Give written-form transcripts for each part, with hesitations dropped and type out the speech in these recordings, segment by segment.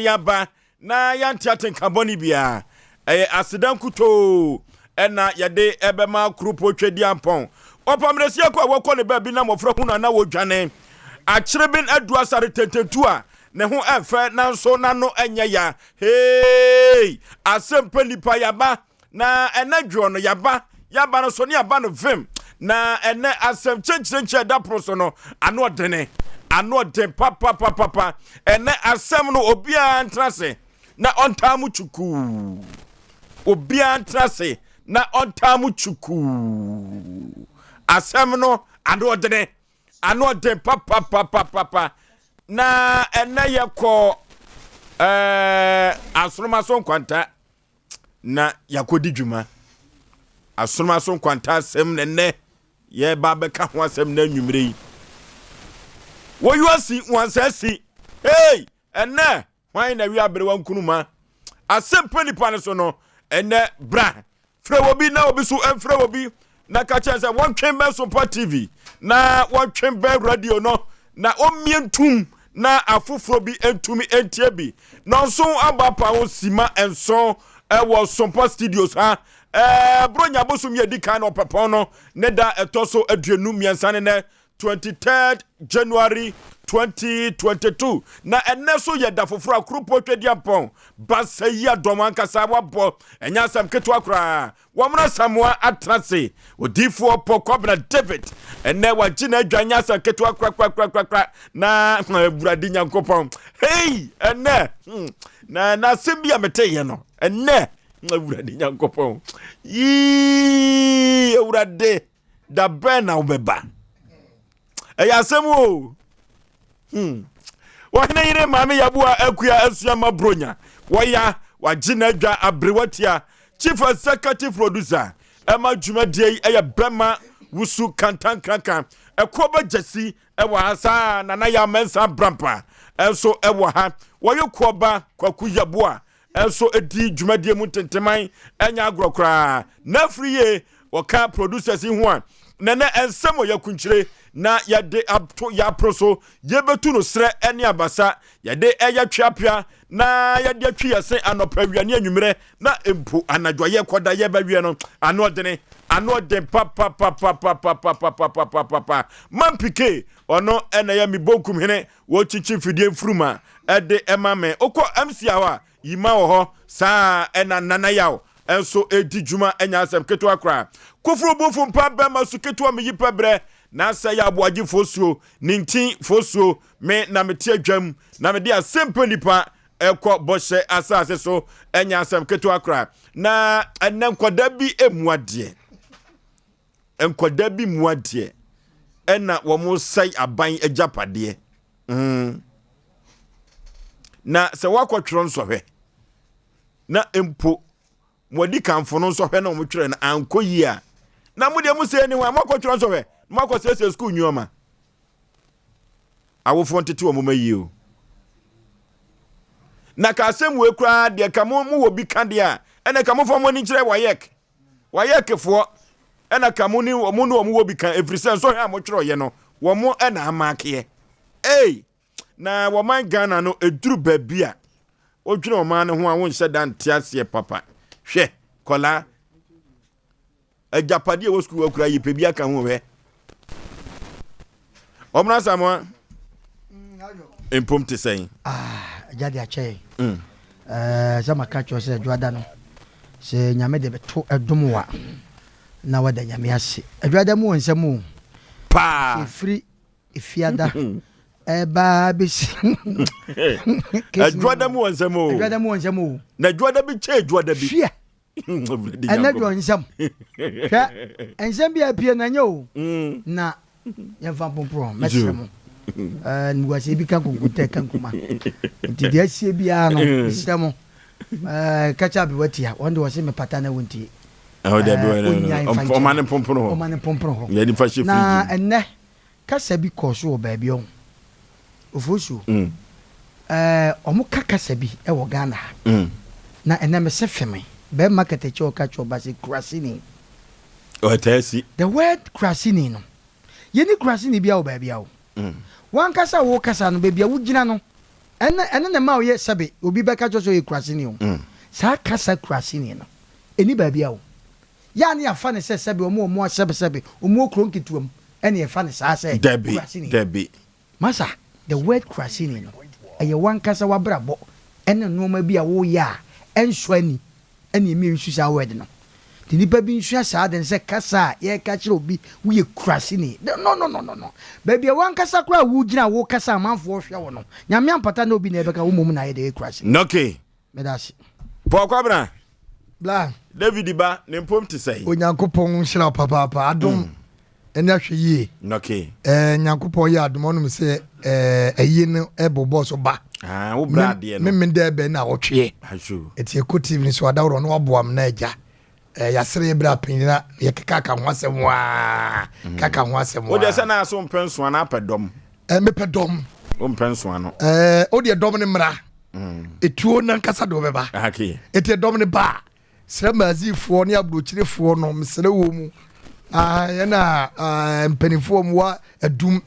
Aba na yɛante atenka bɔne biara. Ɛyɛ aseda nkutoo na yɛde bɛma Kuropɔn Tweduampɔn. Ɔpamrɛsiako a wɔkɔ ne baabi na mmɔfra hu no a na wɔdwane. Akyereben adu asare tententu a ne ho ɛfɛ nanso n'ano nyɛ ya. Hey! Asɛm pɛ nipa yaba na ɛnɛ dwoɔ no yaba yaba no so ne aba no vim na ɛnɛ asɛm kyenkyerenkye ɛda pono so no ano ɔdene ano ɔden papapapapa. Ɛnɛ asɛm no obiara ntena ase na ɔntaa mu twukuu, obiara ntena ase na ɔntaa mu twukuu. Asɛm no ano ɔdene ano ɔden papapapapa. Na ɛnɛ yɛkɔ asoroma so nkwanta na yɛakɔdi dwuma. Asoroma so nkwanta asɛm na ɛnɛ yɛba bɛka ho asɛm na anwummerɛ yi. Wɔyi asi wansa asi. Hey! Ɛnɛ hwan na wi aberewa nkunuma? Asɛm pɛ nipa no so no ɛnɛ bra frɛ wɔ bi na obi so ɛmfrɛ wɔ bi na ka kyerɛ sɛ wɔntwe bɛn Sompa TV na wɔntwe bɛn radio no na ɔmmie ntum na afoforɔ bi ntumi ntie bi. Nɔnso abɔ apa ho sima 7 ɛwɔ Sompa Studios ha. Bronya bosom yɛ di kan na ɔpɛpɔn no ne da ɛtɔ so 23 ne nɛ 23rd January 2022. Na ɛnɛ so yɛ da foforɔ a Kuropɔn Tweduampɔn basa yi adɔm ankasa wabɔ ɛnyɛ asɛm ketewa koraa. Wɔmena Samoa atena se odiifoɔ Paul Kwabena David ɛnɛ wagye n'adwa nyɛ asɛm ketewa korakorakorakora. Na Awurade Nyankopɔn, hei, ɛnɛ na n'asɛm bi a meteyɛ no ɛnɛ, Awurade Nyankopɔn, yii, Awurade, da bɛn na wobɛba? Ɛyɛ asɛm o. Wɔhene yere maame Yaboa Akua Asua ma Bronya wɔya wagye n'adwa aberewa tia. Chief Executive Producer ɛma dwumadie yi ɛyɛ bɛma wusu kantankranka ɛkoɔ bɛgyasi ɛwɔ ha saa. Nana yɛ amɛnsa brampa ɛnso ɛwɔ ha. Wɔyɛ koɔba Kwaku Yaboa ɛnso ɛdi dwumadie mu ntenteman ɛnyɛ agorɔ koraa. Na afiri yie wɔka producers yi ho a nɛnɛ ɛnsɛm wɔ yɛkunkyire na yɛde ato yɛaporo so yɛbɛtu no serɛ ɛne abasa yɛde ɛyɛ tweapea na yɛde atwi yɛse anɔpa awia ne anwummerɛ na mpo anadwo a yɛkɔda yɛbɛwie no ano ɔdene ano ɔden papapapapapapapapapapa. Mampike ɔno ɛna yɛ me bonkum hene wɔkyikyi mfidie mfuruma ɛde ɛma me. Wokɔ MC hɔ a yima wɔ hɔ saa ɛna Nana Yaw nso ɛdi dwuma ɛnya asɛm ketewa koraa. Koforo bufo mpa bɛma su ketewa meyi pɛ berɛ na sɛ yɛ aboagyefoɔ suo ne ntin foɔ suo me na mete adwam na mede asɛm pɛ nipa ɛkɔ bɔhyɛ asase so ɛnya asɛm ketewa koraa. Na ɛnɛ nkɔda bi emu adeɛ, nkɔda bi mu adeɛ ɛna wɔn sɛe aban agyapadeɛ. Na sɛ wakɔtwerɛ nsɔhwɛ na mpo wɔdi kanfo no nsɔhwɛ na wɔn twerɛ no ankɔ yie a, na mo deɛ mo sɛ ni hɔ a moakɔtwerɛ nsɔhwɛ na moakɔsiesie sukuu nneɛma. Awofoɔ ntete wɔn mma yie o. Na ka asɛm wei koraa deɛ ka mo wɔ bi ka deɛ a ɛna ka mo fa mo ani nkyerɛ WAEC WAECfoɔ ɛna ka mo ne wɔn ne wɔn wɔ bi ka, ɛfiri sɛ nsɔhwɛ a motwerɛeɛ no wɔn ɛna amaakeɛ. Ei, na wɔman Ghana no ɛduru baabi a wodwene ɔman no ho a wonhyɛ da nte aseɛ papa. Hwɛ kɔlaa agyapadeɛ wɔ sukuu akura yi pɛ bi aka ho. Hwɛ ɔmena Samoa mpom te sɛn? Agya de akyɛ yɛn. Sɛ maka kyerɛ sɛ adwoada no sɛ Nyame de bɛto ɛdom wa na wada Nyame ase. Adwoada mu wɔ nsɛm o. Paa. Ɛfiri efiada ɛbaa bɛsi. Adwoada mu wɔ nsɛm o. Adwoada mu wɔ nsɛm o. Na adwoada bi kyɛ adwoada bi. Hwɛ. Ɛnɛ dwɔ nsɛm. Hwɛ nsɛm bi a apue no ɛnyɛ o. Na yɛmfa mpomporo mɛsrɛ mo. Nimguaseɛ bi ka nkonkontɛ ka nkuma. Nti deɛ asie biara no mesrɛ mo. Kakyɛ abewa tia wɔn de wɔse mepata na wɔntie. Ɔma ne mpomporo hɔ. Ɔma ne mpomporo hɔ. Na ɛnɛ kasa bi kɔɔ so wɔ baabi ɔho. Ofosuo. Ɔmo ka kasa bi wɔ Ghana ha. Na ɛnɛ mese feme. Bɛrima kɛtɛkyɛ ɔka kyerɛ ɔba sɛ kuraseni. Ɔtaa si. The word kuraseni no, yɛnni kuraseni biara wɔ baabi a o. W'ankasa a wokasa no, baabi a wogyina no, Ɛno ɛno na ɛma woyɛ sɛbe obi bɛka kyerɛ sɛ ɔyɛ kuraseni o. Saa kasa kuraseni no, ɛnni baabi a o. Yɛ a na yɛafa no sɛ sɛbe wɔn a wɔn sɛbe sɛbe wɔn wɔ kuro nketewa mu ɛna yɛfa no saa sɛ Dabi, kuraseni. dabi. Masa, the word kuraseni no, ɛyɛ w'ankasa w'abrabɔ ɛne nnoɔma bi a woyɛ a ɛnsɔ ani ɛna ɛma yɛsu saa word no. Nti nnipa bi nsua saa ade no sɛ kasa a yɛreka kyerɛ obi woyɛ kuraseni. No no no no no. Baabi a w'ankasa koraa a wogyina a wokasa a amanfoɔ hwɛ wo no, Nyame ampata na obi na ɛbɛka wo mmom na ayɛ dɛ yɛ kuraseni. Okay. Meda ase. Paul Kwabena. Bla. David ba, ne mpom te sɛn? Onyankopɔn nhyira wo papaapa. Adom ɛne ahwɛ yie. Okay. Eh, Nyankopɔn yɛ adom ɔnom sɛ eh, ayie no ɛbobɔ so ba. Ah, wo bra adeɛ no. Meme dɛ bɛ na ɔtweɛ. Aso. Ɛti ɛkɔ TV no so adaworɔ no waboa m na agya. Eh, yɛasere yɛ berɛ apɛnyina na yɛkeka ka ho asɛm waa. Kaka ho asɛm waa. Wo deɛ sɛ na aso mpɛ nsoa na apɛ dɔm. Eh, mepɛ dɔm. Wo mpɛ nsoa no. Eh, wo deɛ dɔm no mmra. Etuo nankasa de wɔbɛba. Okay. Eti dɔm no ba a, srɛ Mazifoɔ ne aburokyerefoɔ no, mesrɛ wɔ mu. Ah, yɛn a ah, mpanimfoɔ mu wa adum,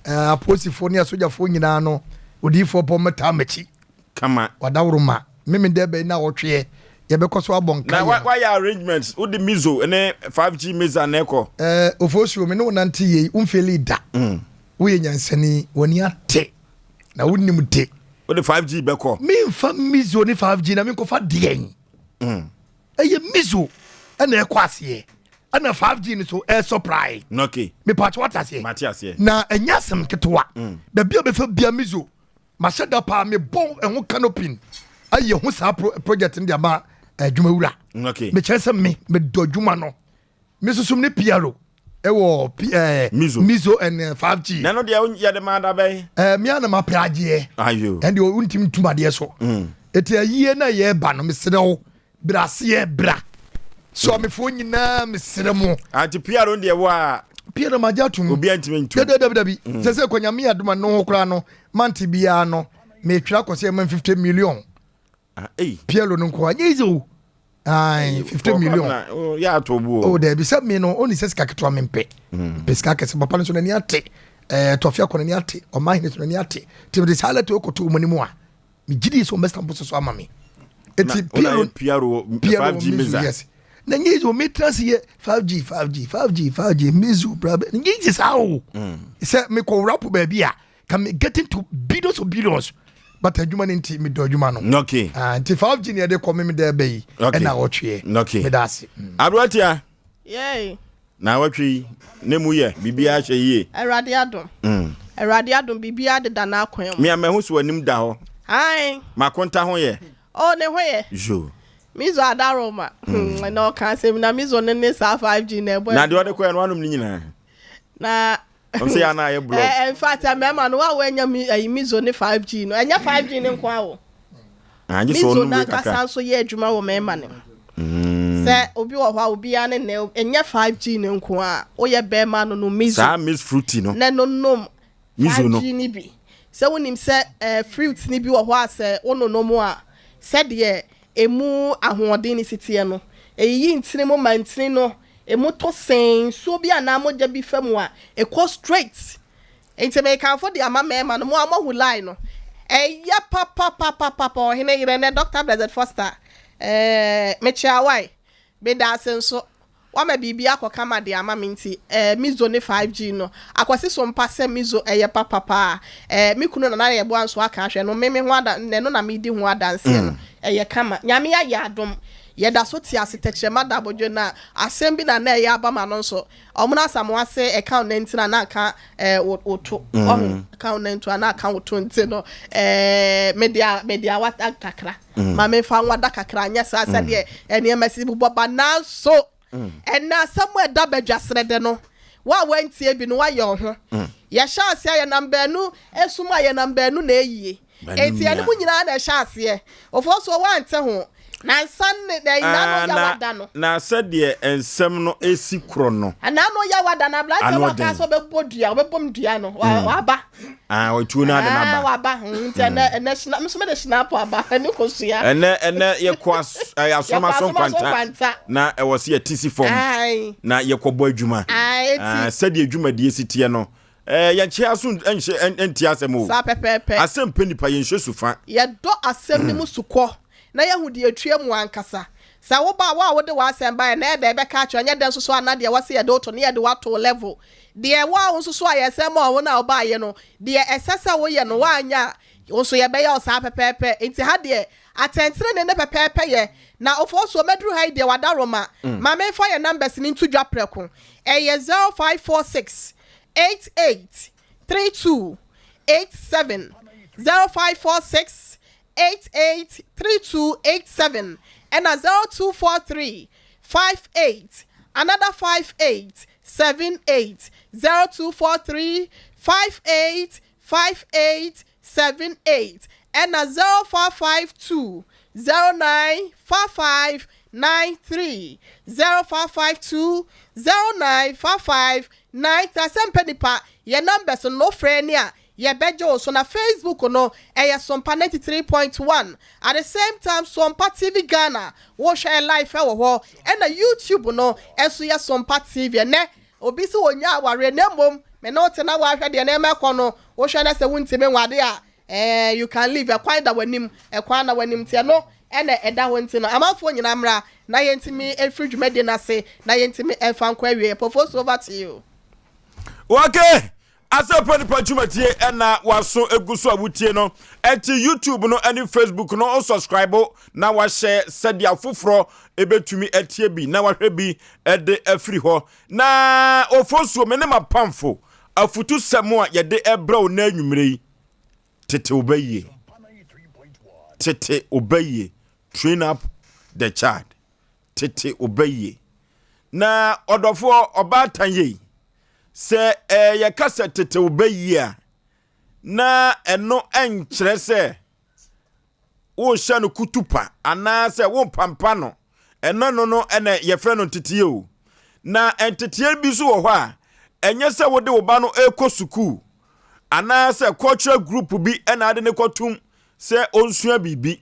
ah, apolisifoɔ ne asogyafoɔ nyinaa no, odiyifoɔ pɔ mmɛtaa m'akyi. Kama. Wadaworo ma. Meme dɛ bɛyi na wɔtweɛ. Yɛbɛkɔ so abɔ nka Na yɛn. wayɛ arrangements, wode Mizo ne 5G Miza na ɛkɔ. Eh, Ofosuo, me ne wo nante yei, womfeeli da. Woyɛ nyansani, w'ani ate, na wonim de. Wode 5G bɛkɔ. Memfa Mizo ne 5G na menkɔfa deɛn? Ɛyɛ Mizo ɛna ɛkɔ aseɛ, ɛna 5G no so ɛsɔprae. Okay. Mepatwa wate aseɛ? Mate aseɛ. Na ɛnyɛ asɛm ketewa. Baabi a bɛfa bia Mizo, mahyɛ da paa mebɔ ɛho canopy ayɛ ho saa pro project no de ama adwumawura. Okay. Mekyerɛ sɛ me medɔ adwuma no. Me soso ne PRO ɛwɔ P ɛɛ Mizo. Mizo and 5G. Na ɛno deɛ yɛde maa da bɛn? Ɛɛ me ana ma pɛ agyeɛ. Ayo. Ɛnde o ntumi ntum adeɛ so. Eti ayie na yɛreba no mesrɛ wo bra aseɛ bra. Sɔmefoɔ nyinaa mesrɛ mo. Ante PRO deɛ wo a. PRO magye atum. Obiara ntumi ntum. Dabi dabi dabi. Sɛ sɛ kɔ nyame adoma no ho koraa no mante biara no metwerɛ akɔ sɛ ɛma 50 million. Ah, ei. PRO no nko a nyɛ easy o. Ayi, 50 million. Oh, yɛ ato bu o. Oh, dabi sɛ me no, oni sɛ sika ketewa me mpɛ. Mpɛ sika kɛse papa no so n'ani ate. Eh, tɔfi akɔ n'ani ate. Ɔman hene so n'ani ate. Ti me de saa lɛtɛ okoto wɔn anim a. Me gidi sɛ wɔn bɛ stamp so ama me. Eti PRO PRO 5G meza. Yes. Na nye easy o me trans yɛ 5G 5G 5G 5G mizu bra nye easy saa o. Sɛ me kɔ wrap baabi a can be getting to billions of billions but adwuma no nti medɔ adwuma no. Okay. Ah, nti 5G ne yɛde kɔ me meda ɛbɛ yi okay. ɛna ɔtweɛ. Okay. Meda ase. Aberanteɛ. Yay. Na awɔtwe yi ne mu yɛ biribiara hyɛ yie. Awurade adom. Awurade adom biribiara deda n'akwan mu. Me a mahu so w'anim da hɔ. Ae. M'akonta ho yɛ. Oh ne ho yɛ. Yo. Mizo adaroma. Mm. Na ɔka asɛm na mizo ne ne saa 5G na ɛbɔ. Na deɛ ɔde kɔɛ no wanom ne nyinaa. Na Ɔm sɛ yɛ ana ayɛ blog. Eh, in fact, mmarima no wa wɔanya mi ɛyi mizo ne 5G no. Ɛnyɛ 5G ne nko awo. Ah, gye sɛ Mizo ɔnom wei n'ankasa kakra. nso yɛ adwuma wɔ mmarima no mu. Sɛ obi wɔ hɔ a obiara ne ne ɛnyɛ 5G ne nko a woyɛ bɛrima no no mizo Saa Miss Fruity no. na no nom Mizo no. 5G no bi. Sɛ wonim sɛ eh, fruit no bi wɔ hɔ a sɛ wononom a sɛdeɛ emu ahoɔden no si teɛ no, ɛyiyi ntini mu ma ntini no emu tɔ sɛn nsuo bi anaa mogya bi fa mu a, ɛkɔ straight. Nti mekamfo de ama mmarima no, mo a moahu line no, ɛyɛ papapapapa. Ɔhene yerɛ nɛ Doctor Blessed Foster, eh, mekyea wo ae. Meda ase nso, woama biribi akɔ kama de ama me nti, eh, Mizo ne 5G no, Akwasi so mpa sɛ Mizo ɛyɛ papa paa. Eh, me kunu Nana Yeboah nso aka ahwɛ no, me me ho ada, ɛno na medi ho adanseɛ no, ɛyɛ kama. Nyame ayɛ adom, yɛda so te ase, tɛkyerɛma da abodwo na asɛm bi na na ɛyɛ aba ma no nso, Ɔmono Asamoah se ɛka wo nantin a na aka eh, wo, wo to. Wahu? Ɛka wo nantu a na aka wo to nti no, eh, mede a, mede awata kakra. Ma memfa nwada kakra, anyɛ saa sɛdeɛ nneɛma si bobɔ ba. Nanso, ɛnnɛ asɛm a ɛda badwasrɛdɛ no, wo a woantie bi no, woayɛ wo ho. Yɛhyɛ aseɛ a, yɛnam baanu esum a yɛnam baanu na ɛyie. Enti ɛne mo nyinaa na ɛhyɛ aseɛ. Ofosuo woante ho. Nansa ne na Ah, n'ano na, yawada no. na sɛdeɛ nsɛm no si korɔ no. N'ano yawada no aberanteɛ Ano no ɔkaa ɔden. sɛ ɔbɛbɔ dua ɔbɛbɔ m dua no wa- waba. Ah, ɔtuo no ade no Ah, aba. waba. Nti ɛnɛ ɛnɛ hyina me nso mede hyinapo aba ɛne kosua. Ɛnɛ ɛnɛ yɛkɔ as, ɛyɛ Yɛkɔ asomaso asomaso nkwanta nkwanta. na ɛwɔ sɛ yɛte si fam Ae. na yɛkɔbɔ adwuma. Ae, Ah, eti sɛdeɛ dwumadie si teɛ no. Eh, yɛnkyɛ aso nhyɛ nti asɛm o. Saa pɛpɛɛpɛ. Asɛm pɛ nipa yɛnhyɛ sufa. Yɛdɔ asɛm no mu sukɔ na yɛahu deɛ ɛtua mu ankasa. Sɛ woba a, wo a wode w'asɛm baeɛ no, ɛyɛ dɛn bɛka akyerɛ? Ɛnyɛ dɛn nso so a na deɛ wɔse yɛde wo to no, yɛde wo ato wo level. Deɛ wo a wo nso so a yɛsɛn maa wo no a wobaeɛ no, deɛ ɛsɛ sɛ woyɛ no, woanyɛ a, wo nso yɛbɛyɛ wo saa pɛpɛɛpɛ. Enti ha deɛ, atɛntenenee ne pɛpɛɛpɛ yɛ. Na Ofosuo, mɛduru ha yi deɛ, w'adaworoma, ma memfa yɛn numbers no nto dwa prɛko. Ɛyɛ 0546 88 32 87, 0546 88 32 87, ɛna 0243 58 another 58 78, 0243 58 58 78, ɛna 0552 09 55 93, 0552 09 55 93. Asɛmpɛ nipa, yɛ numbers no, wofrɛ ni a yɛbɛgye wo so. Na Facebook no ɛyɛ Sompa 93.1, at the same time Sompa TV Ghana, wohwɛ live ɛwɔ hɔ, ɛna YouTube no ɛnso yɛ Sompa TV. Ɛnɛ obi sɛ wɔnya awareɛ, na mmom me ne wote na woahwɛ deɛ nneɛma ɛkɔ no, wohwɛ no sɛ wontimi nwade a, you can leave. Ɛkwan da w'anim, ɛkwan da w'anim, nti ɛno ɛna ɛda hɔ. Nti no amanfoɔ nyinaa mmra na yɛntumi mfiri dwumadie no ase na yɛntumi mfa nkɔ awie. Pofo, over to you. Okay, Asɛmpa Nipa dwumadie ɛna waso egu so a wotie no. Ɛnti YouTube no ɛne Facebook no, o subscribe na wahyɛ sɛdeɛ afoforɔ ebɛtumi atie bi na wahwɛ bi ɛde afiri hɔ. Na Ofosuo, me ne mapamfo afutu sɛm a yɛde ɛbrɛ wo na anwummerɛ yi, tete wo ba yie, tete wo ba yie, train up the child, tete wo ba yie. Na ɔdɔfoɔ ɔbaatan yie, sɛ yɛka sɛ tete wo ba yie a, na ɛno ɛnkyerɛ sɛ wohyɛ no kutupa anaasɛ wompampa no. Ɛno no ɛna yɛfrɛ no nteteɛ o. Na nteteɛ bi nso wɔ hɔ a, ɛnyɛ sɛ wode wo ba no ɛrekɔ sukuu anaasɛ cultural group bi ɛna ade ne kɔtum sɛ ɔnsua biribi,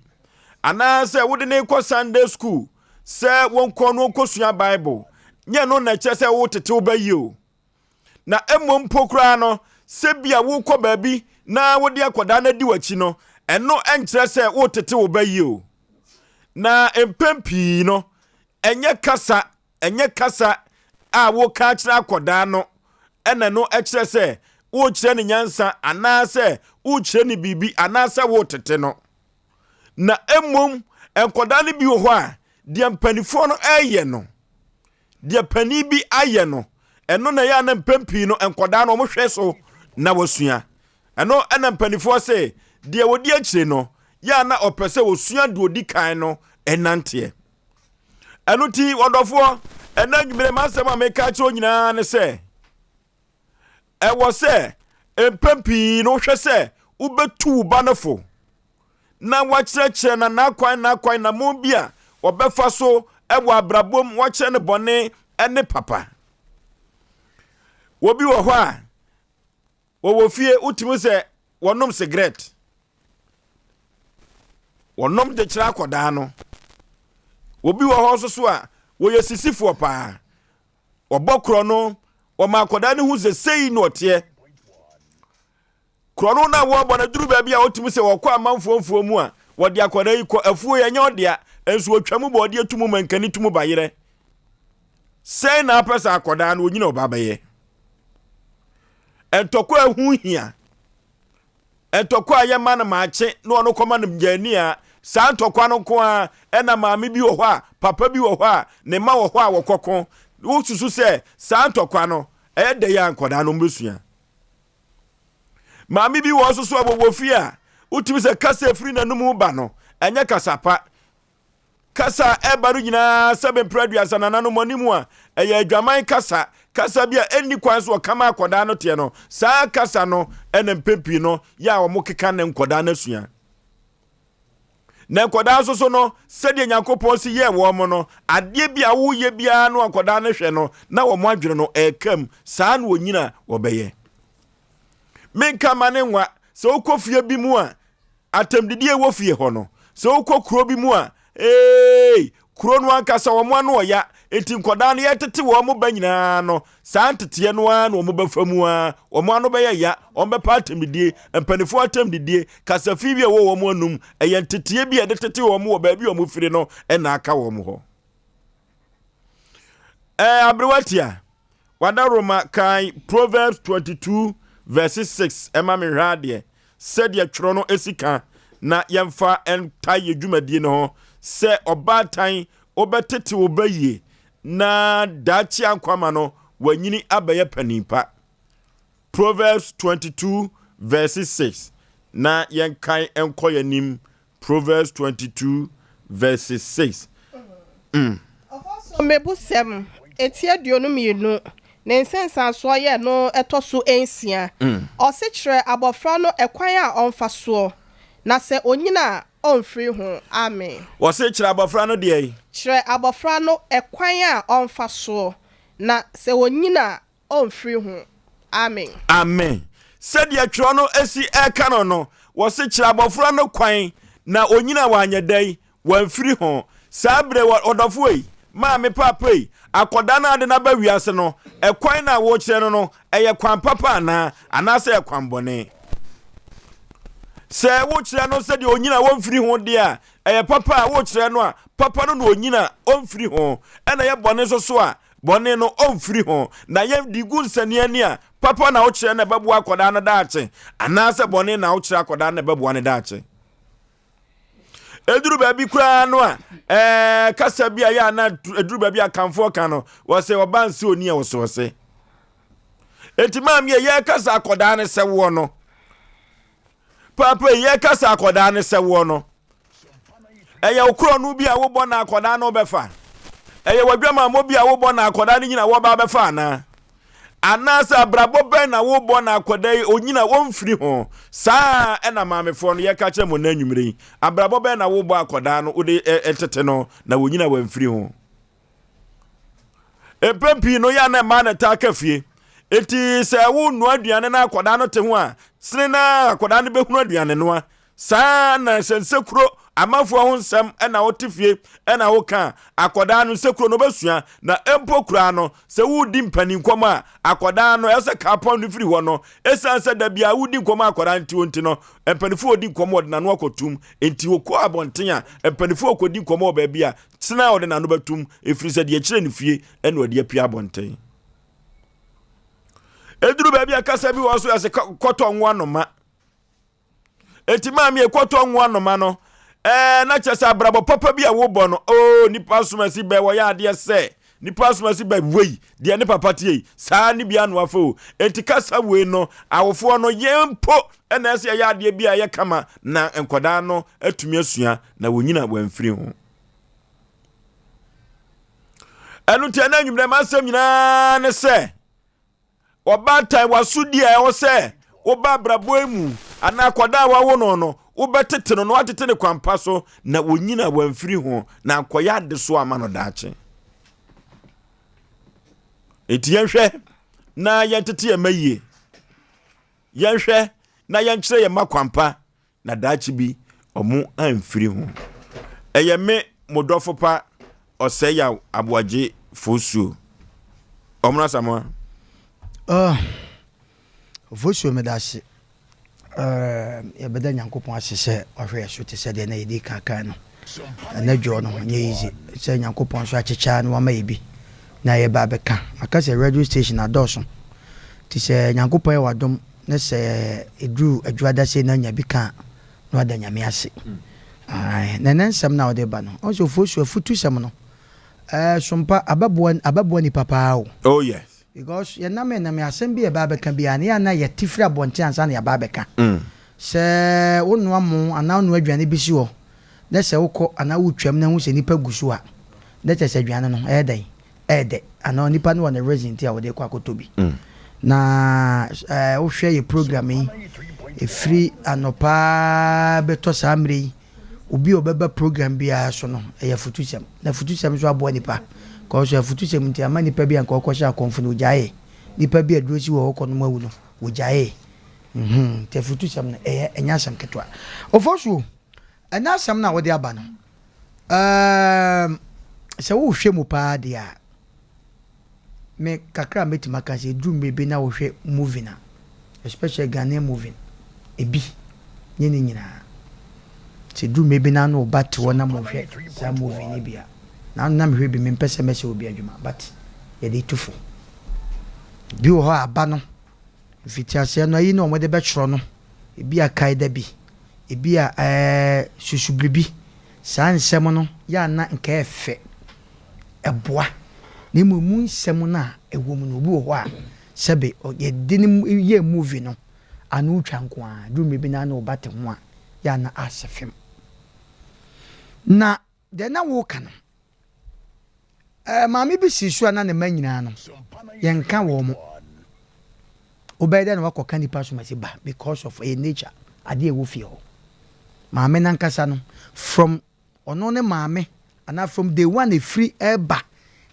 anaasɛ wode ne kɔ Sunday school sɛ wɔnkɔ no wɔnkɔsua Bible. Nyɛ no na ɛkyerɛ sɛ wotete wo ba yie o. Na mmom mpo koraa no, sɛ bi a wokɔ baabi na wode akwadaa no adi w'akyi no, ɛno nkyerɛ sɛ wotete wo ba yie o. Na mpɛn pii no, ɛnyɛ kasa a woka akyerɛ akwadaa no ɛna no ɛkyerɛ sɛ wokyerɛ ne nyansa anaasɛ wokyerɛ ne biribi anaasɛ wotete no. Na mmom nkwadaa no bi wɔ hɔ a, deɛ mpanimfoɔ no ɛreyɛ no, deɛ panin bi ayɛ no, ɛno na ɛyɛ a na mpɛn pii no nkwadaa no wɔhwɛ so na wɔsua. Ɛno ɛna mpanimfoɔ sɛ deɛ wɔdi akyire no yɛ a na ɔpɛ sɛ wɔsua deɛ ɔdi kan no ɛnanteɛ. Ɛno ti, wɔdɔfoɔ, ɛna nwumire m'asɛm a meka akyerɛ nyinaa ne sɛ ɛwɔ sɛ mpɛn pii no wohwɛ sɛ wobɛtu wo ba no fo na wakyerɛkyerɛ na n'akwan na mo bi a wɔbɛfa so ɛwɔ abrabom, wakyerɛ no bɔne ɛne papa. Obi wɔ hɔ a wɔwɔ fie, wotumi sɛ wɔnom cigarette, wɔnom de kyerɛ akɔdaa no. Obi wɔ hɔ nso so a wɔyɛ sisifoɔ paa, wɔbɔ korɔ no, wɔma akɔdaa no hu sɛ sei na ɔteɛ. Korɔ no na wɔbɔ no duru baabi a wotumi sɛ wɔkɔ amanfoɔ mu a, wɔde akɔdaa yi kɔ afuo yɛ nyɛ ɔdea nso wɔtwa mu bɔ ɔde atu mu ma nkani tu mu ba yerɛ. Sɛn na apɛ sɛ akɔdaa no onyina ɔba bɛyɛ? Ntɔkwa a ɛho hia, ntɔkwa a yɛma no maakye na ɔno kɔma no gyaani a, saa ntɔkwa no nko a ɛna maame bi wɔ hɔ a, papa bi wɔ hɔ a, ne mma wɔ hɔ a wɔkɔko. Wosusu sɛ saa ntɔkwa no ɛyɛ dɛ yɛ a nkɔdaa no mbɛsua? Maame bi wɔ nso so a wɔwɔ fie a, wotumi sɛ kasa efiri n'anum ba no ɛnyɛ kasa pa. Kasa a ɛba no nyinaa, sɛbe mpere 30 nananom anim a, ɛyɛ adwaman kasa, kasa bi a ɛnni kwan so ɔkama akɔdaa no teɛ no. Saa kasa no ɛna mpɛn pii no yɛ a wɔn keka ne nkɔdaa no asua. Na nkɔdaa nso so no, sɛdeɛ Nyankopɔn si yɛɛ wɔn no, adeɛ bi a woyɛ biara no akɔdaa no hwɛ no na wɔn adwene no ɛrekam saa na wɔnyina wɔbɛyɛ. Menka ma ne nwa sɛ wokɔ fie bi mu a, atɛmdidie wɔ fie hɔ no, sɛ wokɔ kuro bi mu a, ee. Kuro no ankasa wɔn ano ɔya, enti nkwadaa no yɛtete wɔn ba nyinaa no, saa nteteɛ no ara na wɔn bɛfa mu ara, wɔn ano bɛyɛ ya, wɔn bɛpa atɛmdidie, mpanimfoɔ atɛmdidie, kasafi bi a ɛwɔ wɔn anum, ɛyɛ nteteɛ bi a yɛde tete wɔn wɔ baabi a wɔn firi no na aka wɔn hɔ. Ɛɛ aberewa tia, Wadaworoma kan Proverbs 22 verse 6 ɛma me hwɛ adeɛ sɛdeɛ twerɛ no si ka na yɛmfa ntae yɛ dwumadie no ho sɛ ɔbaatan wobɛtete wo ba yie na daakye ankwama no wanyini abɛyɛ panin pa. Proverbs 22 verse 6 na yɛnkan nkɔ yɛn anim Proverbs 22 verse 6. Ɔhɔ so mmebusɛm, eti 22, ne nsensansoɔ yɛ no ɛtɔ so nsia. Ɔse kyerɛ abɔfra no ɛkwan a ɔmfa soɔ, na sɛ ɔnyini a, ɔmfiri ho. Amen. Ɔse kyerɛ abɔfra no deɛn? Kyerɛ abɔfra no ɛkwan a ɔmfa soɔ, na sɛ ɔnyini a, ɔmfiri ho. Amen. Amen. Sɛdeɛ twerɛ no si reka no no, wɔse kyerɛ abɔfra no kwan na ɔnyini a wanyɛ dɛn? Wamfiri ho. Saa berɛ yi, ɔdɔfoɔ ei, maame, paapa ei, akɔdaa no a wode no aba wiase no, ɛkwan no a worekyerɛ no no, ɛyɛ kwan papa anaa? Anaasɛ ɛyɛ kwan bɔne? Sɛ wokyerɛ no sɛdeɛ ɔnyini a wɔmfiri ho deɛ a, ɛyɛ papa a wokyerɛ no a, papa no na ɔnyini a ɔmfiri ho. Ɛna ɛyɛ bɔne nso so a, Bɔne no, ɔmfiri ho. Na yɛn de gu nsania ani a, papa na wokyerɛ na ɛbɛboa akwadaa no daakye, anaasɛ bɔne na wokyerɛ akwadaa no na ɛbɛboa no daakye? Ɛduru baabi koraa no a, ɛɛ kasa bi a yɛ ana ɛduru baabi a kanfoɔ ka no, wɔsɛ ɔba nse oni a wɔsɛ ɔse. Enti maame yɛ yɛkasa akwadaa no sɛ woɔ no, Paapa yi, yɛkasa akɔdaa no sɛ woɔ no, ɛyɛ wo korɔno bi a wobɔ na akɔdaa no bɛfa? Ɛyɛ w'adwamammɔ bi a wobɔ na akɔdaa no nyina wɔba bɛfa anaa? Anaasɛ abrabɔ bɛn na wobɔ na akɔdaa yi onyina wɔmfiri ho? Saa ɛna maamefoɔ no yɛka kyerɛ mo nnɛ anwummere yi. Abrabɔ bɛn na wobɔ akɔdaa no wode tete no na wɔnyina wɔamfiri ho? Mpɛn pii no yɛ a na mmaa na ɛtaa ka fie. Enti sɛ wonoa aduane na akwadaa no te ho a, sene na akwadaa no bɛhunu aduane noa. Saa na sɛ nsekuro amanfoɔ ho nsɛm na wote fie na woka a, akwadaa no nsekuro no bɛsua. Na mpo koraa no, sɛ woredi mpanin nkɔmmɔ a, akwadaa no ɛsɛ sɛ kaapɔn no firi hɔ no, ɛsiane sɛ da biara wodi nkɔmmɔ a akwadaa no te hɔ nti no, mpanimfoɔ redi nkɔmmɔ wɔde n'ano akɔtum. Enti wɔkɔ abɔnten a, mpanimfoɔ rekɔdi nkɔmmɔ wɔ baabi a, Tena a ɔde n'ano bɛtom, ɛfiri sɛ deɛ ɛkyerɛ ne fie ɛna ɔde apue abɔnten. Ɛduru baabi a kasa bi wɔ so yɛsɛ kɔtɔ nwo anoma. Enti maame kɔtɔ nwo anoma no, ɛɛ na kyerɛ sɛ abrabɔ papa bi a wobɔ no, oo nipa asomasi bɛ wɔyɛ adeɛ sɛ nipa asomasi bɛ wei deɛ ne papa tie yi saa ne bi ano afa o. Enti kasa wei no awofoɔ no yɛn mpo ɛna ɛsɛ yɛyɛ adeɛ bi a ɛyɛ kama na nkwadaa no atumi asua na wɔnyina wɔamfiri ho. Ɛno nti ɛna anwummerɛ m'asɛm nyinaa ne sɛ ɔbaatan w'asodi a ɛwɔ sɛ woba abrabɔ yi mu anaa akwadaa a wawo no no wobɛtete no na watete ne kwampa so na wɔnyina wɔamfiri ho na ankɔyɛ adesoa ama no daakye. Enti yɛnhwɛ na yɛntete yɛn mma yie. Yɛnhwɛ na yɛnkyerɛ yɛn mma kwampa na daakye bi ɔmo amfiri ho. Ɛyɛ me mo dɔfo pa Ɔsɛeyaw Aboagye Fosuo. Ɔmono Asamoah. Oh, Fosuo meda ase. Uh, yɛbɛda Nyankopɔn ase sɛ ɔhwɛ yɛ so te sɛ deɛ na yɛdi kan kan no. Ɛnɛ dwoɔ no nyɛ easy sɛ Nyankopɔn nso akyekyɛ na wama yɛ bi na yɛba abɛka. Maka sɛ radio station adɔɔso. Nti sɛ Nyankopɔn yɛ wadom Ne sɛ ɛduru adwuada sei na nya bi ka a, na wada Nyame ase. Ae, na ɛnɛ nsɛm no a wode ba no, ɔhu sɛ Ofosu afutusɛm no, ɛɛ sompa, abɛboa, abɛboa nipa paa o. Oh yes. Because yɛnam yɛnam yi, asɛm bi a yɛba abɛka biara no, yɛ a na yɛte firi abɔnten ansa na yɛaba abɛka. Sɛ wonoa mo anaa wonoa aduane bi si hɔ, na sɛ wokɔ anaa wotwam na hu sɛ nnipa gu so a, na kyerɛ sɛ aduane no, ɛyɛ dɛn? ɛyɛ dɛ anaa onipa no wɔ ne reason nti a ɔde kɔ akɔtɔ bi. Na eh, wohwɛ yɛ program yi, ɛfiri anɔpa bɛtɔ saa mmerɛ yi, obi a ɔbɛba program biara so no, ɛyɛ afutusɛm. Na afutusɛm nso aboa nipa. Kɔɔ so afutusɛm nti ama nipa bi a nka ɔkɔhyɛ akɔmfo no, ɔgyaeɛ. Nipa bi a aduro si wɔ hɔ kɔ nom awu no, wɔgyaeɛ. Mhm, nti afutusɛm no, ɛyɛ, ɛnyɛ asɛm ketewa. Ofosuo, ɛnɛ asɛm no a wode aba no, um, Sɛ wohwɛ mu paa deɛ a, me kakra a mɛtumi aka sɛ ɛduru mmerɛ bi na wohwɛ movie no a, especially Ghanaian movie no, ebi, nyɛ ne nyinaa. Sɛ ɛduru mmerɛ bi na na wo ba te hɔ na mohwɛ saa movie no bi a, na na mehwɛ bi, mempɛ sɛ mɛsɛ obi adwuma but yɛde tu fo. Bi wɔ hɔ a aba no, mfitiaseɛ no ayi na wɔde bɛtwerɛ no, ebi a kae da bi, ebi a ɛɛ susu biribi. Saa nsɛm no yɛ a na nka ɛyɛ fɛ, ɛboa, na mmom emu nsɛm no a ɛwɔ mu no, obi wɔ hɔ a sɛbe yɛde no yɛɛ movie no, ano twa nko ara, duru mmerɛ bi na na ɔba te ho a, yɛ a na asɛ fam. Na deɛ na woka no, ɛɛ maame bi sii so a na ne mma nyinaa no, yɛnka wɔn mo. Wobɛyɛ dɛ na wakɔka nipa so ma si ba because of ɛyɛ nature, adeɛ ɛwɔ fie hɔ. Maame nankasa no, from ɔno ne maame anaa from day one ɛfiri ɛɛba,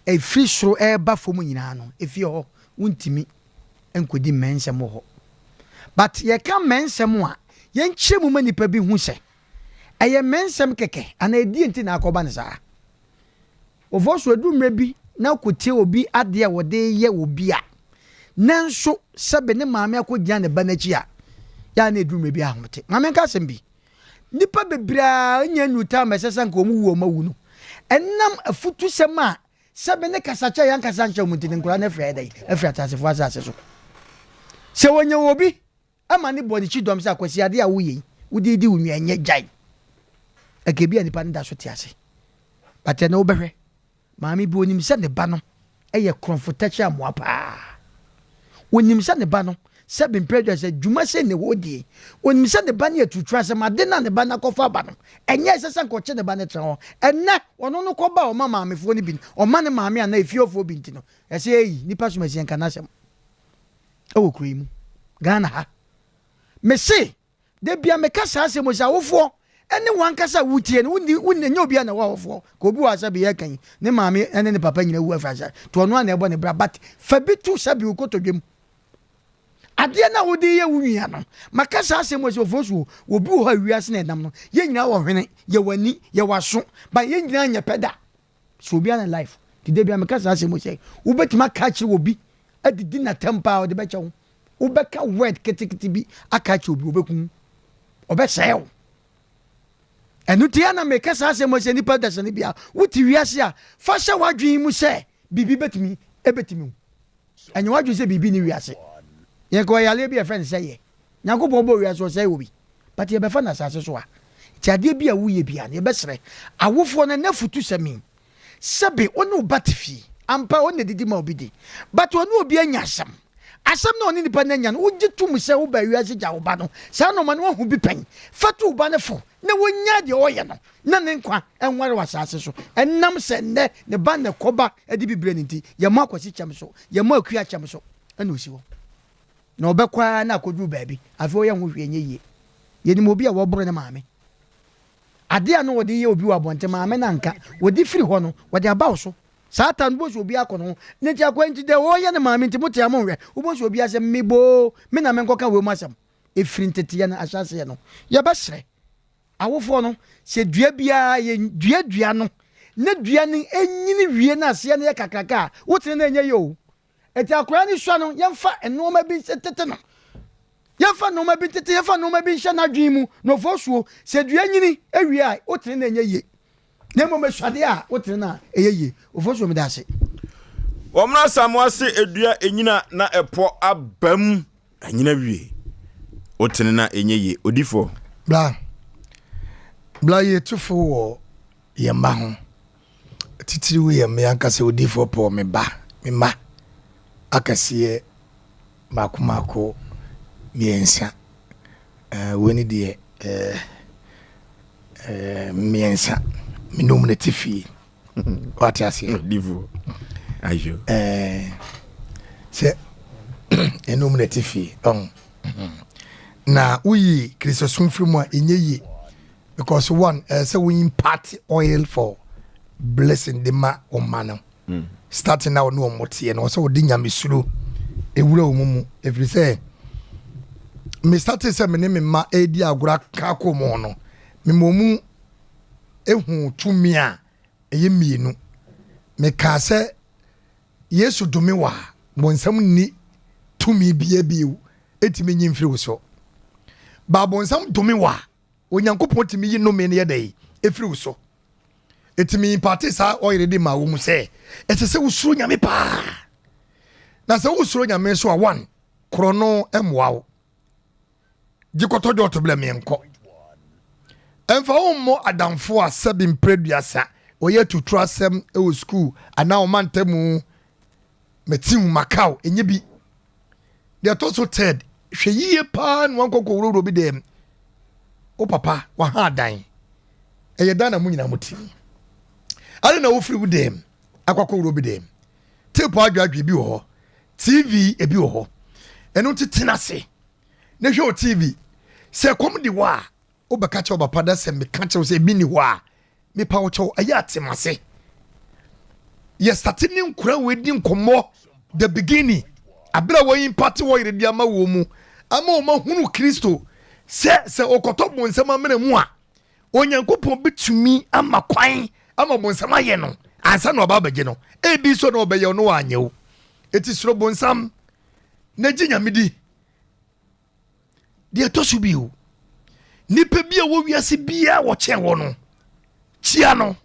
ɛfiri soro ɛɛba fam nyinaa no, efie hɔ wontumi nkɔdi mmɛnsɛm wɔ hɔ. But yɛka mmɛnsɛm a, yɛnkyerɛ mu ma nipa bi hu sɛ ɛyɛ mmɛnsɛm kɛkɛ anaa ɛdeɛ nti na akɔba no saa. Wɔfɔ so ɛduru mmerɛ bi na wokɔtie obi adeɛ a wɔde reyɛ obi a, nanso sɛbe ne maame akɔgyina ne ba no akyi a, yɛ a na ɛduru mmerɛ bi a ahomete. Maame nka asɛm bi. Nnipa bebree a ɛnyɛ nnuru time ɛsɛ sɛ nka wɔn wu wɔn awu no, ɛnam afutusɛm a sɛbe ne kasakyɛ a yɛankasa nkyerɛ wɔn nti ne nkwadaa no afiri ayɛ dɛn afiri ateasefoɔ asase so. Sɛ wɔnya obi ma ne bɔ ne kyidɔm sɛ Akwasi adeɛ a woyɛ yi wode redi wo nua nyɛ gyae. Ɛka ebi a nipa no da so te ase. But ɛnɛ wobɛhwɛ maame bi onim sɛ ne ba no yɛ korɔmfo tɛkyɛ amoa paa. Onim sɛ ne ba no sɛ bempɛ adwa sɛ dwuma sɛ ne hɔ die. Onim sɛ ne ba no yɛ turutura sɛ ade no a ne ba no akɔfa aba no ɛnyɛ ɛsɛ sɛ nka ɔkye ne ba no tena hɔ. Ɛnɛ ɔno no kɔba a ɔma maamefoɔ no bi no ɔma ne maame anaa efiefoɔ bi nti no ɛsɛ eyi nipa som asi ɛnka n'asɛm. wɔ kuro yi mu, Ghana ha. Mese, da bia meka saa asɛm sɛ awofoɔ ɛne wɔn ankasa a wotie no, wonni, wonni, ɛnyɛ obiara na ɛwɔ awofoɔ. Ka obi wɔ ha sɛ beyɛ kan yi, ne maame ɛne ne papa nyina wu afiri ase, nti ɔno a na ɛbɔ ne bra, but fa bi to sɛbi wo kotodwe mu. Adeɛ no a wode yɛ wo nua no, maka saa asɛm wɔ sɛ ofoɔ so obi wɔ hɔ a wiase na ɛnam no, yɛn nyinaa wɔ hwene, yɛwɔ ani, yɛwɔ aso, but yɛn nyinaa nyɛ pɛ da. So obiara ne life. Nti da bia meka saa asɛm sɛ, wobɛtumi aka akyerɛ obi adidi n'atam paa ɔde bɛkyɛ wo. Wobɛka word ketekete bi aka akyerɛ obi ɔbɛku wo. Ɔbɛsɛe wo. Ɛno nti ana meka saa asɛm sɛ nipa dasani bia wote wiase a fa hyɛ w'adwene mu sɛ biribi bɛtumi ɛbɛtumi wo. Ɛnyɛ w'adwene sɛ biribi ne wiase. Yɛn kɔ yareɛ bi a yɛfrɛ no sɛ yɛ. Nyankopɔn bɔɔ wiase ɔsɛe wɔ bi. But yɛbɛfa no asase so a. Nti adeɛ bi a woyɛ biara no yɛbɛsrɛ awofoɔ no ɛnɛ afutusɛm yi. Sɛbe wo ne wo ba te fie ampa ɔno na ɛdidi ma obi di but ɔne obi anya asɛm. Asɛm no a ɔne nipa no anya no wogye tom sɛ wobaa wiase gya wo ba no saa nnoɔma no woahu bi pɛn. Fa tu wo ba no fo na wɔnyaa deɛ ɔyɛ no na ne nkwa nware wɔ asase so. Ɛnam sɛ nnɛ ne ba na ɛkɔba de bi brɛ no nti yɛmmɔ Akwasi kyɛm so, yɛmmɔ Akua kyɛm so ɛna ɔsi hɔ. Na ɔbɛkɔ ara na akɔduru baabi afei ɔyɛ ho hwee nyɛ yie. Yɛnim obi a wɔboro ne maame. Adeɛ a na wɔde yɛ obi wɔ abɔnten, maame no anka, wɔde firi hɔ no, wɔde aba wo so. Saa ta no, wobɛhu sɛ obi akɔ ne ho. Ne nti akoa nti deɛ ɔreyɛ ne maame nti, mote a monhwɛ. Wobɛhu sɛ obi asɛ, meboo, me na menkɔka wei mu asɛm. Ɛfiri nteteɛ no ahyɛaseɛ no, yɛbɛsrɛ awofoɔ no sɛ dua biara yɛdua dua no, na dua no nyini wie na aseɛ no yɛ kakraka a, wotene no ɛnyɛ yie o. Enti akwadaa no sua no, yɛmfa nneɛma bi ntete no. Yɛmfa nneɛma bi ntete, yɛmfa nneɛma bi nhyɛ n'adwene mu na ɔfɔ suo. Sɛ dua nyini awie a, wotene na ɛnyɛ yie. Na mmom asuadeɛ a wotene no a, ɛyɛ yie. Ɔfɔ suo meda ase. Wɔn Asamoah se edua enyina na ɛpɔ aba mu anyina wie. Wotene na ɛnyɛ yie. Odifoɔ. Bla bla yɛtu fo wɔ yɛn mma ho. Titiriw yɛ me ankasa odiyifoɔ Paul me ba, me mma akɛseɛ mmaako mmaako mmiɛnsa. Eh, wei ne deɛ eh, eh, mmiɛnsa. Me ne wɔn na ɛte fie. Wate aseɛ? Odiyifoɔ. Ayo. Eh, sɛ ɛne wɔn na ɛte fie. Ɔn. Na woyi Kristosom firi mu a ɛnyɛ yie. Because one, ɛsɛ sɛ wo impart oil for blessing de ma ɔma no. Mm. Starting na ɔne ɔmo teɛ no, ɔsɛ ɔde nyamesuro ewura wɔn mu. Ɛfiri sɛ, me starting sɛ me ne me mma ɛredi agorɔ aka kɔ mu no, me ma ɔmo ehu tumi a ɛyɛ mmienu. Mekaa sɛ Yesu dome wo a, bonsam nni tumi biara bio ɛtumi nyi mfiri wo so. Ba bonsam dome wo a, Onyankopɔn tumi yi nnome no yɛ dɛn ɛfiri wo so. Ɛti me imparte saa ɔyere de ma wo mu sɛ ɛsɛ sɛ wosuro Nyame paa. Na sɛ wosuro Nyame nso a one, korɔ no mmoa wo. Gye kɔtɔ dwɔto blɛ meɛnkɔ. Ɛmfa wo mmɔ adamfo a sɛbi mprɛduasa wɔyɛ atuturo asɛm wɔ sukuu anaa wo mantamu matiw makaw ɛnyɛ bi. Deɛ ɛtɔ so third, hwɛ yie paa na wankɔ kɔwurawura obi dɛm. Wo papa waha adan. Ɛyɛ dan na mo nyinaa mo te mu. Ade na wofiri wo dɛm akɔ akɔwura obi dɛm. Tape adwadwa ebi wɔ hɔ. TV ebi wɔ hɔ. Ɛno nti tena ase na hwɛ wɔ TV. Sɛ ɛkɔm de wɔ a, wobɛka kyerɛ wo papa da sɛ meka kyerɛ wo sɛ ebi nni hɔ a, mepa wo kyɛw ɛyɛ a te m'ase. Yɛ sate ne nkura wɔ edi nkɔmmɔ the beginning abere a wɔyi mpate wɔ yere de ama wɔ mu ama wɔn ahunu Kristo sɛ sɛ ɔkɔtɔ bonsam amena mu a Onyankopɔn betumi ama kwan ama bonsam ayɛ no ansa na ɔba abɛgye no. Ebi nso na ɔbɛyɛ ɔno wanyɛ wo. Eti soro bonsam na gye Nyame di. Deɛ ɛtɔ so bio, nipa bi a wɔ wiase biara wɔkyɛn wɔ no, kyia no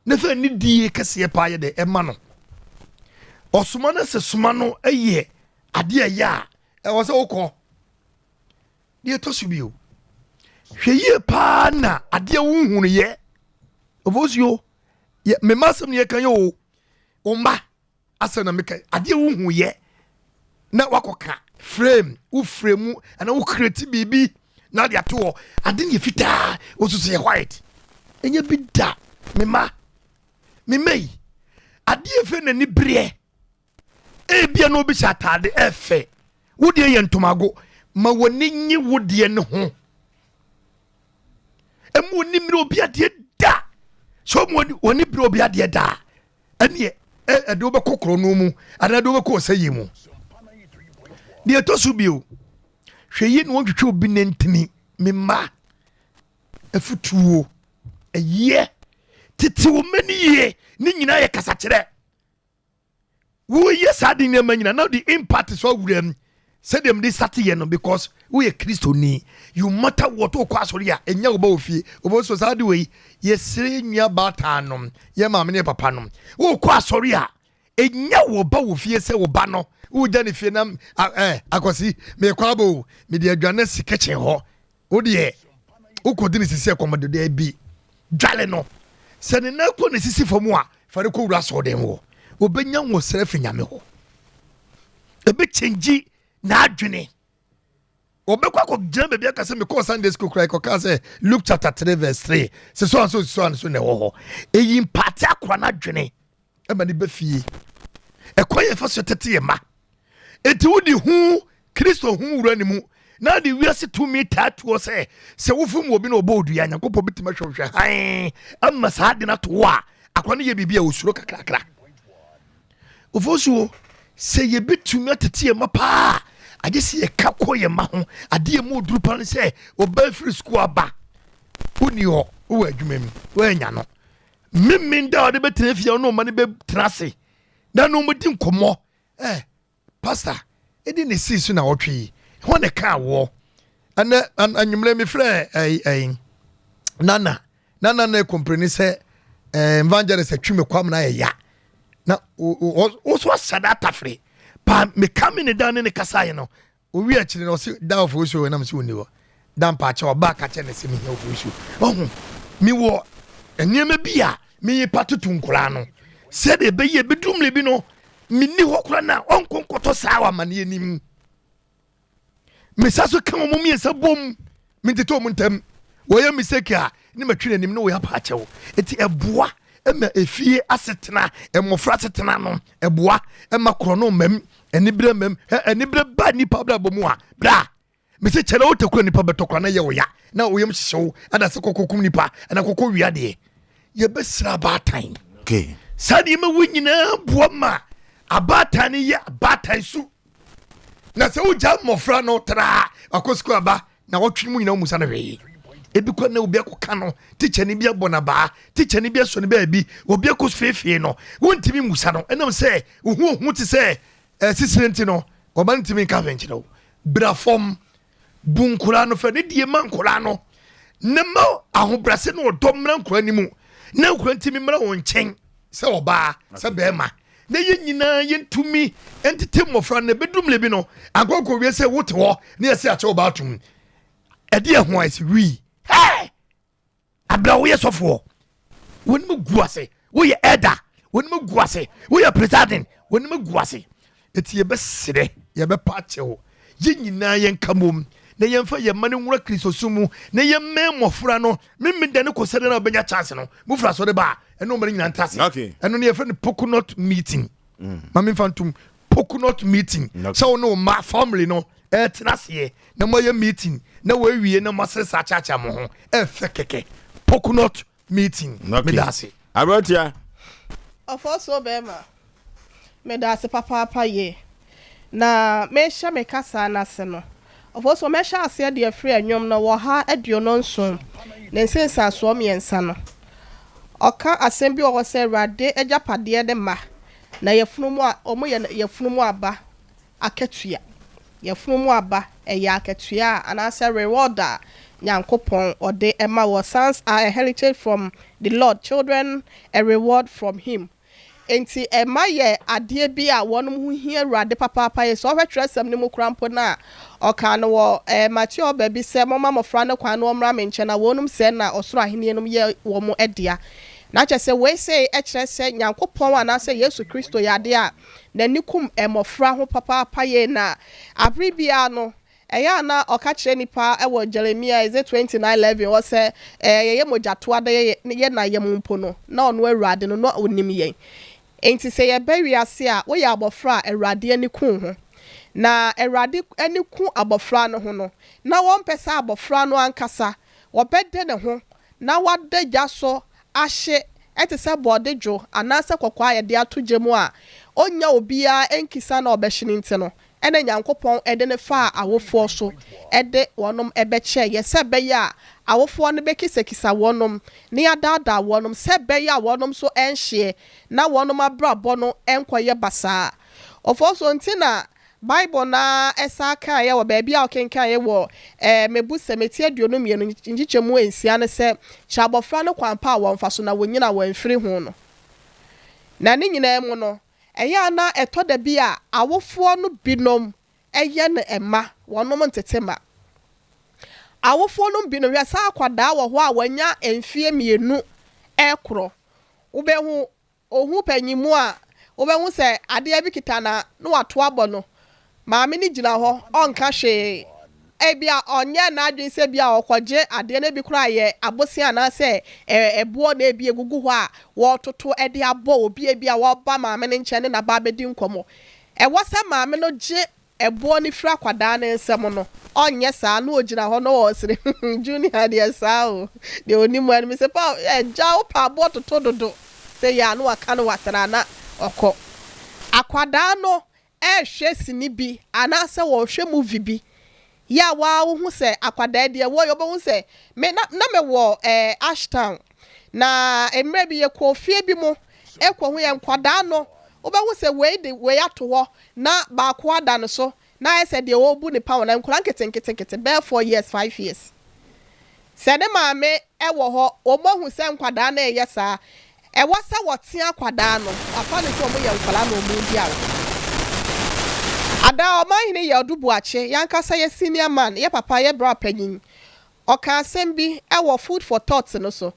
na fɛ ne die kɛseɛ paa yɛ dɛ ɛma no. Ɔsoma no sɛ soma no yɛ adeɛ ɛyɛ a ɛwɔ sɛ wokɔ. Deɛ ɛtɔ so bio, hwɛ yie paa na adeɛ wohunuyɛ ofosuo yɛ mema asɛm ne yɛka yɛ o wo mma asɛm na meka adeɛ wohuyɛ na wakɔka frame wo frame mu anaa wo create biribi na de ato hɔ ade ne yɛ fitaa wosusu yɛ white ɛnyɛ bi da mema mema yi adeɛ fɛ n'ani bereɛ Ebia na obi hyɛ ataade ɛfɛ, wo deɛ yɛ ntomago. Ma w'ani nye wo deɛ no ho. Ɛmu w'ani mmiri obi adeɛ da. Sɛ ɔmu w'ani bere obi adeɛ da a, ɛneɛ ɛde wobɛkɔ korɔ no mu anaa ɛde wobɛkɔ ɔsɛyɛ mu. Deɛ ɛtɔ so bio, hwɛ yie na wɔntwitwa obi nantini. Me mma, afutuo, ɛyɛ tete wo mma no yie, ne nyinaa yɛ kasakyerɛ. Woyɛ saa de nneɛma nyina na wode impact so awura mu sɛdeɛ mede sate yɛ no because woyɛ kristoni you matter what wokɔ asɔre a ɛnya wo ba wɔ fie wobɛ so saa de wei yɛsrɛ yɛ nua baataa nom yɛ maame ne yɛ papa nom wokɔ asɔre a ɛnya wo ba wɔ fie sɛ wo ba no wogya ne fie na eh, akwasi mekɔ abɔ o mede aduane asi kitchen hɔ Wo deɛ wokɔdi ne sisi ɛkɔm de dɛ bi dwale no sɛ ne nan kɔ ne sisi fam a fa no kɔwura asɔɔden hɔ wɔbɛnya nwosrɛ fi nyame hɔ ɛbɛkyɛngyi n'adwene wɔbɛkɔ akɔgyina baabi aka sɛ mekɔɔ sunday school koraa kɔkaa sɛ luke chapter 3 verse 3 sɛ so anso so anso na ɛwɔ hɔ ɛyi mpaate akora n'adwene ɛma ne ba fie ɛkwan yɛ fa so tete yɛ ma enti wode hu kristo ho wura ne mu na de wiase tumi taa tuo sɛ sɛ wofom wɔ bi na ɔbɔ odua nyankopɔn bɛtumi ahwɛ hwɛ hann ama saa ade no ato wo a akwa no yɛ biribi a osuro kakrakra ofosuo sɛ yɛbɛtumi atete yɛ ma paa agye sɛ yɛka kɔ yɛ ma ho adeɛ mu oduru pa no sɛ ɔbaa firi sukuu aba wonni hɔ wowɔ adwuma mu woanya no Memen da a ɔde bɛtena fie a ɔne ɔma no bɛtena ase na ne ɔmadi nkɔmmɔ. Eh, pastor, ɛdi ne sii so na ɔtwe yi, hɔ ne kaa woɔ. Ɛnɛ anwummerɛ mefrɛ ɛyi ɛyi nana nana na ɛkɔmpreni sɛ eh, evangelist atwi me kwam na ayɛ ya na wo so ahyɛ da atafere paa meka me ne dan ne ne kasaeɛ no Owie akyiri no ɔse da ofosuo wɔ nam sɛ ɔnni hɔ da mpaakyɛw ɔbaa ka kyerɛ no sɛ mehia ofosuo ɔho mewɔ nneɛma bi a mepa toto nkoraa no sɛdeɛ ɛbɛyɛ ɛbɛduru mmerɛ bi no menni hɔ koraa no a ɔnkɔ nkɔtɔ saa wɔ amaneɛ no mu mesa so ka wɔn mmiɛnsa bom mentete wɔn ntam wɔyɛ mistake a ne matwi n'anim ne wɔyɛ apaakyɛw eti ɛboa ma efie asetena mmɔfra asetena no ɛboa ma korɔ no mmam anibere mmam anibere ba nipa abrabɔ mu a bra mesi kyɛlɛ wo tekura nipa bɛtɔ kora na yɛ wo ya na oyam hyehyɛ wo ɛna sɛ kɔkɔ kum nipa ɛna kɔkɔ wia deɛ yɛbɛsira abaatan okay. saa nneɛma wo nyinaa boa ma abaatan no yɛ abaatan su na sɛ wogya mmɔfra no traa akɔ sukuu aba na wɔtwe mu nyinaa musa no hwee. Ebi kɔ na obi akɔka no, tikyani bi abɔ no abaa, tikyani bi asɔ no baabi, obi akɔ feefee no. Wontumi mmusa no. Ɛnam sɛ wo ho ohu te sɛ sisire nti no, ɔba no ntumi nka hwee nkyerɛ wo. Bra fam, bu nkwadaa no, fa nidie ma nkwadaa no, na ma ahobrɛase ne ɔdɔ mmra nkwadaa no mu, na nkwadaa ntumi mmra wɔn nkyɛn sɛ ɔbaa, sɛ bɛrima, na yɛn nyinaa yɛntumi ntete mmɔfra no. Ɛbɛduru mmerɛ bi no, ankɔnkɔ wie sɛ wote hɔ na yɛsɛ akyɛ ɔbaa atom. Ɛde ɛho ayɛ sɛ wii. Hey! Abira woyɛ sɔfoɔ, wɔn gu ase, woyɛ ɛda, wɔn gu ase, woyɛ presiding, wɔn gu ase. Eti yɛbɛsrɛ, yɛbɛpa akyɛw, yɛn nyinaa yɛn ka mom na yɛmfa yɛn mma no nwura Kristosom mu na yɛmmɛn mmɔfra no. Memeda ne kɔsɛdɛ na wobɛnya chance no, mofiri asɔre ba a, ɛne ɔma no nyinaa ntra ase. Ɛno ne yɛfrɛ no pokonot meeting. Ma memfa ntom pokonot meeting. Sɛ wo ne wo mma family no ɛtena aseɛ na moayɛ meeting na wɔawie na moasere saa kyeakyea mo ho, ɛfɛ kɛkɛ. Pokonot meeting. Meda ase. Aberanteɛ. Ɔfɔsuo bɛrima, meda ase papaapa yie. Na mehyɛ me kasa no ase no, ɔfɔsuo mɛhyɛ aseɛ de afiri ɛnwom no wɔ ha 27 ne nsensansoɔ mmiɛnsa no. Ɔka asɛm bi wɔ hɔ sɛ Awurade agyapadeɛ ne mma, na yafunu mu a wɔn yɛ yafunu mu aba akatua. Yafunu mu aba ɛyɛ akatua a anaasɛ reward a Nyankopɔn ɔde ma wɔ. Sons are a heritage from the Lord, children a reward from him. Enti ɛma yɛ adeɛ bi a wɔn ho hia Awurade papaapa yɛ. Sɛ ɔhwɛ twerɛsɛm no mu koraa mpo no a, ɔkaa no wɔ Mateo baabi sɛ, Momma mmɔfra no kwan na wɔmmra me nkyɛn, na wɔnom sɛɛ na ɔsoro ahennie no yɛ wɔn dea. Na kyerɛ sɛ wei sei kyerɛ sɛ Nyankopɔn anaasɛ Yesu Kristo yɛ adeɛ a n'ani kum mmɔfra ho papaapa yie, na abere biara no ɛyɛ a na ɔka kyerɛ nnipa wɔ Jeremia Eze 29:11 hɔ sɛ, Ɛɛ, yɛyɛ mogyatoa da yɛ yɛn na yam mpo no, na ɔno Awurade no, na ɔnim yɛn. Enti sɛ yɛba wiase a, woyɛ abɔfra a, Awurade ani ku wo ho. Na Awurade ani ku abɔfra no ho no, na wɔmpɛ sɛ abɔfra no ankasa wɔbɛde ne ho na wada gya so ahye te sɛ bɔɔde dwo anaasɛ kɔkɔɔ a yɛde ato gya mu a ɔnnya obiara nkisa na ɔbɛhye no nti no, ɛna Nyankopɔn de no faa awofoɔ so de wɔnom bɛkyɛɛ yɛ sɛ ɛbɛyɛ a awofoɔ no bɛkisakisa wɔnom na yɛadaadaa wɔnom sɛ ɛbɛyɛ a wɔnom nso ɛnhyeɛ na wɔnom abrabɔ no nkɔyɛ basaa. Ɔfoɔ nti na Bible no ara san kaeɛ wɔ baabi a wokenkaneɛ wɔ Mmebusɛm eti 22 nkyekyɛmu nsia no sɛ, Kyerɛ abɔfra no kwan pa a wɔmfa so na wɔnyini a wɔamfiri ho no. Na ne nyinaa mu no, ɛyɛ a na ɛtɔ da bi a awofoɔ no binom yɛ no mma, wɔnom ntete mma. Awofoɔ nom binom, hwɛ sɛ akwadaa wɔ hɔ a wanya mfeɛ 2 rekorɔ, wobɛhu Ohu panyin mu a, wobɛhu sɛ adeɛ bi kita no a, na wato abɔ no. Maame no gyina hɔ, ɔnka hwee. Ebia ɔnyɛɛ n'adwene sɛ ebia ɔrekɔgye adeɛ no, ebi koraa yɛ abosea anaasɛ ɛboɔ na ebia egugu hɔ a wɔretoto de abɔ obi a ebia waba maame no nkyɛn ne n'aba abɛdi nkɔmmɔ. Ɛwɔ sɛ maame no gye ɛboɔ no firi akwadaa no nsam no, ɔnyɛ saa, na ɔgyina hɔ na ɔresere, Junior deɛ saa o, deɛ ɔnim ara ni, mese pa agya wo pɛ aboɔ toto dodo, sɛ yɛ a na waka no watra na ɔkɔ. Akwadaa no rehwɛ sini bi anaasɛ ɔrehwɛ movie bi, yɛ a waa wohu sɛ akwadaa deɛ wɔyɛ, wobɛhu sɛ me na na mewɔ eh, Ashtown, na mmerɛ bi yɛkɔɔ fie bi mu kɔhu yɛ nkwadaa no, wobɛhu sɛ wei de wei ato hɔ na baako ada no so na ayɛ sɛ deɛ ɔrebu ne paw na nkwadaa nketenketenkete bɛyɛ 4 years, 5 years, sɛ ne maame wɔ hɔ, wɔn ahu sɛ nkwadaa no ɛyɛ saa, ɛwɔ sɛ wɔte akwadaa no afa ne sɛ wɔn yɛ nkwadaa na wɔn di agorɔ. Ada ɔmanhene yɛ Ɔdo Buakye, yankasa yɛ senior man, yɛ papa, yɛ bra panyin, ɔka asɛm bi wɔ Food for Thought no so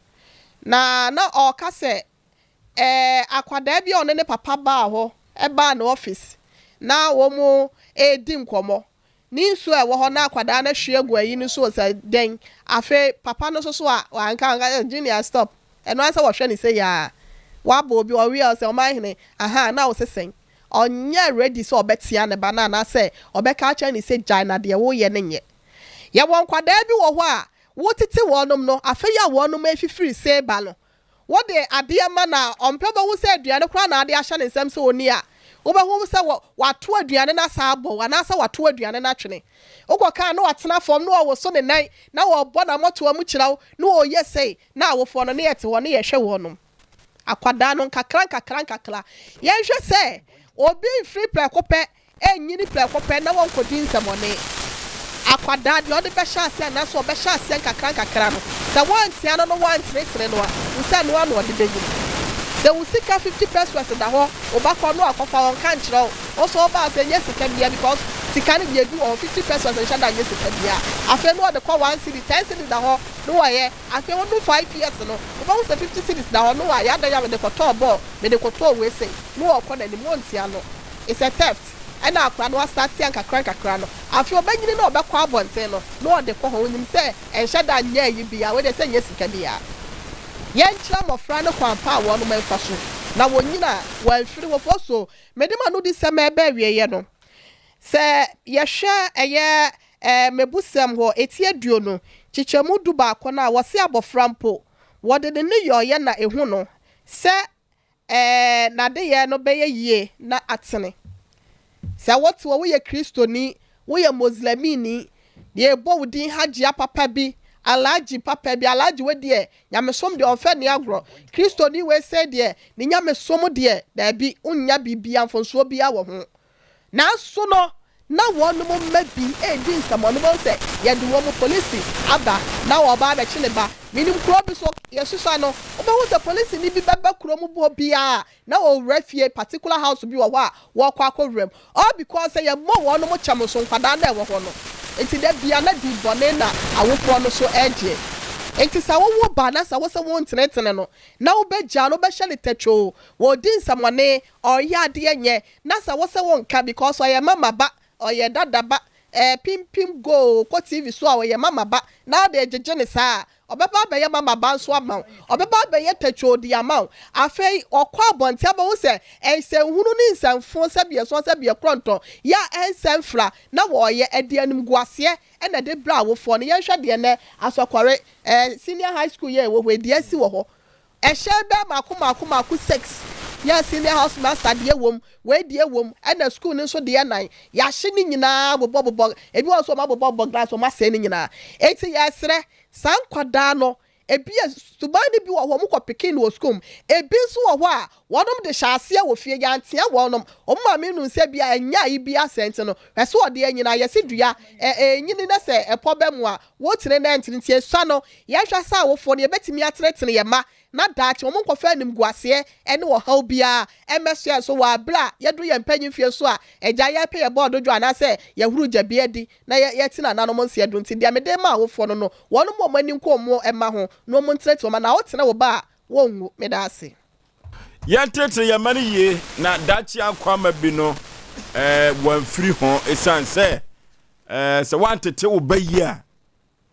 na ɔka sɛ akwadaa bi a ɔne ne papa baa hɔ, ɛbaa ne office na wɔn redi nkɔmmɔ ne nsuo a ɛwɔ hɔ na akwadaa no ahwie agu ayi no so sɛ dɛn. Afei papa no nso so a wanka anka, "Junior, stop." Ɛno ara sɛ wɔhwɛ ne sɛ yaa wabɔ obi ɔwie a ɔsɛ ɔmanhene aha na ɔsɛ ɔnyɛ ready sɛ ɔbɛtea ne ba no anaasɛ ɔbɛka akyerɛ ne sɛ gyae na deɛ woyɛ no nyɛ. Yɛwɔ nkwadaa bi wɔ hɔ a wotete wɔnom no, afei a wɔnom afifiri seba no, wɔde adeɛ ma na ɔmpɛ, bɛhu sɛ aduane koraa na ade ahyɛ ne nsam sɛ ɔni a Wobɛhu sɛ wɔ, wato aduane no asan abɔ wo, anaasɛ wato aduane no atwene. Wokɔka a, na watena fam, na ɔrewoso ne nan, na ɔrebɔ n'amɔtoa mu kyerɛ wo, na ɔreyɛ sei, na awofoɔ no, na yɛte hɔ, na yɛhwɛ wɔnom. Akwadaa no, nkakra nkakra nkakra. Yɛnhwɛ sɛ obi mfiri prɛko pɛ Ɛnyini prɛko pɛ na wɔnkɔdi nsɛmmɔne. Akwadaa, deɛ ɔde bɛhyɛ aseɛ anaasɛ ɔbɛhyɛ aseɛ nkakrankakra no, sɛ woantea no na woantenetene no a, hu sɛ ɛno ara na ɔde bɛnyini. Sɛ wo sika 50 pesewas da hɔ, wo ba kɔ na wakɔfa, ɔnka nkyerɛ wo. Wo nso woba a, sɛ ɛnyɛ sika biara because sika no deɛ ebi wɔ hɔ, 50 pesewas nhyɛ da nyɛ sika biara. Afei na ɔde kɔ one cedi, ten cedis da hɔ na wayɛ. Afei wodu five years no, wobɛhu sɛ 50 cedis da hɔ na wayɛ, adɛn a mede kɔtɔɔ bɔɔl, mede kɔtɔɔ wei sei, na ɔrekɔ n'anim, wontea no. It's a theft ɛna akora no astarte a nkakra nkakra no afei ɔbɛnyini na ɔbɛkɔ abɔnten no na ɔde kɔ hɔ onim sɛ ɛnhyɛ da nyɛ ayi biaa wei deɛ sɛ nyɛ sika biaa. Yɛnkyerɛ mmɔfra no kwan pa a wɔnom mfa so na wɔnyini a wɔamfiri hɔ fo so. Mede m'anodisɛm reba awieɛ no, sɛ yɛhwɛ ɛyɛ Mmebusɛm hɔ, eti aduonu, kyekyɛmu dubaako no a, wɔse abɔfra mpo, wɔde ne nneyɔeɛ na ɛhu no sɛ Ɛɛ, n'adeyɛ no bɛyɛ yie na atene. Sɛ wote hɔ, woyɛ Kristoni, woyɛ Moslemini, deɛ yɛbɔ wo din Hajia papa bi, Alhaji papa bi, Alhaji wei deɛ, nyamesom deɛ ɔmfa nni agorɔ, Kristoni wei sei deɛ, ne nyamesom deɛ, daabi, wonnya biribiara, mfomsoɔ biara wɔ ho. Nanso no, na wɔnom mma bi redi nsɛmmɔne. Wobɛhu sɛ yɛde wɔn polisi aba na wɔreba abɛkye ne ba. Menim kuro bi so, yɛhyehyɛ no, wobɛhu sɛ polisini bi bɛba kuro mu hɔ biara a, na ɔrewura fie, particular house bi wɔ hɔ a wɔrekɔ akɔwura mu. All because sɛ yɛmmɔ wɔnom kyɛm nso nkwadaa no a ɛwɔ hɔ no. Nti da biara na din bɔne na awofoɔ no so regyeɛ. Nti sɛ wowo ba na sɛ wose wontenetene no, na wobɛgyaa no, wobɛhyɛ no tɛtwoo, wɔredi nsɛmmɔne, ɔreyɛ adeɛ nyɛ, Na sɛ wose wo nka because ɔyɛ mama ba ɔyɛ dada ba eh pim pim go kɔ TV so a ɔyɛ mama ba na wode gyegye no saa a ɔbɛba abɛyɛ mama ba nso ama wo ɔbɛba abɛyɛ tɛtwoo de ama wo afei ɔkɔ abɔnten abɛhu sɛ nsɛnhunu ne nsɛmfoo sɛbeɛsɔn sɛbeɛkorɔntɔn yɛ a ɛnsɛ mfra na wɔyɛ ɛde animguaseɛ na ɛde brɛ awofoɔ no yɛnhwɛ deɛ nɛ asɔkɔre eh senior high school yɛ ɛwɔ hɔ yi deɛ asi wɔ hɔ Ɛhyɛn bɛyɛ mako mako mako six yɛ senior house master deɛ wom, wei deɛ wom, ɛna school no nso deɛ nan. Yɛahye ne nyinaa bobɔ bobɔ, ebi wɔ hɔ nso wɔn abobɔ bobɔ glass, wɔn asɛe ne nyinaa. Enti yɛsrɛ, saa nkwadaa no, ebi yɛ suban no bi wɔ hɔ wɔn kɔ picking no wɔ school mu, ebi nso wɔ hɔ a wɔnom de hyɛ aseɛ wɔ fie, yɛantea wɔnom, wɔn maame nuu sɛ ebia ɛnyɛ ayi bi asɛe nti no, hwɛ sɛ ɔde anyini a, yɛse dua, ɛ, ɛnyini na sɛ ɛpɔ ba mu a, wotene na ɛntene nti esua no, Yɛhwɛ sɛ awofoɔ no, yɛbɛtumi atenetene yɛn mma na daakye wɔn nkɔfa animguaseɛ ne ɔhaw biara mmɛsoa yɛn so wɔ aberɛ a yɛduru yɛn mpanyin mfeɛ so a agya yɛrepɛ yɛn bɔɔdo dwo anaasɛ yɛhoro gya bi adi na yɛte nananom nseɛ do. Nti deɛ mede rema awofoɔ no no, wɔn mma wɔn ani nku wɔn mma ho na wɔn ntenetene wɔn mma na wotene wo ba a, wɔnwu. Meda ase. Yɛntenetene yɛn mma no yie na daakye akwamma bi no wɔamfiri ho ɛsiane sɛ sɛ woantete wo ba yie a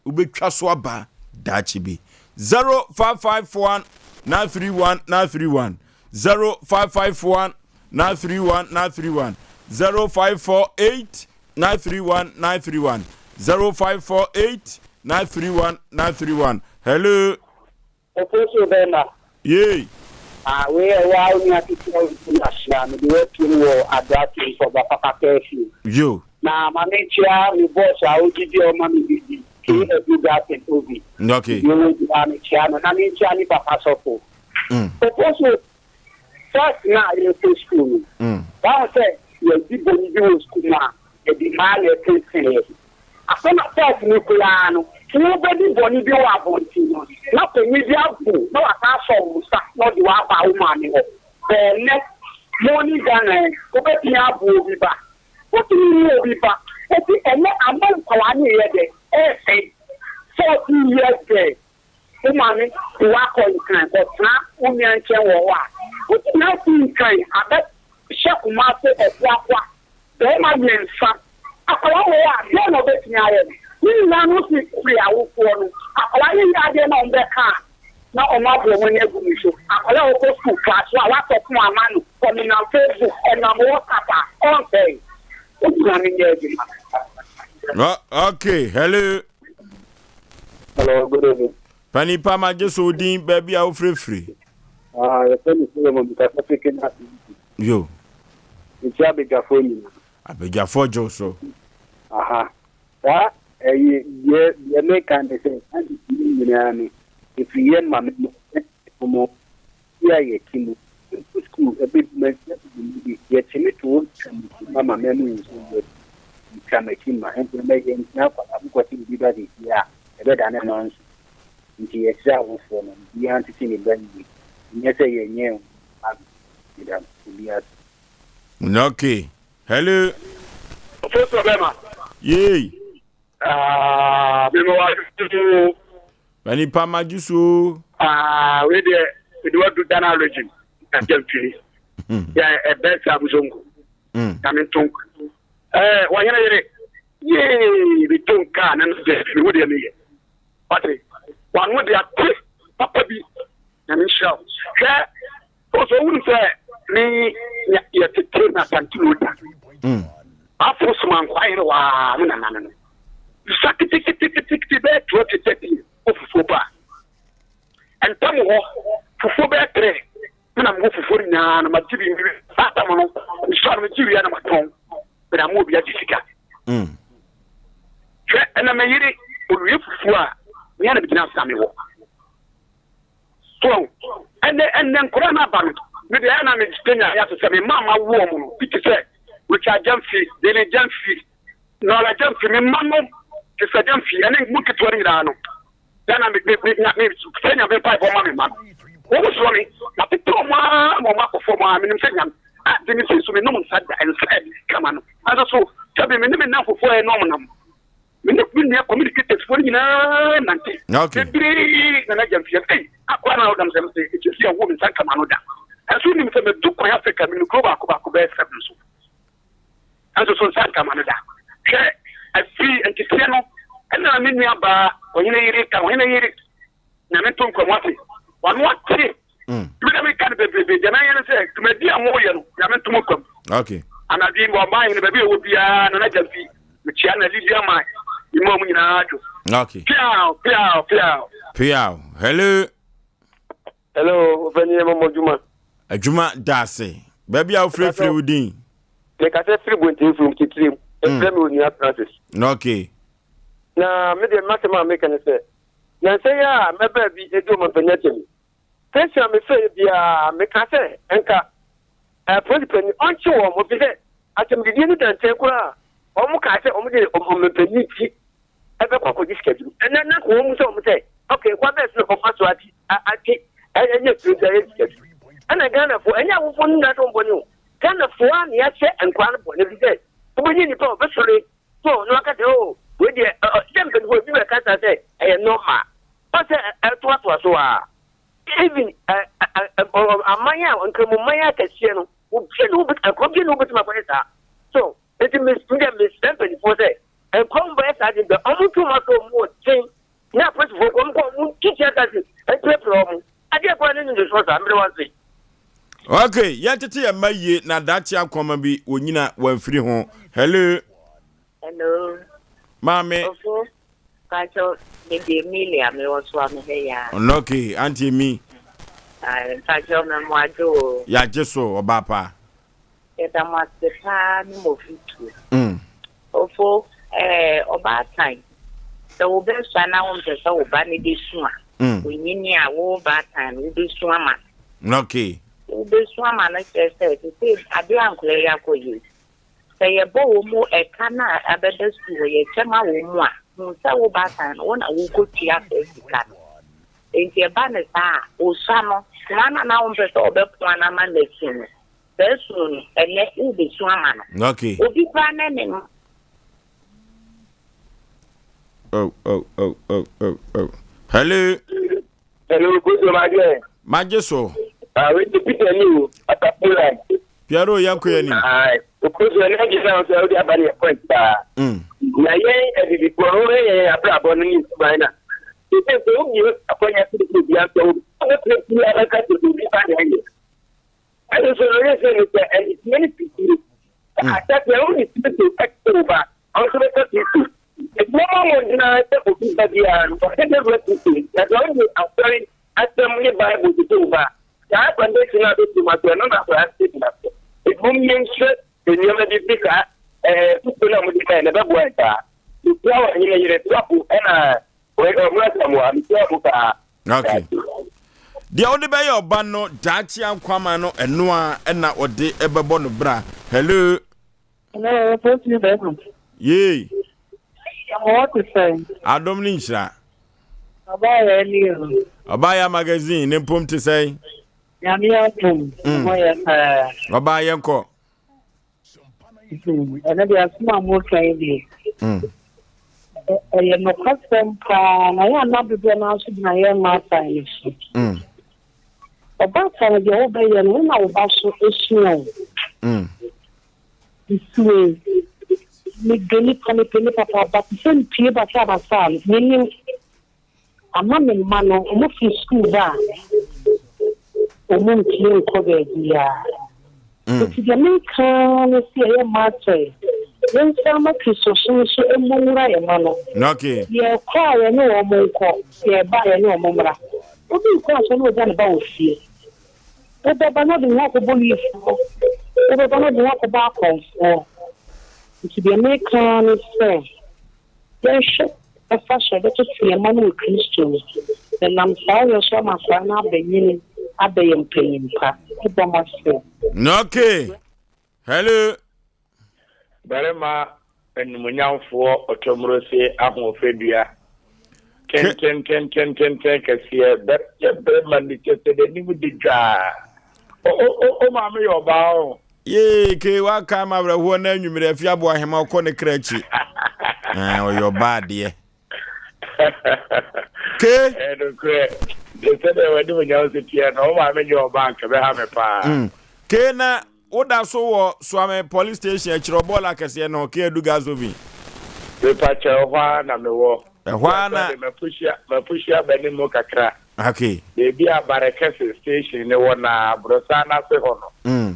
wobɛtwa so aba daakye bi. 0551 931 931 0551 931 931 0548 931 931 0548 931 931 Hello. Ofosuo bɛɛma. Yei. Ah wei yɛ waa onua ketewa obi na hyira mede wo apue mu wɔ Adra Tempɔ ba papa pɛɛ fie. Yo. Na ma me nkyia me boss a odidi a ɔma me didi K Adu Garden Obi. Okay. Deɛ ɔwɔ biara me kyia no na me nkyia ne papa sɔfo. Ofosuo first na yɛkɔ school no wahu sɛ yɛdi bɔne bi wɔ school mu a yɛde mmaa na ɛtenten yɛ. Afei na first no koraa no, wobɛdi bɔne bi wɔ abɔnten no, na panyin bi abu wo na wasan asɔ wo nsa na ɔde wo aba wo maame hɔ. But ɛnnɛ, mo ne Ghana yi, wobɛtumi abu obi ba. Wotumi nwu obi ba. Enti ɛnnɛ ama nkwadaa no reyɛ dɛn? Ɛresɛe. 14 years girl, wo maame de wo akɔ Nkran kɔtena wo nua nkyɛn wɔ hɔ a, wotumi afi Nkran abɛhyɛ Kumasi Ɔboakwa Barima miensa, akwadaa wei a, deɛn na ɔbɛtumi ayɛ no? Ne nyinaa no si firi awofoɔ no. Akwadaa no yɛ adeɛ na wɔbɛka a, na wɔabɔ wɔn ani agu ne so. Akwadaa a ɔkɔ sukuu class one a, woatɔ phone ama no, ɔnenam Facebook, ɔnam WhatsApp a, ɔnsɛe. Wogyina no nyɛ adwuma. Okay, hello. Hello, good evening. Pani pa ma gye so din baabi a wofirefiri. Ah, yɛfrɛ me Solomon, mekasa fi Kenya. Yo. Mekyia abadwafoɔ nyinaa. Abadwafoɔ gye wo so. Aha. Saa ɛyi deɛ deɛ meka ne sɛ ade nyinaa no ɛfiri yɛn maame mo mo bi a yɛte mu mpo sukuu ɛbɛdwuma bi yɛtumi to wo twa m'akyi ma ma mɛmu nso yɛ twa m'akyi ma nti ɛbɛyɛ ntina akwadaa mokɔte biribi ba sisi a ɛbɛda ne ma nso nti yɛsrɛ awofoɔ no obiara ntete ne ba yie nyɛ sɛ yɛnyɛ meda obiara. Okay. Hello. Ofosu ɔbɛma. Yay. Ah, me mo wa so. Bani pa ma jusu. Ah, we de we de wadu Ghana region. Ajamfi. Ya ebe sa buzongo. Na me nton. Eh, wa yere yere. Yee, me ton ka na no de me wo de me ye. Wate. Wa no de ate papa bi. Na me nhyira wo. Hwɛ, o so wunu sɛ me yɛ tete na santino da. Afo soma nkwa yere waa me nana no. Sa keteketekete bɛyɛ 12 to 13 o fufuo ba. Ntam hɔ fufuo bɛyɛ 3 me na mewɔ fufuo no nyinaa no magye bi saa tam no mesua no megye wia na matɔn mede ama obi agye sika. Hwɛ ɛna me yere owie fufuo a mea na megyina asa me wɔ. So ɛnɛ ɛnɛ nkwadaa no aba no me deɛ ɛna me de nyame ase sɛ me mma ma wo wɔn no bi te sɛ Richard Gyamfi, Dele Gyamfi, Nora Gyamfi, me mma no te sɛ Gyamfi ɛne mu nketewa no nyinaa no ɛna me me me me sɛ nyame mpaebɔ ma me mma no wɔn soro me na tete wɔn ara ma wɔn akɔ fam ara menim sɛ nyame a de me si so me nom nsa da nsa ɛdi kama no ɛnso so sɛbi me ne me nam fofoɔ ɛnɔm nam me ne me nua communicators foɔ no nyinaa nante bebree na n'agya mfeɛ ei akora na ɔdam sɛ sɛ ɛkyɛ si ɛwo me nsa nkama no da ɛnso nim sɛ madu kwan Africa menim kuro baako baako bɛyɛ sɛm so ɛnso so nsa nkama no da hwɛ afiri nteteɛ no ɛna me nua baa ɔhene yere ka ɔhene yere nyame nto nkwamu ase wano ate bi na meka no bebrebe deɛ mɛyɛ no sɛ dwumadi a moyɛ no nyame nto mo kwam anadwo yi ɔma hene baabi a ɛwɔ biara na n'agya fi mekyia na Libya man mma mu nyinaa dwo. Okay. Piaw piaw piaw. Piaw. Hello. Hello, ɔfɛni yɛ mɔmɔ adwuma. Adwuma da ase. Baabi a wofirefiri wo din. Mekasa firi Bonten from Titirim. Ɛfrɛ me Onua Francis. Okay. Na me deɛ m'asɛm a meka ne sɛ, nansa yi a mɛbaa bi edi ɔmampanyin akyɛ mi. Station a mefrɛeɛ biara meka sɛ nka eh, polisi panyin ɔnkye wɔn ɛfiri sɛ asɛmdidie no da nkyɛn koraa a wɔn kaa sɛ wɔn de ɔmampanyin ti ɛbɛkɔ akɔgye sikaduro. Ɛnɛ na nka wɔn mu sɛ wɔn sɛ okay kwan bɛn so na wɔfa so ate ate ɛnyɛ firi sɛ ɛyɛ sikaduro. Ɛna Ghanafoɔ ɛnyɛ awofoɔ no nyinaa sɛ wɔn bɔne o. Ghanafoɔ a na yɛahyɛ nkwadaa no bɔne ɛfiri sɛ wobɛnya nipa a ɔbɛsɔre so na waka sɛ oh wei deɛ sɛ mpanimfoɔ ebi bɛka saa sɛ ɛyɛ normal. Ɔsɛ ɛtoatoa so a even aman a nkramoman akɛseɛ no obia ne wobɛtumi akuro bia ne wobɛtumi akɔyɛ saa so nti mesɛ mesrɛ mpanimfoɔ sɛ nkuro mo bɛyɛ saa de bɛ ɔmo ntu ɔmo aso ɔmo ɔden na apolisifoɔ kɔ ɔmo kɔ ɔmo ntu tia taxi mpirapira ɔmo adeɛ kora ne nnisoɔ saa mmerɛ wanse. Okay, yɛntete yɛn mma yie na daakye akɔma bi wɔnyina wɔamfiri ho. Hello. Hello. Maame. Ofo, Pacho, me de Emilia, me wɔ so a me hɛ ya. Okay, Auntie Emi. Pacho, me mo adwo o. Yagye so, ɔbaa pa. Yɛda mo ase paa ne mo fotuo. Ofo, eh, ɔbaatan, sɛ wo bɛ sua na wo mpɛ sɛ wo ba ne bɛ su a, onyini a wo baatan no wo bɛ su ama no. Okay. Wo bɛ su ama no kyerɛ sɛ, sese adeɛ a nkɔla yi akɔ yie. Sɛ yɛbɔ wɔn mu ɛka no a abɛda sukuu hɔ, yɛkyɛ ma wɔn mu a, hu sɛ wo baatan no, wo na worekɔtua saa sika no. Enti ɛba no saa a, osua no, poma no a na wompɛ sɛ ɔbɛpoa no ama no asu no, saa su no, ɛnnɛ worebɛsu ama no. Okay. Obi koraa ne ne mma. Oh, oh, oh, oh, oh, oh. Hello. Hello, Kojo Magye. Magye so. Ah, we Peter ni o, Atapola. Piero yɛn kɔ yɛn nim. Ah, Kojo ɛna gye na ɔsɛ ɔde aba ne yɛ point paa. Na yɛn abibifoɔ no yɛ yɛn abrabɔ no ne nsuban na. Sɛ sɛ obi akɔnya sɛ obi asɔ obi, ɔbɛpɛ bi abɛka sɛ obi ba na ɛyɛ. Ɛno nso no yɛ sɛ no sɛ ɛnteɛ ne fifiri. Asɛsɛ wo ne Kristo ɛte wo ba, ɔnso bɛka Kristo. Nneɛma mu gyina sɛ obi ba biara no, ɔsɛ dɛ wura Kristo. Na sɛ ɔde asɔre asɛm ne Bible tete wo ba, saa foundation a bɛsi ma so ɛno na akwadaa no bɛgyina so. Ɛmom yɛnhyɛ. nneɛma bi firi saa ɛɛ fufuo no a wɔde ma yɛn no ɛbɛboa yɛn paa. Mekyia wɔ hene yere Tuapo ɛna ɔhene Asamoah mekyia wɔn paa. Okay. Deɛ wode bɛyɛ ɔba no daakye ankwama no ɛno a ɛna ɔde ɛbɛbɔ no bra. Hello. Hello, Posi bɛma. Yee. Ɔwɔ te sɛn? Adom ne nhyira. Ɔbaayɛ ni o. Ɔbaayɛ magazine ne mpom te sɛn? Nyame adom. Ɔmɔ yɛ paa. Ɔbaayɛ nkɔ. Ɛno deɛ asɛm a moka yi deɛ mm. ɛyɛ nokwasɛm paa na yɛ ana dodoɔ no nso gyina yɛ mmaatan no so mm. ɔbaatan no deɛ wobɛyɛ no wo na wo ba so asua o mm. nsuo medɔ nipa mepɛ nipa paa ba te sɛ mpie basabasa no menim Ama me mma no, wɔfiri sukuu ba a, wɔmpue nkɔ baabiara. Enti deɛ meka ara ne sɛ yɛyɛ mmaatan, yɛnsan mma Kristosom so mmɔ nwura yɛn mma no. Yɛrekɔ a, yɛne wɔn nkɔ, yɛreba a, yɛne wɔn mmra. Obi rekɔ asɔre na wagya ne ba wɔ fie. Wobɛba na ɔde ne ho akɔbɔ Lewifoɔ, wobɛba na ɔde ne ho akɔbɔ akɔmfoɔ. Enti deɛ meka ara ne sɛ, Yɛnhwɛ ɛfa so a yɛbɛtete yɛn mma no wɔ Kristo mu, na ɛnam saa yɛ so ama akwadaa no abɛnyini abɛyɛ mpanyin pa. Mebɔ mo ase. Okay. Hello. Barima animuonyamfoɔ ɔtɔmurose ahoɔfɛdua tentententententen kɛseɛ bɛ yɛ barima ni kyɛ sɛ n'anim de dwaa o o o o maame yɛ ɔbaa o. Yee ke waka ama awerɛhoɔ na anwummerɛ afi aboa hema ɔkɔ ne kra akyi. Eh, ɔyɛ ɔbaa adeɛ. Ke. Ɛyɛ nokorɛ. Sɛdeɛ w'anim nya wo si teɛ no, wo maame nyɛ ɔbaa anka ɛbɛha me paa. Mm. Ke na woda so wɔ Suame police station akyiri ɔbɔɔla kɛseɛ no ke adu Gazovin. Mepa kyɛw, ɛhɔ ara na mewɔ. Ɛhɔ ara na. Mapushi aba anim kakra. Okay. Baabi a Barekɛse station no wɔ no ara, aborosan no ase hɔ no,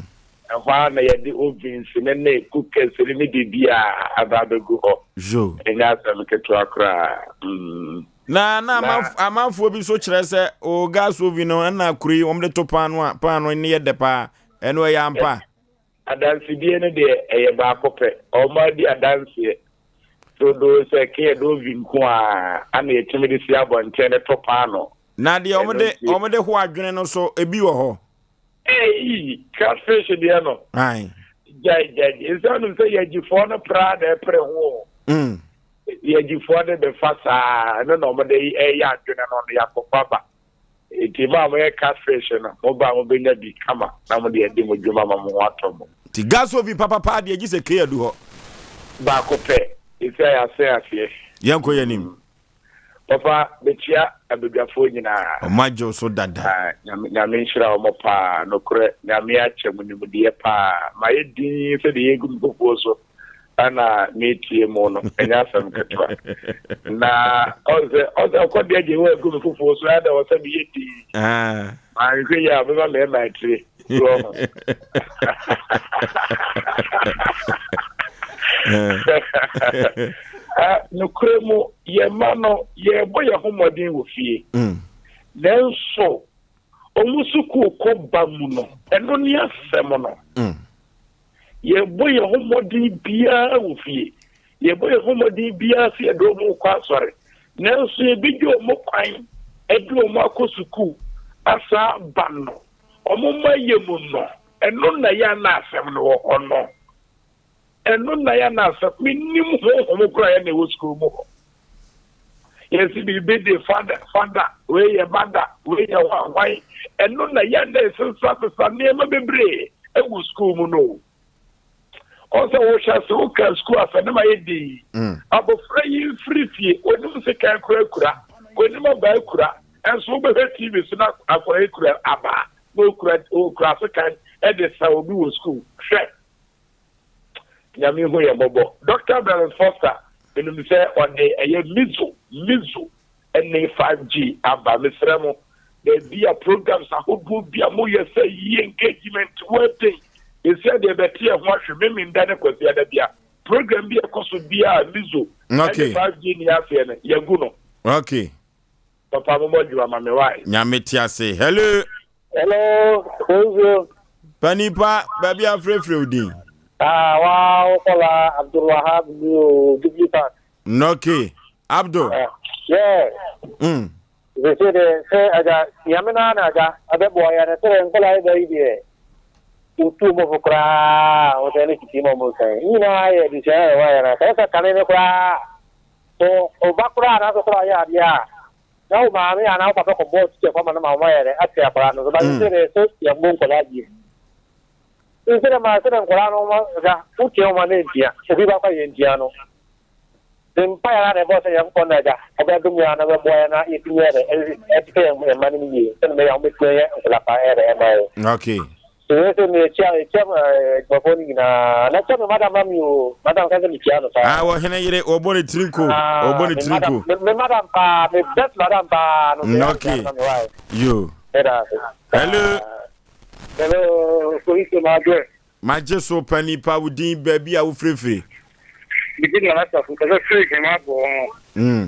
ɛhɔ ara na yɛde ovens no ne cookers no ne biribiara aba abɛgu hɔ. Zo. Ɛnyɛ asɛm ketewa koraa. Mm. Na na amanfoɔ bi nso kyerɛ sɛ o gas oven no ɛna kuro yi wɔde to paano a paano no yɛ dɛ paa ɛno ɛyɛ ampa. Adansedie no deɛ ɛyɛ baako pɛ. Wɔn adi adanseɛ dodoɔ sɛ keyɛ de oven nko ara ana yɛtumi de si abɔnten de to paano. Na deɛ wɔn de wɔn de ho adwene no so ebi wɔ hɔ. Eyi catfish deɛ no. Ayi. Gyae gyae gyae nsa nom sɛ yɛgyifoɔ no praa na ɛpere ho o. Mm. Yɛgyifoɔ no de fa saa ɛno na wɔn de ɛyɛ adwene no no yɛakɔfa ba. Enti mo a moyɛ catfish no, moba a mobɛnya bi kama na mode adi mo dwuma ma mo ho atɔ mo. Nti gas oven papapa deɛ gye sɛ K adu hɔ. Baako pɛ, seesei a yɛasɛn aseɛ. Yɛnkɔ yɛn anim. Papa, mekyia abadwafoɔ nyinaa. Wɔn agye wo so dada. Ah, Nyame, Nyame nhyira wɔn paa. Nokorɛ, Nyame akyɛ mo nimdeɛ paa. Mayɛ dinn sɛdeɛ yɛgu me fufuo so. Ɛna metie mu no, ɛnyɛ asɛm ketewa. Na ɔsɛ ɔsɛ ɔkɔ deɛ gye wɔ egu me fufuo so ɛna ɔsɛ meyɛ dii. Manhwɛ yi a mema mmarima atire so ɔho. Nokorɛ mu yɛn mma no yɛbɔ yɛn ho mmɔden wɔ fie. Mm. Nanso wɔn sukuu kɔ ba mu no ɛno ne asɛm no. Mm. Yɛbɔ yɛn ho mmɔden biara wɔ fie. Yɛbɔ yɛn ho mmɔden biara sɛ yɛde wɔn rekɔ asɔre. Nanso yɛbɛgya wɔn kwan de wɔn akɔ sukuu asan aba no, wɔn mma yɛ mu no, ɛno na yɛ na asɛm no wɔ hɔ no. Ɛno na yɛ na asɛm. Mennim honhom koraa yɛ na ɛwɔ sukuu mu hɔ. Yɛsi biribi de fada fada, wei yɛ mada, wei yɛ hwan hwan. Ɛno na yɛn na ɛsesasesa nneɛma bebree wɔ sukuu mu no. Ɔsɛ wohyɛ ase woka sukuu asɛ ne ma yɛ dii. Mm. Abɔfra yi mfiri fie, onim sekan kura kura, onim abaa kura, ɛnso wobɛhwɛ TV so na akwadaa yi kura abaa na okura okura sekan ɛde sa obi wɔ sukuu. Hwɛ. Nyame hu yɛn mmɔbɔ. Doctor Berlin Foster, menim sɛ ɔde ɛyɛ Mizo, Mizo ne 5G aba. Mesrɛ mo, baabi a programs ahodoɔ bi a moyɛ sɛ yi engagement, wedding, ɛsia deɛ bɛte yɛn ho ahwe, Memenda ne Kwasiada bia. Program bi a ɛkɔ so biara Mizo ne 5G ni aseɛ no, yɛagu no. Okay. Papa mo bɔ dwuma ma me why. Nyame te ase. Hello. Hello, bonjour. Panipa, baabi afrɛfrɛ wo din. Ah, wa wo kɔla Abdul Wahab ni o Jubilee Park. Okay. Abdul. Yeah. Sese de sɛ agya nyame naa na agya abɛboa yɛ na sɛ nkɔla yɛ bɛyi deɛ wotu mo fo koraa wo sɛ ne titi ma mo sɛn nyinaa yɛ adesua yɛ wɔ yɛ na sɛ sɛ kane ne koraa so ɔba koraa na so koraa yɛ adeɛ a na wo maame anaa wo papa kɔbɔɔ tikya fama no ma wɔn ayɛ dɛ ate akwadaa no so ba sese de so yɛmmɔ nkɔla bie nti dɛ ma sɛ dɛ nkɔla no wɔn da wotia wɔn na ntia obi ba kɔ yɛ ntia no ne mpa yɛn na ɛbɔ sɛ Nyankopɔn na agya ɔbɛdom yɛn na ɔbɛboa yɛn na yɛtumi yɛ dɛ ɛtete yɛn mma no yie sɛdeɛ bɛyɛ a wɔbɛtumi ayɛ nkɔla pa ɛyɛ dɛ ɛma yɛn. Okay. Sɛ sɛ mekyia mekyia adwumafoɔ no nyinaa na kyɛ me madam ma me o madam ka sɛ mekyia no paa. Ah wɔhene yere wɔbɔ ne tiri nko wɔbɔ ne tiri nko. Me madam paa me best madam paa no. Okay. Yo. Hello. Hello, polisi ma adwe. Magye so pa nipa wo din baabi a wofirifiri. Medi na asafo kasa firi hema bɔ ho.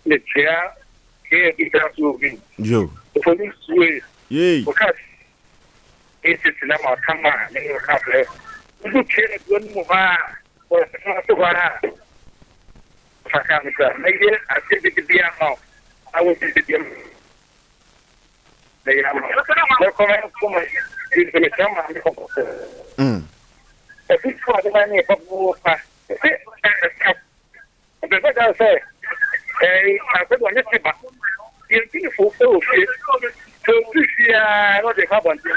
Mekyia KFB so obi. Yo. Polisi wei. Yei. Oka esisi na ma kama ne ne ka frɛ. Nso tie na duo no mu hɔ a wɔsesa so hɔ a. Faka me kra. Mɛyɛ ase bi bi ama wo. Awo bi bi ama. Mɛyɛ ama wo. Mɛkɔ mɛkɔ mɛ. Nso mekyia maame kɔkɔ. Ɛfi so ade ma ne papa pa. Sɛ ɛɛ Ɔpɛ da sɛ ɛɛ akɔdu ɔnyɛ te ba. Yɛn mpanyinfo wɔ fie. Sɛ ofi fie a na ɔde kɔ abɔnten.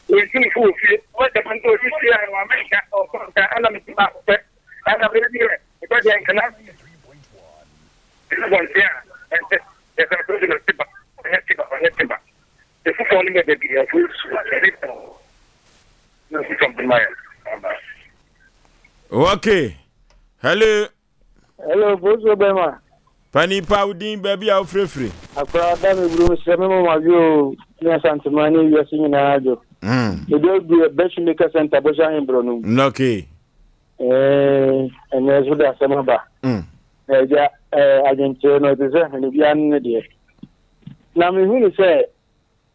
Yɛn mpanyinfo wɔ fie. Wɔde ba nti ofi fie a wɔn nka ɔkɔ nka ɛna me ti baako pɛ. Ɛna me deɛ ɛbɛ deɛ nkana abɔnten a ɛnsɛ yɛsɛ akɔdu na te ba ɔnyɛ te ba ɔnyɛ te ba. Efufoɔ no bɛ baabi ɛfo esu ɛne na nsi fam ma yɛ. Okay. Hello. Hello, Bozo Bɛma. Pani pa wo din baabi a wofirefiri. Akora da me buru mesrɛ me mama dwo ne Asantema ne wiase nyinaa dwo. Mede agu Bɛhye Maker Center Bɔhyɛ Ahemborɔ no mu. Okay. Ɛnɛ so de asɛm aba. Na agya adwenkyerɛ no ɛte sɛ hwene biara ne ne deɛ. Na mehu ne sɛ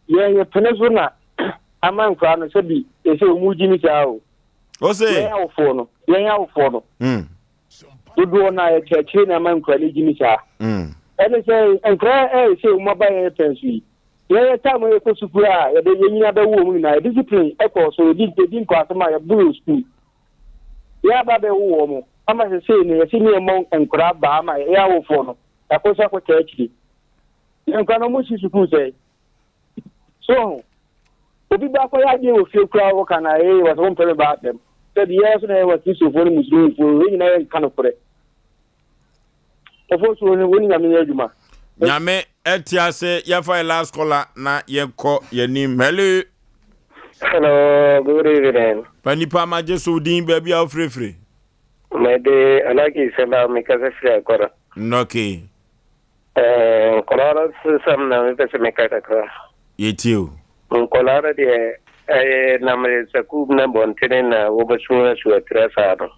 yɛn yɛpene so na ama nkwaraa no sɛbi ɛsɛ ɔmu gyimi saa o. Ose. Yɛn awofoɔ no yɛn awofoɔ no. Dodoɔ no a yɛkyerɛkyerɛ na ama nkwaraa no gyimi saa. Ɛne sɛ nkwaraa ɛyɛ sɛ ɔmu aba yɛn pɛn so yi. Yɛyɛ time a yɛkɔ sukuu a yɛde yɛn nyina bɛwo wɔn nyinaa yɛ discipline ɛkɔɔ so yɛdi yɛdi nkwaasɛm a yɛbo yɛ sukuu. Yɛn aba bɛwo wɔn ama sɛsei no yɛsi ne yɛmmɔ nkwaraa baa ama yɛn awofoɔ no yɛakɔ so akɔtaa akyire. Yɛn nkwaraa no wɔn si sukuu sɛe. So ho obi ba kɔyɛ adeɛ wɔ fie koraa wɔka na ee wɔsɛ wɔmpɛ me ba asɛm. Sɛbi yɛn nso na yɛwɔ Kristofoɔ ne Muslimfoɔ yɛn nyinaa yɛnka nokorɛ. Ɔfo so wo ne Nyame yɛ adwuma. Nyame ɛte ase yɛfa yɛ last caller na yɛnkɔ yɛnim. Hello. Hello, good evening. Pa nipa magye so din baabi a wofirifiri. Mede Alhaji Sɛba mekasa firi Agora. Okay. Eh, nkɔlaa no sesɛm na mepɛ sɛ meka kakra. Yɛtie o. Nkɔlaa no deɛ ɛyɛ nam sakuu na bɔntene na wɔbɛsu asu atira saa no.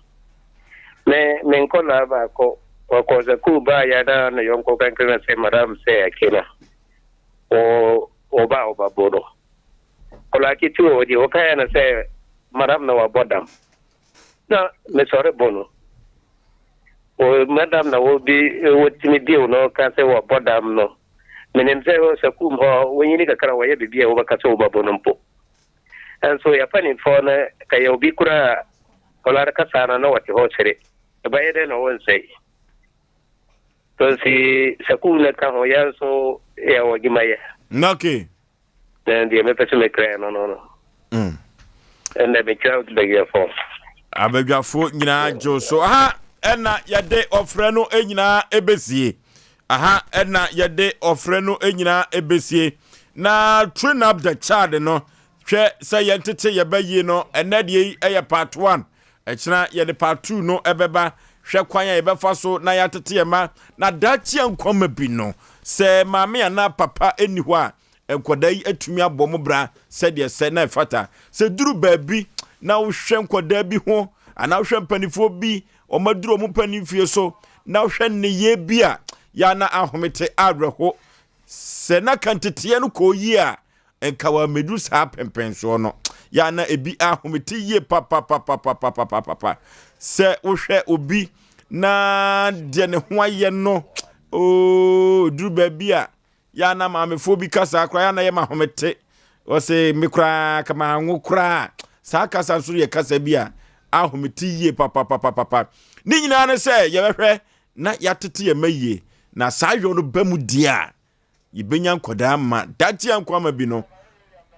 Me me nkɔlaa baako wɔkɔ sakuu baa yɛ na ne yɔnko kankere na sɛ madam sɛ akyi no wɔ wɔba a wɔba bo no. Kɔlaa ketewa wɔ deɛ wɔkaeɛ no sɛ madam na wabɔ dam. Na mesɔre bɔ no. O madam na wobi wotumi deal no ka sɛ wɔbɔ dam no. Menim sɛ wɔ sakuu mu hɔ wonyini kakra wɔyɛ biribi a wobɛka sɛ wobɛbɔ no mpo. Nso yɛfa nimfoɔ no ka yɛ obi koraa a ɔlara kasa no na wɔte hɔ sere. Ɛbɛyɛ dɛn na wɔnsɛe? Nti sakuu no ka ho yɛn nso yɛwɔ adwumayɛ. Okay. Na deɛ mepɛ sɛ mekra no no no. Ɛnna mekyerɛ badwafoɔ. Abadwafoɔ nyinaa gye so. Aha ɛna yɛde ɔfrɛ no nyinaa ɛbɛsie. Aha ɛna yɛde ɔfrɛ no nyinaa ɛbɛsie. Na train up the child no hwɛ sɛ yɛn tete yɛbɛyie no ɛnɛ deɛ yi ɛyɛ part one. Ɛkyena yɛde part 2 no ɛbɛba. Hwɛ kwan a yɛbɛfa so na yɛatete yɛn mma na daakye a nkwama bi no sɛ maame anaa papa nni hɔ a nkwadaa yi atumi abɔ mo bra sɛdeɛ sɛ na ɛfata. Sɛ duru baabi na wohwɛ nkwadaa bi ho anaa wohwɛ mpanimfoɔ bi wɔn aduru wɔn mpanin fie so na wohwɛ nneyɛɛ bi a yɛ na ahomete awerɛho sɛ na ka nteteɛ no kɔɔ yie a nka wɔamɛduru saa pɛmpɛnsoɔ no. Yɛ a na ebi ahomete yie papapapapapapapa. Sɛ wohwɛ obi na deɛ ne ho ayɛ no, oo, duru baabi a, yɛ a na maamefoɔ bi kasa koraa, yɛ a na yɛ ma ahomete. Wɔse me koraa ka manwo koraa. Saa kasa nso yɛ kasa bi a ahomete yie papapapapa. Ne nyinaa ne sɛ yɛbɛhwɛ na yɛatete yɛn mma yie, na saa yɔ no ba mu deɛ a, yɛbɛnya nkwadaa ma daakye a nkwama bi no,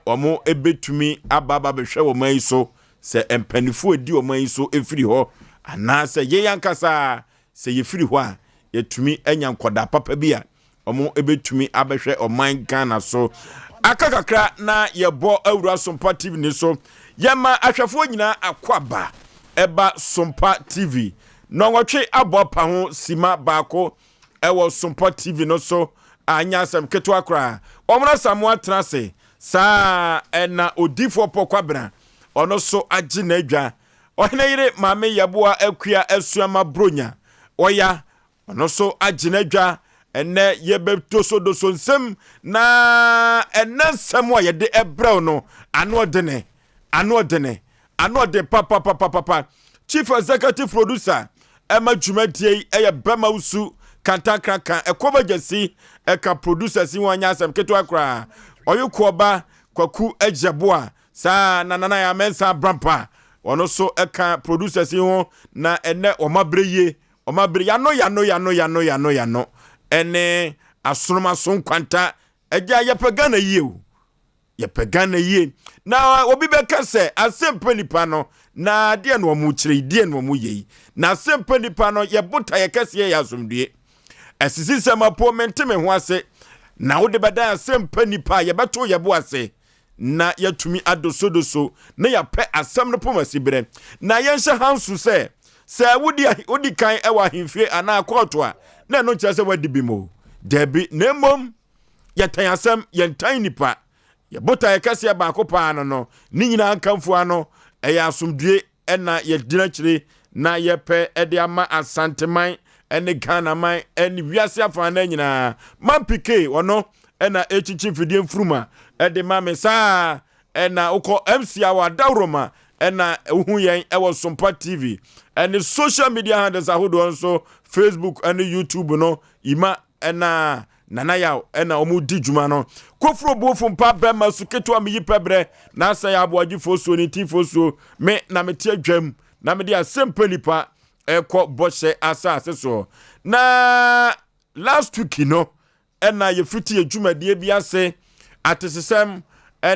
wɔn bɛtumi aba aba bɛhwɛ wɔn yi so sɛ mpanimfoɔ adi wɔn yi so firi hɔ anaasɛ yɛn ankasa sɛ yɛfiri hɔ a yɛtumi anya nkwadaa papa bi a wɔn bɛtumi abɛhwɛ ɔman Ghana so. Aka kakra na yɛbɔ awura Sompa TV ne so. Yɛma ahwɛfoɔ nyinaa akwaaba ɛba Sompa TV. Nɔnwɔtwe abɔ apa ho sima baako ɛwɔ Sompa TV no so a nyɛ asɛm ketewa koraa. Wɔn Asamoah tena ase saa ɛna odiifoɔ Pɔ Kwabena ɔno so agye n'adwa. Ɔhene yere Maame Yɛboa Akua Asuama Bronya ɔya Ɔno nso agye n'adwa. Ɛnnɛ yɛbɛdosodoso nsɛm na ɛnnɛ nsɛm a yɛde ɛbrɛw no ano ɔdene, ano ɔdene, ano ɔden papapapapa. Chief Executive Producer ɛma dwumadie yi ɛyɛ Bɛma Wusu Kantankraka Ɛkɔm Agyasi ɛka producers yi ho anyɛ asɛm ketewa koraa. Ɔyekoɔba Kwaku Agyeboa saa na Nana Yaa Mensah Abrampa ɔno nso ɛka producers yi ho na ɛnnɛ wɔn abrɛ yie. Ɔma bere yano yano yano yano yano yano ɛne asonomaso nkwanta. Agya yɛpɛ Ghana yie o. Yɛpɛ Ghana yie. Na obi bɛka sɛ asɛmpa nipa no na deɛ na wɔn kyerɛ yi deɛ na wɔn yɛ yi. Na asɛmpa nipa no yɛ botaeɛ kɛseɛ yɛ asomdue. Asisi sɛm apo mente me ho ase. Na wode bɛdan asɛmpa nipa a yɛbɛto yɛbo ase. na yɛatumi adosodoso na yɛapɛ asɛm no poma siberɛ. Na yɛnhyɛ ha nso sɛ, sɛ wodi, wodi kan wɔ ahemfie anaa kɔɔto a, na ɛno nkyerɛ sɛ woadi bem o. Dabi, na mmom yɛtan asɛm, yɛntan nnipa. Yɛ botaeɛ kɛseɛ baako paa no no, ne nyinaa nkamfo ano, ɛyɛ asomdue na yɛgyina akyire na yɛpɛ de ama Asanteman ne Ghanaman ne wiase afanan nyinaa. Mampi K, ɔno na ɛkyikyi mfidie mfuruma de ma me saa na wokɔ MC a wɔ Adaworoma na wohu yɛn wɔ Sompa TV ne social media handles ahodoɔ nso Facebook ne YouTube no ima na Nana Yaw na wɔn di dwuma no. Koforo buofo mpa bɛma su ketewa meyi pɛbrɛ na asɛe aboagyefoɔ suo ne ntifoɔ suo me na mete adwam na mede asɛmpa nipa ɛkɔ bɔhyɛ asase soɔ. Na last week no ɛna yɛfiti yɛ dwumadie bi ase atesesɛm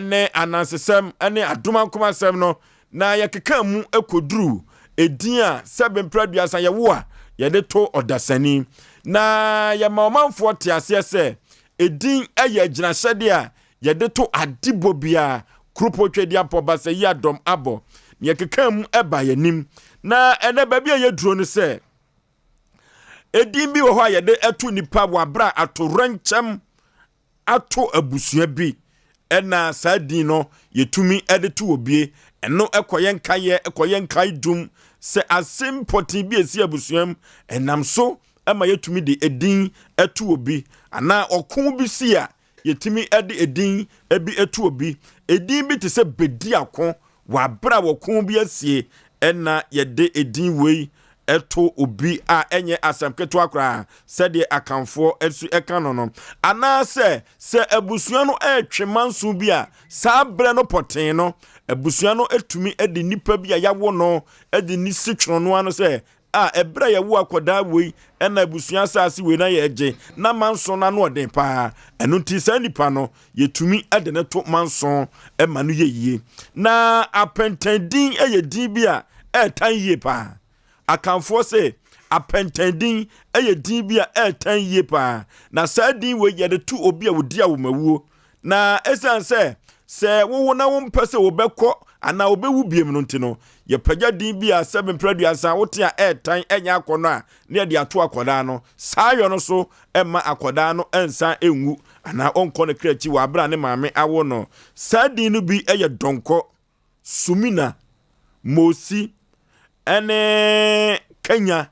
ne anansesɛm ne adomankomasɛm no na yɛkeka mu kɔduru edin a sɛbe mprɛ aduasa yɛwo a yɛde to ɔdasani. Na yɛma ɔmanfoɔ te aseɛ sɛ edin yɛ agyinahyɛdeɛ a yɛde to adebɔ biara, kuropɔ twadiapɔ, basayi adɔm abɔ. Na yɛkeka mu ba yɛn anim. Na ɛnɛ baabi a yɛduro no sɛ edin bi wɔ hɔ a yɛde to nipa wɔ abere a atowerɛnkyɛm ato abusua bi ɛna saa din no yɛtumi de to obie ɛno ɛkɔyɛ nkaeɛ ɛkɔyɛ nkae dum sɛ asɛm pɔtee bi ɛsi abusua mu ɛnam so ɛma yɛtumi de edin ɛto obi anaa ɔko bi si a yɛtumi de edin bi to obi edin bi te sɛ bediako Wɔ aber a wɔko bi asie na yɛde edin wei to obi a ɛnyɛ asɛm ketewa koraa sɛdeɛ Akanfoɔ nso ka no no. Anaasɛ sɛ abusua no retwe manso bi a, saa berɛ no pɔtee no, abusua no tumi de nipa bi a yɛawo no de ne si twono ano sɛ A Ɛberɛ a yɛwoo akwadaa wei na abusua asase wei na yɛregye na manso no ano ɔden paa. Ɛno nti saa nipa no yɛtumi de no to manso ma no yɛ yie. Na apɛntɛn din yɛ din bi a ɛretan yie paa. Akanfoɔ se apɛntɛn din yɛ din bi a ɛretan yie paa. Na saa din wei yɛde to obi a ɔdi awomawuo. Na ɛsiane sɛ sɛ wowo na wompɛ sɛ wobɛkɔ anaa wobɛwu biem no nti no, yɛpagya din bi a sɛ mprɛ aduasa wote a ɛretan ɛnyɛ akɔnnɔ a na yɛde ato akwadaa no. Saa yɔ no so mma akwadaa no nsan nwu anaa ɔnkɔ ne kra akyi wɔ abere a ne maame awo no. Saa din no bi yɛ Dɔnkɔ, Sumina, Mosi, ne Kanya.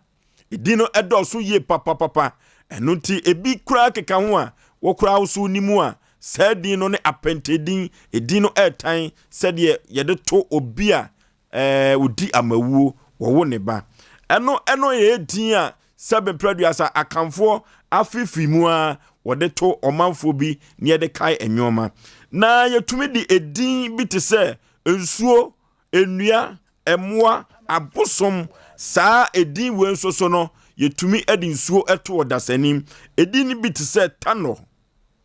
Edin no dɔɔso yie papapapa. Ɛno nti ebi koraa keka ho a wo koraa wo so wonim a. Saa din no ne apɛntɛdin, edin no ɛretan sɛdeɛ yɛde to obi a ɛɛ odi amawuo, wɔwo ne ba. Ɛno ɛno yɛ edin a sɛbe mprɛduasa Akanfoɔ afeefee mu ara wɔde to ɔmanfoɔ bi na yɛde kae nneɛma. Na yɛtumi de edin bi te sɛ nsuo, nnua, mmoa, abosom, saa edin wei nso so no, yɛtumi de nsuo to ɔdasani. Edin no bi te sɛ Tanɔ,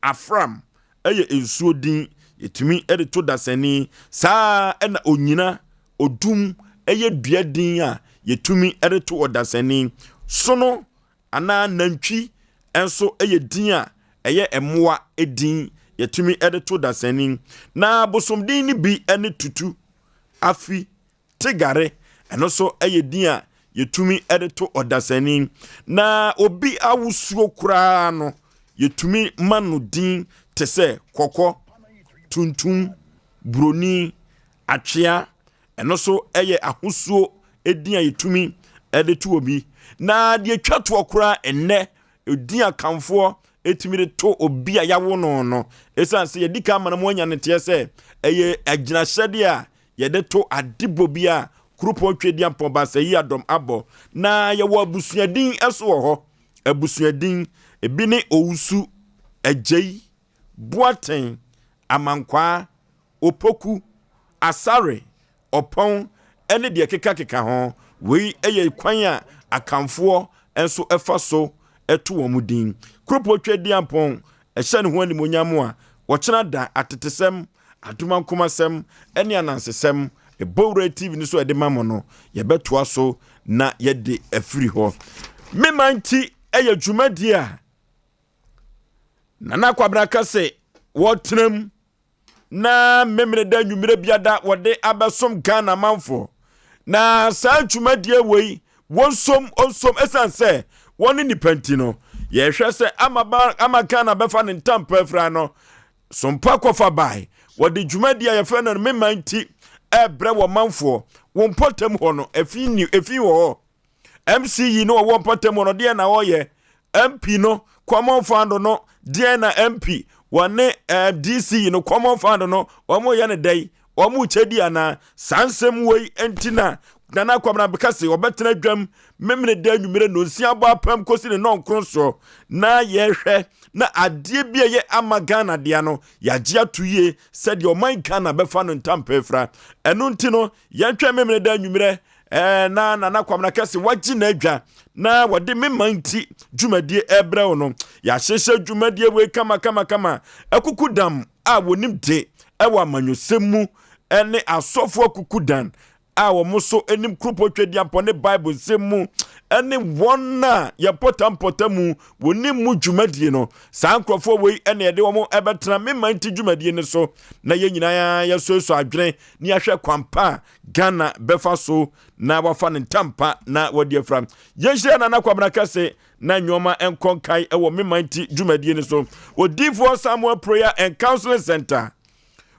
Afram yɛ nsuo din, yɛtumi de to dasani. Saa ara na Onyina, Odum yɛ dua din a yɛtumi de to ɔdasani. Sono anaa nantwi nso yɛ din a ɛyɛ mmoa din, yɛtumi de to dasani. Na bosomdin no bi ne Tutu, Afi, Tegare, ɛno nso yɛ din a yɛtumi de to ɔdasani. Na obi awosuo koraa no, yɛtumi ma no din te sɛ kɔkɔ, tuntum, buroni, atwea, ɛno nso yɛ ahosuo din a yɛtumi de to obi. Na deɛ ɛtwa toɔ koraa ɛnnɛ, din a Akanfoɔ tumi de to obi a yɛawo no no, ɛsiane sɛ yɛdi kan ma no mu anya ne teɛ sɛ ɛyɛ agyinahyɛdeɛ a yɛde to adebɔ bi a Kuropɔn Tweduampɔn Baasa Yi Adɔm abɔ. Na yɛwɔ abusuadin nso wɔ hɔ. Abusuadin, ebi ne Owusu, Agyei, Boateng, Amankwaa, Opoku, Asare, Ɔpɔn ne deɛ ɛkekakeka ho. Wei yɛ kwan a Akanfoɔ nso fa so to wɔn din. Kuropɔn Tweduampɔn hyɛ ne ho animuonyam a, wɔkyena da atetesɛm, adomankomasɛm ne anansesɛm. Ɛbɔ TV no so a ɛde ma mo no, yɛbɛtoa so na yɛde afiri hɔ. Me man ti yɛ dwumadie a Nana Kwabena Kɛse wɔtena mu na Memeneda anwummerɛ biada wɔde abɛsom Ghana manfoɔ. Na saa dwumadie wei wɔnsom ɔnsom ɛsiane sɛ wɔne nipa nti no yɛhwɛ sɛ ama, ba, ama Ghana bɛfa ne ntampa afira no sompa kɔfa bae wɔde dwumadie a yɛfrɛ no mema nti ɛbrɛ wɔ manfoɔ wɔn mpɔtam hɔ no efi ni efi wɔ hɔ MC yi no ɔwɔ mpɔtam hɔ no deɛ na ɔyɛ MP no common fund no deɛ na MP wɔne eh, DC yi no common fund no wɔn yɛ no dɛn wɔn kyɛ di anaa saa nsɛm wei nti na Nana Kwabena bɛka se ɔbɛtena dwam memene da anwummerɛ nonsia abɔ apam kɔsi ne nɔnkron soɔ na yɛhwɛ na adeɛ bi a ɛyɛ ama Ghana dea no yɛagye ato yie sɛdeɛ ɔman Ghana bɛfa no ntampɛ afira ɛno nti no yɛntwɛn memene da anwummerɛ Ɛɛ na Nana Kwamina Kɛse wagye n'adwa na wɔde me man ti dwumadie ɛbrɛ wo no. Yɛahyehyɛ dwumadie wei kama kama kama. Akukudam a wɔnim de ɛwɔ amanyɔsɛm mu ɛne asɔfo akukudan a wɔn nso nim kuropɔn twadiampɔ ne Bible nsɛm mu ɛne wɔn a yɛn mpɔtam mu wɔnim mu dwumadie no. Saa nkurɔfoɔ wei ɛna yɛde wɔn ɛbɛtena me man ti dwumadie no so na yɛn nyinaa yɛsoesoe adwene ne yɛahwɛ kwan pa a Ghana bɛfa so na wafa ne ntampa na wadi afira. Yɛnhyira Nana Kwabena Kɛse na nneɛma nkɔ nkae wɔ Me Man Ti dwumadie no so. Odiyifoɔ Samuel Prayer and Counseling Center.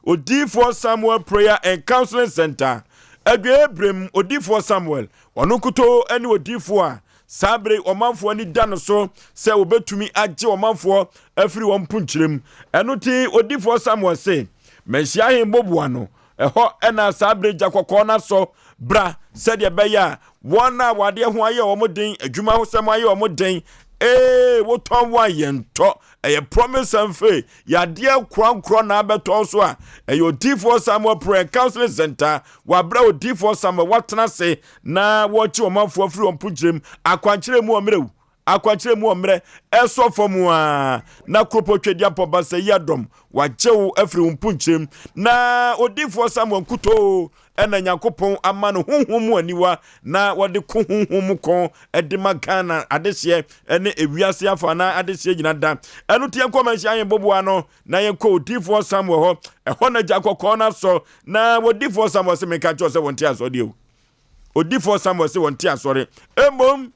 Odiyifoɔ Samuel Prayer and Counseling Center. Adwaeɛ berem Odiyifoɔ Samuel, ɔno nkutoo ne odiyifoɔ a saa bere ɔmanfoɔ ani da no so sɛ wɔbɛtumi agye ɔmanfoɔ afiri wɔn mponkyerɛ mu. Ɛno nti Odiyifoɔ Samuel se, Manhyia ahemboboa no, Ɛhɔ na saa bere gya kɔkɔɔ no asɔ bra sɛdeɛ ɛbɛyɛ a wɔn a wɔadeɛ ho ayɛ wɔn den, adwuma ho sɛm ayɛ wɔn den, ee wotɔn wɔn a yɛntɔ. Ɛyɛ promise and faith. Yadeɛ korankorɔ na abɛtɔ so a ɛyɛ Odiyifoɔ Samuel Prayer and Counseling Center. Wɔabrɛ Odiyifoɔ Samuel watena ase na wɔrekye ɔmanfoɔ afiri wɔn mpokyerɛ mu akwankyerɛ mu ɔmmerɛw Akwankyerɛ mu ɔmmerɛ ɛsɔ fam a na kuropɔn Tweduampɔn Baasa yi adɔm wagye wo afiri wo mponkyerɛm na odiyifoɔ Samuel nkutoo ɛna Nyankopɔn ama no honhom mu aniwa na wɔde ko honhom mu ko de ma Ghana adehyeɛ ne ewiase afa na adehyeɛ nyina da. Ɛno nti yɛnkɔ Manhyia Ahemboboa no na yɛnkɔ odiyifoɔ Samuel hɔ, ɛhɔ na gya kɔkɔɔ no asɔ na odiyifoɔ Samuel se menka nkyerɛ wo sɛ wɔnte asɔ deɛ o. Odiyifoɔ Samuel se wɔnte asɔre, mmom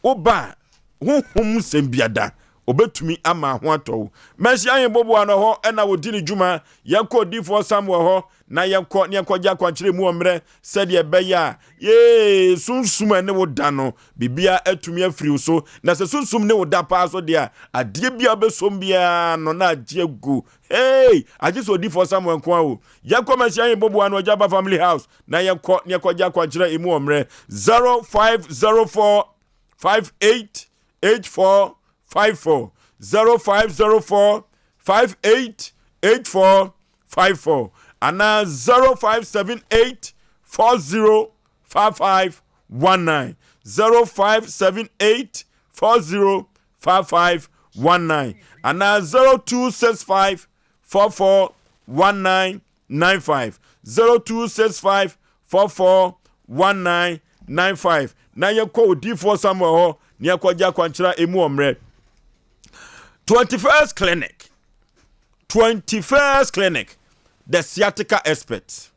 woba a honhom mu sɛm biada. Ɔbɛtumi ama ho atɔ wo. Mɛhye ahemboboa no hɔ ɛna wɔdi ne dwuma. Yɛnkɔ odiyifoɔ Samuel hɔ na yɛnkɔ ne yɛnkɔgye akwankyerɛ mu wɔ mmerɛ sɛdeɛ ɛbɛyɛ a yee sunsum a ɛne wo da no biribiara atumi afiri wo so. Na sɛ sunsum ne wo da paa so deɛ a, adeɛ bi a wobɛsom biara no na agye agu. Hey! Agye sɛ odiyifoɔ Samuel nko ara o. Yɛnkɔ Mɛhye ahemboboa no Agyaba Family House na yɛnkɔ ne yɛnkɔgye akwankyerɛ emu wɔ mmerɛ 0504 58 84 54 0504 58 84 54 anaa 0578 40 55 19 0578 40 55 19 anaa 0265 44 19 95 0265 44 1995 na yɛkɔ odiifoɔ Samuel hɔ na yɛkɔgye akwankyerɛ a ɛmu ɔmmerɛ. 21st Clinic 21st Clinic the sciatica expert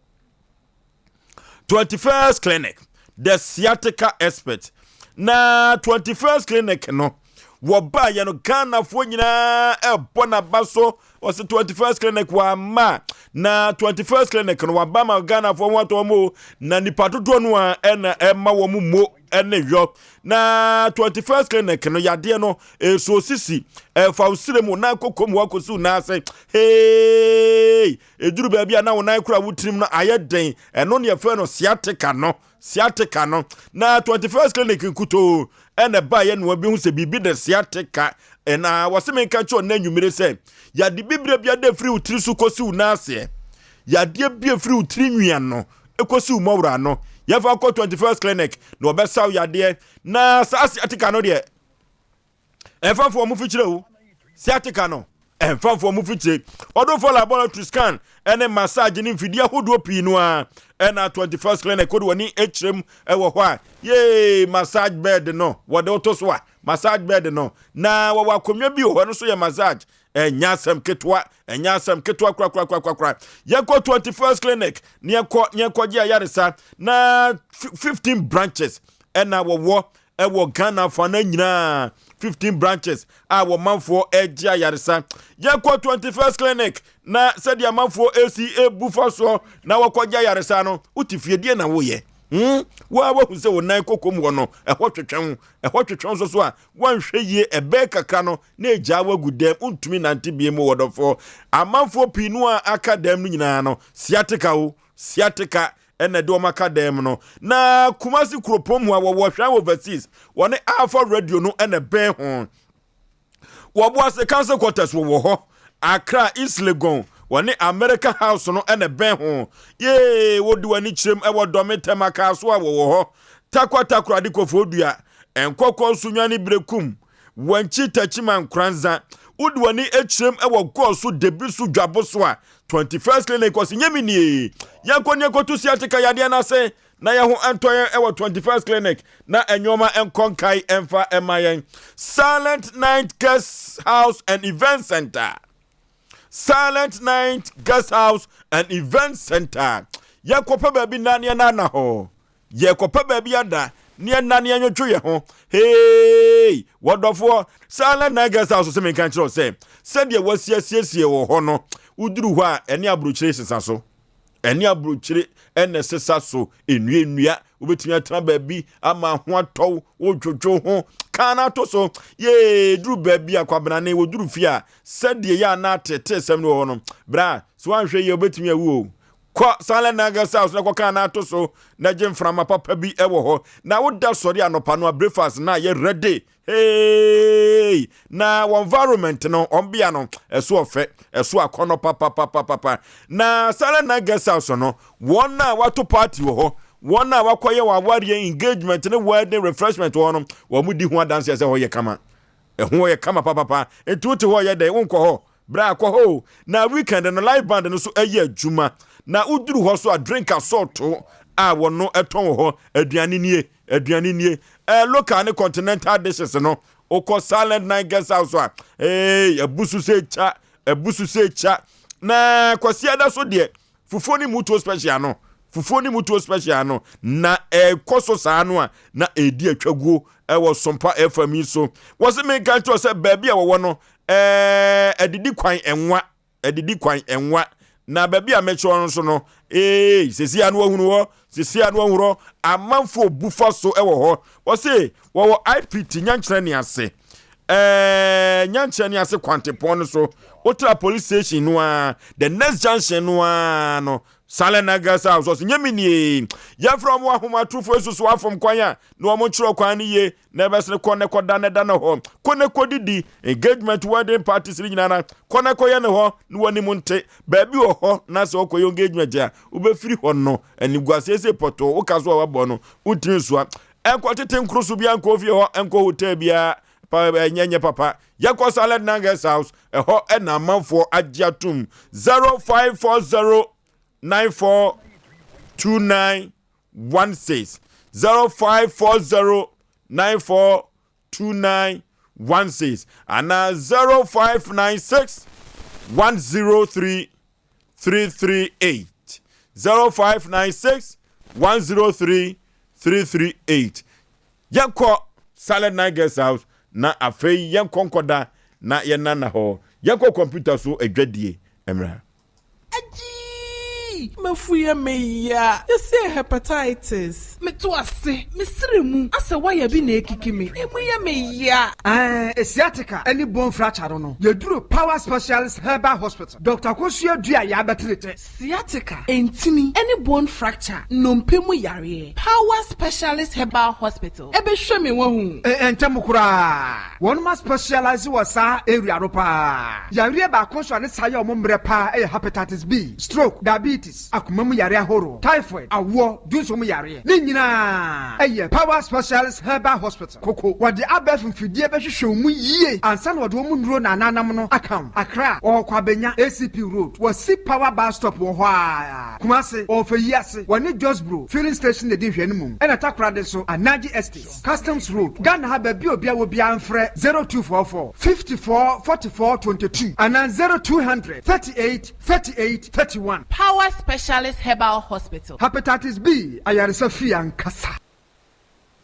21st Clinic the sciatica expert na 21st Clinic no wɔbaeɛ no Ghanafoɔ nyinaa ɛbɔ n'aba so. Ɔsɛ 21st Clinic wama na 21st Clinic no waba ma Ghanafoɔ ho atɔ wɔn o, na nipa dodoɔ no a ɛna ɛma wɔn mo ɛne yɔ. Na 21st Clinic no yadeɛ no ɛso sisi ɛfa osire mu na koko mu wakɔsi nan ase. Hey, ɛduru baabi a na wo nan kora wo tirim no ayɛ den, ɛno ne yɛfrɛ no sciatica no. Sciatica no na 21st Clinic nkutoo ɛna ɛbaeɛ na wɔbɛhu sɛ biribi de sciatica. Ɛna wɔse menka kyerɛ ɔnna anwummere sɛ yade bibire bi ada firi wo tiri so kɔsi wo nan aseɛ, yadeɛ bi afiri wo tiri nwia no ɛkɔsi wo mmɔwora ano, yɛmfa kɔ 21st Clinic na wɔbɛsa wo yadeɛ. Na saa sciatica no deɛ ɛmfa wɔn fikyire o, sciatica no ɛmfa wɔn fikyire. Ɔdomfoɔ laboratory scan ɛne massage ne mfidie ahodoɔ pii no a ɛna 21st Clinic wode w'ani akyerɛ mu ɛwɔ hɔ a, yee, massage bed no wɔde woto so a, massage bed no na wɔwɔ akonnwa bi wɔ hɔ no so yɛ massage. Ɛnyɛ asɛm ketewa, ɛnyɛ asɛm ketewa korakorakorakora. Yɛnkɔ 21st Clinic ne yɛnkɔ ne yɛnkɔgye ayaresa. Na 15 branches ɛna wɔwɔ ɛwɔ Ghana fa no nyinaa, 15 branches a wɔmanfoɔ ɛgye ayaresa. Yɛnkɔ 21st Clinic na sɛdeɛ amanfoɔ ɛsi ɛbu fa soɔ na wɔkɔgye ayaresa no, wote fie deɛ na woyɛ Woa wahu sɛ wo nan kɔkɔm hɔ no ɛhɔ twetwe wo, ɛhɔ twetwe nso so a woanhwɛ yie ɛbɛɛ kakra no na ɛgyaa wagu dɛm, wontumi nante bie mu. Wɔdɔfoɔ amanfoɔ pii no a aka dɛm no nyinaa no, sciatica o, sciatica ɛna ɛde wɔn aka dɛm no. Na Kumasi kuropɔn mu a wɔwɔ Hwan Overseas, wɔne Alpha Radio no ɛna ɛbɛn ho. Wɔboase Council Quarters wɔ hɔ. Accra East Legon, wɔne America House no ɛna ɛbɛn ho. Yee, wode w'ani kyerɛm ɛwɔ Dɔme Tɛm Akaaso a wɔwɔ hɔ. Takwa Takoradi Koforidua, Nkɔkɔ Nsunwane Berekum, Wankyi Techiman Nkoranza. Wode w'ani kyerɛm ɛwɔ Gɔɔ so Debi so Dwabo so a 21st Clinic ɔse nyɛ me nie. Yɛnkɔ ne yɛnkɔto sciatica yadeɛ no ase na yɛn ho ntɔ yɛn ɛwɔ 21st Clinic na nneɛma nkɔ nkae ɛmfa ɛma yɛn. Silent Night Guest House and Event Center, Silent Night Guest House and Event Center, yɛkɔpɛ baabi na ne yɛn hɔ, yɛkɔpɛ baabi ada ne yɛn na ne yɛn yɛn ho. Hey, wɔdɔfoɔ, Silent Night Guest House sɛ menka nkyerɛ wo sɛ sɛdeɛ wɔasiasiesie wɔ hɔ no, woduru hɔ a ɛne aburokyire sesa so, ɛne aburokyire ɛna ɛsesa so. Nnua nnua wobɛtumi atena baabi ama ho atɔw, wodwodwo ho kaa no ato so. Yee, duru baabi a kwabenane wɔduru fie a sɛdeɛ yɛ ana atetee sɛm no wɔ hɔ no, bra sɛ woanhwɛ yie wobɛtumi awu o. Kɔ Silent Night Guest House na kɔka no ato so na gye mframa papa bi ɛwɔ hɔ na woda sɔre anɔpa no a breakfast na yɛ ready. Hey! Na wɔn environment no, wɔn bea no, ɛso ɔfɛ, ɛso akɔnɔ papapapapa. Na Silent Night Guest House no, wɔn a wato party wɔ hɔ, wɔn a wakɔyɛ wɔn awareɛ, engagement ne wedding refreshment wɔ hɔ no, wɔn di ho adanseɛ sɛ hɔ yɛ kama. Ɛho yɛ kama papapa. Nti wote hɔ yɛ dɛ, wonkɔ hɔ. Bra kɔ hɔ o. Na weekend no live band no so ɛyɛ adwuma. Na woduru hɔ so a drink asɔɔto a wɔn ɛtɔn wɔ hɔ, aduane nie, aduane nie. Local ne continental dishes no, wokɔ Silent Night Guest House a, ee, abusu sɛ kya, abusu sɛ kya. Na Kwasiada so deɛ, fufuo ne mutuo special no. Fufuo ne mutuo special no na ɛkɔ so saa no a na ɛredi atwaguo ɛwɔ Sompa FM yi so. Wɔse menka nkyerɛ sɛ baabi a wɔwɔ no ɛɛ adidi kwan ɛnwa adidi kwan ɛnwa na baabi a mekyerɛ no nso no ee sisi ano ahunu hɔ sisi ano ahunu hɔ amanfoɔ bu fa so ɛwɔ hɔ. Wɔse wɔwɔ IPT nyankyerɛ ne ase ɛɛ nyankyerɛ ne ase kwantepɔn no so wotra police station no a the next junction no a no Silent Night Guest House ɔse nyɛ me nie. Yɛfrɛ wɔn ahomatorofo esusu afom kwan a na wɔn kyerɛ kwan no yie na ɛbɛsene kɔ ne kɔda ne da ne hɔ kɔ ne kɔdidi engagement wedding parties ne nyinaa na kɔ ne kɔyɛ ne hɔ na wɔanim nte baabi wɔ hɔ na sɛ wɔkɔyɛ engagement a wobɛfiri hɔ no animguaseɛ sɛ pɔtɔɔ woka so a wabɔ no wontumi nsoa ɛnkɔ tete nkoro so biara nkɔ fie hɔ nkɔ hotel biara pa ɛnyɛ nyɛ papa yɛkɔ Silent Night Guest House ɛhɔ ɛna amanfoɔ agye atom 0540 94 29 16 0540 94 29 16 anaa 0596 103 338 0596 103 338. Yɛnkɔ Silent Night Guest House na afei yɛnkɔ nkɔda na yɛnana hɔ. Yɛnkɔ kɔmputa so adwadie mmra. Agyii! M'afu yɛ me ya. Yɛsɛ hepatitis. Meto ase, me srɛ mu asɛ wire bi na ekiki me. Emu yɛ me ya. Ɛɛ, sciatica ne bone fracture no no, yɛduru Power Specialist Herbal Hospital. Dɔkta Akosua Dua yɛ abɛtere tɛ. Sciatica, ntini, ne bone fracture, nnompe mu yareɛ. Power Specialist Herbal Hospital bɛhwɛ me wahu. Ntɛm koraa. Wɔnom a specialise wɔ saa area no paa. Yareɛ baako nso a ne saa yɛ wɔn mmerɛ paa yɛ Hepatitis B, stroke, diabetes, akoma mu yareɛ ahoroɔ, typhoid, awoɔ, dunso mu yareɛ. Ne nyinaa yɛ Power Specialist Herbal Hospital, Koko. Wɔde abɛɛfo mfidie bɛhwehwɛ wo mu yie ansa na wɔde wɔn nnuro na ananam no aka wo. Accra, wɔwɔ Kwabenya, ACP Road, wɔsi Power Bus Stop wɔ hɔ ara. Kumasi, wɔwɔ Feyiase, wɔne Josbro Filling Station na ɛdi nhwɛanimu, ɛna Takoradi nso, Anaji Estates, Customs Road, Ghana ha baabi a obiara wɔ biara mfrɛ 0244 54 44 22 anaa 0200 38 38 31. Power Specialist Herbal Hospital. Hepatitis B ayaresa fie ankasa.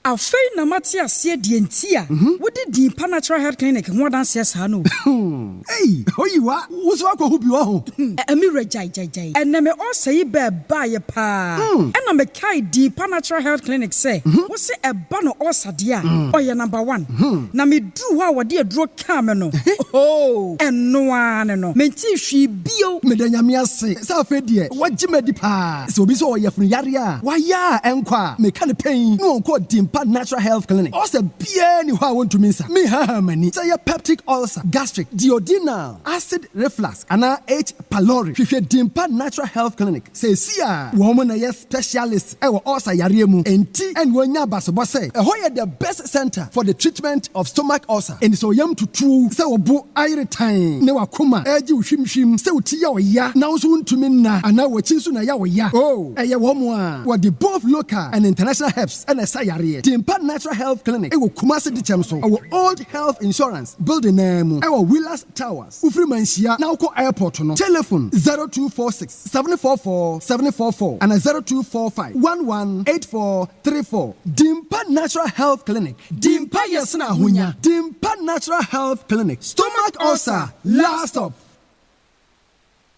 Afei na mate aseɛ deɛ nti a wode din pa Natural Health Clinic ho adanseɛ saa no o. Ei Oyiwa, wo nso woakɔhu bi wɔ ho? Me wura gyae gyae gyae. Ɛnnɛ me ulcer yi bɛɛ baeɛ paa ɛna me kae din pa Natural Health Clinic sɛ wo se ɛba no ulcer deɛ a ɔyɛ number one. Na me duru hɔ a wɔde aduro kaa me no ohoo ɛno ara ne no mentee hwee bio. Meda Nyame ase sɛ afei deɛ wagye me adi paa. Sɛ obi sɛ ɔwɔ yafunu yareɛ a wayɛ a ɛnkɔ a, meka no pɛn na ɔnkɔ Dimpa Natural Health Clinic. Ulcer biara nni hɔ a wɔntumi nsa. Menhahaa m'ani sɛ ɛyɛ peptic ulcer, gastric, duodenal, acid reflux anaa H. pylori. Hwehwɛ Dimpa Natural Health Clinic seesei a wɔn na ɛyɛ specialist wɔ ulcer yareɛ mu enti ɛna wɔanya abasobɔ sɛ ɛhɔ yɛ the best centre for the treatment of stomach ulcer. Enti sɛ wo yam tutu wo, sɛ wo bo ayere tann ne w'akoma regye wo hwimhwim, sɛ wo ti yɛ wo ya na wo nso wontumi nna anaa w'akyi nso na ɛyɛ wo ya, oh, ɛyɛ wɔn a wɔde both local and international herbs na ɛsa yareɛ. Dimpa Natural Health Clinic wɔ Kumasi Dikyɛm so, ɛwɔ Old Health Insurance building no ara mu, ɛwɔ Willas Towers. Wofiri Manhyia na wokɔ airport no, telephone 0246 744 744 ana 0245 11 8434. Dimpa Natural Health Clinic, Dimpa yɛ sene ahonya. Dimpa Natural Health Clinic, stomach ulcer, last stop.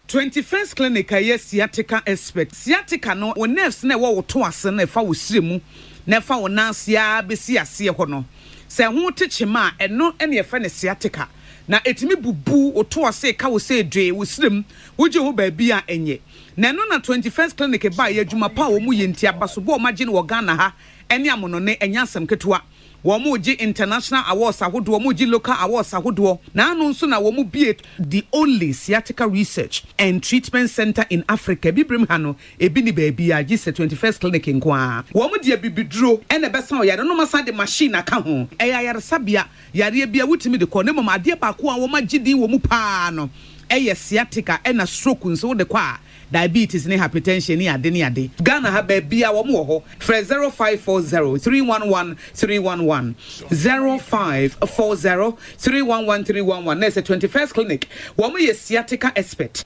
21st Clinic a ɛyɛ sciatica expert. Sciatica no, wo nerves no a ɛwɔ wo to ase no a ɛfa wo srɛ mu na ɛfa wo nan ase ara bɛsi aseɛ hɔ no, sɛ ɛho te kyema a, ɛno na yɛfrɛ no sciatica. Na ɛtumi bubu wo to ase, ka wo sɛ dwee, wo srɛ mu, wogye ho baabi a ɛnyɛ. Na ɛno na 21st Clinic baeɛ, adwuma pa a wɔyɛ nti, abasobɔ a wɔagye no wɔ Ghana ha ne amonɔne, ɛnyɛ asɛm ketewa. Wɔregye international awards ahodoɔ, wɔregye local awards ahodoɔ, na ano nso na wɔbue the only sciatica research and treatment centre in Africa, Abibirem ha no, ebi nni baabiara gye sɛ 21st Clinic nko ara. Wɔde abibiduro na ɛbɛsa ɔyare no, na wɔasan de machine aka ho. Ɛyɛ ayaresabea, yareɛ biara wotumi de kɔ, na mmom adeɛ baako a wɔagye din wɔ mu pa ara no yɛ sciatica, ɛna stroke nso wode kɔ a, Diabetes ne hypertension ne ade ne ade. Ghana ha baabiaa wɔn wɔ hɔ. Frɛ 0540 311 311, 0540 311 311 na ɛsɛ 21st clinic wɔn yɛ sciatica expert.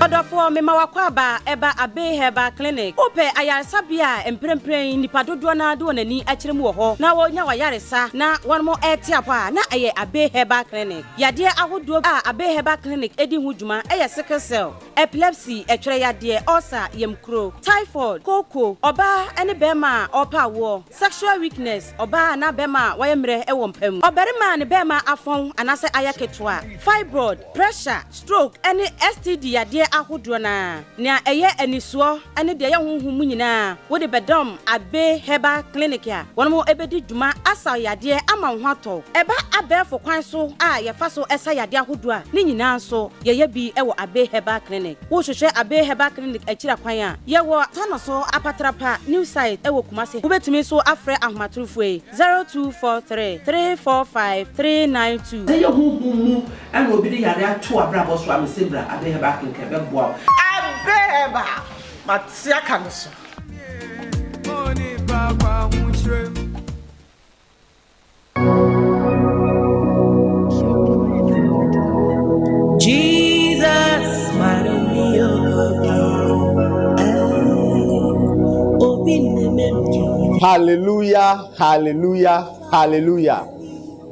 Ɔdɔfoɔ, mema w'akwaaba ɛba Abbey Herbal Clinic. Wopɛ ayaresabea a mprempren nnipa dodoɔ no ara de wɔn ani akyerɛ mu wɔ hɔ na wɔnya w'ayaresa na wɔn rete apɔ a, na ɛyɛ Abbey Herbal Clinic. Yadeɛ ahodoɔ a Abbey Herbal Clinic di ho dwuma yɛ sickle cell, epilepsy, ɛtwerɛ yadeɛ, ulcer, yamkuro, typhoid, kooko, ɔbaa ne barima a ɔrepɛ awoɔ, sexual weakness, ɔbaa anaa barima a wayɛ mmerɛ wɔ mpa mu, ɔbarima a ne barima afɔn anaasɛ ayɛ ketewa, fibroid, pressure, stroke ne STD yadeɛ ahodoɔ no ara. Nea ɛyɛ anisoɔ ne deɛ ɛyɛ honhom mu nyinaa, wode bɛdɔm Abbey Herbal Clinic a wɔn bɛdi dwuma asa wo yadeɛ ama wo ho atɔ wo. Ɛba abɛɛfo kwan so a yɛfa so sa yadeɛ ahodoɔ a, ne nyinaa nso yɛyɛ bi wɔ Abbey Herbal Clinic. Wohwehwɛ Abbey Herbal Clinic akyiri akwan a, yɛwɔ Tanoso Apatrapa New Site wɔ Kumasi. Wobɛtumi nso afrɛ ahomatorofoɔ yi, 0243 345 392. Sɛ ɛyɛ honhom mu na obi de yare ato w'abrabɔ so a, mese bra Abbey Herbal Clinic ɛbɛboa wo. Abbey Herbal, mate aka no so. Jesus, Hallelujah, hallelujah, hallelujah.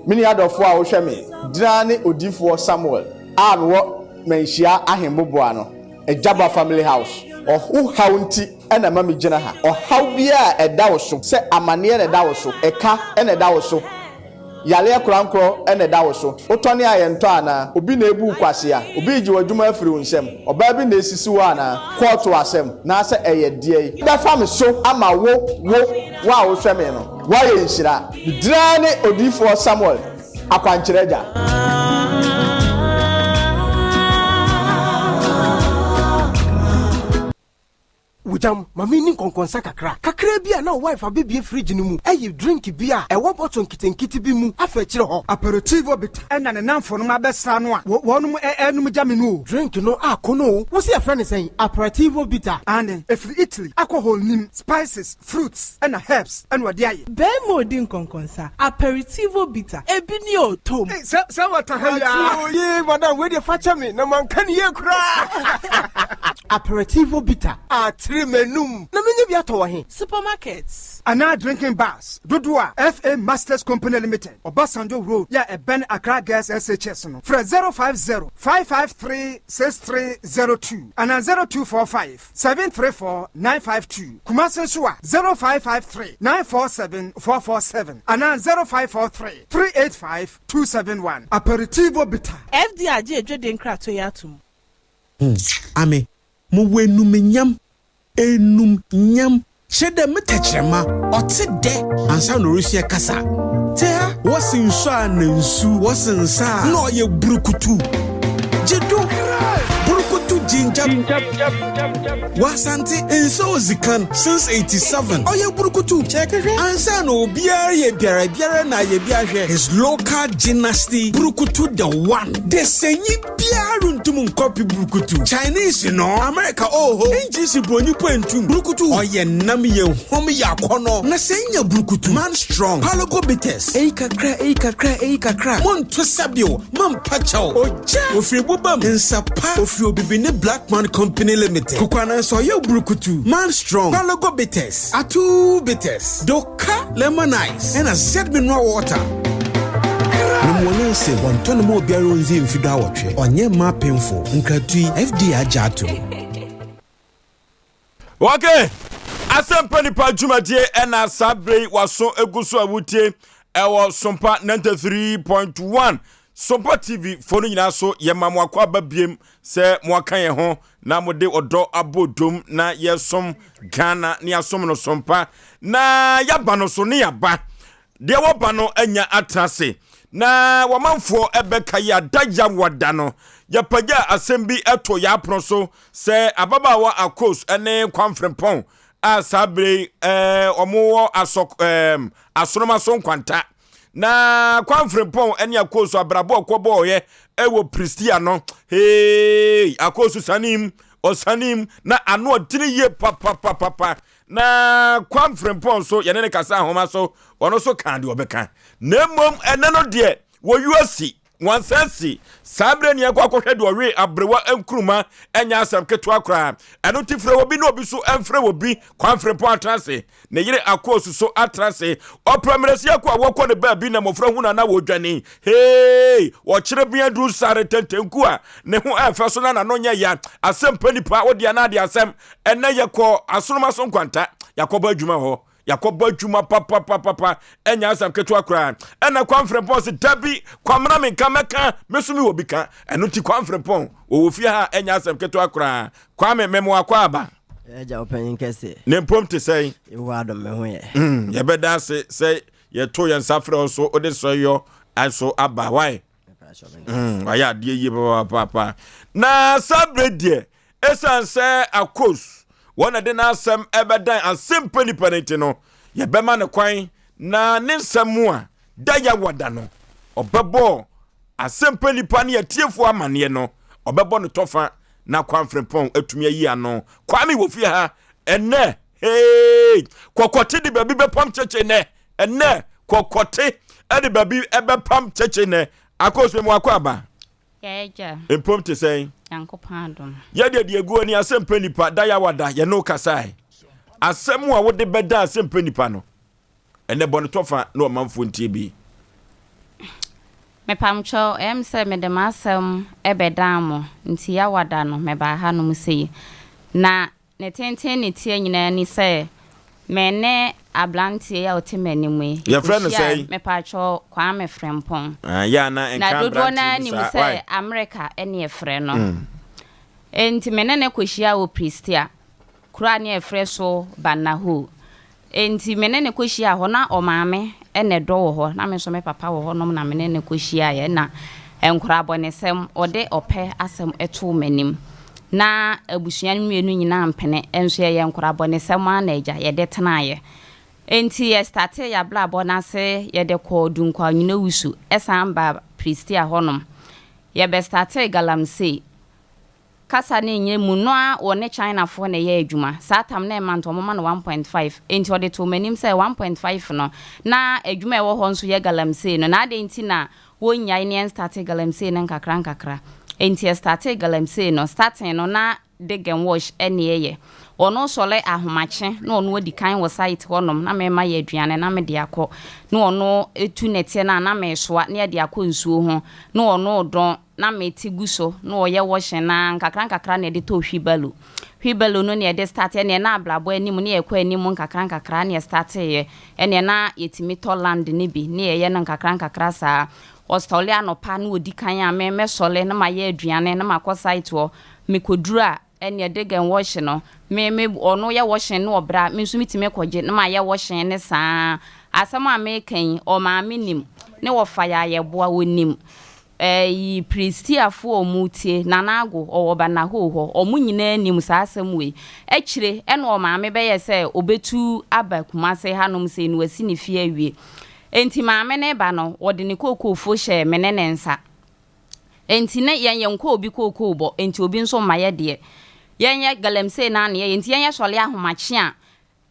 Me nua dɔfoɔ a wohwɛ me, gyina ne odiyifoɔ Samuel a mewɔ Manhyia Ahemboboa no, Agyaba Family House. Ɔho haw nti na ɛma megyina ha. Ɔhaw biara a ɛda wo so, sɛ amaneɛ na ɛda wo so, ɛka na ɛda wo so, yareɛ korankorɔ na ɛda wo so, wotɔne a yɛntɔ anaa? Obi na ɛrebu wo kwasea? Obi regye w'adwuma afiri wo nsam? Ɔbaa bi na ɛresisi wo anaa? Kɔɔto asɛm, naasɛ ɛyɛ deɛn? Bɛfa me so ama wo, wo, wo a wohwɛ me no, woayɛ nhyira. Me din ara ne Odiyifoɔ Samuel Akwankyerɛ Agya. Wogyam, ma menni nkɔnkɔnsa kakra. Kakraa bi a na wo wife abɛbue fridge no mu ayi drink bi a ɛwɔ bottle nketenkete bi mu afa akyire hɔ. Aperitivo bitter. Ɛna ne namfonom abɛsra no a wɔnom ɛɛnom gya me no o. Drink no akɔ no o. Wo se yɛfrɛ no sɛn? Aperitivo bitter. Aane, ɛfiri Italy, alcohol nnim, spices, fruits ɛna herbs ɛna ɔde ayɛ. Barima odi nkɔnkɔnsa, aperitivo bitter, ebi ni o, tom. Ei, sɛ, sɛ wata ha yi aa. Ati o, yee, madam, wei deɛ fa kyɛ me, na manka no yie koraa. Aperitivo bitter, atere m'anum, na menya bi atɔ wɔ he? Supermarkets. Anaa drinking bars dodoɔ a FA Masters Company Limited, Obasanjo Road yɛ a ɛbɛn Accra Girls SHS no, frɛ 050 553 6302 anaa 0245 734 952, Kumasi nso a, 0553 947 447 anaa 0543 385 271. Aperitivo Bitter. FDA agye adwadie nkratoɔ yi atom. Ho, ame mowɔ enumnyam, enumnyam, kyerɛ dɛ me tɛkyerɛma ɔtse dɛ ansaana orusua kasa. Tse ha, wɔse nsu a na nsu, wɔse nsa a na ɔyɛ burukutu. Gye do, burukutu ginger. Wɔ Asante, nsa odzi kan since 87, ɔyɛ burukutu. Ansaana obiara reyɛ biara biara na ayɛ bi ahwɛ. His local gymnasty burukutu the one. Desanyi biara runntum nnkɔpe brukutu. Chinese no, America oho, English bronyi po enntum. Brukutu, ɔyɛ nam, yɛ huam, yɛ akɔnɔ. Na sɛ inya brukutu, man strong, Palogo bitters, eyi kakra, eyi kakra, eyi kakra, monto sabio, mampa kyɛw, ogya, ofiri boba mu, nsa pa, ofiri Obibini Black Man Company Limited, Kokoanansa ɔyɛ brukutu, man strong, Palogo bitters, Atuu bitters, Doka lemon ice. Ɛna Z mineral water. Nom wɔ nyansa mu. Wɔntɔ no ma obiara onndzi mfe duawɔtwe. Ɔnnyɛ mma apemfo. Nkratoɔ yi, FDA agye ato mu. Ok, Asɛmpa Nipa dwumadie ɛna saa berɛ yi waso egu so a wotie ɛwɔ Sompa 93.1 Sompa TV fo no nyinaa so yɛma mo akɔ aba biem sɛ mo aka yɛn ho na mode ɔdɔ abɔ dom na yɛsom Ghana ne yɛasom no Sompa na yɛaba no so ne yɛaba deɛ wɔba no anya atena ase na wɔmanfoɔ ɛbɛka yɛ ada yawada no yɛpagya asɛm bi ɛto yɛ apono so sɛ ababaawa Akos ne Kwamfrempɔn a saa bere yi ɛɛ wɔn wɔ asɔ ɛɛm asonoma so nkwanta na Kwamfrempɔn ne Akos abrabɔ ɔkɔ bɔɔyɛ ɛwɔ Pristia no hee Akos sanim ɔsanim na ano ɔdene yie papapapapa na Kwamfrempɔn nso yɛne ne kasa ahoma so ɔno nso kaa deɛ ɔbɛka na mmom ɛnɛ no deɛ wɔ USC. Wɔnsan si. Saa berɛ ni yɛkɔ akɔhwɛ deɛ ɔwe aberewa nkruma ɛnyɛ asɛm ketewa koraa. Ɛno nti frɛ obi na obi so mfrɛ obi. Kwamfrempɔn atena ase. Ne yere Akoosu so atena ase. Ɔpɛ mmerɛsi ako a wɔkɔ ne baabi na mmɔfra hu no a na wɔdwane. Hey! Ɔkyerɛ bea duru sare tɛntɛnku a ne ho ɛfɛ so na n'ano nyɛ ya. Asɛm pɛ nipa wo deɛ na ade asɛm. Ɛnɛ yɛkɔ asoroma so nkwanta. Yɛakɔbɔ adwuma hɔ. Yɛakɔbɔ adwuma papapapapa, ɛnyɛ asɛm ketewa koraa. Ɛna Kwame Frimpong se, dabi, Kwamena menka mɛka, me so mewɔ bi ka. Ɛno nti Kwame Frimpong, wɔwɔ fie ha a, ɛnyɛ asɛm ketewa koraa. Kwame, mema wo akwaaba. Agya wo panyin kɛseɛ. Ne mpom te sɛn? Yehowa adom me ho yɛ. Mm, yɛbɛda ase sɛ yɛto yɛn nsa frɛ wo so wode sɔyɔ nso aba. Why? Mm, wayɛ adeɛ yie papaapa. Na saa berɛ deɛ, ɛsiane sɛ Akos wɔn na de n'asɛm ɛbɛdan asɛmpa nipa no nti no, yɛbɛma no kwan na ne nsɛm mu a da yɛwɔ da no, ɔbɛbɔ asɛmpa nipa ne atiefoɔ amanneɛ no, ɔbɛbɔ no tɔfa na Kwamfrempɔn atumi ayi ano. Kwame wɔ fie ha ɛnɛ, hey, kɔkɔte de baabi bɛpam kyekye nɛ, ɛnɛ kɔkɔte de baabi ɛbɛpam kyekye nɛ. Akosua mu akɔ aba. Yɛagya. Mpom te sɛn? Nyankopɔn adom. Yɛdeɛ deɛ egu ani asɛmpa nipa da yawa da yɛne wo kasae. Asɛm a wode bɛda asɛmpa nipa no, ɛnɛ bɔ no tɔfa na ɔmanfoɔ ntie bi. Mepamkyɛw, ɛyɛ me sɛ mede m'asɛm bɛdan mo, nti yawa da no mebaa hanom sei. Na Ne tenten ne teɛ nyinaa ni sɛ me ne abranteɛ yi a ɔte m'anim yi, Yɛfrɛ no yɛkɔhyiae, sɛn? mepaakyɛw, Kwame Frempong. Ah, yɛ a na Na nka dodoɔ no aberanteɛ ara bi nim saa. sɛ Why? Amerika ne yɛfrɛ no. Enti me ne no kɔhyiaa wɔ Prestea, kuro a ne yɛfrɛ so Banahoo. Enti me ne no kɔhyiaa hɔ, na ɔmaame na ɛdɔ wɔ hɔ, na me nso me papa wɔ hɔnom na me ne no kɔhyiaeɛ, na nkorabɔnesɛm, ɔde ɔpɛ asɛm too m'anim. Na abusua no mmienu nyinaa mpene, nso ɛyɛ nkorabɔnesɛm ara na agya, yɛde tenaeɛ. Enti yɛstartee yɛabrabɔ no ase, yɛde kɔɔ Dunkwa Onyinawusu, san baa Prestea hɔnom. Yɛbɛstartee Galamsey. Kasa no nnyɛ mu no ara wɔne China foɔ na ɛyɛ adwuma. Saa tam no ɛma nti wɔma no 1.5. Enti ɔde too m'anim sɛ 1.5 no na adwuma a ɛwɔ hɔ nso yɛ galamsey no na adɛn nti na wɔnnyae ne yɛnstartee galamsey no nkakra nkakra. Enti yɛstartee galamsey no, starting no na dig and wash ɛne ɛyɛ. Ɔno sɔre ahomakye na ɔno adi kan wɔ site hɔ nom na mema yɛ aduane na mede akɔ na ɔno tu nɛteɛ no a na mesoa na yɛde akɔ nsuo ho na ɔno redɔn na mete gu so na ɔyɛ washing no ara nkakra nkakra na yɛde tɔɔ wheelbarrow. Wheelbarrow no na yɛde start ɛneɛ na abrabɔ anim na yɛkɔ anim nkakra nkakra na yɛstarteeɛ ɛneɛ na yɛtumi tɔ land no bi na yɛyɛ no nkakra nkakra saa. Ɔsɔle anɔpa na ɔdi kan a me mɛsɔle na mayɛ aduane na makɔ site hɔ. Mekɔduru a ɛneɛ dig and wash no me me ɔno yɛ washing na ɔbrɛ a me nso metumi kɔgye na mayɛ washing ne saa. Asɛm a meka yi ɔmaame nim ne wɔfa yɛ ayɛboa ɔnim. Ɛyi Pristiafoɔ a ɔmo tie, Nana Ago, ɔwɔ Banahoo hɔ, ɔmo nyinaa nim saa asɛm wei. Akyire ɛna ɔmaame bɛyɛɛ sɛ ɔbɛtu aba Kumase hanom sei na wasi ne fie awie. Enti maame no reba no, ɔde ne kookoofuo hyɛɛ me ne ne nsa. Enti ne yɛn yɛnkɔ obi kookoo bɔ, enti obi nso mma yɛ deɛ. Yɛn yɛ galamsey no ara na yɛyɛ, enti yɛn yɛsɔre ahomakye a,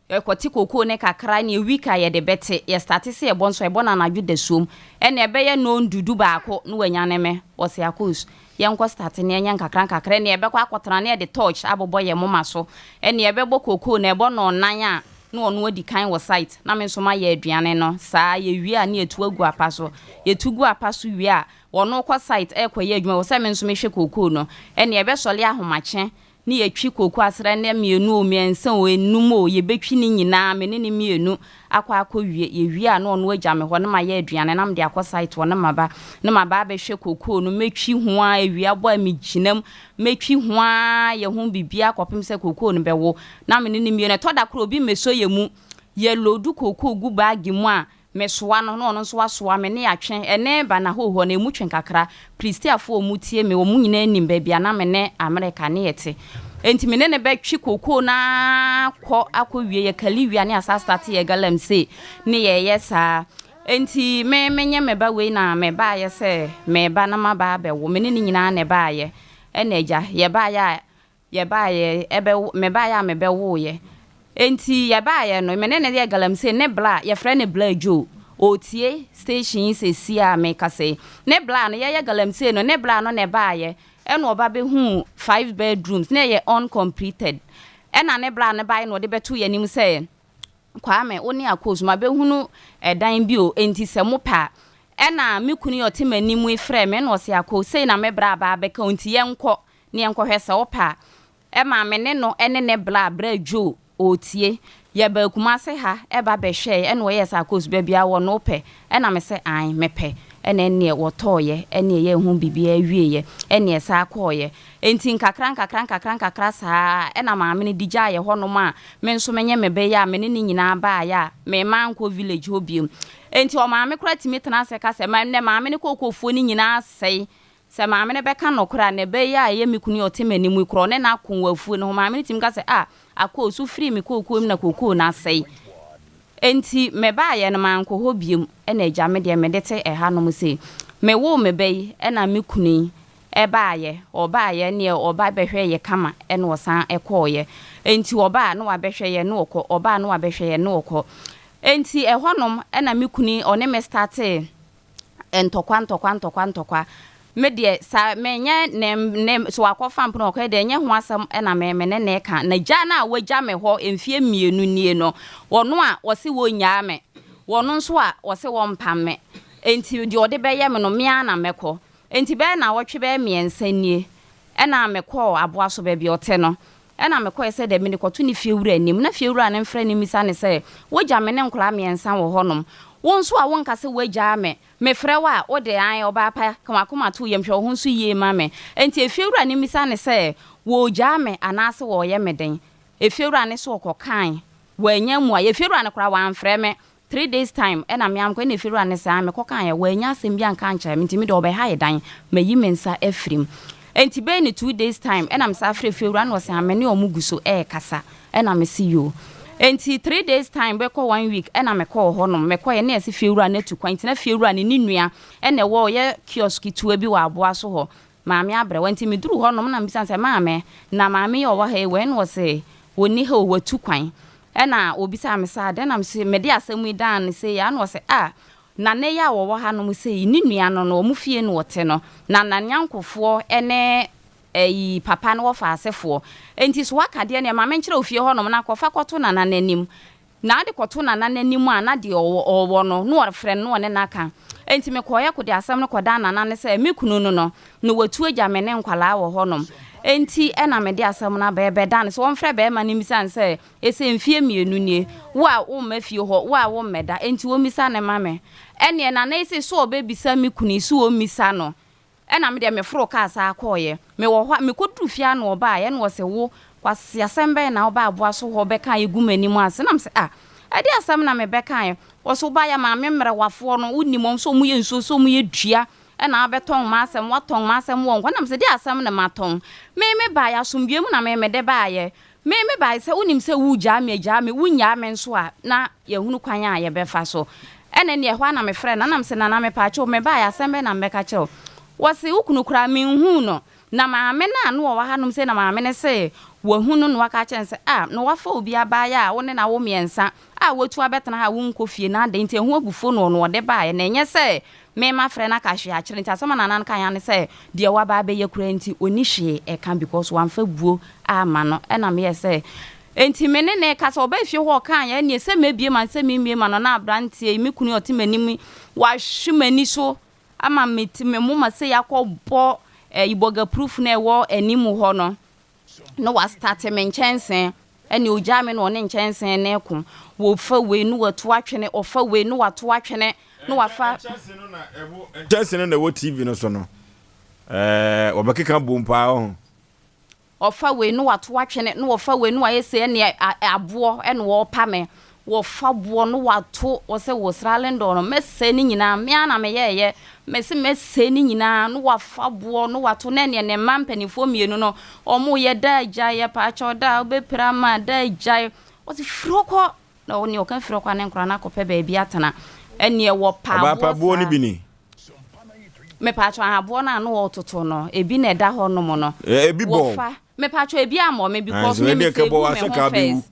Yɛkɔte kokoo no kakra ɛne week a yɛde bɛte, yɛ starte sɛ yɛbɔ nso a yɛbɔ no anadwo dasuom ɛne ɛbɛyɛ nɔndu du baako na wanyane me, ɔse Akos yɛnkɔ starte na yɛnyɛ nkakra nkakra ɛne yɛbɛkɔ akɔtena na yɛde torch abobɔ yɛn moma so ɛne yɛbɛbɔ kokoo no ɛbɔ nɔnnan a na ɔno adi kan wɔ site na me nso mayɛ aduane no saa yɛwie a na yɛtu agu apa so, yɛtu gu apa so wie a ɔno kɔ site ɛrekɔyɛ adwuma ɛwɔ sɛ me nso mehwɛ kokoo no ɛne yɛbɛsɔre ahomakye ne yɛtwi kooko asra nnɛ mmienu o, mmiɛnsa o, nnum o, yɛbɛtwi ne nyinaa, me ne no mmienu akɔ akɔwie. Yɛwie a na ɔno agya me hɔ na mayɛ aduane na mede akɔ site hɔ na maba na maba abɛhwɛ kookoo no, mɛtwi ho ara, awia bɔ a megyina mu, mɛtwi ho ara yɛ ho biribiara kɔpem sɛ kookoo no bɛwo na me ne no mmienu. Ɛtɔ da koraa obi mmɛsɔ yɛn mu, yɛ loadu kookoo gu baage mu a, Mesoa no, na ɔno nso asoa me, ne yɛatwe. Ɛne Banahoh hɔ no, emu twe kakra. Pristiafoɔ a wɔtie me, wɔn nyinaa nim baabi a na me ne Amerika ne yɛte. Enti me ne no bɛtwe kokoo no ara kɔ akɔwie. Yɛkali wie a, ne yɛasan starte yɛn galamsey, ne yɛreyɛ saa. Enti me, menye me ba wei na mebaeɛ sɛ mereba na maba abɛwo. Me ne no nyinaa na ɛbaeɛ. Ɛna agya, yɛbaeɛ a, Yɛbaeɛ, ɛbɛ, mebaeɛ a mebɛwoeɛ. Enti yɛbaeɛ no, me ne no yɛɛ galamsey, ne bla, yɛfrɛ no Bla Joe. Ɔretie station yi seesei a merekasa yi. Ne bla no, yɛyɛ galamsey no, ne bla no na ɛbaeɛ. Ɛna ɔba bɛhuu five bedrooms, na ɛyɛ uncompleted. Ɛna ne bla no baeɛ na ɔde bɛtoo yɛn anim sɛ, Kwame, wo ne Akos, mabɛhunu ɛdan bi o, enti sɛ mopɛ a. Ɛna me kunu yi a ɔte m'anim yi frɛɛ me, ɛna ɔse, Akos, sei na me bra aba abɛka o, nti yɛnkɔ na yɛnkɔhwɛ sɛ wopɛ a. Ɛmaa me ne no ne ne bra, Bra Joe, ɔretie. Yɛbaa Kumase ha ba bɛhwɛeɛ, ɛna ɔyɛɛ sɛ Akos, baabi a wɔ no wopɛ? Ɛna me sɛ, Aane, mepɛ. Ɛna ɛnneɛ wɔtɔeɛ, ɛne yɛyɛɛ ho biribiara wieeɛ, ɛne yɛsan kɔeɛ. Enti nkakra nkakra nkakra nkakra saa ara, ɛna maame no de gyaa yɛn hɔnom a me nso menye me ba yi a me ne no nyinaa baeɛ a me mankɔ village hɔ bio. Enti ɔmaame koraa tumi tena ase ka sɛ, Ɛnnɛ maame no kookoofuo no nyinaa asɛe. Sɛ maame no bɛka nokorɛ a, na ɛbɛ yi a ɛyɛ me kunu yi a ɔte m'anim yi koraa, ɔne no ako wɔ afuo no ho. Maame no tumi ka sɛ, Ah, Akoo, so firii me kookoo mu na kookoo no asɛe. Enti mebaeɛ no mankɔ hɔ bio. Ɛna agya me deɛ mede te ɛhanom sei. Mewoo me ba yi ɛna me kunu yi baeɛ. Ɔbaeɛ neɛ ɔba bɛhwɛɛ yɛ kama ɛna ɔsan kɔeɛ. Enti ɔba a na wabɛhwɛ yɛ na ɔkɔ, ɔba a na wabɛhwɛ yɛ na ɔkɔ. Enti ɛhɔnom ɛna me kunu yi ɔne me startee ntɔkwa ntɔkwa ntɔkwa ntɔkwa. Me deɛ sa menyɛ ne ne so wakɔfa mpono ɔkɔyɛ deɛ ɛnyɛ ho asɛm na me me ne ne ka. Na gya no a wagya me hɔ mfeɛ mmienu nie no, ɔno a ɔse wɔnnyaa me, ɔno nso a ɔse wɔmpam me. Enti deɛ ɔde bɛyɛ me no, me ara na mɛkɔ. Enti bɛyɛ nnawɔtwe bɛyɛ mmiɛnsa nie ɛna mekɔɔ aboa so baabi a ɔte no. Ɛna mekɔeɛ sɛ dɛ mede kɔto ne fiewura anim, na fiewura no mfrɛ no mmisa no sɛ, Wogya me ne nkwadaa mmiɛnsa wɔ hɔnom, wo nso a wonka sɛ woagyaa me, mefrɛ wo a, wode, Aane, ɔbaa pa, ka w'akoma to wo yam, hwɛ wo ho so yie ma me. Enti efiewura no mmisa no sɛ, Wɔregyaa me anaase wɔreyɛ me dɛn? Efiewura no nso ɔkɔkae, wannya mmuaeɛ. Efiewura no koraa wamfrɛ me, Three days time ɛna me ankɔ ɛna efiewura no saa me kɔ kaeɛ wannya asɛm bi anka ankyerɛ me nti me deɛ ɔbɛha yɛ dan mayi me nsa afiri mu nti bɛyɛ ne two days time ɛna me saa frɛ efiewura no ɔse ah me ne ɔmo gu so ɛɛkasa ɛna me se yoo nti three days time bɛkɔ one week ɛna me kɔɔ hɔ nom me kɔeɛ na yɛse fiewura no atu kwan nti na fiewura no ne nua ɛna ɛwɔ ɔyɛ kiosk ketewa bi wɔ aboa so hɔ Maame abrɛwa nti meduruu hɔ nom na mebisa no sɛ, Maame, na maame yi a ɔwɔ ha yi wɔ he? Ɛna ɔse, Ɔnni ha o, watu kwan. Ɛna ɔbisaa me sɛ, Adɛn? Na mese, Mede asɛm yi daa no sei a. Ɛna ɔse, Ah, Nana yi a ɔwɔ ha nom sei, ne nua no no, wɔn fie na ɔte no, na n'anyankofoɔ ne ayi papa no wɔfa asefoɔ. Nti so woaka deɛ neɛ ma menkyerɛ wo fie hɔ nom na kɔfa kɔto Nana no anim. Na ɔde kɔto Nana no anim a, na deɛ ɔwɔ ɔwɔ no, na ɔfrɛ no na ɔne no aka. Enti mekɔeɛ kɔde asɛm no kɔdaa Nana no sɛ, me kunu no no, na watu agya me ne nkwadaa wɔ hɔnom. Enti ɛna mede asɛm no aba, ɛbɛda no sɛ wɔmfrɛ barima no mmisa no sɛ, ɛsɛ mfeɛ mmienu nie, wo a womma fie hɔ, wo a wommɛda, enti wɔmmisa no mma me. Ɛnneɛ Nana yi se sɛ ɔbɛbisa me kunu yi, sɛ ɔmmisa no. Ɛna me deɛ me foroo kaa saa kɔɔeɛ. Me wɔ hɔ a, me kɔduru fie ara na ɔbaaeɛ ɛna ɔse wo, Kwasi asɛm bɛn na wobaa aboa so hɔ bɛkaeɛ gu m'anim ase? Na me se ah, ɛdeɛ asɛm na me bɛkaeɛ? Ɔse wobaeɛ a maame mmerewafoɔ no, wonim wɔn sɛ wɔyɛ nsuo, sɛ wɔyɛ dua, ɛna wabɛtɔn m'asɛm, woatɔn m'asɛm wɔ nkwa. Na me se deɛ asɛm na matɔn? Me, me baeɛ asomdwoeɛ mu na me, mede baeɛ. Me me bae sɛ wonim sɛ woregyaa me agyaa me, wonnyaa me nso a na yɛahunu kwan a yɛbɛfa so. Ɛna ɛnneɛ ɛhɔ ara na mefrɛɛ no, na mese, Nana mepaakyɛw, mebaeɛ asɛm bɛn na mebɛka kyerɛ wo? Wɔse wo kunu koraa menhuu no, na maame no a na ɔwɔ hanom sei na maame no se wahu no na waka akyerɛ no sɛ ah na wafa obi abaayewa a wo ne no awo mmiɛnsa a watu abɛtena ha a wonkɔ fie na adɛn nti ɛho abufuo na ɔno ɔde baeɛ na ɛnyɛ sɛ Me mafrɛ no aka hwee akyerɛ no nti asɛm a Nana no kaeɛ ara ne sɛ deɛ waba abɛyɛ koraa nti ɔnni hwee ɛka because wamfa buo amma no ɛna meyɛɛ sɛ nti me ne no rekasa ɔbaa fie hɔ ɔkaeɛ ɛneɛ sɛ mɛbie ma no sɛ memmie ma no na abranteɛ yi me kunu yi ɔte m'anim yi wahwe m'ani so ama me ti me moma sei akɔ bɔ ɛyi bɔgaproof no a ɛwɔ anim hɔ no na wastate me nkyɛnsee Ɛnneɛ ɔgyaa me na ɔne nkyɛnsee no reko. Wɔfa wei na wato atwene, ɔfa wei na wato atwene, na wafa. Nkyɛnsee no na ɛwɔ TV no so no, ɛɛ wɔbɛkeka bom paa ɔho. Ɔfa wei na wato atwene, na ɔfa wei na wayɛ sei, ɛnneɛ aboɔ na ɔrepa me. Wɔfa boɔ no wɔato wɔsɛ wɔ sralendɔ no mɛsɛe ne nyinaa me ara na meyɛɛyɛ mese mɛsɛe ne nyinaa no wafa boɔ no wato na ɛneɛ ne mma mpaninfoɔ mmienu no ɔmo yɛ daa gyae yɛpaakyɛw daa wobɛpira ma daa gyae wɔse firi hɔ kɔ na ɔneɛ ɔka firi hɔ kɔ a ne nkora no akɔpɛ baabi atena ɛneɛ wɔpa Ɔbaa pa aboɔ boɔ no saa bi ni. Mepaakyɛw aboɔ no a na wɔtoto no ebi na ɛda hɔ nom no Ebi bɔ wo. wɔfa mepaakyɛw ebi ammɔ me Ah, because so me ɛdeɛ me kɛbɔ save wɔ me asɛ ho kaa bɛwu. first.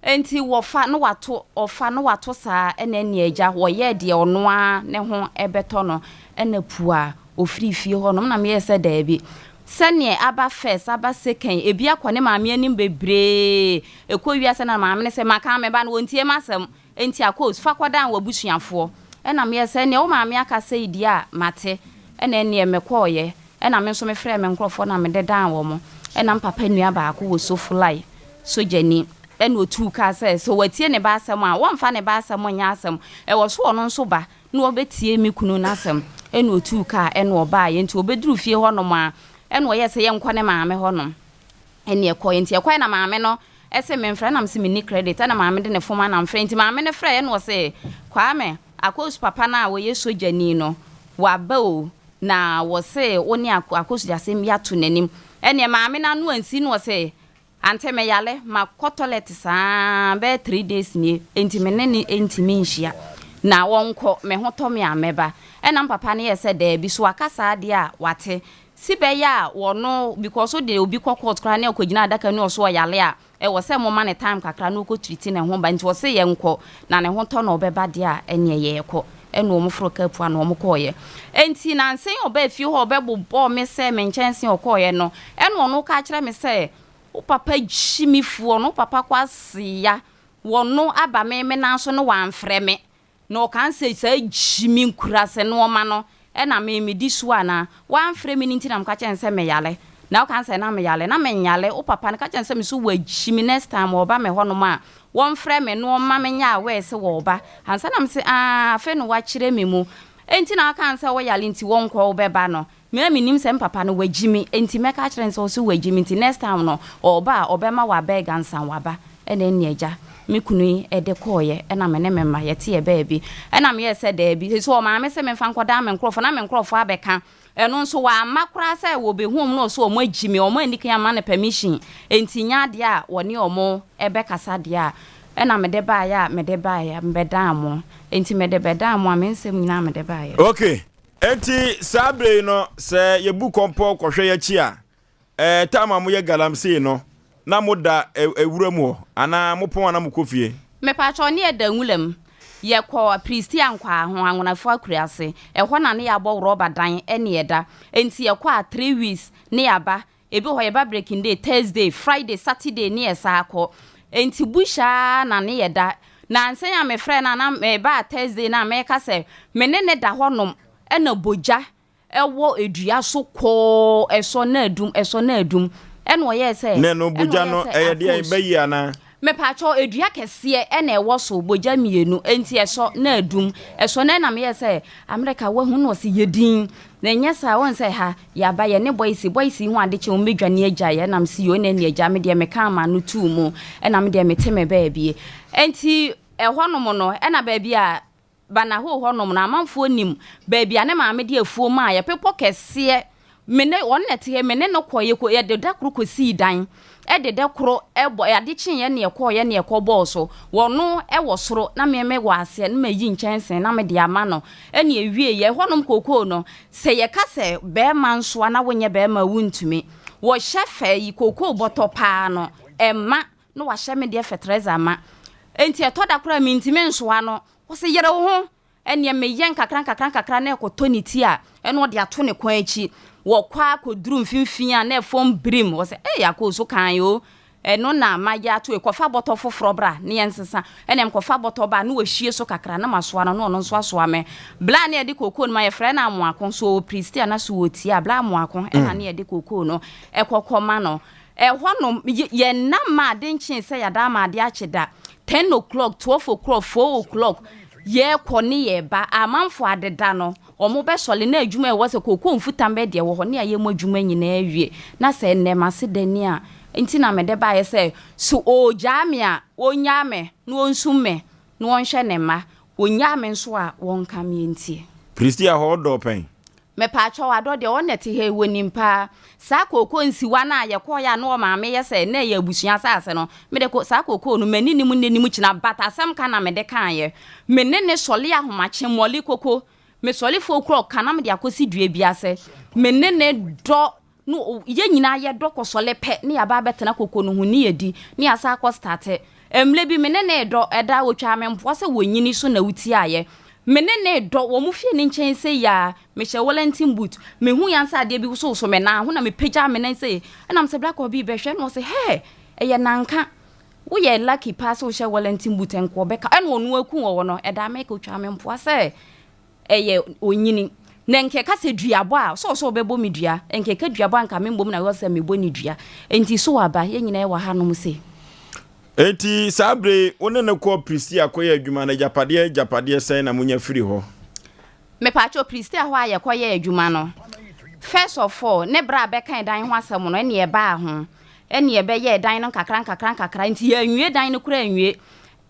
Enti wɔfa na wato, ɔfa na wato saa ɛna ɛne agya wɔyɛɛ deɛ ɔno ara ne ho bɛtɔ no ɛna pua ɔfirii fie hɔ nom na meyɛɛ sɛ daabi sɛdeɛ aba first aba second ebi akɔ ne maame anim bebree ɛkɔ wiase na maame no sɛ maka me ba no wɔntie m'asɛm enti Akos fa kɔdan w'abusuafoɔ ɛna meyɛɛ sɛ ɛneɛ wo maame aka sei deɛ a mate ɛna ɛneɛ mekɔɔyɛ ɛna me nso mefrɛɛ me nkorɔfoɔ na mede dan wɔn ɛna me papa nua baako wɔ Sofulai sogyani ɛna ɔtuu kaa sɛ sɛ watie ne ba asɛm a wɔmfa ne ba asɛm nyɛ asɛm ɛwɔ so ɔno nso ba na ɔbɛtie me kunu no asɛm ɛna ɔtuu kaa ɛna ɔbaeɛ nti ɔbɛduruu fie hɔ nom a ɛna ɔyɛɛ sɛ yɛnkɔ ne maame hɔ nom ɛna ɛkɔeɛ nti ɛkɔeɛ na maame no ɛse memfrɛ na mese menni credit ɛna maame de ne fom ana mfrɛ nti maame no frɛɛ ɛna ɔse Kwame Akos papa no a ɔyɛ sogyani no waba o na wɔse wo ne Akos de asɛm bi ato n'anim ɛneɛ maame no ano ansi na ɔse Ante me yale, makɔ toilet saa bɛyɛ 3 days nie, enti me ne no ntumi nhyia. Na ɔnkɔ, me ho tɔ me a mɛba. Ɛna me papa no yɛɛ sɛ daabi, so waka saa deɛ a, wate. Si bɛyɛ a wɔno, because wode obi kɔ court koraa ne ɔkɔgyina adaka mu ne ɔso ɔyale a, ɛwɔ sɛ moma no time kakra na ɔkɔ treat ne ho ba. Nti ɔse yɛnkɔ, na ne ho tɔ no ɔbɛba deɛ a, ɛneɛ yɛɛkɔ. Ɛna wɔn foro kaa pua na wɔn kɔɔeɛ. Enti nansa yi ɔbaa fie hɔ a ɔbɛbobɔɔ me sɛ me nkyɛnse a ɔkɔɔeɛ no, ɛna ɔno ka kyerɛ me sɛ, Wo papa gyimifoɔ no, wo papa kwasea, wɔno aba me me nan so no wamfrɛ me. Na ɔkaa sɛ saa gyimi nkurase nnoɔma no ɛna me medi so anaa? Wamfrɛ me no nti na meka kyerɛ no sɛ meyare. Na woka sɛ na meyare, na menyare, wo papa no ka kyerɛ no sɛ me so wagyimi next time ɔba me hɔnom a, Wɔmfrɛ me na wɔmma menyɛ aware sɛ wɔreba ansa na mese aah afei na wɔakyerɛ me mu enti na aka sɛ woyare nti wɔnkɔ wobɛba no me a mennim sɛ me papa no wagyi me enti mɛka akyerɛ no sɛ ɔse wagyi me nti next time no ɔreba a ɔbɛma wabɛg ansa waba ɛna ɛnni agya me kunu yi de kɔɔeɛ ɛna me ne me mma yɛte yɛ baabi ɛna meyɛɛ sɛ daabi sɛ ɔmaa me sɛ memfa nkɔdaa me nkorɔfoɔ na me nkorɔfoɔ abɛka Ɛno nso wamma koraa sɛ wɔbɛhu wɔn na ɔse wɔn agyi me, wɔn anni kan amma no permission, enti nyɛ adeɛ a wɔne wɔn bɛkasa deɛ a, ɛna mede baeɛ a mede baeɛ, mebɛdaa mo, enti mede bɛdaa mo a, me nsɛm nyinaa mede baeɛ. Ok, enti saa berɛ yi no sɛ yɛbu kɔmpɔ kɔhwɛ yɛakyi a, Ɛɛ time a moyɛ galamsey no na moda ɛ wuram hɔ anaa mopɔn a na mokɔ fie? Mepakyɛw ne yɛda nwura mu. Yɛkɔ Prestea Nkwaa ho, Anwonafo Akuraase. Ɛhɔ na ne yɛabɔ rɔba dan ne yɛda. Enti yɛkɔ a three weeks ne yɛaba. Ebi wɔ hɔ yɛba breaking day, Thursday, Friday, Saturday ne yɛsan akɔ. Enti bush ara na ne yɛda. Nansa yi a mefrɛɛ no a na mebaa Thursday no a meka sɛ me ne no da hɔnom na bogya Ɛwɔ dua so kɔɔ ɛsɔ na adum, ɛsɔ na adum. Ɛna ɔyɛɛ sɛ. Nɛ no ɛna bogya ɔyɛɛ no sɛ ɛyɛ deɛn Akos. bɛyi anaa? Mepaakyɛw edua kɛseɛ ɛna ɛwɔ so bogya mienu enti ɛsɔ na adum, ɛsɔ na ɛna meyɛɛ sɛ America wahu na ɔse yɛ din na ɛnyɛ saa wohu sɛ ha yɛaba yɛne boys boys yi ho ade kye wɔn bɛdwane agya yɛ ɛna mese yoo ɛna ɛne agya medeɛ mekaa m'ano tuu mu ɛna medeɛ mete me baabie enti ɛhɔnom no ɛna baabi a Banahoo hɔ nom no amanfoɔ nim baabi a ne maame de afuo maa yɛ, bepɔ kɛseɛ, me ne ɔno na ɛte hɛ, me ne no kɔɔ, yɛkɔ, yɛde da koro kɔsii dan, ɛde da koro ɛbɔ, ade kyeeɛ ne yɛkɔɔeɛ ne yɛkɔ bɔɔ so, ɔno ɛwɔ soro na me me wɔ aseɛ, na mayi nkyɛnsee na mede ama no, ɛne ɛwieeɛ, ɛhɔ nom kookoo no, sɛ yɛka sɛ bɛɛma nsoa na wonyɛ bɛɛma a wontumi, wɔhyɛ fɛ yi kookoo bɔtɔ paa no, ɛma na wahyɛ me deɛ fɛtrɛza ma enti ɛtɔ da koraa mentumi nsoa no ɔse yere wo ho ɛneɛ meyɛ nkakra nkakra nkakra na ɛkɔtɔ ne ti a ɛna ɔde ato ne kɔn akyi wɔkɔ a kɔduru mfimfini a na ɛfam birim ɔse ei akoo so kan o ɛno na mayɛ ato kɔfa bɔtɔ foforɔ bra ne yɛnsesa ɛna mekɔfa bɔtɔ ba na wahwie so kakra na masoa no na ɔno nso asoa me bla ne yɛde kookoo no ma yɛfrɛ no amoako so ɔwɔ pristia na so wɔ tie a bla amoako ɛna ne yɛde kookoo no ɛkɔkɔ ma no Ɛhɔnom, yɛnna mma ade nkyee sɛ yɛada ama ade akye da. Ten o'clock, 12 o'clock, four o'clock, yɛkɔ ne yɛba. Amanfoɔ adeda no, wɔbɛsɔre na adwuma a ɛwɔ sɛ kookoo mfutam bɛ deɛ ɛwɔ hɔ ne yɛayɛ mu adwuma nyinaa awie. Na sɛ nnɛ m'ase da ni a, nti na mede baeɛ sɛ, so ɔregyaa me a, ɔnnyaa me na ɔnsum me na ɔnhwɛ ne mma. Ɔnnyaa me nso a, wɔnka me ntie. Pristia hɔ ɔdɔ pɛn. Mepaakyɛw adɔ deɛ ɔno na ɛte ha yi wɔnim paa saa kooko nsiwa no a yɛkɔɔeɛ a na ɔmaame yɛ sɛ na ɛyɛ abusua asaase no mede ko saa kookoo no m'ani nim nnɛ nim kyina but asɛm ka na mede kaeɛ me ne ne sɔle ahomakye mɔle koko me sɔle fo kura ɔka na mede akɔsi dua bi ase me ne ne dɔ. No yɛn nyinaa yɛdɔ kɔsɔle pɛ ne yɛaba abɛtena koko no ho ne yɛdi ne yɛasan akɔ starte. Mmerɛ bi me ne no redɔ, ɛda ɔtwaa me mpoa sɛ wɔnyini so na wotiaeɛ. Me ne no redɔ, wɔn fie no nkyɛn sei ara, mehyɛ Wellington boot, mehui ara sɛ adeɛ bi wosowoso me nan ho na mepagyaa me nan sei, ɛna mesɛ Black Obi bɛhwɛ, ɛna ɔse hɛɛ, ɛyɛ nanka, woyɛ lucky paa sɛ wohyɛ Wellington boot, nka ɔbɛka, ɛna ɔno aku wɔ hɔ no, ɛda meka ɔtwaa me mpoa sɛ ɛyɛ onyini. Na nka ɛka sɛ duabɔ a, sɛ ɔsɛ ɔbɛbɔ me dua. Nka ɛka duabɔ a, nka me mmom na ɛwɔ sɛ mebɔ ne dua. Enti so aba, yɛn nyinaa yɛwɔ hanom sei. Enti saa bere yi, wo ne no kɔɔ Prestea kɔyɛɛ adwuma no, agyapadeɛ agyapadeɛ sɛn na monya firii hɔ? Mepaakyɛw, Prestea hɔ a yɛkɔyɛɛ adwuma no, first of all, ne bra bɛkae dan ho asɛm no, ɛnna ɛbaa ho. Ɛnna yɛbɛyɛɛ dan no nkakra nkakra nkakra, enti yɛanwie dan no koraa anwie.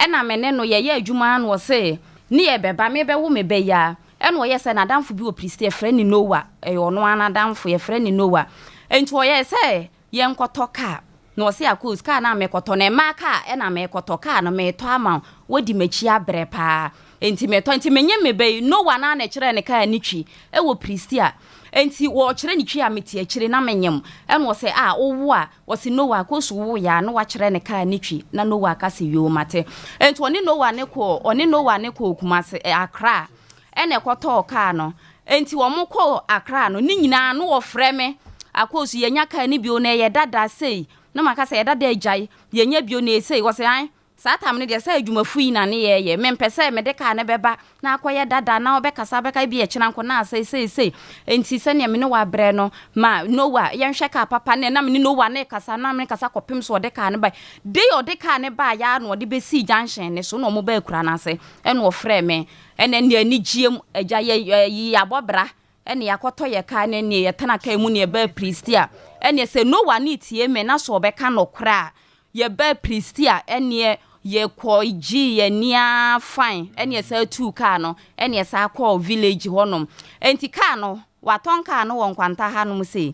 Ɛna me ne no yɛyɛ adwuma ara na ɔse ne yɛ bɛba me bɛwo me ba yi ara ɛna ɔyɛɛ sɛ n'adamfo bi wɔ Pristia yɛfrɛ no Noah ɛyɛ ɔno ara n'adamfo yɛfrɛ no Noah nti ɔyɛɛ sɛ yɛnkɔtɔ car na ɔse Akos car no a mekɔtɔ no mmaa car ɛna mekɔtɔ car no metɔ ama wo wodi m'akyi abrɛ paa nti metɔ nti menye me ba yi Noah no ara na ɛkyerɛɛ ne car no twi ɛwɔ Pristia nti wɔkyerɛ ne twi a mete akyire na menyem ɛna ɔse ah wowo a Ɔse Noah kɔ su wo ya na wakyerɛ ne car ne twi na Noah ka se yoo mate. Enti ɔne Noah ne kɔɔ ɔne Noah ne kɔɔ Kumase eh, Accra ɛna ɛkɔtɔɔ car no. Enti wɔn kɔɔ Accra no ne nyinaa no wɔfrɛ me Akoosu yɛnya car no bio na ɛyɛ dada sei na maka sɛ ɛyɛ dada agyae yɛnya bio na ɛyɛ sei ɔse ae Saa tam no deɛ, sɛ adwuma fui na ne yɛɛyɛ. Mempɛ sɛ mede kaa no bɛba na akɔyɛ dada na wobɛkasa bɛka ebia ɛkyena nko na asɛe sei sei. Enti sɛdeɛ me ne wo abrɛ no, ma Noah yɛnhwɛ kaa papa no. Na me ne Noah no rekasa na me rekasa kɔpem sɛ ɔde kaa no bae. Day ɔde kaa no baeɛ ara na ɔde bɛsii junction no so na wɔbaa akura no ase ɛna ɔfrɛɛ me. Ɛna ɛnneɛ anigyeɛ mu, agya yɛ yɛabɔ bra ɛne yɛakɔtɔ yɛ kaa no ɛneɛ yɛtena kaa mu ne yɛbaa Pristia ɛneɛ sɛ Noah ne tie me na sɛ ɔbɛka nɔkorɛ a yɛbaa Pristia ɛneɛ yɛkɔ gyee yɛn ani ara fine ɛneɛ saa tuu kaa no ɛneɛ saa kɔɔ village hɔ nom ɛnti kaa no watɔn kaa no wɔ nkwanta ha nom sei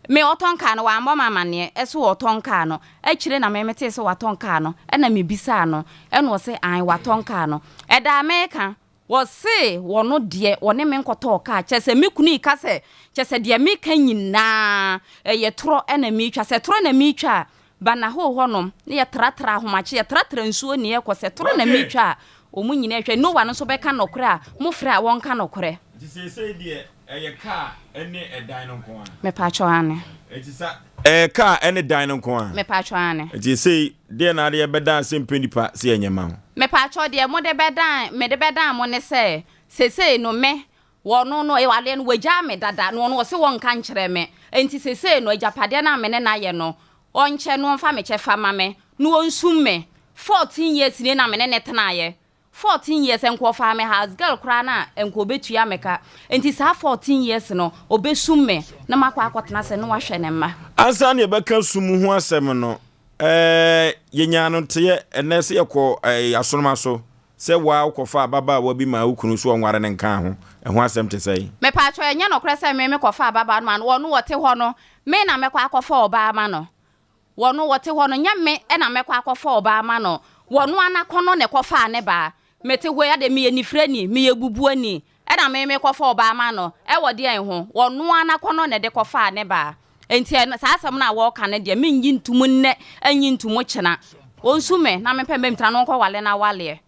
me ɔtɔn kaa no wammɔ me amaneɛ ɛso ɔtɔn kaa no akyire na me metee sɛ watɔn kaa no ɛna mebisaa no ɛna ɔse ae watɔn kaa no ɛdaa meka Wɔse wɔno deɛ wɔne me nkɔtɔɔ kaa kyɛsɛ me kunu reka sɛ kyɛsɛ deɛ meka nyinaa ɛyɛ torɔ na meretwa sɛ torɔ na meretwa a Banahoo hɔ nom ne yɛtratra ahomakye yɛtratra nsuo ne yɛkɔ sɛ torɔ na meretwa a wɔn nyinaa hwɛ Noah no nso bɛka nɔkorɛ a mofrɛ a wɔnka nɔkorɛ. Nti seesei deɛ ɛyɛ kaa ne ɛdan no nko ara? Mepakyɛw aane. Nti sa. Ɛyɛ kaa ne dan no nko ara? Mepakyɛw aane. Nti seesei deɛ na adeɛ bɛdan sɛ mpɛ nipa sɛ yɛnyɛ ma wo? Mepakyɛw deɛ mode bɛdan mede bɛdan mo ne sɛ seesei no me wɔno no adeɛ no wagyaa me dada na ɔno ɔse wɔnka nkyerɛ me nti seesei no agyapadeɛ no a me ne no ayɛ no ɔnkyɛ no ɔmfa me kyɛfa ma me na ɔnsum me 14 years nie na me ne no tenaeɛ 14 years nka ɔfaa me house girl koraa no a nka ɔbɛtua me ka nti saa 14 years no ɔbɛsum me na makɔ akɔtena ase na wahwɛ ne mma. Ansa na yɛbɛka sum ho asɛm no, ɛɛ, yɛnyaa no nteɛ ɛnnɛ sɛ yɛkɔ ɛɛ Asonoma so sɛ woa wokɔfaa ababaawa bi maa wo kunu so ɔnware no nkaa ho. Ɛho asɛm te sɛn? Mepaakyɛw, ɛnyɛ nokorɛ sɛ me mekɔfaa ababaawa no maa no, ɔno ɔte hɔ no, me na mɛkɔ akɔfa ɔbaa ama no. Wɔno wɔte hɔ no, nyɛ me na mɛkɔ akɔfa ɔbaa ama no. Wɔno ara n'akɔnnɔ na ɛkɔfaa ne baa. Mete hɔ yi, adɛn, meyɛ nifirani, meyɛ bubuani, ɛna me mekɔfa ɔbaa ama no? Ɛwɔ deɛn ho? Wɔno ara n'akɔnnɔ na ɛde kɔfaa ne baa. Enti ɛno, saa asɛm no a wɔreka no deɛ, mennye ntom nnɛ, nnye ntom kyena. Wɔnsu me na mempɛ mɛmtra na ɔnkɔwale n'awaleɛ.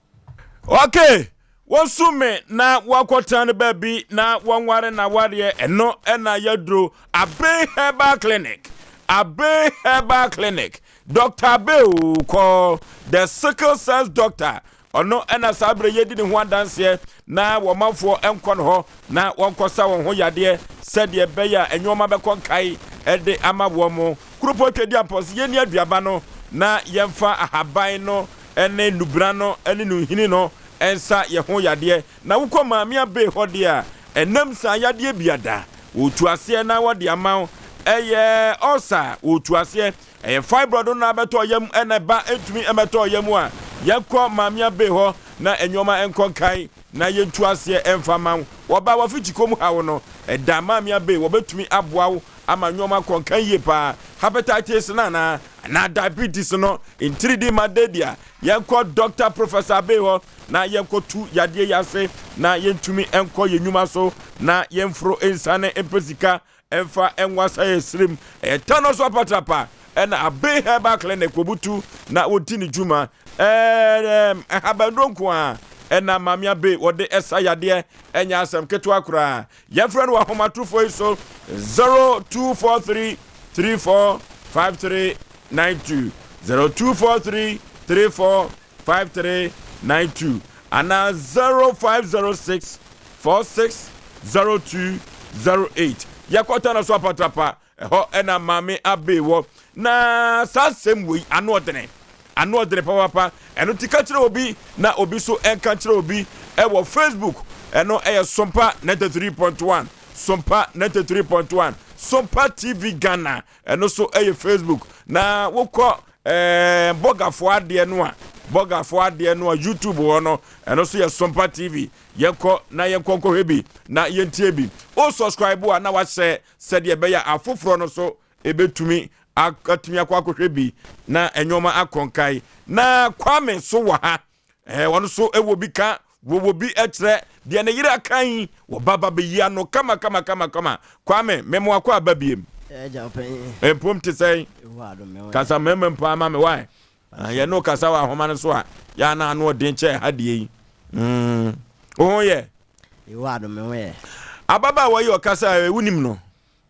Okay, wɔnsu me na wɔakɔtena no baabi na wɔnware n'awareɛ, ɛno na yɛaduro. Abe Herbal Clinic, Abe Herbal Clinic, Doctor Abe o, kɔ The Sickle Cells Doctor, ɔno na saa berɛ yɛdi ne ho adanseɛ na wɔmanfoɔ nkɔ no hɔ na wɔnkɔsa wɔn ho yadeɛ sɛdeɛ ɛbɛyɛ a nneɛma bɛkɔ nkae de ama wɔn. Kuropɔn Twadiampɔn sɛ yɛnni aduaba no na yɛmfa ahaban no ne nnubena no ne no nhini no nsa yɛ ho yadeɛ. Na wokɔ Maame Abey hɔ deɛ a, ɛnam saa yadeɛ biada wɔtu aseɛ na wɔde ama wo. Ɛyɛ ulcer a, wɔtu aseɛ. Ɛyɛ fibroid no na abɛtɔ yam na ɛba ntumi mmɛtɔ yam a, yɛnkɔ Maame Abey hɔ na nnoɔma nkɔ nkan na yɛntu aseɛ mfa mma wo. Wɔba w'afikyikɔ mu haw no, ɛda Maame Abey wɔbɛtumi aboa wo ama nnoɔma akɔ nkan yie paa. Hepatitis no anaa? Anaa diabetes no ntiridi ma debia yɛnkɔ Doctor Professor Abbey hɔ na yɛnkɔtu yadeɛ yi ase na yɛntumi nkɔ yɛn nnwuma so na yɛmforo nsiane mpɛ sika. Ɛmfa nwasa yɛ sirim. Ɛyɛ tano so apatrapa ɛna Abbey Herbal Clinic wɔbutu na wɔdi ne dwuma. Ɛɛm nhabanduro nko ara ɛna Maame Abbey wɔde ɛsa yadeɛ ɛnyɛ asɛm ketewa koraa. Yɛmfrɛ no wɔ ahomatorofoɔ yi so 0243 34 5392 0243 34 5392 anaa 0506 46 0208. Yɛkɔtɔ no so apatrapa, ɛhɔ ɛna Maame Abbey wɔ. Na saa asɛm wei ano ɔdene, ano ɔdene papapa. Ɛno nti ka kyerɛ obi na obi so ɛnka nkyerɛ obi ɛwɔ Facebook. Ɛno ɛyɛ Sompa 93.1, Sompa 93.1, Sompa TV Ghana. Ɛno so ɛyɛ Facebook. Na wokɔ Ɛɛ bɔgafoɔ adeɛ no a bɔgafoɔ adeɛ no a YouTube hɔ no ɛno nso yɛ Sompa TV yɛnkɔ na yɛnkɔ nkɔhwɛ bi na yɛntie bi o subscribe a na wahyɛ sɛdeɛ ɛbɛyɛ afoforɔ no so ɛbɛtumi atumi akɔ akɔhwɛ bi na nneɛma akɔ nkae na Kwame nso wɔ ha Ɛɛ, wɔn nso wɔ bi ka, wɔwɔ bi kyerɛ. Deɛ ne yere aka yi, wɔba ba bɛyi ano kama kama kama kama. Kwame, mema wakɔ aba biem. Ɛgya ɔpanyin. Mpom te sɛn? Kasa mmarima mpo ama me wae. Ah, yɛne wo kasa wɔ ahoma no so a, yɛ ana ano ɔden kyɛ ha deɛ yi. Mm. Wo ho yɛ? Yehowa adom me ho yɛ. Ababaawa yi ɔkasa a, wonim no?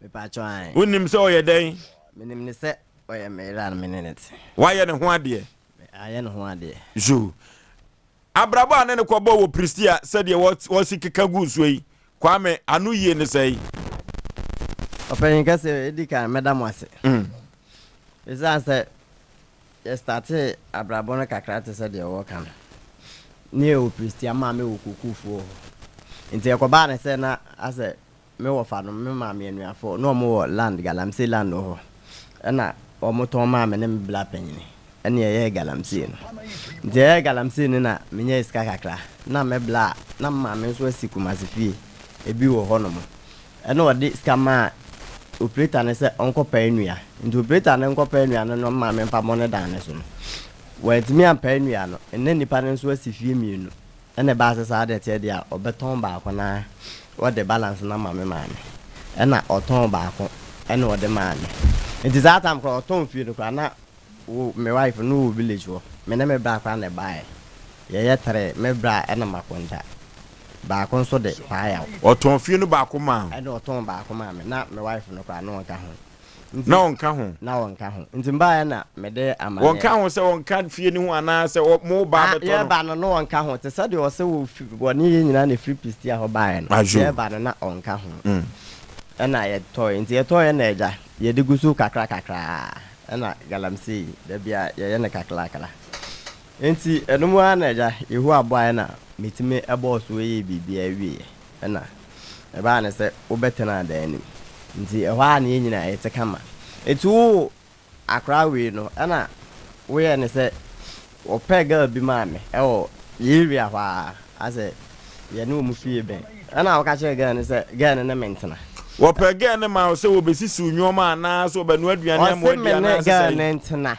Mepakyɛw ae. Wonim sɛ ɔyɛ dɛn? Menim no sɛ ɔyɛ me yere a me ne no te. Woayɛ ne ho adeɛ? Ayɛ ne ho adeɛ. Yoo. Abrabɔ a ne no kɔbɔɔ wɔ Prestea sɛdeɛ wɔsi keka gu nsuo yi, Kwame, ano yie ne sɛn? Ɔpanyin kɛse, edi kan mɛda mo ase. Esiane sɛ yɛ startee abrabɔ no kakra te sɛ deɛ wɔka no, ne yɛwɔ Prestea, maame wɔ kokofuo hɔ. Nti ɛkɔbaa ne sɛ na asɛ Me wɔfa no, me maame anuafoɔ, na wɔn wɔ land, galamsey land wɔ hɔ. Ɛna wɔn tɔn maa me ne me bla panyini. Ɛna yɛyɛɛ galamsey no. Nti yɛyɛɛ galamsey no na me nyae sika kakra. Na me bla, na me maame nso asi Kumasi fie ebi wɔ hɔ nom. Ɛna ɔde sika maa operator no sɛ ɔnkɔ pae nnua. Nti operator no nkɔ pae nnua no na me maame mfa mmɔ ne dan no so no, wantumi ampae nnua no. Ɛna nipa no nso asi fie mmienu. Ɛna ɛbaa sɛ saa deɛ teɛ deɛ a ɔbɛtɔn baako na ɔde balance no ama me maame. Ɛna ɔtɔn baako ɛna ɔde maa me. Nti saa time koraa ɔtɔn fie no koraa na wo me wife no wɔ village hɔ. Me ne me bra koraa na ɛbaeɛ. Yɛyɛ three, me bra ɛna Makonta. Baako nso de Paayaw. Ɔtɔn fie no baako maa wo? Ɛna ɔtɔn baako maa me. Na me wife no koraa na ɔnka ho. Nti, Na ɔnka ho? Na ɔnka ho. Nti mebaeɛ na mede amaneɛ. Ɔnka ho sɛ ɔnka fie no ho anaa sɛ ɔ, mo ba Ah, abɛtɔ no? yɛreba no, na ɔnka ho. Te sɛ deɛ ɔse wɔ fi, wɔne yɛn nyinaa na ɛfiri Pistia hɔ baeɛ no. Ayo. Yɛreba no, na ɔnka ho. Ɛna yɛtɔeɛ. Nti yɛtɔeɛ na agya, yɛde gu so kakra kakra ara. Ɛna galamsey, da biara yɛyɛ no kakrakra. Nti ɛno mu ara na agya, Yehowa boaeɛ na metumi bɔɔ so yɛɛ biribiara wieeɛ. Ɛna ɛbaa no sɛ wobɛtenaa dan no mu. Nti ɛhɔ ara na yɛn nyinaa yɛte kama. Nti woo akwadaa wei no, ɛna woyɛɛ no sɛ wɔpɛɛ girl bi maa me ɛwɔ yɛn area hɔ ara, asɛ yɛne wɔn fie bɛn. Ɛna woka kyerɛɛ girl no sɛ girl no ne me ntena. Wɔpɛɛ girl no maa wo sɛ wɔbɛsisiw nneɛma anaa sɛ wɔbɛnoa aduane ama Ɔse woadi me ne anaa sɛ girl sɛn? no ntena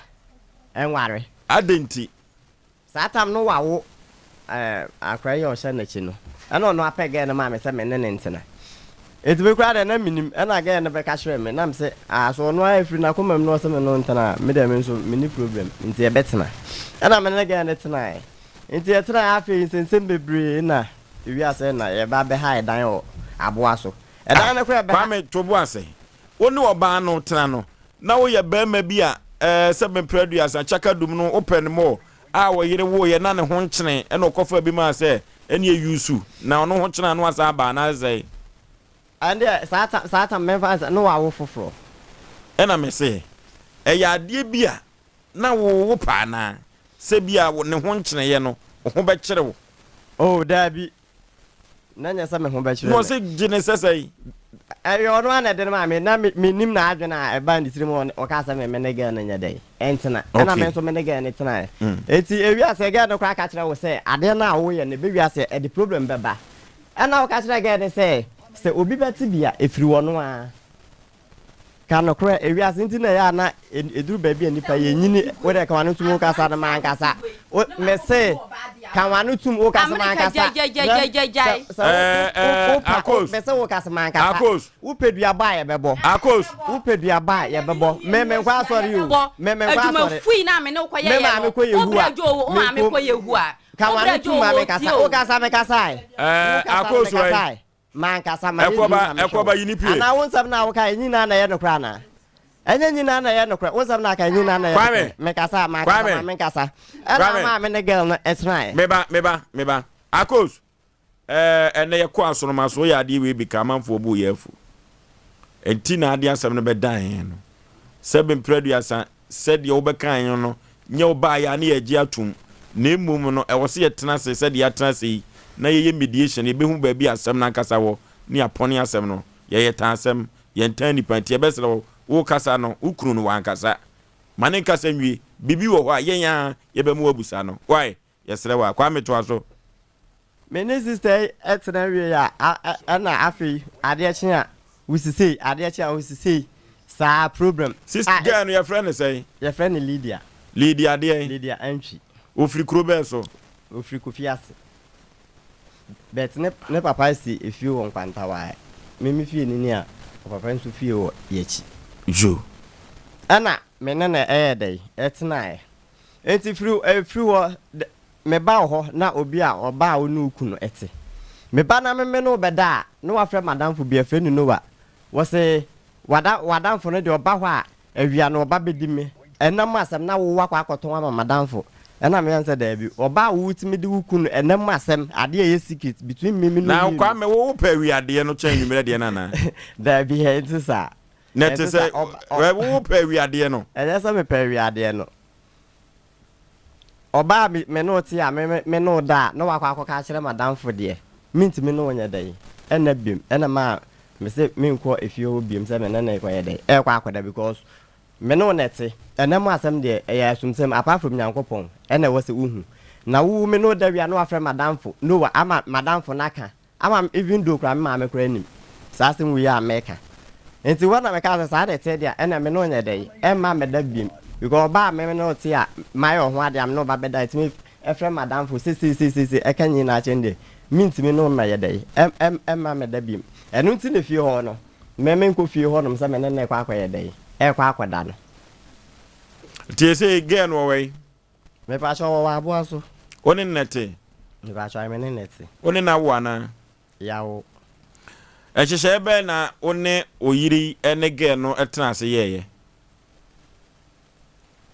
nware. Adɛn nti? Saa tam no wawo eh, akora yi a ɔhyɛ n'akyi no. Ɛna ɔno apɛ girl no maa me sɛ me ne no ntena. Enti me koraa deɛ na mennim. Ɛna girl no bɛka kyerɛɛ me, na me se ah so ɔno ara ɛfiri n'akoma mu na ɔse me ne no ntena a, me deɛ me nso menni problem, nti yɛbɛtena. Ɛna me ne girl no tenaeɛ. Nti yɛtenaeɛ afei nsɛnsɛm bebree na ewiase na yɛba bɛha ɛdan wɔ aboa so. Ɛdan no koraa yɛbɛha. Kwame, to bo ase. Wo ne ɔbaa no tena no, na woyɛ barima bi a ɛɛ sɛ mprɛ aduasa, kyaka dum no wopɛ no more a ɔyere woeɛ na ne ho nkyene ɛna ɔkɔfaa bi maa sɛ ɛneɛ yusu na ɔno ho kyene a na wasan aba anaasɛ sɛn? Ɛndeɛ saa tam saa tam mɛmfa no sɛ na wawo foforɔ. Ɛna mese ɛyɛ adeɛ bi a na wo wopɛ anaa? Sɛ bi a ne ho nkyeneeɛ no wo ho bɛkyere wo? Oh daabi, Na nyɛ sɛ me ho bɛkyerɛ me. Na ɔse gye ne sɛ sɛn? Ɛyɛ ɔno ara na ɛde no maa me. Na mennim n'adwene a ɛbaa ne tirim a ɔkaa sɛ me me ne girl no nyɛ dɛn? Ɛntena. Ɛna me nso me ne girl no tenaeɛ. Enti ɛwie aseɛ girl no koraa ka kyerɛ wo sɛ adeɛ no a woyɛ no ɛbɛwie aseɛ ɛde problem bɛba. Ɛna woka kyerɛ girl no sɛ sɛ obi bɛte bi a ɛfiri ɔno ara. Ka nokorɛ, ewiase nti na ɛyɛ a na ɛduru baabi a nnipa yɛnyini, wo deɛ ka w'ano to mu kasa no mankasa. Wo mese ka w'ano tum wo kasa mankasa. Gyagyagyagyae. Sɛ wo wo pa Akos. mese wo kasa mankasa. Akos. Wo pɛ duabɔ a yɛbɛbɔ. Akos. Wo pɛ duabɔ a yɛbɛbɔ. Me me nkɔ asɔre o. Me me nkɔ Adwuma asɔre. fui na me ne wo kɔ Me yɛyɛ maame no. kɔ Wo Yehowa. brɛ dwo wo Me maame nko. kɔ Yehowa. Ka Wo w'ano brɛ tum dwo ma wo me tie kasa. o. Wo kasa me kasa ɛ. Ɛɛ Wo kasa Akos me kasa wɛ. ɛ. Mankasa mayɛ Ɛkɔba din na mehwɛ ɛkɔba wo. yi ne pie. Anaa wo nsɛm no a woka yɛ nyinaa na ɛyɛ nokorɛ anaa? Ɛnyɛ nyinaa na ɛyɛ nokorɛ. Wo nsɛm no a aka yɛ nyinaa na ɛyɛ Kwame. nokorɛ. Mekasa a mankasa Kwame. ma menkasa. Ɛna Kwame. ama me ne girl no ɛtenaeɛ. Meba meba meba. Akos. Ɛɛ ɛnɛ yɛkɔ asoroma so woyɛ adeɛ wei bi ka amanfoɔ bo yɛ afu. Ɛnti na ade asɛm no bɛdan yɛn no. Sɛbe mprɛ aduasa sɛdeɛ wobɛka yɛn no nyɛ wo baeɛ a ne yɛgye atom na mmom no ɛwɔ sɛ yɛtena ase sɛdeɛ yɛatena ase yi na yɛyɛ mediation yɛbɛhu baabi a asɛm no ankasa wɔ ne yɛapɔne asɛm no. Yɛyɛ tan asɛm, yɛntan nnipa nti yɛbɛsrɛ wo, wokasa no wo kunu no wankasa. Ma ne nkasa nwie, biribi wɔ hɔ a yɛn ara yɛbɛma woabusa no. Wai? Yɛsrɛ wo a. Kwame toa so. Me ne sister yi tena wiei a, ɛna afei adeɛ kye a wosi sei, adeɛ kye a wosi sei, saa problem. Sis girl no yɛfrɛ no sɛn? Yɛfrɛ no Lydia. Lydia deɛn? Lydia Antwi. Ofiri kuro bɛn so? Ofiri Kofiase. But ne ne papa si efie wɔ Nkwantawaa. Me me fie ni ni a, ɔpapa nso fie wɔ yɛakyi. Yo. Ɛna me ne no ɛyɛɛ dɛn? Ɛtenaeɛ. Enti firi ɛfiri hɔ dɛ meba wo hɔ na obi a ɔbaa a wo ne wo kunu te. Meba na me me ne wo bɛda a, na wafrɛ m'adamfo bi, yɛfrɛ no Noah. Wɔse wada w'adamfo no deɛ ɔba hɔ a, awia no ɔba bɛdi me ɛna mu asɛm na wo wakɔ akɔtɔn ama m'adamfo. Ɛna meyɛ no sɛ daabi, ɔbaa a wotumi de wo kunu ɛna mu asɛm, adeɛ a ɛyɛ secret between me me ne wo Na mmienu. Kwame wo wopɛ awia deɛ no kyɛn anwummerɛ deɛ no anaa? Daabi, ɛnte saa. Na ɛte sɛ wo pɛ awiadeɛ no. Ɛnyɛ sɛ mepɛ awiadeɛ no. Ɔbaa a me ne wo te a me me ne wo da a na wakɔ akɔka akyerɛ m'adamfo deɛ, mentumi ne wo nyɛ dɛn ɛnna biom. Ɛna maa mese menkɔ efie hɔ biom sɛ me ne no rekɔyɛ dɛn, ɛrekɔ akɔda because me ne wo na ɛte. Ɛnɛ mu asɛm deɛ ɛyɛ asumsɛm apart from Nyankopɔn ɛna ɛwɔ sɛ wohu. Na wo me ne wo da wie a na wafrɛ m'adamfo Noah ama m'adamfo no aka Ama even though koraa me maame koraa nim saa asɛm wei a meka. Nti hɔ na mekaa sɛ saa na ɛteɛ deɛ a ɛna me ne wo nyɛ dɛn ɛmma mmɛda biom because ɔbaa a me ne wo te a mayɛ wo ho adeɛ a me ne wo ba bɛda ɛtumi ɛfrɛ m'adamfo sɛ sei sei sei sei ɛka nyinaa kyɛn deɛ mentumi ne wo mmɛyɛ dɛn ɛmma mmɛda biom. Ɛno nti na fie hɔ no me menkɔ fie hɔ nom sɛ me ne no rekɔ akɔyɛ dɛn ɛrekɔ akɔda no. Nti ɛsei girl no ɔwɔ he? Mepakyɛw wɔwɔ aboa so. Wo ne no na ɛte? Mepakyɛw me ne no te. Wo ne no awo anaa? Yɛawo. Nhyehyɛeɛ bɛn na wo ne wo yere yi ne girl no tena ase yɛeɛ?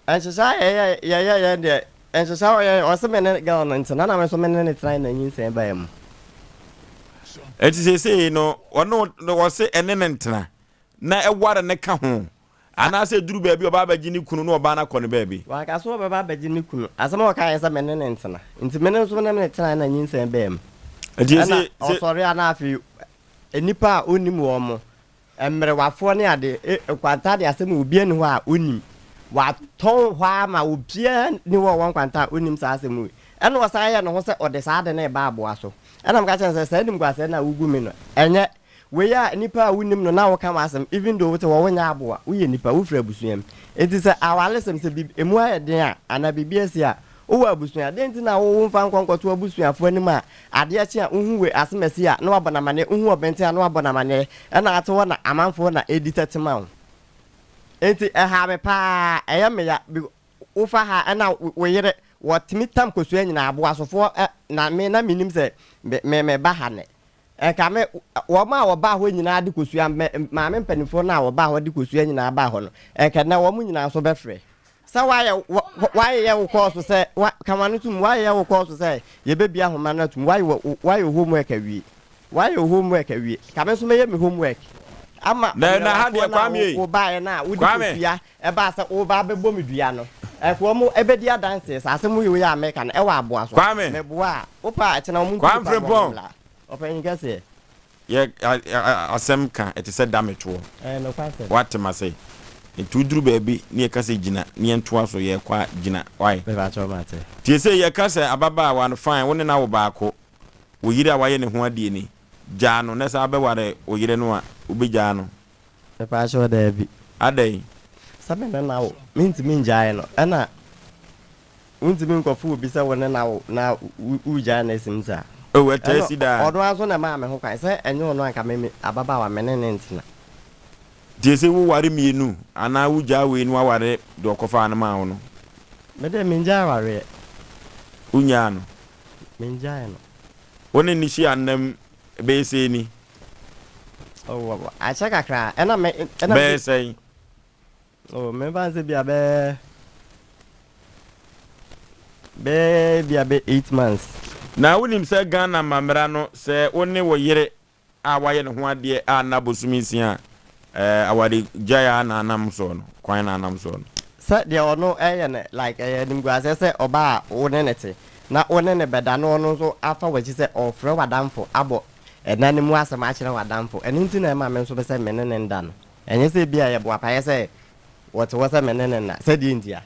Nhyehyɛe a yɛyɛ yɛyɛeɛ deɛ, nhyehyɛe a ɔyɛeɛ, ɔse me ne girl no ntena na me nso me ne no tenae na nyinsɛn baa mu. Enti seesei no, ɔne wo, ɔse ɛne no ntena na ɛware no ka ho Anaasɛ ɛduru baabi a ɔba abɛgye ne kunu na ɔbaa no akɔ ne baabi. Wanka sɛ ɔbɛba abɛgye ne kunu. Asɛm a ɔkaeɛ ne sɛ, Me ne no ntena. Enti me nso me ne no tenae na nyinsɛn baa mu. Enti Ɛnna ese, se. ɔsɔre a na afei nnipa a ɔnnim wɔn, mmerewafoɔ ne ade, e, nkwanta de asɛm a obiara nni hɔ a ɔnim. Watɔn hɔ ara ma obiara nni hɔ a ɔwɔ nkwanta a ɔnnim saa asɛm wei. Ɛnna ɔsan yɛɛ ne ho sɛ ɔde saa ade no reba aboa so. Ɛnna meka kyerɛɛ no sɛ, Saa animguaseɛ no a wogu me no, ɛnyɛ. Wei a nipa a wonim no na woka w'asɛm even though wote hɔ wonyɛ aboa, woyɛ nipa, wofiri abusua mu. Enti sɛ awaresɛm sɛ biribi emu ayɛ den a anaa biribi asi a, wowɔ abusua, dɛn nti na wo womfa nkɔ nkɔto w'abusuafoɔ anim a adeɛ kye a wohu wei asɛm asi a na wabɔ no amaneɛ, wohu ɔbɛnten a na wabɔ no amaneɛ, ɛna ate hɔ na amanfoɔ na ɛredi tɛte ma wo. Enti ɛhaa me paa, ɛyɛ me ya because wofa ha ɛna wo yere wɔtumi tam kosua nyinaa aboasofoɔ na me na mennim sɛ me me meba ha nnɛ. Ɛka me, wɔn a wɔbaa hɔ nyinaa de kosua, me maame mpanimfoɔ no a wɔbaa hɔ de kosua nyinaa baa hɔ no, ɛnka nnɛ wɔn nyinaa nso bɛfrɛ. Sɛ woayɛ, woayeyɛ wo kɔɔso sɛ, wa, ka w'ano tom, woayeyɛ wo kɔɔso sɛ yɛbɛbie ahoma no atom, woayɛ wo, woayɛ wo homework awie. Woayɛ wo homework awie. Ka me nso mɛyɛ me homework ama Na na ha deɛ mmerɛwafoɔ no a Kwame ei, wo, wobaeɛ no a wode Kwame. kosua ɛbaa sɛ woreba abɛbɔ me dua no, ɛnka wɔn ɛbɛdi adanseɛ sɛ asɛm wei a meka no ɛwɔ aboa so. Kwame. Meboa a, wopɛ a kyena wɔn ntu Kwame nipa ma wɔn Frimpong. mmra. Ɔpanyin kɛseɛ. Yɛ asɛm ka ɛte sɛ dametoɔ. Ɛyɛ nokwasɛm. Woate m'ase? Nti woduru baabi ne yɛka sɛ gyina ne yɛntoa so yɛrekɔ a gyina. Wai? Mepakyɛw mate. Nti seesei yɛka sɛ ababaawa no fine wo ne no awo baako, wo yere a wayɛ ne ho adeɛ ni, gyaa no na san bɛware wo yere no a, wobɛgyaa no? Mepakyɛw daabi. Adɛn? Sɛ me ne no awo, mentumi ngyae no. Ɛna. Wontumi nkɔfo obi sɛ wo ne no awo na wogyaa no asim saa. Oh, ɛtaa si daa. Ɔno ara nso na ɛmaa me ho kwan. Sɛ ɛnyɛ ɔno a anka me ababaawa me ne no ntena. Nti ese wo ware mienu anaa wo gyaa wei na waware deɛ ɔkɔfaa no maa wo no? Me deɛ mengyae awareɛ. Wo nyaa no? Mengyae no. Wo ne no hyia nnam bɛyɛ sɛn ni? Oh, akyɛ kakra. Ɛna me, ɛna Bɛyɛ sɛn? Oh, me fa sɛ bia bɛyɛ, bɛyɛ bia bɛ 8 months. Na wonim sɛ Ghana amammerɛ no sɛ wo ne wo yere a wayɛ ne ho adeɛ a nna bosome nsia a ɛɛ awaregyaeɛ ara na anam soɔ no, kwan na anam soɔ no. Sɛ deɛ ɔno ɛyɛ no like ɛyɛ animguaseɛ sɛ ɔbaa a wo ne no te na wo ne no bɛda na ɔno nso afa w'akyi sɛ ɔrefrɛ w'adamfo abɔ ɛna no mu asɛm akyerɛ w'adamfo ɛno nti na ɛma me nso sɛ me ne no nda no ɛnyɛ sɛ ebia ɛyɛ boapayɛ sɛ wɔte hɔ sɛ me ne no nna sɛdeɛ ntia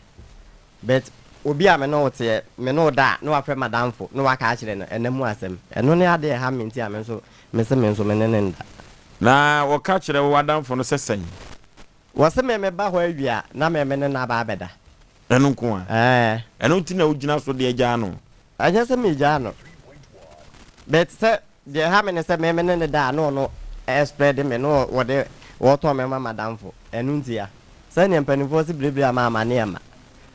But obi a me ne wo teɛ, me ne wo da a, na wafrɛ m'adamfo na waka akyerɛ no ɛna mu asɛm. Ɛno ne adeɛ a ɛha me nti a me nso mese me nso me ne no nda. Na wɔka kyerɛ wo adamfo no sɛ sɛn? Wɔse me meba hɔ awia na me me ne no aba abɛda. Ɛno nko ara? Ɛɛ. Ɛno nti na wogyina so de agyaa no? Ɛnyɛ sɛ megyaa no. But sɛ Deɛ ɛha me ne sɛ me me ne no da a na ɔno ɛspread me na wɔde wɔtɔn me ma madamfo ɛno ntia sɛdeɛ mpaninfoɔ se biribiri ama amaneɛ mma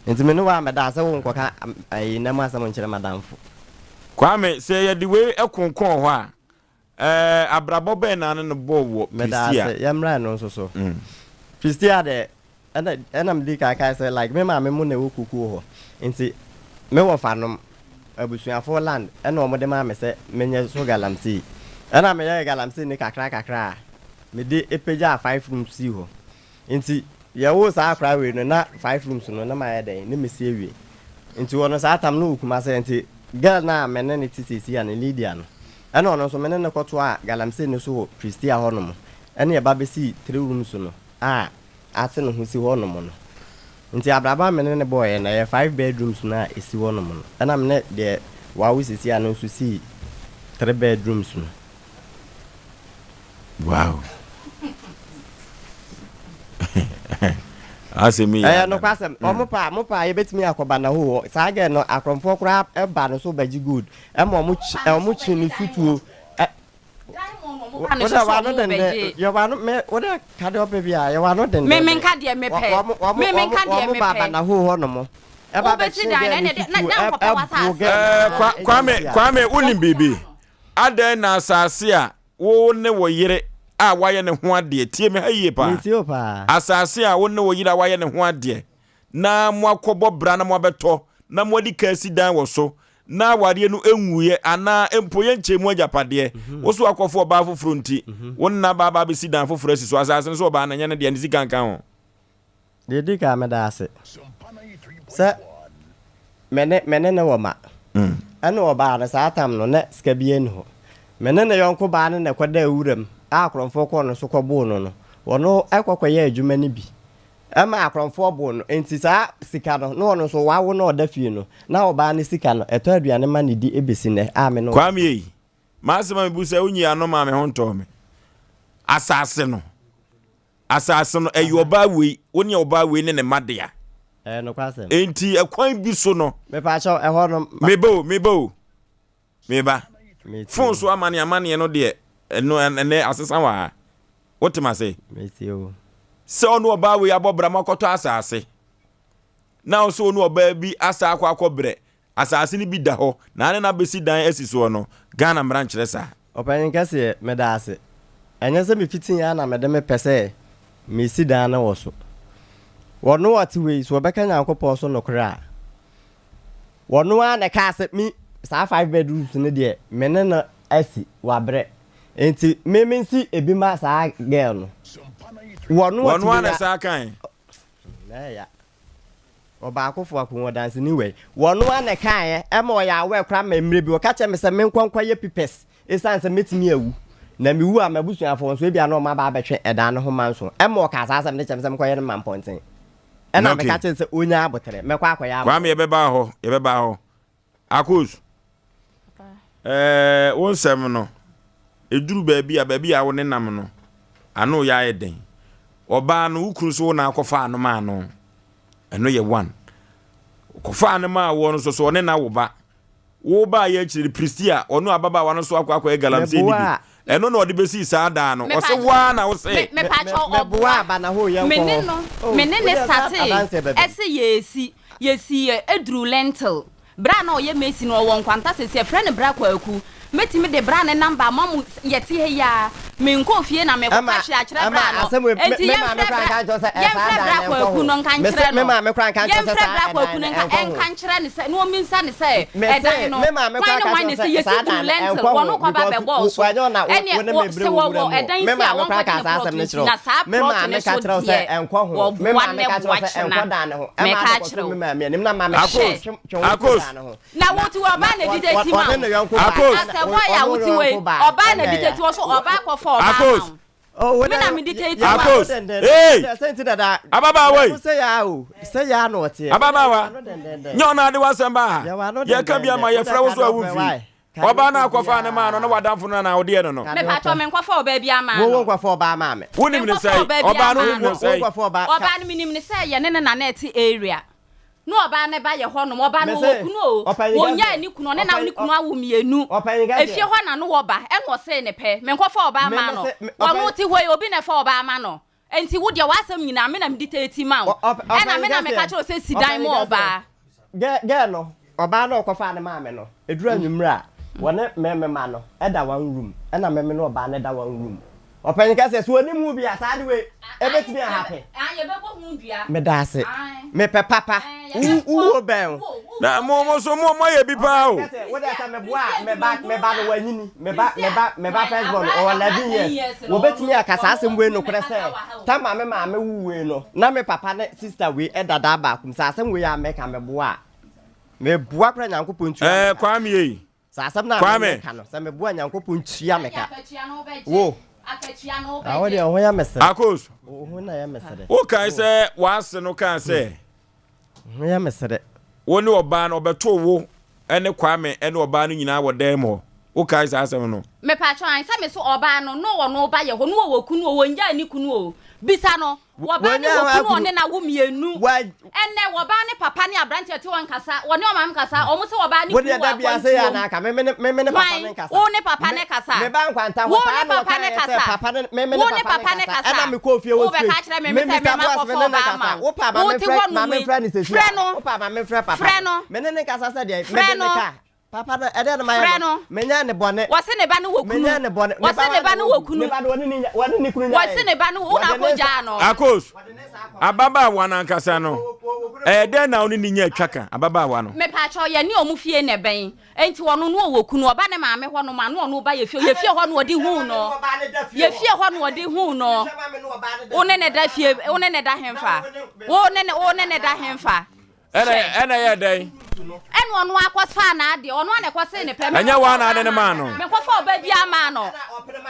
nti me ne wo ammɛda a sɛ wo nkɔka ɛyi nna mu asɛm nkyerɛ madamfo. Kwame, sɛ yɛde wei konkɔn hɔ a, ɛɛ abrabɔ bɛn na ne no bɔɔ wɔ Meda Prestea? ase, yɛmmra ɛno nso so. Prestea deɛ Ɛna ɛna medi kan kae sɛ like me maame mo na ɛwɔ kukuo hɔ nti me wɔfa nom abusuafoɔ land ɛna wɔn de maa me sɛ menyɛ so galamsey ɛna meyɛɛ galamsey no kakra kakra a mede pagyaa five rooms sii hɔ nti yɛwoo saa akora wei no na five rooms no na mayɛ dɛn ne mesi awie nti ɔno saa tam no wɔ Kumase nti girl no a me ne no te seesei a ne Lydia no ɛna ɔno nso me ne no kɔtoaa galamsey no so wɔ Prestea hɔ nom ɛna yɛba bɛsii three rooms no a ate ne ho si hɔ nom no. Nti abrabɔ a me ne no bɔɔeɛ no, ɛyɛ five bedrooms no a ɛsi hɔ nom no. Ɛna me ne deɛ wawo seesei a no nso sii three bedrooms no. Wow. Asɛm yi yɛ Ɛyɛ adane. nokwasɛm. Ɔmo pɛ a, mo pɛ a yɛbɛtumi akɔ Banaho hɔ. Saa girl no, akorɔmfoɔ koraa ba no so bɛgye gold. Ɛma ɔmo kye, ɔmo kye no sutuo. Ɛ, Wo dɛ w'ano denden yɛ w'ano me wo dɛ ka deɛ ɔpɛ bi a yɛ w'ano denden. Me menka deɛ mepɛ. Me menka deɛ mepɛ. Wɔn ba abanaho hɔ nom. Ɛba Wobɛsi dan na ɛna na na nkɔpɛ w'asase. Ɛɛ Kwame Kwame wonim biribi? Adɛn na asase a wo ne wo yere a wayɛ ne ho adeɛ tie me ha yie paa. Asase a wo ne wo yere a wayɛ ne ho adeɛ na moakɔbɔ bra na moabɛtɔ na moadi ka asi dan wɔ so na awareɛ no nwuiɛ anaa mpo yɛnkyɛɛ mu agyapadeɛ, wo so akɔfo ɔbaa foforɔ nti, wo nna ba aba abɛsi dan foforɔ asi so, asase no so ɔbaa no, ɛnyɛ ne dea, ne sika nka ho. Deɛ ɛdi kan, meda ase sɛ me ne me ne no wɔ ma. Ɛna ɔbaa no saa tam no na sika biara nni hɔ. Me ne ne yɔnko baa no na ɛkɔdaa wuram a akorɔmfoɔ kɔɔ no so kɔboo no no, ɔno kɔ kɔyɛɛ adwuma no bi. Ɛma akorɔmfoɔ boo no. Enti saa sika no, na ɔno nso wawo na ɔda fie no, na ɔbaa no sika no, ɛtɔ aduane ma no di bɛsi nnɛ a me ne wo Kwame ei, m'asɛm a mebu sɛ wonyii ano maa me ho ntɔɔ me. Asase no, asase no, ɛyɛ ɔbaa wei, wo ne ɔbaa wei ne ne mma dea. Ɛyɛ nokwasɛm. Enti ɛkwan bi so no. Mepaakyɛw, ɛhɔ no. Meba o, meba o. Me ba, fon so amane amaneɛ no deɛ, ɛno ɛnɛ asesa wɔ ha. Wote ma se? Sɛ ɔne ɔbaa wei abɔ bra mo akɔtɔ asase, na ɔsɛ ɔne ɔbaa bi asa akɔ akɔ brɛ, asase no bi da hɔ, na ane na abɛsi dan asi soɔ no, Ghana mmara nkyerɛ saa. Ɔpanyin kɛseɛ, meda ase. Ɛnyɛ sɛ mefitii ara na mede me pɛ sɛ mesi dan no wɔ so. Wɔno ɔte wei, so ɔbɛka Nyankopɔn so nokorɛ a? Wɔno ara na ɛkaa sɛ me saa five bedrooms no deɛ me ne no asi wabrɛ nti me mensi ebi ma saa girl no. Wɔno Wɔno ara na ɛsaa kae. Na ɛya. Ɔbaakofo ako ɔdanseni wei. Wɔno ara na ɛkaeɛ ɛma ɔyɛ aware koraa ma mmerɛ bi ɔka kyerɛ me sɛ menkɔ nkɔyɛ pipɛs esiane sɛ mɛtumi awu na mewu a m'abusuafoɔ nso ebia na wɔn aba abɛtwe ɛdan no ho manso ɛma ɔkaa saa asɛm no kyerɛ me sɛ menkɔyɛ no mampɔnten. Ɛna meka kyerɛ sɛ ɔnya aboterɛ, mɛkɔ akɔyɛ ama Kwame yɛbɛba hɔ, yɛbɛba hɔ. Akos, ɛɛ wo nsɛm no, ɛduru baabi a, baabi a wo ne nam no, ano yɛ ayɛ den. Ɔbaa no, wo kunu so wo na akɔfa ano maa no. Ɛno yɛ one. Ɔkɔfaa no maa woɔ no nso so ɔne no awo ba. Wo baeɛ akyire no Pristia, ɔno ababaawa no nso akɔ akɔyɛ galamsey no bi. Ɛno na ɔde bɛsii saa dan no. Ɔse wo ara na wo se. Mepakyɛw ɔboa. Me ne no me ne no startee ɛse yɛresi yɛsii ɛduruu lentil Bra a na ɔyɛ Mason no ɔwɔ nkwanta sɛsi ɛfrɛ no bra Kwaku mɛtumi de bra ne number ama mo yɛte ha yi ara menkɔɔ fie na mekɔka hwee akyerɛ bra no enti yɛmfrɛ bra yɛmfrɛ bra Kwaku no nka nkyerɛ no yɛmfrɛ bra Kwaku no nka ɛnka nkyerɛ no sɛ na ɔmmisa no sɛ ɛdan no hwan ne hwan na ɛsi yɛsi duru lentil wɔn kɔba bɛbɔɔ so ɛneɛ wɔ sɛ wɔwɔ ɛdan si a wɔnkɔgye ne plot nsi na saa plot no so deɛ wɔboa nnɛ boa kyena meka akyerɛ wo hwɛ. Akos. Na wo ti ɔbaa na dictate ma wo. Akos. Asɛ boy a wo ti wei ɔbaa na dictate wɔ so ɔbaa kɔ fa ɔbaa ma wo. Me na me dictate ma wo. Akos. Hey. Ababaawa yi. Ababaawa. Nyɛ ɔno ade w'asɛm baa ha. Yɛka bi ama yɛfrɛ wo so a womfiri. Ɔbaa no akɔfa ne maa no ne w'adamfo no anaa wodeɛ no no. Mepatɔ me nkɔfa ɔbaa bi ama no. Wo nkɔfa ɔbaa maa me. Wonim ne sɛe? Ɔbaa no wonim ne sɛe? Ɔbaa no menim ne sɛ yɛne ne nana ɛte area. Ne ɔbaa no ba yɛ hɔ nom ɔbaa no ɔwɔ kunu o wɔnyaa ne kunu ɔne na ne kunu awo mienu efie hɔ na no wɔ ba ɛna ɔsee ne pɛ menkɔfa ɔbaa maa no ɔno te hɔ yi obi na ɛfa ɔbaa ma no nti wo deɛ w'asɛm nyinaa me na medi tɛɛti ma wo ɛna me na meka kyerɛ sɛ si dan ma ɔbaa. Gɛɛ no ɔbaa no ɔkɔfaa ne maame no ɛduru anwummerɛ a wɔne me me ma no ɛda one room ɛna me me ne ɔbaa no ɛda one room. Ɔpanyin ka sɛ, So onim ho bi a, saa ade wei ebetumi ahappen? Meda ase. Mepɛ papa. Wo wo bɛn o. Na mo mo so mo mo ayɛ bi paa o. Wo dɛ sɛ meboa a, me ba me ba no wanyini. Me ba me ba me ba first born ɔwɔ 11 years. Wɔbɛtumi aka saa asɛm wei nokorɛ sɛ, Tama me maame wo wei no, na me papa ne sister wei da daa baako mu. Sɛ asɛm wei a meka meboa a, meboa koraa Nyankopɔn ntua me Ɛɛ ka. Kwame ei. Sɛ asɛm no a Kwame. meka no, sɛ meboa Nyankopɔn tua me ka. Wo. Ah, wo deɛ, wo ho yɛ me sere. Akos. Wo ho na yɛ me sere. Wokae sɛ w'ase no kaa sɛ. Wo ho yɛ me sere. Wo ne ɔbaa no, ɔbɛtoo wo ne Kwame ne ɔbaa no nyinaa wɔ dan mu hɔ. Wokae saa asɛm no? Mepakyɛw, ae, sɛ me so ɔbaa no, no ɔno ba yɛ hɔ, no ɔwɔ kunu o, ɔngyaa ne kunu o. Bisa no. Wɔbaa ne wɔ kunu ɔne na wo mienu. Ɛnɛ wɔbaa ne papa ne aberanteɛ ɔte wɔn kasa wɔne ɔmaame kasa ɔmo sɛ wɔbaa ne kunu wɔ akwantuo mu. Hwan? Wo ne papa ne kasa. Wo ne papa ne kasa. Wo ne papa ne kasa. Wo bɛka akyerɛ me me sɛ me ma kɔfa ɔbaa ma wo. Wo te hɔ nom yi. Frɛ no. Frɛ no. Frɛ no. Papa no, ɛdɛn na mayɛ Frɛ no? no. Menyɛɛ no bɔne. Wɔse ne ba no wɔ kunu. Menyɛɛ no bɔne. Ne Wɔse ba ne ba no wɔ kunu. Ne ba no, wɔne ne nya, wɔne ne kunu nyae. Wɔse ne ba no, wo na Wɔde ne nsa- akɔgyaa no. Akos, ababaawa no ankasa no, ɛyɛ dɛn na wo ne no nyaa twaka, ababaawa no? Mepaakyɛw, yɛne ɔmo fie na ɛbɛn. Enti ɔno no ɔwɔ kunu, ɔba ne maame hɔ nom a, na ɔno ba yɛ fie, yɛ fie hɔ na ɔde huu no. Yɛ fie hɔ na ɔde huu no. Wo ne ne da fie, wo ne ne da henfa? Wo ne ne, wo ne ne da henfa? Ɛna ɛna ɛyɛ dɛn? Ɛna ɔno akɔfaa n'adeɛ, ɔno ana ɛkɔsee ne pɛ. Ɛnyɛ waa na ade ne maa no. Menkɔfa ɔbaa bi ama no.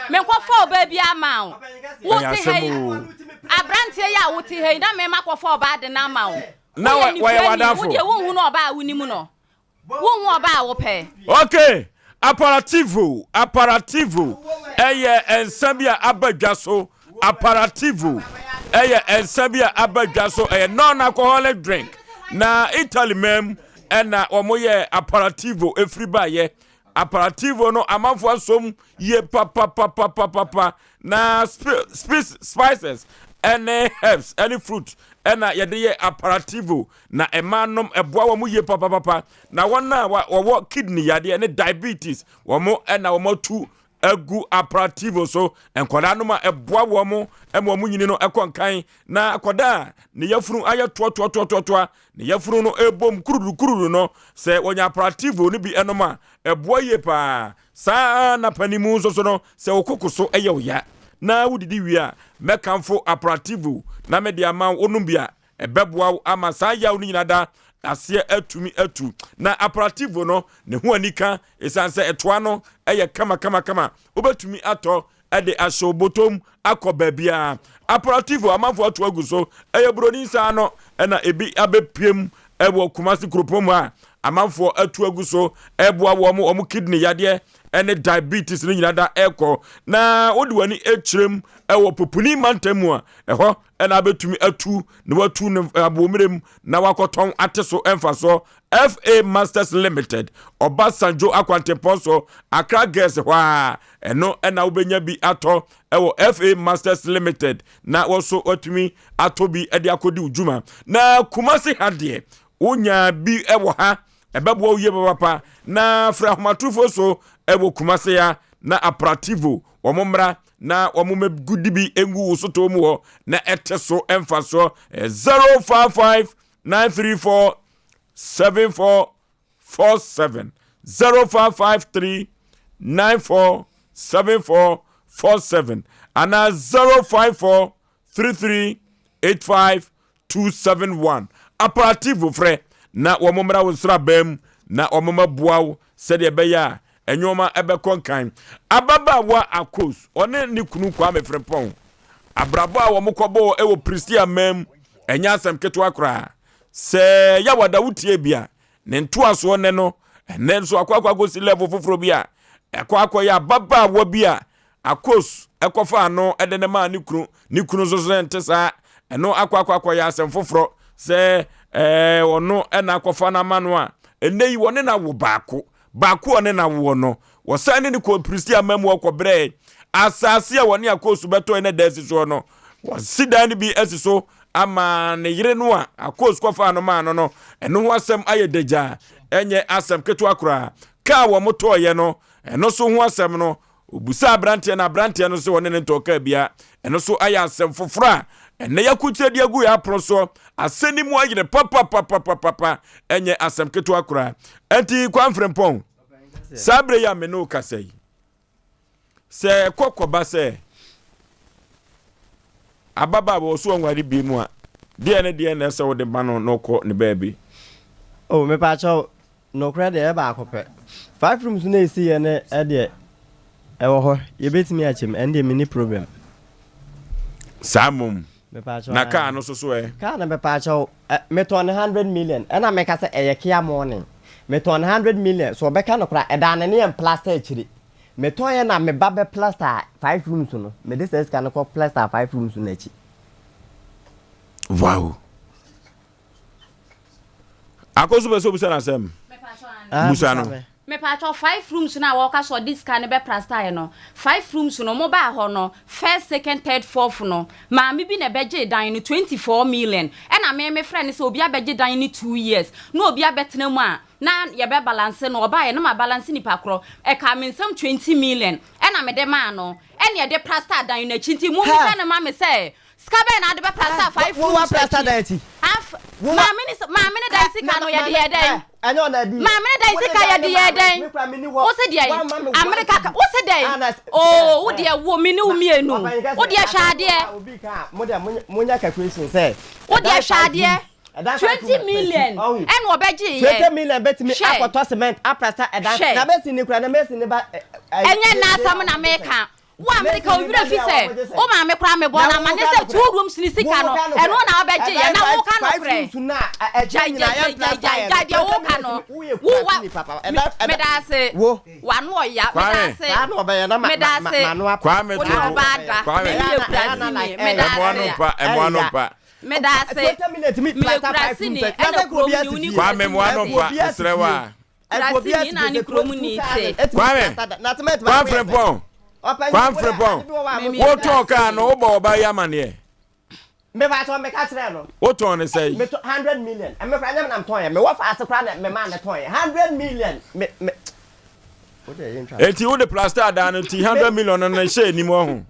Menkɔfa ɔbaa bi ama wo. Wote ha yi, aberanteɛ yi a wote ha yi, na mema kɔfa ɔbaa de no ama wo. Na wɔyɛ w'adamfo. Wo deɛ wonhunu ɔbaa a wonim no. Wonhu ɔbaa a wopɛ. Okay, Aparativo, Aparativo ɛyɛ nsa bi a aba dwa so. Aparativo ɛyɛ nsa bi a aba dwa so, ɛyɛ non-alcoholic drink. Na Italy man ɛna wɔn yɛ Aparativo efiri baayɛ. Aparativo no amanfoɔ asom yie papapapapapa. Na spices ɛne herbs ɛne fruit ɛna yɛde yɛ Aparativo. Na mmaa nom ɛboa wɔn yie papapapa. Na wɔn a wɔwɔ kidney yadeɛ ne diabetes wɔn na wɔn atu agu aperativo so. Nkwadaa nom a ɛboa wɔn ma wɔn nyini no ɛkɔ nkan. Na akwadaa a ne yafunu ayɛ toatoatoatoa, ne yafunu no ɛbom kururu kururu no, sɛ wɔnya aperativo no bi ɛnom a, ɛboa yie paa. Saa ara na panimu nso so no, sɛ wo koko so ɛyɛ wo ya na wodidi wie a, mɛkamfo aperativo na mede ama wo, wonom bi a, Ɛbɛboa wo ama saa yaw no nyinaa da aseɛ atumi atu. Na aperativo no, ne ho anika ɛsiane sɛ ɛtoa no yɛ kamakamakama. Wobɛtumi atɔ de ahyɛ wo bɔtɔm akɔ baabiara. Aperativo amanfoɔ ato agu so. Ɛyɛ buroni nsa ano na ebi abɛpiem wɔ Kumasi kuropɔn mu a amanfoɔ atu agu so ɛboa wɔn wɔn kidney yadeɛ. ne diabetes no nyinaa da ɛkɔ. Na wode w'ani kyerɛm wɔ Popuni mantam mu a, ɛhɔ na abɛtumi atu na watu no aboɔmmerɛ mu na wakɔtɔn ate so mfasoɔ. FA Masters Limited, Ɔbasanjo akwantempɔn so, Accra Girls hɔ a, ɛno na wobɛnya bi atɔ wɔ FA Masters Limited na wɔso watumi atɔ bi de akɔdi wo dwuma. Na Kumasi ha deɛ, wonya bi wɔ ha, ɛbɛboa wo yie papapa. Na frɛ ahomatorofoɔ so wɔ Kumasi ha na Aprativo wɔn mmra na wɔn mmɛgu di bi ngu wo sotɔɔ mu hɔ na ɛte so mfasoɔ. 055 934 7447 0553 94 7447 anaa 054 33 85 271. Aparatifo frɛ na wɔn mmra wo nsraban mu na wɔn mmɛboa wo sɛdeɛ ɛbɛyɛ a nneɛma ɛbɛkɔ nkan. Ababaawa Akos, ɔne ne kunu Kwame Frimpong, abrabɔ a wɔn kɔbɔɔ wɔ Pristia man mu, ɛnyɛ asɛm ketewa koraa. Sɛ Yawada wotie bi a, ne ntoasoɔ nnɛ no, ɛnnɛ nso akɔ akɔ akɔsi level foforɔ bi a ɛkɔ akɔyɛ ababaawa bi a Akos kɔfaa no de no maa ne kunu, ne kunu nso sɛ nte saa, ɛno akɔ akɔ akɔyɛ asɛm foforɔ sɛ ɛɛ ɔno na akɔfa no ama no a, ɛnnɛ yi wɔne no awo baako, baako a ɔne no awoɔ no, wɔsan ne no kɔɔ Piristia man mu kɔbrɛɛ asase a wɔne Akos bɛtɔe na dan si soɔ no, wɔasi dan no bi asi so ama ne yere no a Akos kɔfaa no maa no no, ɛno ho asɛm ayɛ dagyaa, ɛnyɛ asɛm ketewa koraa. Kaa a wɔtɔeɛ no, ɛno nso ho asɛm no, Obisaa aberanteɛ no, aberanteɛ no sɛ ɔne no ntɔɔ kaa bia. Ɛno nso ayɛ asɛm foforɔ a ɛnnɛ yɛakukyerɛ de agu yɛn apono soɔ. Asɛnni mu ayere papapapapapa, ɛnyɛ asɛm ketewa koraa. Ɛnti Kwame Frimpong, saa berɛ yi a me ne wo kasa yi, sɛ ɛkɔ kɔba sɛ ababaawa ɔso ɔnware bi mu a, deɛ ne deɛ na ɛsɛ wode ma no na ɔkɔ ne baabi? Oh, mepaakyɛw, Nokorɛ deɛ ɛyɛ baako pɛ. Five rooms no a ɛsi yɛ no deɛ ɛwɔ hɔ yɛbɛtumi akyɛ mu ɛno deɛ menni problem. Saa mmom. Mepaakyɛw Na ae. car no so so ɛ? Car no mepaakyɛw ɛ metɔn no hundred million ɛna meka sɛ ɛyɛ Kia morning metɔn no hundred million so ɔbɛka no koraa ɛdaa no ne yɛn plaster akyire metɔn yɛ na me ba bɛ plaster five rooms no mede saa sika no kɔ plaster five rooms no akyi. Wow. Akoso pɛ sɛ obisa no asɛm. Ah, Busa no. Mepatwɔ five rooms no a wɔka sɛ ɔde sika no bɛ prastaeɛ no five rooms no mo baa hɔ no first second third fourth no maame bi na ɛbɛgyee dan no 24 million ɛna me me frɛ no sɛ obi abɛgye dan no two years na obi abɛtena mu a na yɛbɛ balance no ɔbaeɛ na ma balance nipa korɔ ɛkaa me nsam 20 million ɛna mede maa no ɛna ɛde prasta dan no akyi nti mo mmisa no ma me sɛ Sika bɛn na ade bɛ plasta five Wo wa rooms plasta akyi? dan akyi. Af Wo wa. maame ne maame ne dan sika no yɛde yɛ dɛn? Ɛnyɛ ɔna di. Maame ne dan Wo ne sika dan yɛde ne yɛ maame. dɛn? Me kura me ni hɔ. Wo se deɛn? Wa ma me one Amerika ka cedi. wo se dɛn? Ah na s- Oo wo eh, deɛ wo me ne wo Ma mmienu. ɔpanyin Wo kɛse deɛ hwɛ asɛm bi wɔ adeɛ. hɔ a obi ka a mo deɛ mo mo nyɛ calculation sɛ Wo deɛ ɛdan hwɛ five adeɛ. rooms ɛdan five 20 rooms akyi million ɔhu ɛna ɔbɛgye 20 yɛ. million bɛtumi Hwɛ. akɔtɔ cement aprasta ɛdan Hwɛ. na bɛsi ne kura na mɛsi ne ba ɛ ɛ Ɛnyɛ de nna de asɛm a na wɔgye sɛn. meka. Wo a mereka wo werɛ fi sɛ wo maame koraa mebɔɔ no amane sɛ two rooms ne sika no ɛno na wobɛgye yɛ na woka nokorɛ gyae gyae gyae gyae gyae deɛ woka no wo wa medaase wano ɔya medaase medaase wo ne ɔbaa da me ne yɛ kurasini medaase medaase meyɛ kurasini ɛna kurom ni wo ne kurasini te. Kurasini na ne kurom ni te. Kwame, Kwame Frimpong, Kwame Frimpong, wotɔn kaa no wobɔ ɔbaa yi amaneɛ. Meba sɛ meka kyerɛ no. Wotɔn ne sɛn? Metɔ hundred million. Me kora nyɛ me na metɔn yɛ. Mewɔ faase kora na me maa ne tɔn yɛ. Hundred million. Me me. Eti wode plaster dan no ti hundred million no na ɛhyɛ anim ɔho.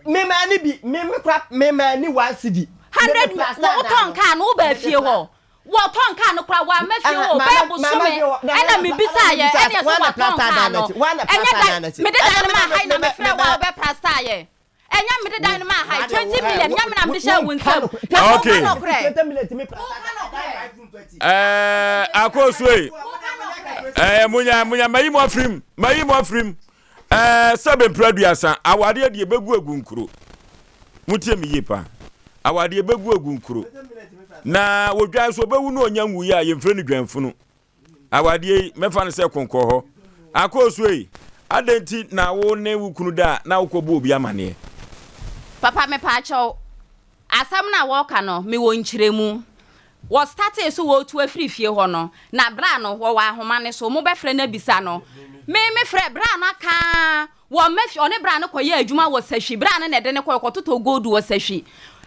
Me maa ne bi. Me me kora me maa ne one cedi. Hundred million. Wotɔn kaa no wobaa fie hɔ. Wɔtɔn kaa no koraa wamma fie hɔ o, bɛyɛ bosome ɛna mebisaeɛ ɛne ɛsɛ watɔn kaa no, ɛnyɛ dan, mede dan no maa han na mefrɛ wo a wobɛ prastaeɛ, ɛnyɛ mede dan no maa han, 20 million nyɛ me na mede hyɛɛ wo nsam, na wonka nɔkorɛ, wonka nɔkorɛ. Ɛɛ akosue ɛɛ munya munya mayi mu afirim mayi mu afirim Ɛɛ sɛ bɛmpere aduasa, awadeɛ deɛ bɛgu agu nkuro. Motie me yie paa. Awadeɛ bɛgu agu nkuro. Na wɔdwan so ɔbɛwu no ɔnya nwuiɛ a yɛmfrɛ no dwanfunu. Awadeɛ yi mɛfa no sɛ konkɔɔ hɔ. Akɔɔsuo yi, Adɛn nti na wo ne wo kunu da a na wokɔbɔ obi amaneɛ? Papa mepaakyɛw, asɛm no a wɔka no mewɔ nkyerɛmu. Wɔ startee so wɔretu afiri fie hɔ no, na bra no wɔwɔ ahoma no so, mobɛfrɛ no abisa no. Me me frɛ bra no aka ara, wɔmma fie, ɔne bra no kɔyɛɛ adwuma wɔ Sahwi, bra no na ɛde no kɔɛ, ɔkɔtotɔ gold wɔ Sahwi.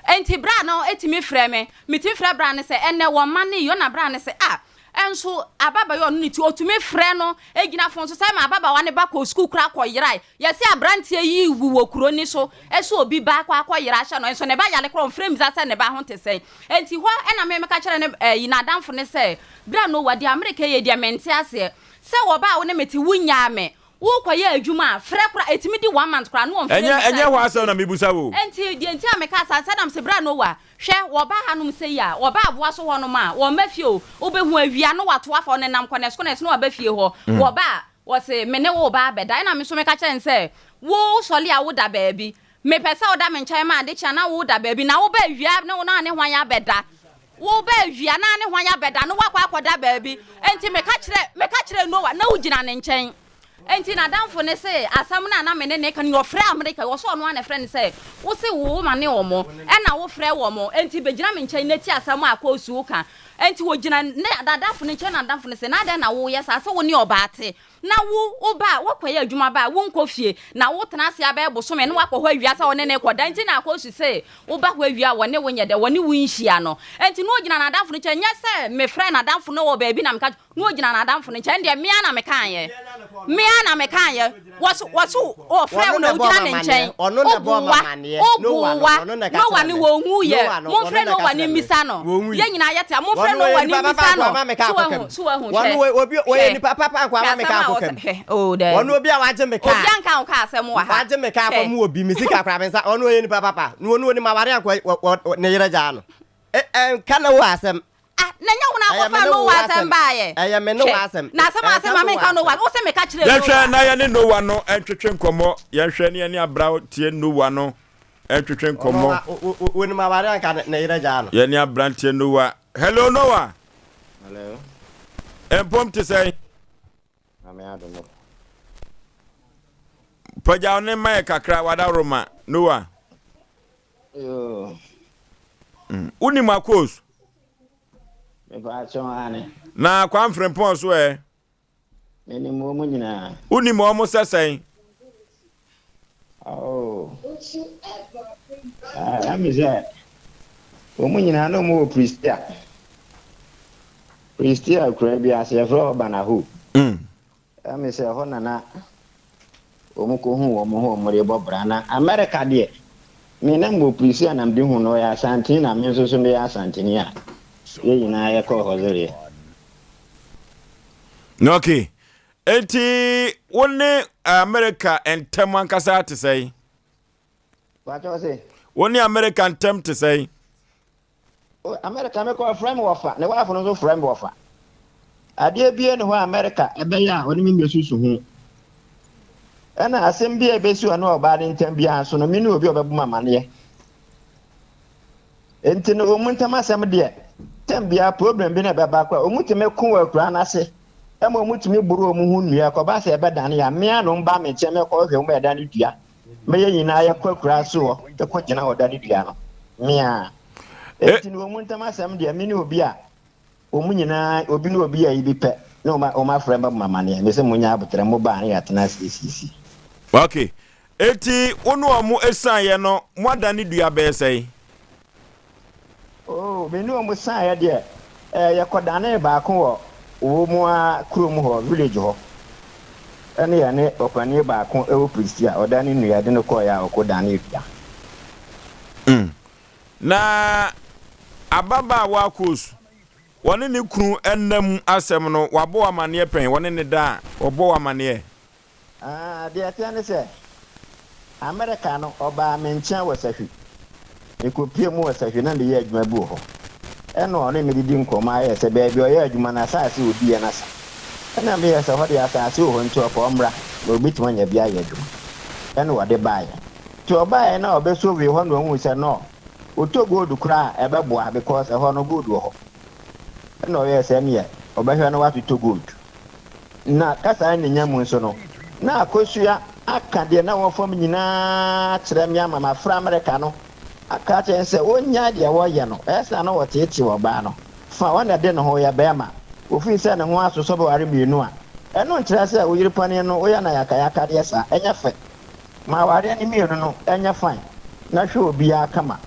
Enti bra no tumi frɛ me, metumi frɛ bra no sɛ ɛnnɛ wɔmma no yi, ɔna bra no sɛ ah, Nso ababaawa ɔno ne ti otumi frɛ no gyina fon so sɛ ma ababaawa no ba kɔ sukuu koraa kɔ yerae. Yɛse abranteɛ yi wu wɔ kuro ni so sɛ obi ba akɔ akɔ yera ahyɛ no nso ne ba yare koraa ɔmfrɛ mmisa sɛ ne ba ho te sɛn. Enti hɔ na me meka kyerɛ ne ɛyi n'adamfo no sɛ bra Noah deɛ Amerika yɛ deɛ mente aseɛ sɛ wɔba a wo ne me te wo nyaa me wo kɔ yɛ adwuma a frɛ koraa ɛtumi di one month koraa no ɔmfrɛ Ɛnyɛ mmisa ɛnyɛ hɔ asɛm na mebusa wo o. Enti deɛ nti a mekaa saa sɛ na mese bra Noah Hwɛ, wɔba hanom sei a, wɔba aboa so hɔnom a, wɔmma fie o, wobɛhu awia no wɔato afa, wɔnenam kɔnɛs kɔnɛs na wɔaba fie hɔ, wɔba a, wɔse, Me ne wo reba abɛda. Ɛnna me nso meka kyerɛɛ no sɛ, Wo sɔle a woda baabi, mepɛ sɛ woda me nkyɛn ma ade kye a na woda baabi, na woba awia ne wo na ne hwan abɛda? Woba awia na ne hwan abɛda na woakɔ akɔda baabi? Enti meka kyerɛɛ, meka kyerɛɛ Noa, na wogyina ne nkyɛn. Enti n'adamfo no se, Asɛm no a na me ne no reka no, ɔfrɛɛ Amerika, ɔse ɔno ara na ɛfrɛ no sɛ, wo se wo mane wɔn, ɛna wo frɛ wɔn, enti bɛgyina me nkyɛn na tie asɛm a Akoosu reka. Enti ɔgyina ne n'adamfo no nkyɛn na n'adamfo no se, Na adɛn na woyɛ saa, sɛ wo ne ɔbaa te, na wo wo ba a, woakɔyɛ adwuma ba a, wonkɔ fie, na wotena ase ara bɛyɛ bosome na woakɔ hɔ awia sɛ wo ne no rekɔda, enti na Akoosu se, woba hɔ awia a, wɔne wo nyɛ dɛ, wɔne wo nhyia no. Enti na ɔgyina n'adamfo no nkyɛn, nyɛ sɛ mefrɛɛ n'adamfo no wɔ baabi na meka Na ogyina n'adamfo no nkyɛn. Ɛndeɛ me ara na mekaeɛ. Me ara na mekaeɛ. Wɔso wɔso wɔfrɛ wo na wogyina ne nkyɛn. Woboa woboa Noa no wɔnwuiɛ. Momfrɛ Noa no mmisa no. Yɛn nyinaa yɛte ha. Momfrɛ Noa no mmisa no. So wahu so wahu hwɛ hwɛ hwɛ asɛm a wɔsɛ hwɛ oh daabi. Obi anka wo kaa asɛm wɔ ha. Hwɛ. Ah, na ɛnyɛ wo na Ɛyɛ me akɔfa ne wo Noa asɛm asɛm. baeɛ? Ɛyɛ me ne wo Hwɛ, asɛm. na asɛm a Ɛnka ɔse ma Noa menka Noa asɛm. no, wo se meka kyerɛɛ Noa. Yɛnhwɛ na yɛne Noa no ntwetwe nkɔmmɔ. Yɛnhwɛ ne yɛne aberanteɛ Noa no ntwetwe Ɔno nkɔmmɔ. wa, o, o, onim aware anka ne, ne yere gyaa no. Yɛne aberanteɛ Noa. Hello Noa. Hello. Mpom te sɛn? Nyame adom o. Pagya wo ne ma yɛ kakra wadaworoma Noa. Yoo. Mm. Wonim Akos? Mepaakyɛw ane. Na Kwame Frimpong so ɛ? Menim wɔn nyinaa. Wonim wɔn sɛ sɛn? Oh. Ah, ɛmi sɛ wɔn nyinaa na wɔn wɔ Pristia. Pristia kura bi ase yɛfrɛ hɔ Banaho. Mm. Ɛmi sɛ ɛhɔ na na wɔn kɔ hu wɔn ho wɔn de bɔ bra na America deɛ me na mo Pristia na mede hu no ɔyɛ Asanteni na me nso so meyɛ Asanteni a yɛn nyinaa yɛkɔɔ hɔ sereɛ. Okay. Enti wo ne Amerika ntam ankasa te sɛn? Pakyɛ ɔse. Wo ne Amerika ntam te sɛn? O, Amerika me kɔ ɔfrɛ me wɔfa, ne wife no nso frɛ me wɔfa. Adeɛ bie ne hɔ a Amerika ɛbɛyɛ a ɔne me mmɛsusu ho. Ɛna asɛm bi a ɛbɛsi ɔne ɔbaa no ntam biara nso no, me ne obi a ɔbɛbɔ me amaneɛ. Enti no wɔn ntam asɛm deɛ, tɛm biara problem bi na ɛbɛba koraa, wɔn tumi ko wɔ akuraa no ase ma wɔn tumi boro wɔn ho nnua, ɛkɔba sɛ ɛbɛdane a, mmea na wɔn ba me nkyɛn mɛkɔ hwɛ wɔn ɛdane dua, mɛyɛ nyinaa yɛkɔ akuraa so hɔ ɛkɔ gyina hɔ dane dua no, mmea. Enti no wɔn ntam asɛm deɛ, me ne obi a Wɔn nyinaa, obi ne obi ayi bi pɛ, na wɔn wɔn afrɛ me abɔ me amaneɛ. Mese monyɛ aboterɛ, mo ba a na yɛatena ase asiesie. Ok, enti wo ne wɔn sianeɛ no, moadane dua bɛyɛ sɛn? Oh, me ne wɔn sianeɛ deɛ, eh, yɛkɔdanee baako wɔ wɔn ara kurom hɔ, village hɔ. Ɛne yɛne ɔpanin baako wɔ Prestea, ɔdane nnua de no kɔeɛ a ɔkɔdanee dua. Mm. Na ababaawa Kos, wɔne ne kunu nna mu asɛm no, wabɔ wo amanneɛ pɛn? Wɔne no da a, wɔbɔ wo amanneɛ? Ah, deɛ ɛteɛ ne sɛ, Amerika no, ɔbaa me nkyɛn wɔ Sahwi. Mekɔpuee mu wɔ Sahwi na meyɛ adwuma bi wɔ hɔ. Ɛna ɔne me didi nkɔmmɔ ayɛɛ sɛ baabi a ɔyɛ adwuma no, asase a ɔdiiɛ no asa. Ɛna meyɛɛ sɛ hɔ deɛ asase wɔ hɔ nti ɔpɛ ɔmmra na ɔbɛtumi anya bi ayɛ adwuma. Ɛna ɔde baeɛ. Nti ɔbaeɛ na ɔbɛsovee hɔ na ɔhuu sɛ no ɔtɔ gold koraa a ɛbɛboa because ɛhɔ no gold wɔ hɔ. Ɛna ɔyɛɛ sɛ ɛneɛ ɔbɛhwɛ na watotɔ gold. Na kasa ne nya mu nso no. Na Akosua aka deɛ na ɛwɔ fam nyinaa akyerɛ me ama mafrɛ Amerika no aka akyerɛ no sɛ ɔnnyae deɛ wɔreyɛ no. Ɛyɛ saa na wɔteetee ɔbaa no. Fa ɔno na ɛde ne ho yɛ barima. Ofii sɛ ne ho aso sɛ ɔbɛware mmienu a, ɛno nkyerɛ sɛ wo yere panin no woyɛ no ayakayakadeɛ saa. Ɛnyɛ fɛ. Ma awareɛ no mmienu no nyɛ fine na hwɛ obiara kama.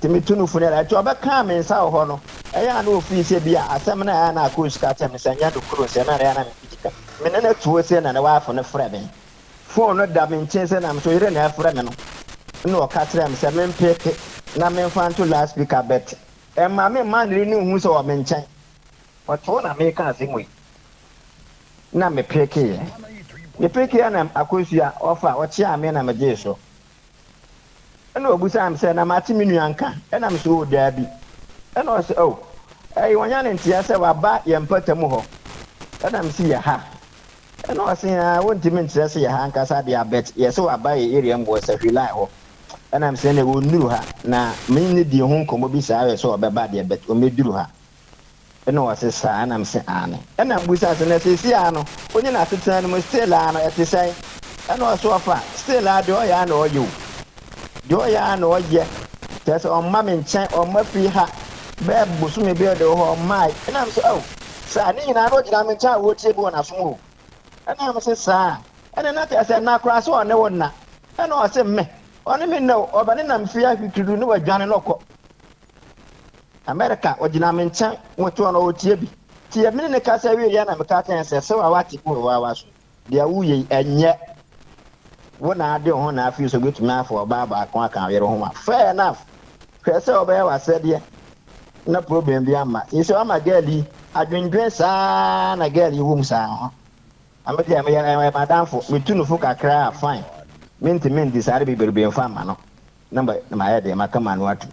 Nti metu no fo no ara. Nti ɔbɛkaa me nsa wɔ hɔ no, ɛyɛ a na ofii sɛ bi a asɛm no a ɛyɛ a na Akos ka kyerɛ me sɛ ɛnyɛ nokorɛ o, sɛ ɛno a na ɛyɛ a na mepiti ka. Me ne no te hɔ sei na ne wife no frɛ me. Phone no da me nkyɛn sei na me so yere na ɛfrɛ me no. Ɛna ɔka kyerɛɛ me sɛ mempeke na memfa nto loudspeaker but ɛmma me mma ne yere no nhu sɛ ɔwɔ me nkyɛn. Ɔte hɔ na meka asɛm wei. Na mepekeeɛ. Mepekeeɛ na Akosua ɔfa ɔkyeaa me na megyee so. Ɛna ɔbisaa me sɛ, na mate me nua nka? Ɛna mese, oh, daabi. Ɛna ɔse, oh, ɛyi wanya ne nteɛ sɛ waba yɛn mpɔtam hɔ. Ɛna mese, yɛ ha? Ɛna ɔse, ah, wontumi nkyerɛ sɛ yɛ ha ankasa deɛ but yɛse waba yɛ area mu wɔ Sahwi line hɔ. Ɛna mese, ɛneɛ ɔnnuru ha. Na me ne no dii ho nkɔmmɔ bi saa yɛ sɛ ɔbɛba deɛ but ɔmmɛduru ha. Ɛna ɔse saa? Ɛna mese aane. Ɛna mebusaa sɛ na seesei ara no wonye no asetena no mu still ara no ɛte sɛn? Ɛna ɔse ɔfa still ara deɛ ɔyɛ ara na ɔyɛ o. Deɛ ɔyɛ ara na ɔyɛ. Kyerɛ sɛ ɔmma me nkyɛn, ɔmma fie ha bɛyɛ bosome bi ɔde wɔ hɔ ɔmmae. Ɛna mese oh saa? Ne nyinaa na ɔgyina me nkyɛn a ɔretie bi wɔ n'asom o. Ɛna mese saa? Ɛna na kyerɛ sɛ nna koraa sɛ ɔne wo nna. Ɛna ɔse me ɔne me nna o, ɔbɛnenam fie ahwitwidu na wadwane na ɔkɔ. America, ɔgyina me nkyɛn, wotoɔ no ɔretie bi. Nti yɛ mene no kasa wieɛ na meka kyerɛ no sɛ, sɛ wawa te bi wɔ wawa so, deɛ woyɛ yi ɛnyɛ. Wo na ade wo ho na afei sɛ wobɛtumi afa ɔbaa baako aka wo yere ho a, fair enough. Hwɛ sɛ wobɛyɛ w'asɛdeɛ na problem bi amma. Seesei wama girl yi adwendwen saa na girl yi wom saa ho. Na me deɛ meyɛ ɛyɛ m'adamfo, metu no fo kakra a fine, mentumi ndecide bebrebe mfa mma no. na mayɛ dɛn maka m'ano atom.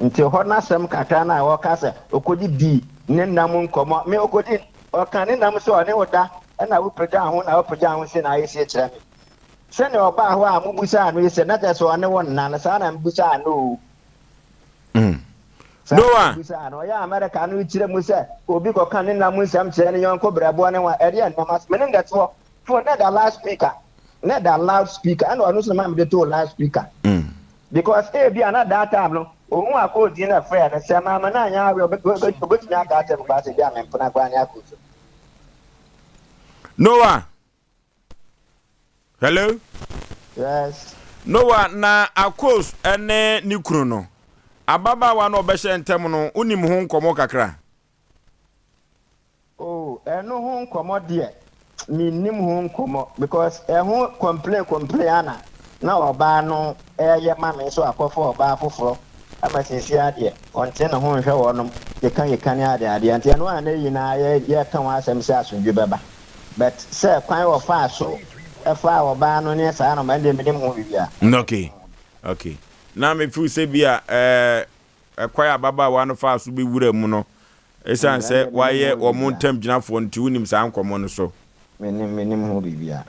Nti hɔ no asɛm kakra no a ɔka sɛ ɔkɔdi dii ne nna mu nkɔmmɔ, me ɔkɔdi, ɔka ne nna mu sɛ ɔne wo da ɛna wopagyaa ho na wopagyaa ho sei na ayɛ sei kyerɛ me. Sɛnea ɔbaa hɔ a mobusaa no yi sɛ na kyerɛ sɛ ɔne wo nna no, saa na mebusaa no o. Saa na Noah. mebusaa no. Ɔyɛ Amerika no kyerɛ mu sɛ obi kɔka ne nna mu nsɛm kyerɛ ne yɔnko brɛboɔ ne wa, ɛdeɛ nnam ase. Me ne no na ɛte hɔ. Phone na ɛda loud speaker na ɛda loud speaker ɛna ɔno nso na maa mi de too loud speaker because ebi a na that time no ohun akɔɔdin na ɛfrɛ no sɛ maame na anya awe obetumi aka akyerɛ me koraa sɛ ebi a mempena koraa ne akɔɔdu. Noah. Hello. Yes. Noah na Akos ne ne kunu no ababaawa no ɔbɛhyɛ ntɛm no wonim ho nkɔmmɔ kakra. Oh ɛno ho nkɔmɔ deɛ mennim ho nkɔmɔ because ɛho complain complain ara na na ɔbaa no ɛɛyɛ ma me nso akɔfa ɔbaa foforɔ ama seesei ara deɛ ɔnte ne ho nhwɛ wɔnom yɛka yɛka ne adeɛ adeɛ nti ɛno a na nyinaa yɛ yɛka ho asɛm sɛ asomdwe bɛba but sɛ kwan ɔfaa so ɛfaa ɔbaa no ne saa nɔma ɛndeɛ mennim ho biribiara. Okay okay na me feel sɛ bi a ɛɛ Ɛkwan a ababaawa no faa so bɛwuraa mu no, ɛsiane sɛ wayɛ wɔn ntamgyinafoɔ nti, wonim saa nkɔmmɔ no so. Mennim, mennim ho biribiara.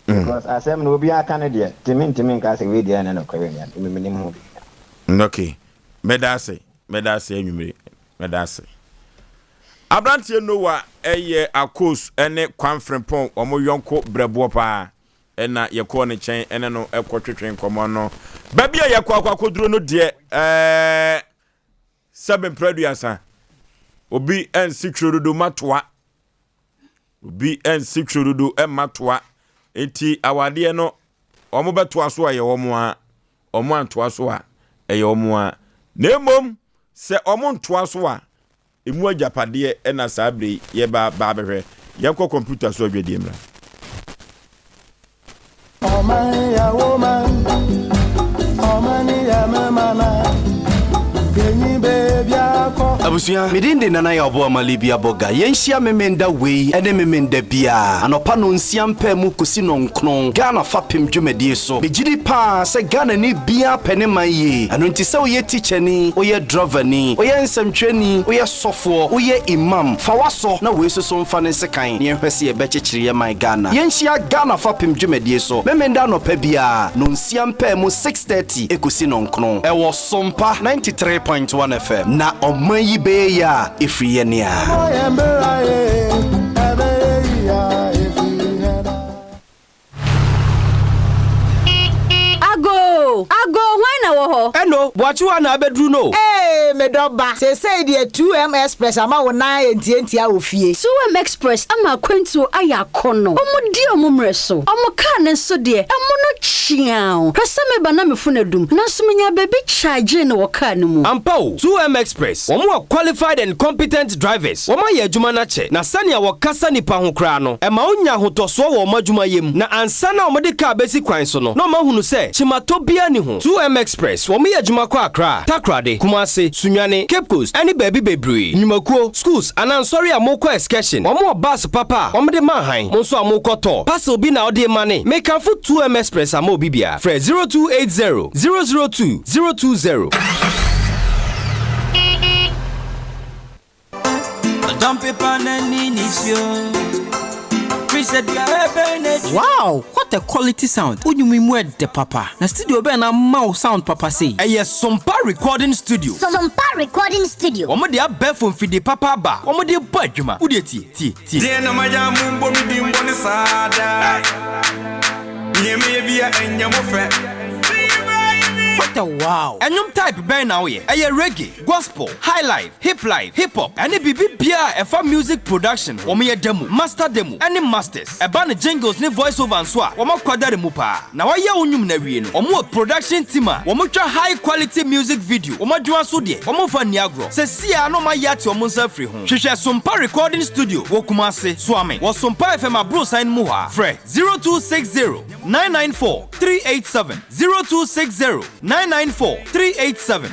Because asɛm no obiara ka ne deɛ, nti mentumi nka sɛ wei deɛ ɛnyɛ nokorɛ, wei deɛ, me mennim ho biribiara. Ok, mɛda ase, mɛda ase anwummere, mɛda ase. Aberanteɛ Noah yɛ Akos ne Kwan Frimpong wɔn yɔnko brɛboɔ paa. Ɛnna yɛkɔɔ ne nkyɛn ne no kɔtwetwee nkɔmmɔ no. Baabi a yɛkɔ akɔ akɔduro no deɛ, ɛɛ, sɛbe mprɛ aduasa. Obi nsi twerɛdodo ma toa. Obi nsi twerɛdodo mma toa. Enti awadeɛ no, wɔn bɛtoa so a ɛyɛ wɔn a, wɔn antoa so a ɛyɛ wɔn a. Na mmom sɛ wɔn ntoa so a, Emu agyapadeɛ na saa berɛ yi yɛreba ba abɛhwɛ. Yɛnkɔ kɔmputa so adwadie mmra. Ɔman yɛ wo man, ɔman yɛ me mana, yenyi baabi akɔ. Abusua, me din de Nana Yaw Boamah Libya Boga. Yɛnhyia Memenda wei ne Memenda biara, anɔpa nɔnsia mpaamu kɔsi nɔnkron, Ghana fapem dwumadie so. Megyedi paa sɛ Ghanani biara pɛ ne man yie. Ɛno nti sɛ woyɛ tikyani, woyɛ drɔvani, woyɛ nsɛmtwerɛni, woyɛ sɔfoɔ, woyɛ imam, fa w'asɔ na wei soso mfa ne nsekan na yɛnhwɛ sɛ yɛbɛkyekyere yɛn man Ghana. Yɛnhyia Ghana fapem dwumadie so Memenda anɔpa biara, nonsia mpaemu, 6:30 ɛkɔsi nɔnkron, ɛwɔ Sompa 93.1 FM. Na ɔman yi bɛyɛ yie a, ɛfiri yɛn a. na ɛwɔ hɔ? Ɛno, Boakye hɔ a na abɛduru no o. Ee, me dɔ ba, seesei deɛ 2M Express ama wo nan ayɛ ntiantia wɔ fie. 2M Express ama akwantuo ayɛ akɔnnɔ. Wɔn di wɔn mmerɛ so. Wɔn kaa no nso deɛ, ɛmo no kyeaw. Hwɛ sɛ meba na me fon adum, nanso menyaa baabi kyagyee no wɔ kaa no mu. Ampa o, 2M Express, wɔn wɔ qualified and competent drivers, wɔn ayɛ adwuma no akyɛ, na sɛnea wɔkasa nnipa ho koraa no, ɛma wonya ahotɔsoɔ wɔ wɔn adwumayɛ mu. Na ansa na wɔde kaa bɛsi kwan so no, na wɔahunu sɛ kyematɔ biara nni ho. 2M Express, wɔyɛ adwuma kɔ Accra, Takoradi, Kumasi, Sunyani, Cape Coast, ɛne baabi bebree. Nnwumakuo, schools, anaa nsɔre a morekɔ excursion, wɔn wɔ bus papa a wɔde ma hann. Mo nso a morekɔ tour, parcel bi na wode rema ne. Mekamfo 2M Express ama obi biara. Frɛ 0280 002 020. Wow! What a quality sound! Wo nnwom yi mu ɛdɛ papa. Na studio bɛn na ama wo sound papa sei? Ɛyɛ Sompa Recording Studio. Sompa Recording Studio. Wɔn de abɛɛfo mfidie papa aba a wɔn de bɔ adwuma. Wo deɛ tie, tie, tie. Deɛ na mayɛ a mombɔ me din bɔne saa daa? Nea meyɛ bia ɛnyɛ mo fɛ. What a wow! Ɛnwom type bɛn na woyɛ? Ɛyɛ reggae, gospel, highlife, hiplife, hip hop, ɛne biribi biara a ɛfa music production ho. Wɔyɛ demo, master demo, ɛne masters. Ɛba no jingles ne voice over nso a, wɔn akwadare mu paa. Na wɔayɛ wo nnwom no awie no, wɔn wɔ production team a wɔtwa high quality music video. Wɔn adwuma so deɛ, wɔmfa nni agorɔ. Seesei ara na wɔayɛ ate wɔn nsa afiri ho. Hwehwɛ Sompa Recording Studio wɔ Kumasi, Suame, wɔ Sompa FM aborosan no mu hɔ ara. Frɛ 0260 994 387, 0260 994 387.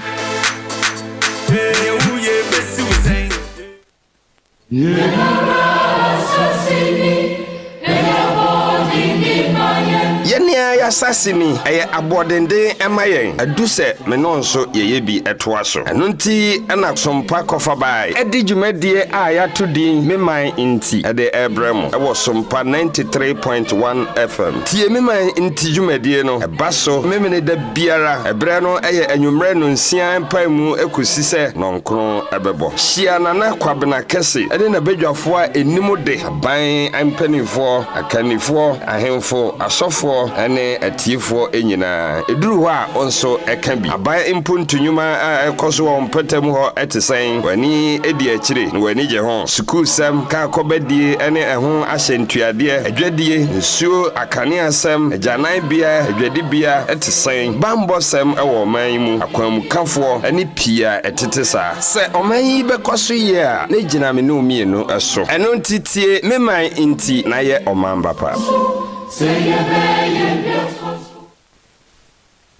Yɛn ara y'asase ni, ɛyɛ aboɔdenden ma yɛn, adu sɛ me ne wo nso yɛyɛ bi toa so. Ɛno nti na Sompa Kɔfabae de dwumadie a yɛato din Me Man Nti de rebrɛ mo wɔ Sompa 93.1 FM. Tie Me Man Nti dwumadie no, ɛba so Memeneda biara, ɛberɛ no yɛ anwummerɛ nnɔnsia mpaemu kɔsi sɛ nnɔnkron bɛbɔ. Hyia Nana Kwabena Kɛse ne n'abadwafoɔ a ɛnim de, aban mpanimfoɔ, akannifoɔ, ahemfo, asɔfoɔ ne atiefoɔ nyinaa. Ɛduru hɔ a, wo nso ka bi. Aban mpontu nnwuma a ɛrekɔ so wɔ wo mpɔtam hɔ te sɛn? W'ani di akyire na w'ani gye ho? Sukuusɛm, kaa kɔbadie ne ɛho ahyɛntuadeɛ, adwadie, nsuo, akaneasɛm, agyananbea, adwadibea te sɛn? Bammɔsɛm wɔ ɔman yi mu, akwanmukafoɔ ne pii a ɛtete saa. Sɛ ɔman yi bɛkɔ so yie a, na egyina me ne wo mmienu so. Ɛno nti tie me man nti na yɛ ɔman ba pa.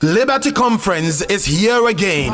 Liberty Conference is here again.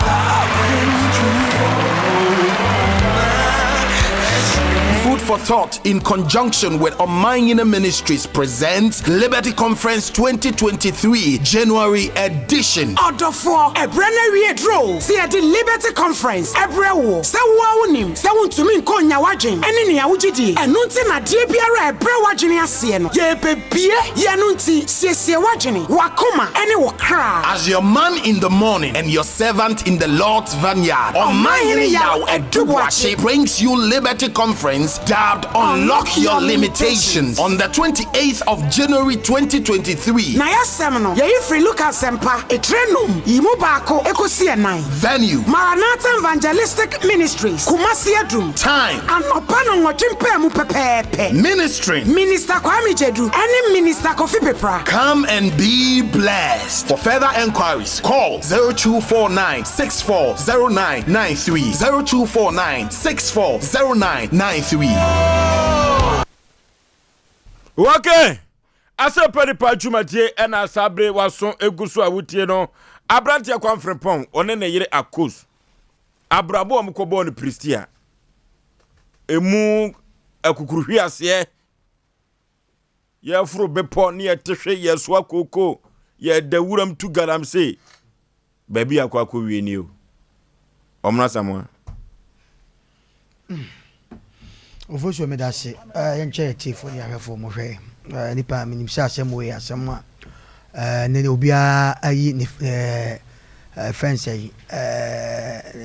Food for Thought, in conjunction with Omanhene Ministries, presents Liberty Conference 2023 January edition. Ɔdɔfoɔ, ɛberɛ no awie duru o, sɛ yɛde Liberty Conference brɛ woɔ. Sɛ wo ara wonim sɛ wontumi nkɔ nnya w'adwene ne nea wogye die. Ɛno nti na adeɛ biara a ɛbrɛ w'adwene aseɛ no, yɛrebɛbue. Yɛ ɛno nti, siesie w'adwene, w'akoma ne wo kra. As your man in the morning and your servant in the Lord's vineyard, Ɔmanhene Yaw Adu Boakye brings you Liberty Conference dubbed Unlock Your Limitations on the 28th of January 2023. Na y'asɛm no, yɛyi firi Luka Asɛmpa, etire num, yi mu baako kosi ɛnan. Venue. Maranatha Evangelistic Ministries, Kumasi Adum. Time. Anɔpa nnɔnwɔtwe mpaamu pɛpɛɛpɛ. Ministering. Minister Kwame Gyedu ɛne Minister Kofi Pepra. Come and be blessed. For further enquiries, call 0249 640993, 0249 640993. Okay. Asɛmpa Nipa dwumadie ɛna saa bere waso egu so a wotie no. Aberanteɛ Kwamfrempɔn, ɔne ne yere Akos, abrabɔ a wɔkɔbɔɔ no Pristia, emu akukuruhweaseɛ, yɛforo bepɔ ne yɛte hwe, yɛsoa kooko, yɛda wuram tu galamsey. Baabi a akɔ akɔwie nie o. Ɔmono Asamoah. Ofosuo meda ase. Yɛnkyɛ yɛ tiefoɔ ne ahwɛfoɔ mo hwɛ nipa menim sɛ asɛm wei asɛm a ne obiara ayi ne fɛn sɛ yi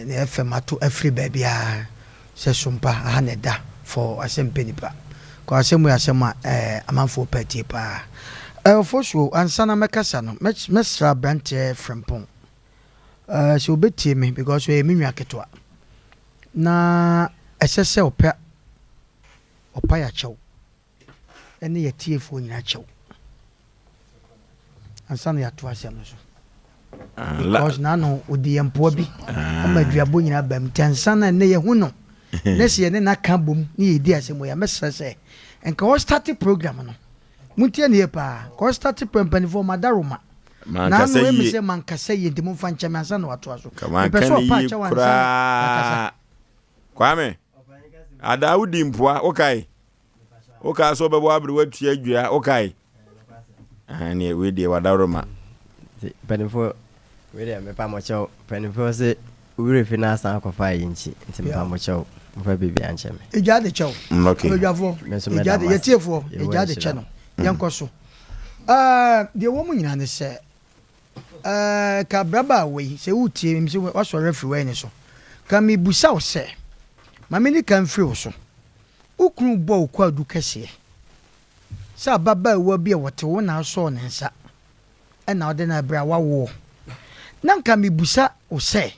ne fm ato afiri baabiara sɛ sompa aha na ɛda for asɛm pɛ nipa kɔ asɛm wei asɛm a amanfoɔ pɛ tie paa. Ofosuo ansa na mɛkasa no mɛsrɛ aberanteɛ Frempong. Eh, sɛ ɔbɛtie me because ɔyɛ me nua ketewa na ɛsɛ sɛ ɔpɛ ɔpa yɛ akyɛw ɛne yɛ tiefoɔ nyinaa kyɛw ansa na yɛato asɛm no so Ah, because n'ano ɔdi yɛn mpoa bi ah. ama aduabɔ nyinaa bam nti ansa na ɛnɛ yɛhu no ne sɛ yɛne no aka bom ne yɛdi asɛm wɔ yɛ mɛsrɛ sɛ nka ɔstarte program no Montie no yie paa. Kɔ starte prɛ mpaninfoɔ madaroma. Mankasa Naano emi yie. sɛ mankasa yie nti momfa nkyɛ me ansa na watoa so. Ka Mepɛ manka sɛ no ɔpa yie akyɛw ansa na wakasa. koraa. Kwame, adaa wodi mpoa, wokae? Wokaa sɛ wobɛbɔ aberewa tua dua, wokae? Ah, neɛ wei deɛ wadaroma. Nti mpanimfoɔ wei deɛ mepa mo kyɛw mpanimfoɔ se wo werɛ fi na asan akɔfa ayi nkyi nti mepa mo kyɛw momfa biribiara nkyɛ me. Egya de kyɛ wo. Mm, okay. Abadwafoɔ, Me nso mɛda egya de, mo ase. yɛtiefoɔ, Yehowa egya de nhyira kyɛ no. mo. Yɛnkɔ so. Ɛɛ, deɛ ɛwɔ mu nyinaa ne sɛ, ɛɛ, ka braba wei, sɛ wotie, menim sɛ woasɔre afiri w'ani so. Ka mebusa wo sɛ, ma menni kan mfiri wo so. Wo kunu bɔ wo kwaadu kɛseɛ sɛ ababaawa bi a wɔte wo na asɔɔ ne nsa na wode no abrɛ a wawoɔ. Na nka mebusa wo sɛ,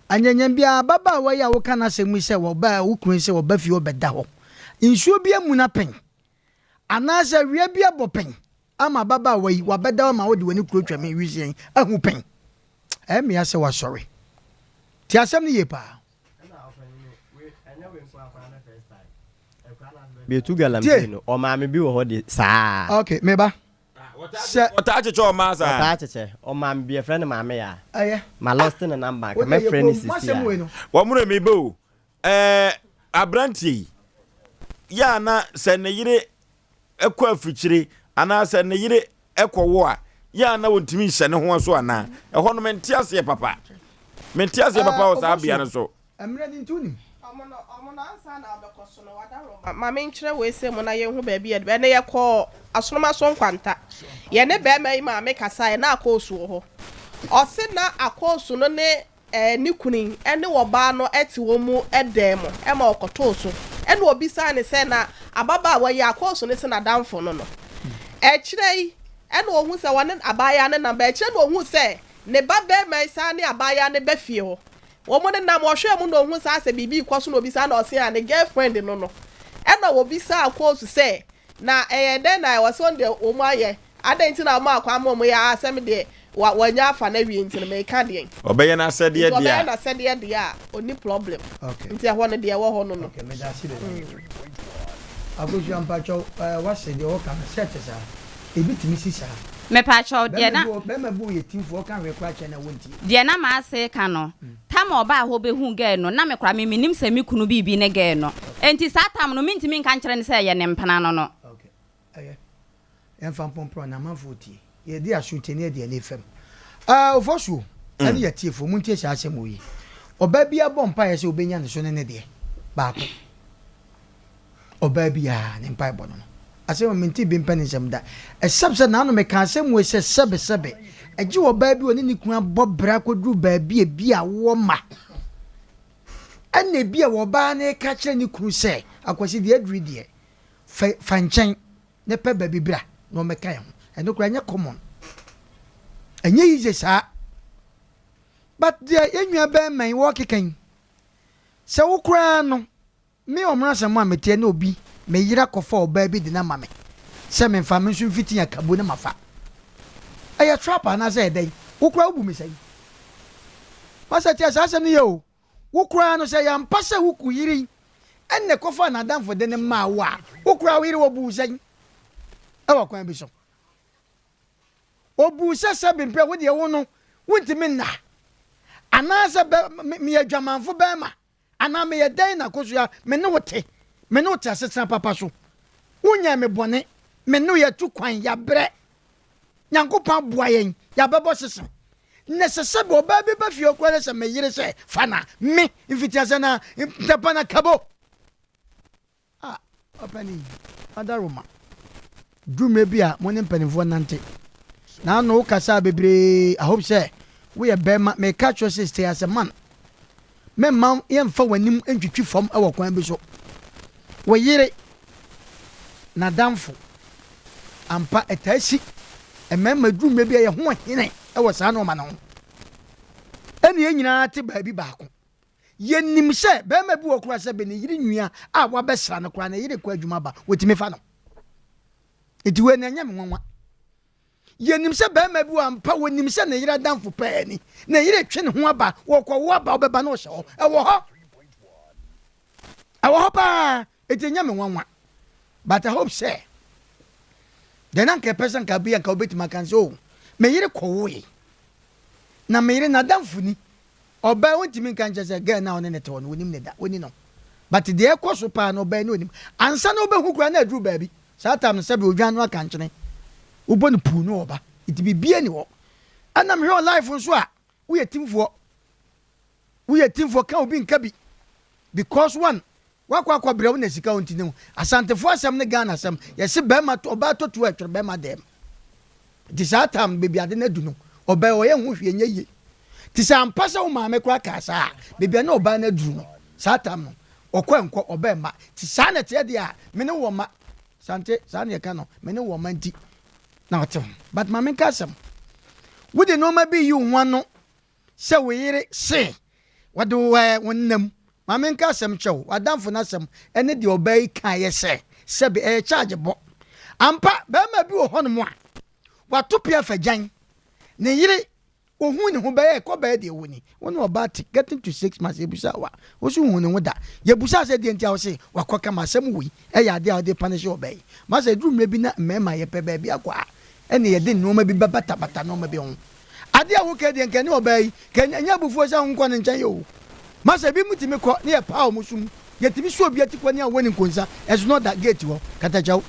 anyanyam biara ababaawa yi a woka n'asɛm yi sɛ wɔba wo kunu yi sɛ wɔba fie ɔbɛda hɔ, nsuo bi amuna pɛn anaasɛ awia bi abɔ pɛn ama ababaawa yi wabɛda hɔ ma wode w'ani kuro twa me wisian ahu pɛn? Ɛyɛ me ya sɛ wasɔre. Tie asɛm no yie paa. Bɛtu galamsey no, ɔmaame bi wɔ hɔ de saa. Ok, meba. Sɛ. Ɔtaa kyekyɛ ɔmaa saa. Ɔtaa kyekyɛ. Ɔmaame bi yɛfrɛ no Maame Yaa. Ɛyɛ. Ma lost ne number nka mɛfrɛ no sisi a. Wɔn na meba o. Ɛɛ aberanteɛ yi, yɛ a na sɛ ne yere kɔ afikyire anaasɛ ne yere kɔwo a, yɛ a na ɔntumi nhyɛ ne ho so anaa? Ɛhɔ no mente aseɛ papa. Mente aseɛ papa wɔ saa bea no so. Mmerɛ no nti wonim. Ɔmo no ɔmo no ansa na ɔbɛkɔ so no wadaworo ma ma menkyerɛ wei sɛ mu na yɛnhu baabi yɛde bɛ ɛnɛ yɛkɔɔ asoroma so nkwanta yɛne bɛrima yi maame kasaeɛ na akɔɔsu wɔ hɔ ɔse na akɔɔsu no ne Ɛɛ, ne kunu yi ne ɔbaa no te wɔn mu dan mu ma ɔkɔtoo so. Ɛnna ɔbisaa no sɛ, Na ababaawa yi akɔɔ so ne sɛ n'adamfo no no? Akyire yi, ɛnna ɔhuu sɛ wɔne abaayewa no nam. Akyire na ɔhuu sɛ ne ba barima yi san ne abaayewa no ba fie hɔ. Wɔnenam, ɔhwɛɛ mu na ɔhuu saa sɛ biribi rekɔ so na ɔbisaa na ɔse a ne girlfriend no no. Ɛnna ɔbisaa Koosu sɛ, Na ɛyɛ dɛn na ɛwɔ sɛ wɔn deɛ wɔn ayɛ? Adɛn nti na wɔmaa kwan ma wɔyɛ aa sɛ me deɛ wa wanya afa no awie nti no meka deɛn? Ɔbɛyɛ n'asɛdeɛ Nti deɛ ɔbɛyɛ a. n'asɛdeɛ deɛ a ɔnni problem. Okay. Nti ɛhɔ no deɛ ɛwɔ hɔ no no. Okay, meda ase bebree. Akosua mpakyɛw ɛɛ wase deɛ ɔka no sɛ ɛte saa? Ebi tumi si saa? Mepakyɛw, deɛ Bɛrima na. bi wɔ bɛrima bi wɔ yɛ timfoɔ ɔka hwee koraa kyerɛ no a wontie. Deɛ na m'ase reka no, tam a ɔbaa hɔ bɛhuu girl no, na me koraa me mennim sɛ me kunu biribi ne girl no. Enti saa tam no mentumi nka nkyerɛ no sɛ ɛyɛ ne mpena no no. Okay, ɛyɛ. Yɛmfa mpɔmprɔ na amanfoɔ tie. Yɛde aso tie na yɛde ani fam. Ah, Ofosuo, ɛne yɛ atiefoɔ, montie saa asɛm wɔ yi. Ɔbaa biara bɔ mpaeɛ sɛ ɔbɛnya ne so ne ne deɛ baako. Ɔbaa biara ne mpaebɔ no no. Asɛm a mente bi mpɛ ne nsɛm da. Except sɛ naano meka asɛm wei sɛ sɛbe sɛbe. Ɛgye ɔbaa bi ɔne ne kunu abɔ bra kɔduru baabi a bi a wowɔ mma. Ɛna ebi a ɔbaa no reka kyerɛ ne kunu sɛ, Akwasi deɛ aduru yi deɛ, fa fa nkyɛn na pɛ baabi bra na ɔmmɛka yɛn ho. Ɛno koraa ɛnyɛ common. Ɛnyɛ easy saa. But deɛ yɛn nua bɛrima yi wɔrekeka yi, sɛ wo koraa no, Me ɔmrasɛm a meteɛ ne obi me yere akɔfa ɔbaa bi de no ama me sɛ memfa me nso mfiti akabu na mafa. Ɛyɛ trap anaasɛ ɛyɛ dɛn? Wo koraa wobu me sɛn? Pastor tie saa asɛm no yie o. Wo koraa no sɛ ɛyɛ ampa sɛ wo ku yere yi ɛna ɛkɔfaa n'adamfo de no maa wo a, wo koraa wo yere wɔbu wo sɛn? Ɛwɔ kwan bi so. Ɔbuu sɛ sɛbe mpɛ wo deɛ wo no wontumi nna anaasɛ bɛ me meyɛ adwamanfo bɛrima Anaa meyɛ dɛn na Akosua me ne wo te, me ne wo te asetena papa so? Wonyɛɛ me bɔne, me ne wo yɛatu kwan, yɛabrɛ. Nyankopɔn aboa yɛn, yɛabɛbɔ sese. Nnɛ sɛ sɛbe ɔbaa bi ba fie hɔ koraa na sɛ me yere sɛ fa na me, mfitiaseɛ no ara, ntɛpa na kabo. Ah, ɔpanin, Adaroma, duru mmerɛ bi a mo ne mpanimfoɔ nnante. Na ano wo kasaa bebree, I hope sɛ woyɛ bɛrima, meka kyerɛ sɛ stay as a man. Mɛmma yɛmfa w'anim ntwitwi fam wɔ kwan bi so. Wo yere, n'adamfo, ampa ɛtaa si mmarima duru mmerɛ bi a yɛn ho ɔhene wɔ saa nnoɔma no ho. Ɛna yɛn nyinaa te baabi baako. Yɛnim sɛ barima bi wɔ koraa sɛ bɛ ne yere nua a wabɛsra no koraa ne yere kɔ adwuma ba, wɔtumi fa no. Nti wei na ɛnyɛ me nwanwa. Yɛnim sɛ barima bi wɔ ampa wɔnim sɛ ne yere adamfo pɛɛ ni, ne yere twe ne ho aba, wɔkɔwo aba wobɛba na ɔhyɛ hɔ. Ɛwɔ hɔ. Ɛwɔ hɔ paa. Nti ɛnyɛ me nwanwa. But I hope sɛ deɛ na nka ɛpɛ sɛ nka bi anka wobɛtumi aka sɛ oh, me yere kɔwoe. Na me yere n'adamfo ni. Ɔbaa wontumi nka nkyerɛ sɛ girl no a ɔne no te hɔ no wonim no da, woni no. But deɛ ɛkɔ so paa no ɔbaa no onim. Ansa na wobɛhu koraa na aduru baabi. Saa time no sɛbe odwan no aka nkyene. Wobɔ no puu no ɔba. Nti biribiara ni hɔ. Ɛna mehwɛ wɔ life nso a, woyɛ timfoɔ. Woyɛ timfoɔ ka obi nka bi. Because one, Wakɔ akɔ brɛ wo na sika wo nti ne ho. Asantefoɔ asɛm ne Ghana asɛm. Yɛse bɛɛma tɔ ɔbaa tɔ tuo a ɛtwere bɛɛma dɛm. Nti saa time no baabi ade no adu no ɔbaa ɔyɛ ho hwee nyɛ yie. Nti sɛ ampa sɛ wo maame koraa kaa saa a baabi a na ɔbaa no aduru no saa time no ɔkɔ ɛnkɔ ɔbaa mma. Nti saa na ɛteɛ deɛ a me ne wo wɔ mma. Sante saa na yɛka no me ne wo wɔ mma nti na ɔte ho. But ma menka asɛm. Wode nnoɔma bi yi wo ho ano Sɛ wo yere se wɔde wo ɛ wo nna mu, ma menka asɛm nkyerɛ wo, w'adamfo no asɛm ne deɛ ɔbaa yi kaeɛ sɛ, sɛbe ɛyɛ charge bɔ. Ampa, barima bi wɔ hɔnom a, wato pea fa gyan, ne yere, ɔhuu ne ho bɛyɛ kɔ bɛyɛ deɛ ɛwɔ ni, wo ne ɔbaa te getting to 6 months, yɛbusaa wo a, wo so nhuu ne ho da. Yɛbusaa sɛ deɛ nti a wo se wakɔka ma asɛm wei ɛyɛ adeɛ a wode punish ɔbaa yi. Masa, ɛduru mmerɛ bi na mmarima yɛpɛ baabi akɔ a, ɛne yɛde nnoɔma bi bɛbatabata nnoɔma bi ho. Adeɛ a woka yi deɛ nka ɛne ɔbaa yi ka ɛnyɛ abufuo sɛ wonkɔ ne nkyɛn o. Masa ebi mu tumi kɔ ne yɛ paa wɔn sum. Yɛtumi sɔ obi atikɔ ne awɔ ne nkonsa ɛso na ɔda gate hɔ katakyɛw.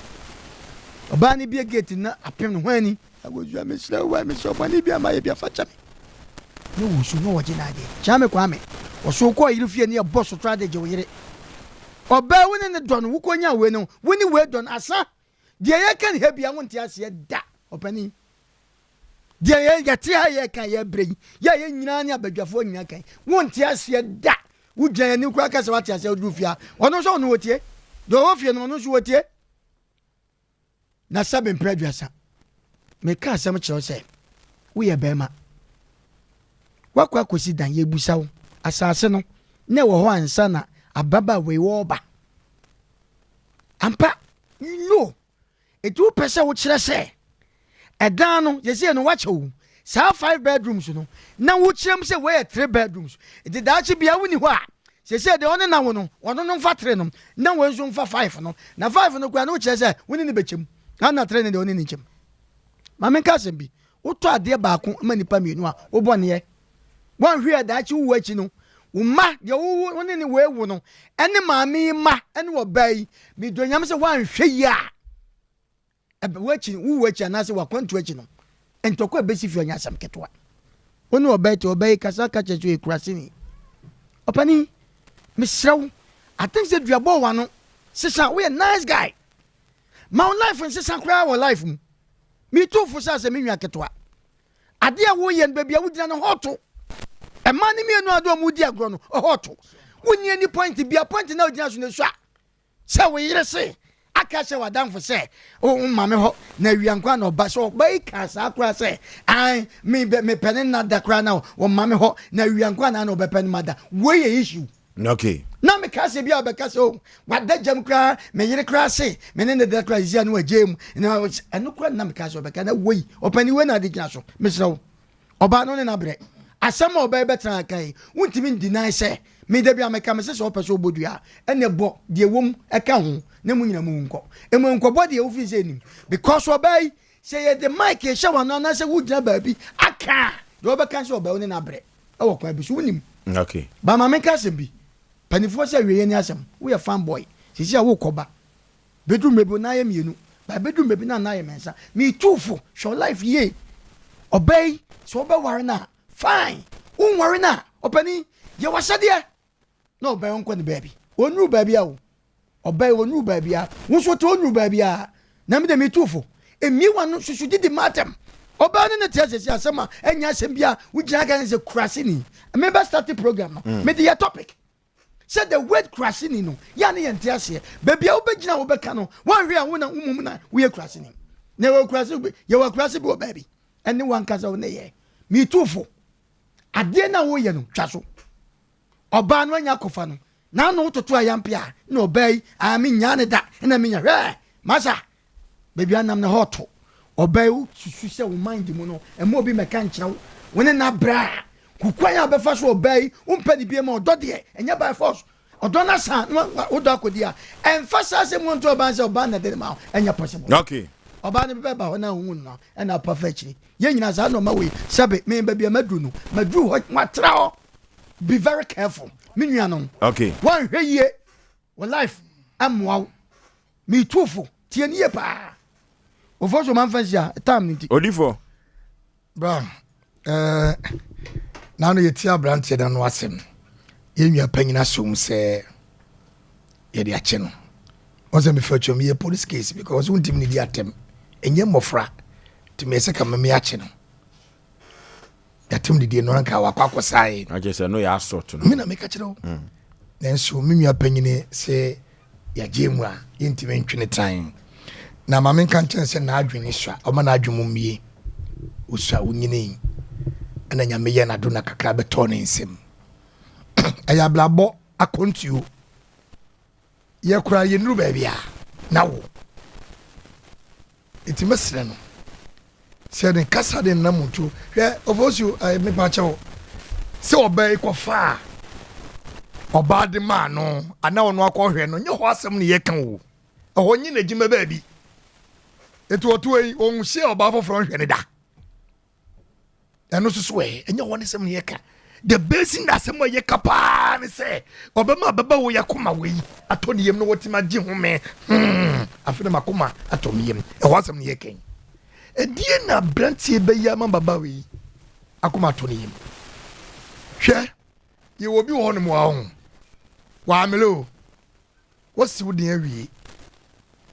Ɔbaa no bue gate no na apem no hwan ni? Akosua mesrɛ wo mesrɛ wo bɔne bi a mayɛ bi a fa kyɛ me. Ne wɔ su na ɔgye n'adeɛ. Kyame Kwame ɔso wokɔ ɔyere fie ne yɛbɔ sotra de gye wo yere. Ɔbaa wo ne ne dɔ no wokɔ nya wei no wo ne wei dɔ no asa. Deɛ yɛka ne ha bia wonte aseɛ da ɔpanin. Deɛ yɛ yɛte ha yɛka yɛbrɛ yi yɛ yɛ nyinaa ne abadwafoɔ nyinaa kan wonte aseɛ da. Wogyina yɛn anim koraa ka sɛ wate aseɛ woduru fie a ɔno nso ɔno wɔtie. Deɛ ɔwɔ fie no ɔno nso wɔtie. Na sɛbe mprɛ 30 meka asɛm kyerɛ wo sɛ woyɛ bɛrima. Woakɔ akɔsi dan yɛbusa wo asase no na ɛwɔ hɔ ansa na ababaawa yi wɔreba. Ampa, you know. Eti wopɛ sɛ wokyerɛ sɛ ɛdan no yɛsɛ no wakyɛ wo saa five bedrooms no na wokyerɛ mu sɛ wei yɛ three bedrooms. Eti daakye bia wonni hɔ a sɛsɛ deɛ ɔne na wo no ɔno no mfa three no na wei nso mfa five no na five no koraa no wokyerɛ sɛ wo ne ne bɛkyɛm na three no deɛ ɔne ne nkyɛm. Ma menka asɛm bi, wotɔ adeɛ baako ma nipa mmienu a wobɔ neɛ. Woanhwɛ a daakye wowu akyi no, wo mma, deɛ wowo wo ne ne wei wo no, ɛne maame yi mma ɛne ɔbaa yi, medɔ Nyame sɛ woanhwɛ yie a, ɛbɛ w'akyi wowu akyi anaasɛ w'akwantu akyi no, ntɔkwa a ɛbɛsi fie ɔnyɛ asɛm ketewa. Wo ne ɔbaa yi te, ɔbaa yi kasa ka kyerɛ sɛ ɔyɛ kuraseni. Ɔpanin, mesrɛ wo, I think sɛ duabɔ w'ano, sesa, woyɛ nice guy. Ma wo life nsesa koraa wɔ life mu. Metu fo sɛ asɛ me nua ketewa. Adeɛ a woyɛ no baabi a wogyina no hɔ to. Mmaa no mmienu a de wɔn di agorɔ no hɔ to. Wonni ani point bia point na wogyina so no sua. Sɛ wo yere se aka kyerɛ w'adamfo sɛ o mma me hɔ na awia nkwa na ɔba sɛ ɔba yi ka saa koraa sɛ an me mepɛ ne nna da koraa na ɔmma me hɔ na awia nkwa na na ɔbɛpɛ no ma da. Wei yɛ issue. Okay. Na meka sɛ bi a ɔbɛka sɛ o wada gyam koraa me yere koraa se me ne ne da koraa sisi a no wagye mu na ɛno koraa na meka sɛ ɔbɛka na wei ɔpɛni wei na ade gyina so mesrɛ wo ɔbaa no ne nabrɛ asɛm a ɔbaa bɛtena aka yi wontumi ndinae sɛ me da bi a meka me sɛ sɛ ɔpɛ sɛ ɔbɔ dua ɛne bɔ deɛ wɔm ɛka ho na mu nyina mu nkɔ ɛmu nkɔbɔ deɛ wofiri sɛ nim because ɔbaa yi sɛ yɛde mic hyɛ wano anaasɛ wogyina baabi aka deɛ ɔbɛka sɛ ɔbaa wo ne nabrɛ ɛwɔ kwan bi so wonim. Okay. Ba ma menka asɛm bi. Panifoɔ sɛ awieɛ ni asɛm. Woyɛ fan boy. Sisi a wokɔ ba. Bɛduru mmerɛ bi wo nan ayɛ mmienu. Ba bɛduru mmerɛ bi na nan ayɛ mmiɛnsa. Metu fo. Hwɛ wo life yie. Ɔbaa yi sɛ wobɛware no a fine. Wonware no a ɔpanin yɛ w'asɛdeɛ na ɔbaa yi ɔnkɔ ne baabi. Ɔnnuru baabi a o. Ɔbaa yi ɔnnuru baabi a. Wo nso wote ɔnnuru baabi a. Na me deɛ metu fo. Mmie w'ano susu didi ma atɛm. Ɔbaa no ne te asɛsi asɛm a ɛnyɛ asɛm bi a wogyina ka ne sɛ kuraseni. Mebɛ start program no. Mede yɛ topic. Sɛ the word kuraseni no yɛ a ne yɛnte aseɛ. Baabi a wobɛgyina a wobɛka no woanhwɛ a wo na wo mmom na woyɛ kuraseni. Na yɛwɔ kurase bi yɛwɔ akurase bi wɔ baabi. Ɛne wankasa wo ne yɛ. Metu fo. Adeɛ no a woyɛ no twa so. Ɔbaa no anya akɔfa no n'ano wototo ayampe a na ɔbaa yi a menyaa ne da na menya hwɛ masa baabi anam na hɔ ɔto ɔbaa yi wosusu sɛ wo mind mu no ɛma obi mɛka nkyerɛ wo wo ne na bra kukwan a bɛfa so ɔbaa yi wompɛ ne bie ma ɔdɔ deɛ ɛnyɛ by force ɔdɔ no asa na wodɔ akɔdi a ɛmfa saa sɛ mu nto ɔbaa sɛ ɔbaa na de ne ma wo ɛnyɛ possible. Okay. Ɔbaa no bɛba hɔ na wohu no ɛna apa fa akyiri yɛn nyinaa saa nɔɔma wei sɛbe me baabi a maduru no maduru hɔ matra hɔ be very careful me nuanom. Okay. Woanhwɛ yie wɔ life ɛmmoa wo metu fo tie ne yie paa ofo so manfa nhyia time no nti. Odifo. Bra ɛɛ eh, naano yɛtie aberanteɛ no ano asɛm yɛn nua panyin asom sɛ yɛde akyɛ no wɔn sɛ mefa atwam yɛ police case because wontimi ne di atɛm ɛnyɛ mmɔfra nti meyɛ sɛ ka meme akye no yɛatem didie no anka wakɔ akɔsae akyɛ sɛ no yɛ assault no me na meka kyerɛ wo mm. nanso me nua panyini sɛ yɛagye mu a yɛntumi ntwe ne tan na ma menka nkyɛn sɛ n'adwene sua ɔma n'adwene mu mmie osua onyini ɛna nyame yɛ n'ado na kakra bɛtɔɔ ne nsam ɛyɛ abrabɔ akɔntuo yɛ koraa yɛnnuru baabi a na wo nti mɛsrɛ no sɛ ne kasa de nna mu nto hwɛ ɔfɔsuo ɛɛ mepa kyɛw sɛ ɔbaa yi kɔfa a ɔbaa de maa no anaa ɔno akɔhwɛ no nyɛ hɔ asɛm ne yɛka o ɛhɔ nye n'adwuma baabi nti ɔto yi ɔnhyɛ ɔbaa foforɔ nhwɛ ne da ɛno nso so ɛ ɛnyɛ hɔ ne sɛm ne yɛka the basin asɛm a yɛka paa ne sɛ ɔbɛma bɛba wo yɛkoma wei atɔ ne yam na wɔtumi agye home hmm afei na makoma atɔ me yam ɛhɔ asɛm ne yɛka yi ɛdeɛ na aberanteɛ bɛyɛ ama baba wei akoma atɔ ne yam hwɛ yɛwɔ bi wɔ hɔ nom a ɔho wɔamele o wɔsi wo den awie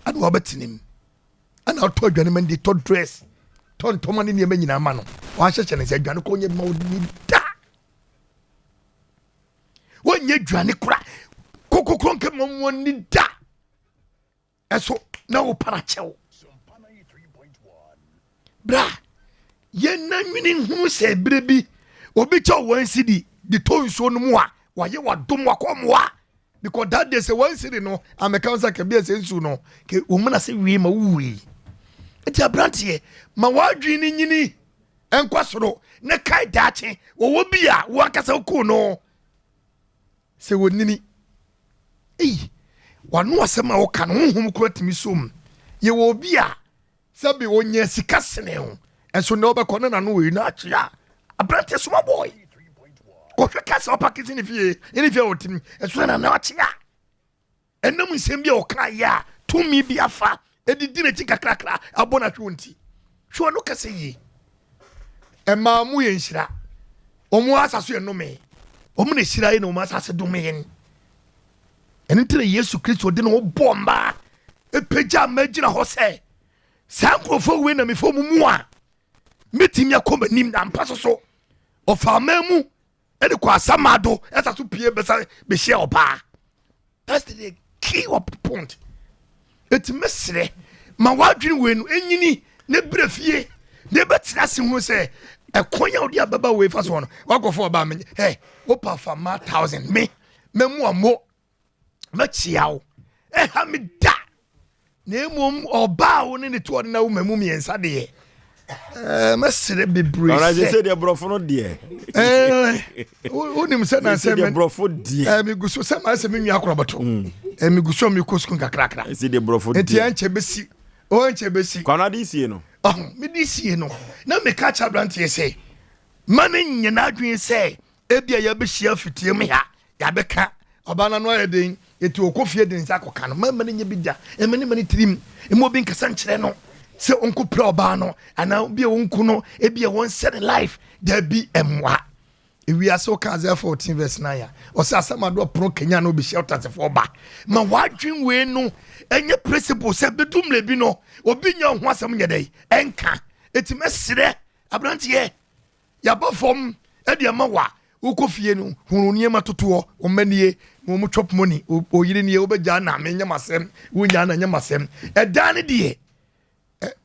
ɛna wɔbɛtenem ɛna ɔtɔ aduane ma no di tɔ dress tɔ ntɔma ne nneɛma nyinaa ma no wahyehyɛ ne sɛ aduane kɔ nyɛ ma ɔni da wɔnyɛ aduane kora kokokoro nkɛ ma wɔn ni da ɛso na wo para kyɛw bra yɛn na nwene hunu sɛ ebere bi obi kyɛw wɔn si di de tɔ nsuo no mu a wayɛ wadom wakɔ mmoa because that day sɛ wɔn siri no amɛka nsa kɛbi ɛsɛ nsu no ke wɔn mu na se wie ma wuwui eti aberanteɛ ma wadwin ne nyini nkɔ soro ne kae daakye wɔwɔ bi a wɔn ankasa kuu no sɛ wɔnini eyi wano asɛm a wɔka no honhom kura tumi som yɛwɔ obi a Sɛbi ɔnya sika sene wo ɛnso nɛ ɔbɛkɔ ne nano wei na akye a aberante soma boy kɔhwɛ ka sɛ ɔpake si ne fie ne fie a ɔtim ɛnso na nano akye a ɛnam nsɛm bi a ɔka yɛ a tumi bi afa ɛde di n'akyi kakrakra abɔ no ahwe nti hwɛ ɔno kɛsɛ yie ɛmaa mu yɛ nhyira wɔn asa so yɛ nnome wɔn na hyira yɛ na wɔn asase dome yɛn Ɛno nti na Yesu Kristo de ne ho bɔɔ mmaa, ɛpagya mmaa gyina hɔ sɛ, saa nkurɔfoɔ wei na mefa mu mu a, mɛtumi akɔ m'anim na ampa so so. Ɔfa mmaa mu ɛde kɔ asamado ɛsa so pie bɛsa bɛhyia ɔbaa. That's the key of point. Eti mɛsrɛ ma w'adwene wei no ɛnyini na ɛbrɛ fie na ɛbɛtena ase hunu sɛ ɛkwan a wode ababa wei fa soɔ no wakɔfo ɔbaa me ɛ wopa fa ma thousand me mɛmu ɔmo mɛkyia wo ɛha me da na mmom ɔbaa wo ne ne toɔ no na wo mamu mmiɛnsa deɛ ɛɛ mɛsrɛ bebree sɛ sɛ deɛ borɔfo no deɛ ɛɛ wonim sɛ na sɛ deɛ borɔfo deɛ ɛɛ megu so sɛ maa sɛ me nua akorɔbɔto mm. ɛɛ megu so a mekɔ sukuu nkakrakra sɛ deɛ borɔfo deɛ nti ɛnkyɛ bɛsi ɔnkyɛ bɛsi kwana de sie no ɔho mede sie no na meka kyɛ aberanteɛ sɛ ma ne nyɛ n'adwene sɛ Ebia yɛabɛhyia fitia mu ha, yɛabɛka, ɔbaa no ano ayɛ den, enti ɔkɔ fie de ne nsa akɔka no. Mma no nyɛ bi da, mma no mma ne tirim, mma obi nkasa nkyerɛ no sɛ ɔnkɔpira ɔbaa no anaa obi a ɔnku no, ebia wɔnsɛ ne life. Dabi, ɛmmoa. Ewiase woka Isaiah 14 verse 9 a, ɔsɛ asɛm ado ɔpono kanya na obehyia ɔtasefoɔ ba. Ma w'adwen wei no ɛnyɛ principle sɛ bɛdu mmerɛ bi no, obi nya ho asɛm nyɛ dɛn ɛnka. Enti mɛsrɛ aberanteɛ Yɛaba fam de ama wo a, wokɔ fie no, hunu nneɛma totoɔ, wo mma nie, ma wɔn chop money, wo yere nie, wobɛgyaa na menyɛ m'asɛm, wonyaa na nyɛ m'asɛm. Ɛdan no deɛ,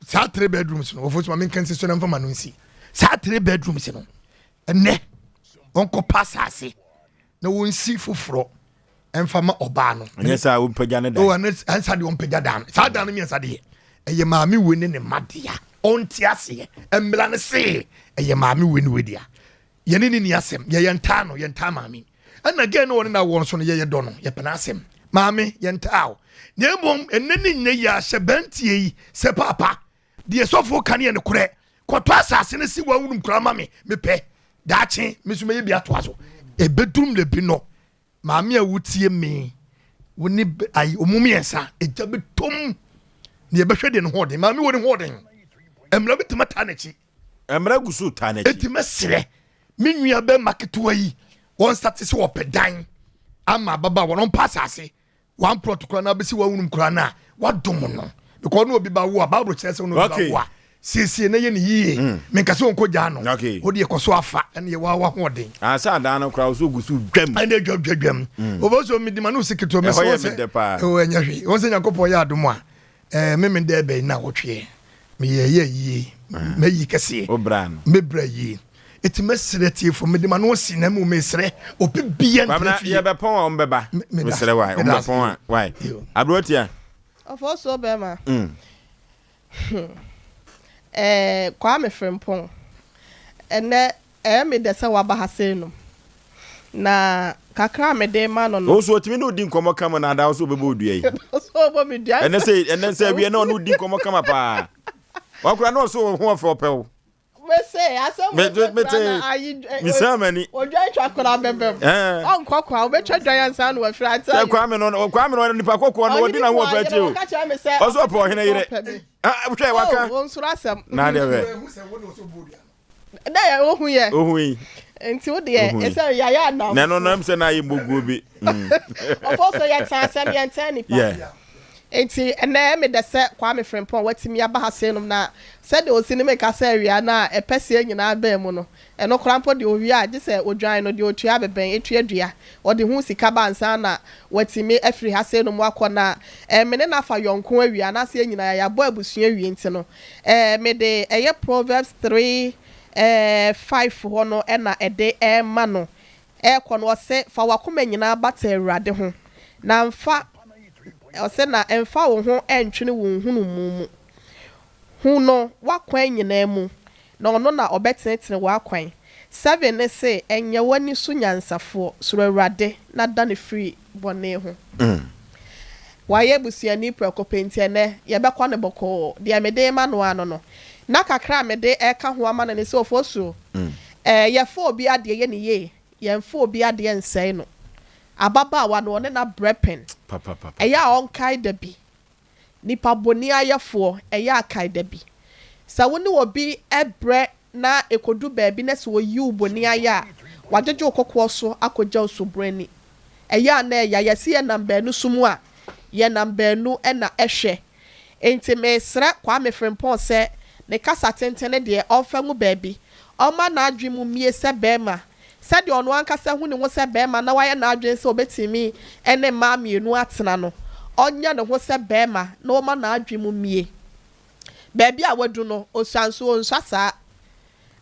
saa three bedrooms no, wɔfo so ma menka nsi so na mfa ma no nsi. Saa three bedrooms no, ɛnɛ, Ɔnkɔpa asase na wɔnsi foforɔ ɛmfa ma ɔbaa no. Ɛnyɛ sɛ ɔmpagya ne dan. Oh, ɛnsa deɛ ɔmpagya dan no. Saa dan no mmiɛnsa deɛ ɛyɛ maame wei ne ne mma dea. Ɔnte aseɛ. Mmara no se ɛyɛ maame wei ne wei dea. Yɛne ne ni asɛm. Yɛyɛ ntaa no, yɛntaa maame. Ɛna gɛn no wɔne no awoɔ nso no yɛyɛ dɔ no, yɛpɛ n'asɛm. Maame, yɛntaa o. Na mmom ɛnnɛ ne nnɛ yi a hyɛ bɛntie yi sɛ paapa Deɛ sɔfoɔ ka no yɛ nokorɛ. Kɔtɔ asase no si w'awurum koraa ma me. Mepɛ. Daakye, me nso mɛyɛ bi atoa so. Ɛbɛduru mmerɛ bi no, maame a wotie me, wo ne ayi, ɔmu mmiɛnsa, egya bɛtɔm. Na yɛbɛhwɛ deɛ ne ho ɔden. Maame wɔ ne ho ɔden. Mmara bɛtumi ataa n'akyi. Mmara gu so taa n'akyi. Enti mɛsrɛ me nua bɛrima ketewa yi, wɔnsate sɛ wɔpɛ dan ama ababaawa no, ɔmpa asase. One plot koraa na abɛsi w'awunum koraa no a wadom no because ɔne obi ba wo a bible kyerɛ sɛ ɔne obi ba wo a siesie na yɛ ne yie mm. menka sɛ ɔnkɔ gyaa no wo deɛ kɔ so afa ɛne yɛ wawa hoɔden sɛ adan no koraa wo so gu so dwam ɛne dwam dwam dwam wɔfɔ so mede ma no si ketewa mɛsɛ wɔ sɛ ɛwɔ ɛnyɛ hwee wɔ sɛ nyankopɔn yɛ adom a Ɛɛ me me dɛ bɛyi na wɔtweɛ meyɛ yɛ yie mɛyi kɛseɛ mɛbrɛ yie eti mɛsrɛ tiefo mede ma no asi na mu mesrɛ obi bia ntina fie yɛbɛpɔn a ɔmbɛba mesrɛ wae ɔmbɛpɔn a wae aberewa tia. Ɔfɔ so bɛma ɛɛ Kwame Frimpong ɛnɛ Ɛyɛ me dɛ sɛ waba ha sei nom. Na kakra a mede rema no no. Wo so otumi ne wo di nkɔmmɔ kama na ada wo so ɔbɛbɔ wo dua yi. So ɔbɔ me dua. Ɛnɛ sɛ ɛnɛ sɛ awia na ɔne wo di nkɔmmɔ kama paa. Wakora na ɔso wo ho ɔfɛ ɔpɛ wo. Mese asɛm wo sɛ kura na ayi. Misa m'ani. Odwan twa kora bɛbɛm. Ɔnkɔ kwa wobɛtwa dwan ansa na wafiri ate ayi. Kwame no Kwame no nipa kɔkɔɔ no ɔdi na ho ɔfɛ akyi o. Ɔso ɔpɛ ɔhene yere. Hwɛ waka. Oh, onsoro asɛm. Na deɛ hwɛ. Dɛ yɛ ohu yɛ. Ohu yi. Nti wo deɛ ɛsɛ yɛayɛ anamfo. Na ɛno nam sɛ na ayɛ mmoguo bi. Ɔfɔ so yɛtɛn asɛm yɛntɛn nipa. Nti ɛnɛ ɛmi dɛ sɛ Kwame Frimpong watumi aba ha sei nom na sɛdeɛ osi ne me kasa awia no a ɛpɛ seɛ nyinaa baa mu no ɛno koraa mpo deɛ owie a gye sɛ odwan no deɛ otua bebɛn etua dua ɔde ho sika ba ansa na watumi afiri ha sei nom akɔ na ɛɛ me ne no afa yɔnko awie anaasɛ yɛn nyinaa yɛabɔ abusua awie nti no Eh, mede ɛyɛ Proverbs 3 eh, 5 hɔ no na ɛde rema no. Ɛrekɔ no, ɔse, Fa w'akoma nyinaa bata Awurade ho, na mfa, ɔse, na mfa wo ho ntwene wo nhunumu mu. Hu no w'akwan nyinaa mu, na ɔno na ɔbɛtenetene w'akwan. 7 ne se, Nyɛ w'ani so nyansafoɔ, suro Awurade, na dane firi bɔne ho. Wayɛ busuani prɛko pɛ nti ɛnnɛ yɛbɛkɔ no bɔkɔɔ. Deɛ mede rema no ara no no. Na kakra a mede reka ho ama no ne sɛ, Ofosuo, eh, yɛfa obi adeɛ yɛ no yie, yɛmfa obi adeɛ nsɛe no. Ababaawa no, ɔne no abrɛ pɛn. Ɛyɛ a ɔnkae da bi. Nnipa boniayɛfoɔ, ɛyɛ a kae da bi. Sɛ wo ne obi brɛ na ɛkɔdu baabi na sɛ ɔyi wo boniayɛ a, wagyegye wo kokoɔ so akɔgya wo soberɛ ani. Ɛyɛ a na ɛya. Yɛse yɛnam baanu so mu a, yɛnam baanu na ɛhwɛ. Enti mesrɛ Kwame Frimpong sɛ ne kasa tenten no deɛ ɔmfa ngu baabi. Ɔmma n'adwene mu mmue sɛ barima. Sɛdeɛ ɔno ankasa hu ne ho sɛ barima na wayɛ n'adwene sɛ ɔbɛtumi ne mmaa mmienu atena no, ɔnyɛ ne ho sɛ barima na ɔmma n'adwene mu mmue. Baabi a wadu no, ɔsua nso ɔnsua saa.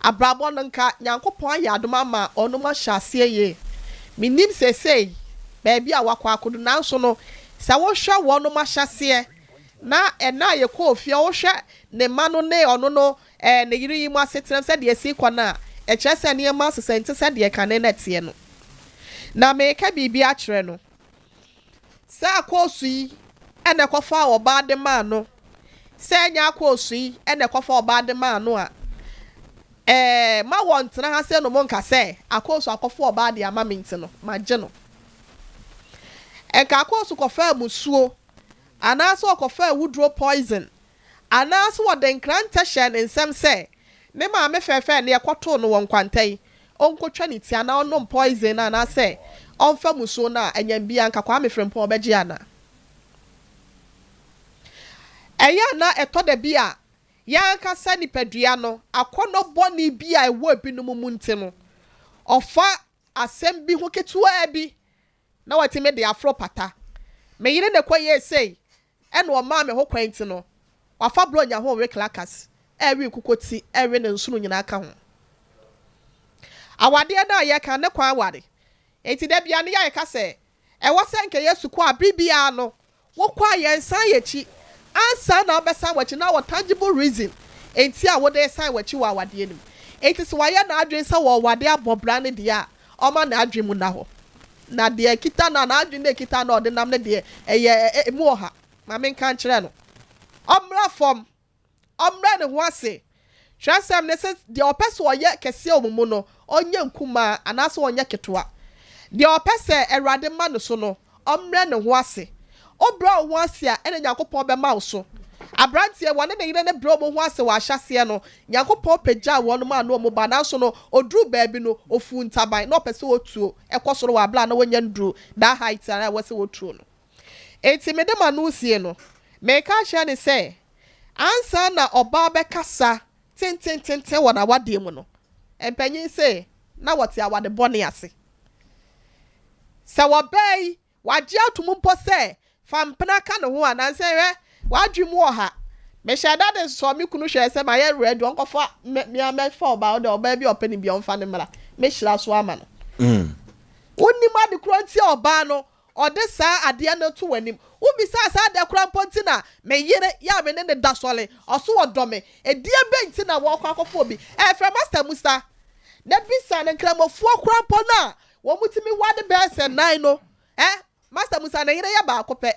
Abrabɔ no nka Nyankopɔn ayɛ adom ama ɔnom ahyɛ aseɛ yie. Mennim seesei baabi a wakɔ akɔdu nanso no sɛ wohwɛ wɔnom ahyɛseɛ na ɛnɛ a yɛkɔɔ fie wohwɛ ne mma no ne ɔno no ne yere yi mu asetenam sɛdeɛ ɛsi rekɔ no a, ɛkyerɛ sɛ nneɛma asesa nte sɛdeɛ kane na ɛteɛ no. Na mereka biribi akyerɛ no. Sɛ akɔɔso yi na ɛkɔfaa ɔbaa de maa no, sɛ ɛnyɛ akɔɔso yi na ɛkɔfaa ɔbaa de maa no a, ɛɛ, ma wɔntena ha sɛ nom nka sɛ, akɔɔso akɔfa ɔbaa de ama me nti no, magye no. Nka akɔɔso kɔfaa musuo, anaasɛ ɔkɔfaa awuduro poison, anaasɛ wɔde nkrantɛ hyɛɛ ne nsam sɛ ne maame fɛɛfɛɛ no yɛkɔtoo no wɔ nkwanta yi, ɔnkɔtwa ne ti anaa ɔnnom poison no anaasɛ ɔmfa musuo no a, anyam biara nka Kwame Frimpong ɔbɛgye anaa? Ɛyɛ a na ɛtɔ da bi a yɛn ankasa nipadua no akɔnnɔ bɔne bi a ɛwɔ ebinom mu nti no, ɔfa asɛm bi ho ketewaa bi na watumi de aforo pata. Me yere na ɛkɔyɛɛ sei ɛna ɔmaa me ho kwan nti no, wafa Buronya ho rewe klakas, ɛrewe nkokɔ ti, ɛrewe ne nsono nyinaa ka ho. Awadeɛ no a yɛka ne kwan ware. Enti da biara no yɛ a yɛka sɛ, ɛwɔ sɛ nka yɛ sukuu a bere biara no wokɔ a yɛnsan yɛn akyi. Ansa na wobɛsan w'akyi na wɔ tangible reason nti a wode resan w'akyi wɔ awadeɛ no mu. Enti sɛ wayɛ n'adwene sɛ ɔrewade abɔ bra no deɛ a, ɔmma n'adwene mu nna hɔ. Na deɛ ɛkita no a, n'adwene no a ɛkita no a ɔde nam no deɛ, ɛyɛ ɛmu ɔha. Ma menka nkyerɛ no. Ɔmmra fam. Ɔmmrɛ ne ho ase. Twerɛsɛm no se deɛ ɔpɛ sɛ ɔyɛ kɛseɛ wɔ mo mu no, ɔnyɛ nkumaa anaasɛ ɔnyɛ ketewa. Deɛ ɔpɛ sɛ Awurade ma no so no, ɔmmrɛ ne ho ase. Wobrɛ wo ho ase a, ɛna Nyankopɔn bɛma wo so. Aberanteɛ, wɔne ne yere no brɛ wɔn ho ase wɔ ahyɛaseɛ no, Nyankopɔn pagyaa wɔn maa no wɔn ba, nanso no, ɔduruu baabi no, ɔfuu ntaban, na ɔpɛ sɛ ɔtuo kɔ soro wɔ aberɛ a na wɔnnya nnuruu that height a ɛwɔ sɛ wɔtuo no. Enti mede m'ano resie no, mereka akyerɛ no sɛ, ansa na ɔbaa bɛkasa tentententen wɔ n'awadeɛ mu no, mpanyin se na wɔte awade bɔne ase. Sɛ ɔbaa yi, wagye atom mpo sɛ fa mpena ka ne ho a, nansa yi hwɛ, w'adwene mu wɔ ha. Mehyɛɛ da de sɔɔ me kunu hwɛɛ sɛ mayɛ ready, ɔnkɔfa me, me ara mɛfa ɔbaa, ɔde ɔbaa bi a ɔpɛ no bi a ɔmfa no mmra. Mɛhyira so ama no. Wonnim ade korɔ nti a ɔbaa no Ɔde saa adeɛ no to w'anim. Wobisaa sɛ adɛn koraa mpo nti na me yere yɛ a me ne no da sɔre, ɔso ɔdɔ me. Ɛdeɛ bɛn nti na wɔrekɔ akɔfa obi? Ɛfrɛ Master Musa na bisa no. Nkramofoɔ koraa mpo no a wɔtumi ware bɛyɛ sɛ nan no, eh, Master Musa ne yere yɛ baako pɛ.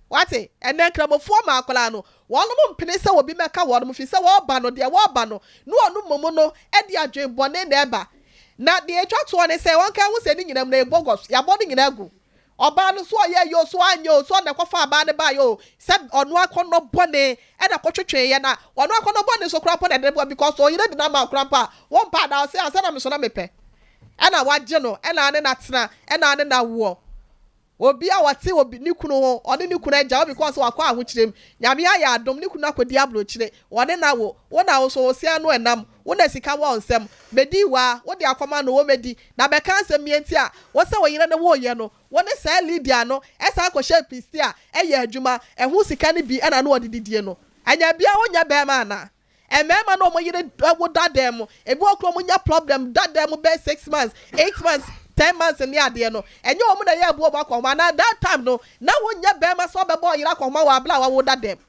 Wate? Ɛnnɛ Nkramofoɔ mmaa koraa no, wɔnom mpene sɛ obi mmɛka wɔnom, firi sɛ wɔreba no, deɛ wɔreba no, ne ɔno mmom no de adwene bɔne na ɛba. Na deɛ ɛtwa toɔ ne sɛ, wɔnka nhu sɛ ne nyina mu no ɛyɛ bogus, yɛabɔ ne nyina agu. Ɔbaa no so ɔyɛeɛ o, so anyɛ o, so ɔno na ɛkɔfaa baa no baeɛ o, sɛ ɔno akɔnnɔ bɔne na ɛkɔtwetweeɛ na ɔno akɔnnɔ bɔne nso koraa mpo na ɛde no ba because ɔyere de no ama wo koraa mpo a, wompɛ anaa? Ɔse ansa na me nso na mepɛ. Ɛna wagye no, ɛna ane no atena, ɛna ane no awoɔ. Obi a ɔte obi ne kunu ho, ɔne ne kunu agya wo because wakɔ ahokyerɛ mu. Nyame ayɛ adom, ne kunu akɔdi abrokyire, ɔne no awo. Wo na wo nso wo se ano ɛnam, wo na sika wɔ wo nsam. Bɛdi waa, wode akɔma no, ɔmmɛdi. Na bɛka asɛm yi nti a, wo sɛ wo yere no woeɛ no, wo ne saa Lydia no san kɔhyɛɛ Pistia yɛɛ adwuma, ɛho sika no bi na na ɔde didie no. Anya biaa wonyɛ bɛɛma anaa? Mmarima no wɔn yere wo da dan mu, ebi wɔ koraa wɔn nya problem da dan mu bɛyɛ six months, eight months, ten months ne adeɛ no, ɛnyɛ wɔn na ɛyɛ ɛbo wɔn akɔnhoma anaa that time no na wonyɛ barima sɛ ɔbɛbɔ ɔyere akɔnhoma wɔ abere a wawo da dan mu.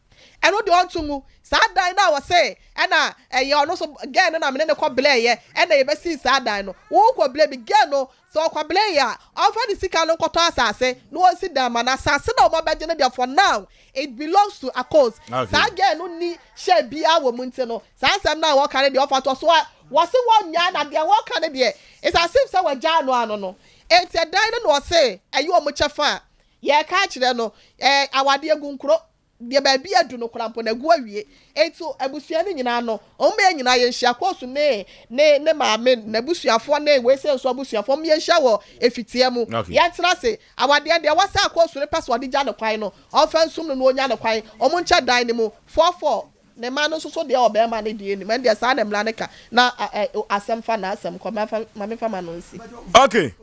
Ɛno deɛ ɔnto ngu. Saa dan no a wɔse ɛna ɛyɛ ɔno nso girl no na mene no kɔ blɛɛyɛ ɛna yɛbɛsii saa dan no, wo kɔ blɛ bi, girl no sɛ ɔkɔ blɛɛyɛ a ɔmfa ne sika no nkɔtɔ asase na ɔnsi dan ma no, asase no a wɔabɛgye no deɛ for now It belongs to Akos. Okay. Saa girl no nni share biara wɔ mu nti no, saa nsɛm no a wɔka no deɛ ɔfa toɔ. So a wɔse wɔnnyaa na deɛ wɔka no deɛ, it's as if sɛ wɔagyaa no ano no. Enti ɛdan no na ɔse ɛyɛ wɔn kyɛfa a, yɛreka akyerɛ no, eh, awadeɛ gu nkuro. Deɛ baabi adu no koraa mpo no, agu awie. Enti abusua no nyinaa no, wɔn yɛn nyinaa yɛnhyia, Akos ne ne ne maame, n'abusuafoɔ ne wei sei nso abusuafoɔ, wɔn yɛnhyia wɔ efitia mu. Okay. Yɛntena ase. Awadeɛ deɛ ɛwɔ sɛ Akos no pɛ sɛ ɔde gya no kwan no, Ɔmfa nsum no na ɔnya no kwan. Ɔmo nkyɛ dan no mu foɔfoɔ. Ne mma no nso so deɛ ɔbarima no deɛ nim. Ɛndeɛ saa na mmara no ka. Na asɛm fa n'asɛm kɔ. Ma me nfa m'ano nsi. Okay.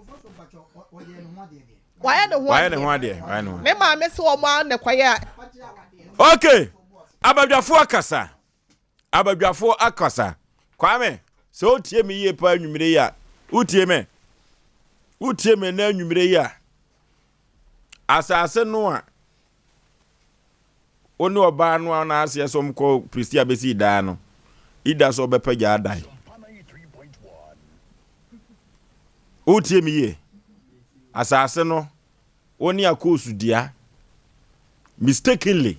Wayɛ ne ho Wayɛ ne ho adeɛ. Wayɛ ne ho. Me maame se wɔn ara na ɛkɔyɛ a. Okay. Abadwafoɔ akasa. Abadwafoɔ akasa. Kwame, sɛ wotie me yie paa anwummere yi a, wotie me? Wotie me na anwummere yi a, Asase no a wo ne ɔbaa no a n'aseɛ sɛ ɔmkɔ Pristia bɛsii daa no, ida sɛ ɔbɛpagya adan. Wotie me yie? Asase no, wo ne akoosu dea, mistakenly,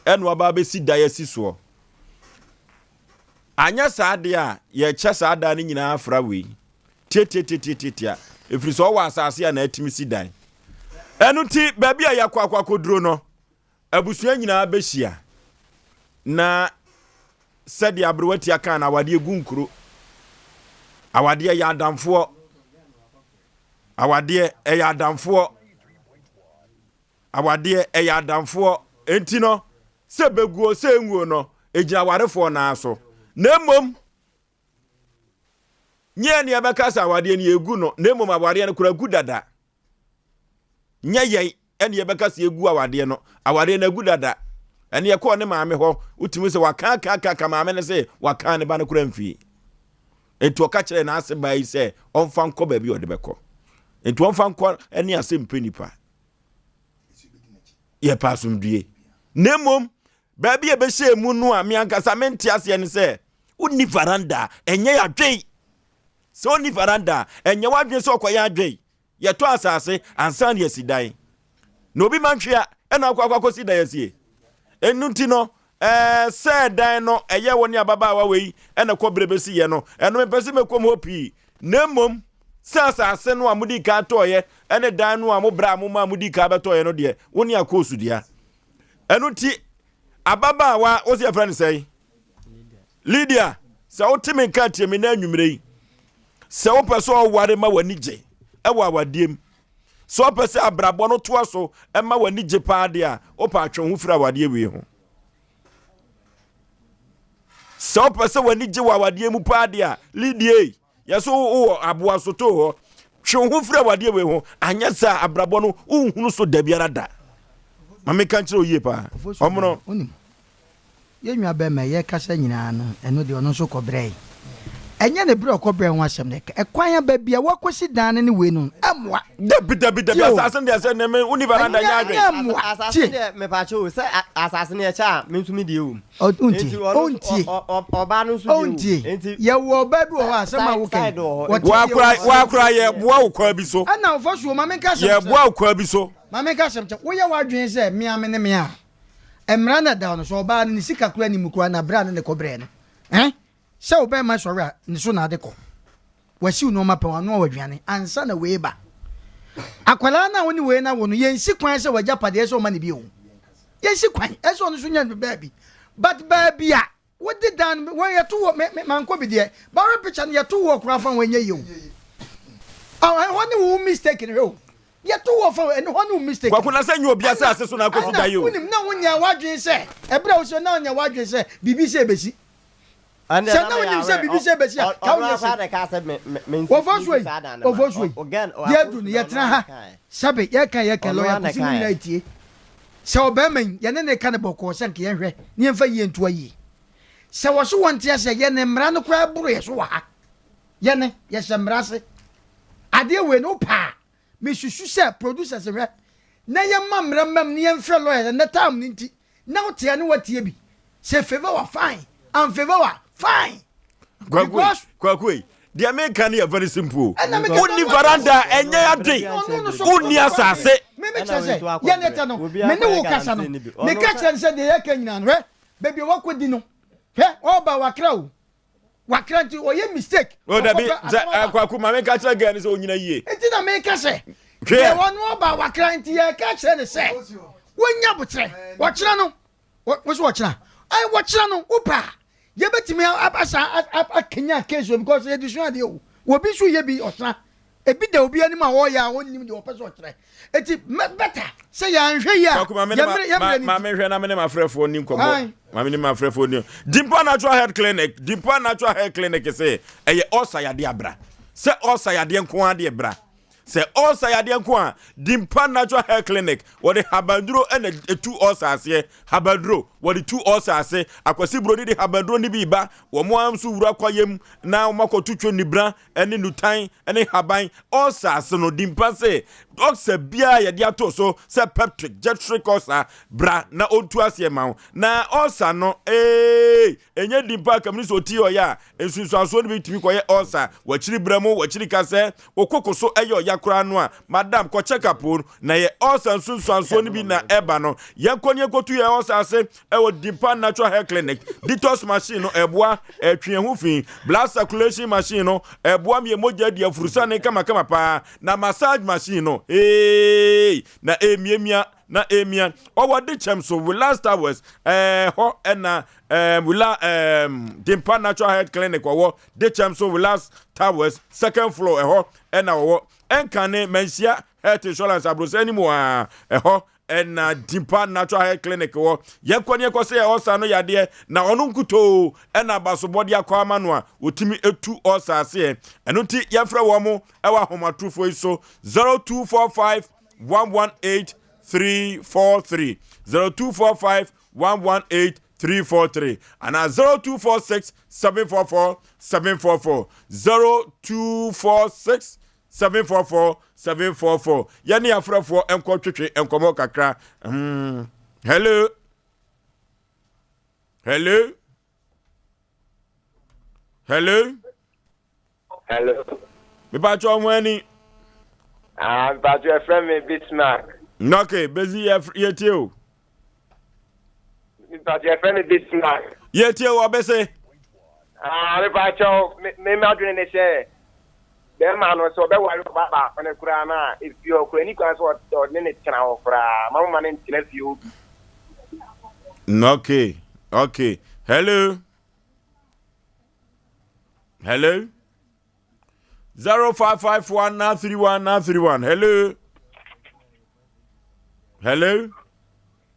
ɛna waba abɛsi dan asi soɔ. Anyɛ saa deɛ a, yɛkyɛ saa dan no nyinaa afra wei. Tiatiatiatiatia, ɛfiri sɛ ɔwɔ asase a na atumi si dan. Ɛno nti, baabi a yɛakɔ akɔ akɔduro no, abusua nyinaa bɛhyia. Na sɛdeɛ aberewa tia kaa no, awadeɛ gu nkuro. Awadeɛ yɛ adamfoɔ. Awadeɛ ɛyɛ adamfoɔ. Awadeɛ ɛyɛ adamfoɔ. Enti no, sɛ bɛguo sɛ ɛnguo no, ɛgyina awarefoɔ naa so. Na mmom, Nyɛ nea ɛbɛka sɛ awadeɛ no yɛgu no, na mmom awadeɛ no koraa gu dada. Nyɛ yɛn ɛne yɛbɛka sɛ yɛgu awadeɛ no, awadeɛ no agu dada. Ɛne yɛkɔɔ ne maame hɔ, wotumi sɛ waka aka aka aka maame no sɛ waka ne ba no koraa mfie. Enti ɔka kyerɛɛ n'ase baa yi sɛ ɔmfa nkɔ baabi a ɔde bɛkɔ. Enti ɔmfa nkɔ ne ase mpɛ nipa. Yɛpɛ asomdwie. Na mmom, baabi a ɛbɛhyɛɛ mu no a me ankasa mente aseɛ ne sɛ, wonni varanda a, ɛnyɛ yɛadwen. Sɛ wonni varanda a, ɛnyɛ w'adwene sɛ ɔkɔyɛ adwen. Yɛtɔ asase ansa na yɛasi dan. Na obi ma nhwea ɛna akɔ akɔ akɔsi dan asie. Ɛno nti no, ɛɛ sɛ dan no ɛyɛ wo ne ababaawa wei ɛna kɔ berɛ bɛsi yɛ no, ɛno mepɛ sɛ mɛkɔm hɔ pii. Na mmom sɛ asase no a modi kan tɔɔyɛ ɛne dan no a mo berɛ a mo maa modi kan bɛtɔɔyɛ no deɛ, wo ne akɔɔsu dea. Ɛno nti ababaawa, wo sɛ yɛfrɛ no sɛn? Lydia, sɛ wote me nka tie me na anwummerɛ yi. Sɛ wopɛ sɛ ɔware ma w'ani gye ɛwɔ awadeɛ mu, sɛ wopɛ sɛ abrabɔ no toa so ma w'ani gye paa deɛ a, wopɛ atwe ho firi awadeɛ wei ho. Sɛ wopɛ sɛ w'ani gye wɔ awadeɛ mu paa deɛ a, Lydia, yɛ so wowɔ aboa so too hɔ. Twe wo ho firi awadeɛ wei ho, anyɛ saa abrabɔ no wonhunu so da biara da. Ma menka nkyerɛ wo yie paa. Ɔmono. Yɛn nua bɛrima yi, yɛrekasa nyinaa no, ɛno deɛ ɔno nso kɔbrɛe. Ɛnyɛ ne berɛ a ɔkɔbrɛɛ ho asɛm no, ɛkwan a baabi a wakɔsi dan no ne wei no, ɛmmoa. Dabi, dabi, dabi, Tie o. asase no deɛ sɛ ne me, wonni veranda nyɛ Ɛnyɛ, adwen. ɛnyɛ mmoa. Asase Tie. deɛ, mepaakyɛw o, sɛ asase no yɛkyɛ a, me nso me deɛ wɔ mu. Ɔ, wontie, Enti ɔno nso, ɔntie, ɔ, ɔ, ɔbaa no nso deɛ wɔ mu. ɔntie. Enti Yɛwɔ ɔbaa bi wɔ hɔ a, asɛm a side, woka yi, side wɔ hɔ. wɔte Enti Woakora, fie hɔ. woakora, yɛboa wo kwan bi so. Ɛna ɔfa so o, ma menka asɛm nkyerɛ Yɛboa wo. wo kwan bi so. Ma menka asɛm nkyerɛ wo. Woyɛ w'adwene sɛ me ara me ne me a, Mmara no a ɛda hɔ no, sɛ ɔbaa no ne sika koraa nni mu koraa na berɛ a ne ne kɔbrɛɛ no, eh, sɛ wo bɛrima sɔre a, ne so na ade kɔ. Wasiw nneɛma pɛn, wanoa w'aduane ansa na wei ba. Akwadaa no a wo ne wei no awo no, yɛnsi kwan sɛ w'agyapadeɛ sɛ ɔma ne bi o. Yɛnsi kwan, ɛsɛ ɔno nso nya baabi. But baabi a Wode dan no wɔn yɛto wɔ me me mankɔ bi deɛ bawɛ picture no yɛto wɔ koraa fa wɔn nyɛ yie o aw ɛhɔ ne wo mistake no hwɛ o yɛto wɔ fa ɛne hɔ ne wo mistake Kwaku na sɛ nyɛ obi asase so na akɔsi ɛna dan yi o. wonim na wonya w'adwene sɛ ɛberɛ a wosɛ na wonya w'adwene sɛ biribi sɛ ɛbɛsi sɛ na wonim sɛ biribi sɛ ɛbɛsi a ka wonyɛ se wɔfɔ so yi wɔfɔ so yi deɛ adu no yɛtena ha sɛbe yɛka yɛka lɔya kɔsi mu nyinaa ɛtie Sɛ ɔbarima yi, yɛne no reka no bɔkɔɔ sɛ anka yɛnhwɛ na yɛmfa yie nto ayie. Sɛ wɔse wɔnte ase a, yɛne mmara no koraa boro yɛ so wɔ ha. Yɛne, yɛhyɛ mmara ase. Adeɛ wei no, wopɛ a, mesusu sɛ producers nhwɛ na yɛmma mmara mmam na yɛmfrɛ lawyers ɛnnɛ time no nti na wote a ne woatie bi. Sɛ favour wa fine, amfavour wa fine. Kwaku kwaku deɛ meka no yɛ very simple wonni veranda ɛnyɛ ade wonni asase. Meme kyerɛ sɛ yɛn ɛtɛ no me ne wo kasa no meka kyerɛ no sɛ deɛ yɛka nyinaa no hwɛ baabi a wakɔdi no hwɛ ɔba wakra o wakra nti ɔyɛ mistake. O dabi sɛ kwaku ma meka kyerɛ gɛɛ no sɛ ɔnyina yie. Nti na meka sɛ deɛ ɔno ɔba wakra nti yɛka kyerɛ no sɛ wɔnya bokyerɛ wɔkyerɛ no Wo so wɔkyena ɛn wɔkyena no wopɛ a yɛbɛtumi asa akanya case o because yɛde sua adeɛ o obi nso yɛ bi ɔkyena ebi da obi anim a ɔyɛ a ɔnnim deɛ ɔpɛ sɛ ɔkyerɛ eti bɛta sɛ yɛanhwɛ yi a yɛmmerɛ yɛmmerɛ ne ti. Maame hwɛ na me ne m'afrɛfoɔ ni nkɔmmɔ maame ne m'afrɛfoɔ ni Dimpa Natural Health Clinic Dimpa Natural Health Clinic sɛ ɛyɛ ɔsa yadeɛ abra sɛ ɔsa yadeɛ nko adeɛ bra Sɛ ulcer yadeɛ nko a, Dimpa Natural Health Clinic, wɔde habanduro na ɛtu ulcer aseɛ. Habanduro, wɔde tu ulcer ase. Akwasi Buroni de habanduro no bi reba. Wɔn ara nso wura kwaeɛ mu na wɔakɔto twonibra ne nutan ne haban. Ulcer ase no, Dimpa se, ulcer biara a yɛde ato so sɛ peptic, gastric ulcer, bra na ɔntu aseɛ ma wo. Na ulcer no, ee, ɛnyɛ Dimpa kamini sɛ ɔti ɔyɛ a, nsunsuansoɔ no bi tumi kɔyɛ ulcer, w'akyiri berɛ mu, w'akyiri kasɛ, Wo koko so yɛ ɔya koraa no a, madam, kɔ check up o, na yɛ ulcer nsunsuansoɔ no bi na ɛba no. Yɛnkɔ ne yɛnkɔtu yɛn ulcer ase wɔ Dimpa Natural Hair Clinic. Detox machine no, ɛboa, ɛtwe yɛn ho fi. Blood circulation machine no, ɛboa ma yɛn mogya di afurusane kamakama paa. Na massage machine no, hey, na ɛmiamia, na ɛmia. Ɔwɔ Dikyɛm so, Willas Towers, ɛhɔ ɛna ɛɛ Wila ɛɛm Dimpa Natural Health Clinic ɔwɔ Dekyɛm so Wilas Towers second floor ɛhɔ ɛna ɔwɔ ɛnkane Manhyia Health Insurance abrosɛ anim a ɛhɔ ɛna Dimpa Natural Health Clinic wɔ. Yɛnkɔ ne yɛnkɔ sɛ yɛ ɔsa no yadeɛ na ɔno nkutoo ɛna abasobɔde akɔ ama no a wɔtumi etu ɔsa aseɛ. Ɛno nti yɛmfrɛ wɔn mo ɛwɔ ahomatorofoɔ yi so 0245 118 343 0245 118. 343 anaa 0246 744 744 0246 744 744 yɛne afrɛfoɔ nkɔ twetwe nkɔmmɔ kakra mm. Hello, hello, hello. Hello. Mepakyɛ ɔmo ani. Ah, mepakyɛ ɛfrɛ me Bismarck. Okay, bezi yɛtie o. Mepakyɛ ɛfrɛ me Bismarck. Yɛtie o ɔbɛse. Ah, mepakyɛ me me madwene ne sɛ bɛrima no sɛ ɔbɛware ɔba baako no koraa no a efie hɔ koraa ni kwan sɛ ɔne ne tena hɔ koraa ma mo ma ne ntena fie hɔ bi. Okay, okay. Hello. Hello. 0551 931 931. Hello. Hello.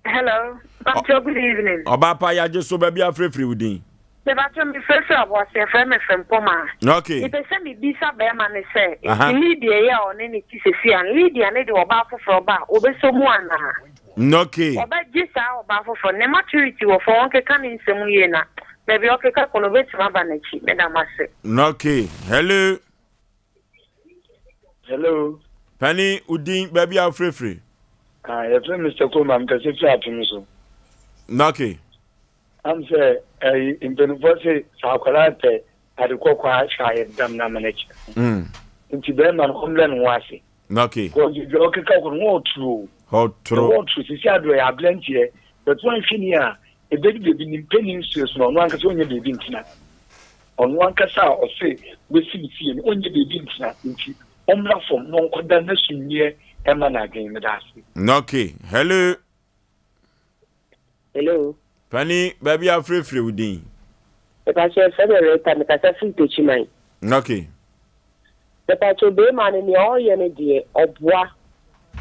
Hello. Pastor, good evening. Ọba pa yagye so baabi afrɛfrɛ wo din. Mebatɔ me frɛfrɛ aboase ɛfrɛ me Frempoma. Okay. Mepɛ sɛ mebisa bɛrima ne sɛ, nti Lydia yi a ɔne ne te sesi a, Lydia ne de ɔbaa foforɔ ba a, ɔbɛsɔ mu anaa? Okay. Ɔbɛgye saa ɔbaa foforɔ no. Ne maturity wɔ fam, ɔnkeka ne nsɛm yie na baabi a ɔkeka kɔ no ɔbɛtumi aba n'akyi. Meda mo ase. Okay. Hello. Hello. Pani, wo din, baabi a wofirefiri? Ah, yɛfrɛ Mr. Koma, mekasa firi apem so. Okay. Am sɛ ɛyi mpanimfoɔ se sɛ akwadaa pɛ ade kɔkɔɔ a hwɛ ayɛ dam na ama no akyerɛ. Nti bɛrima no ɔmmrɛ ne ho ase. Okay. Because deɛ ɔkeka kɔ no wɔn ɔtoro. Ɔtoro. Wɔn ɔtoro sisi adeɛ ɔyɛ aberanteɛ but wɔn ahwɛ ni a ebedu beebi ne mpanyin nsuo so na ɔno ankasa ɔnyɛ beebi ntena. Ɔno ankasa a ɔse wasi ne fie no ɔnyɛ beebi ntena nti ɔmmra fam na ɔnkɔda n'asummiɛ ɛma n'adwene meda ase. Okay. Hello. Hello. Pani, baabi a wofirefiri wo din? Mepakyɛ yɛfrɛ me Rita, mekasa firi Techiman. Okay. Mepakyɛ beema no nea ɔyɛ no deɛ ɔboa.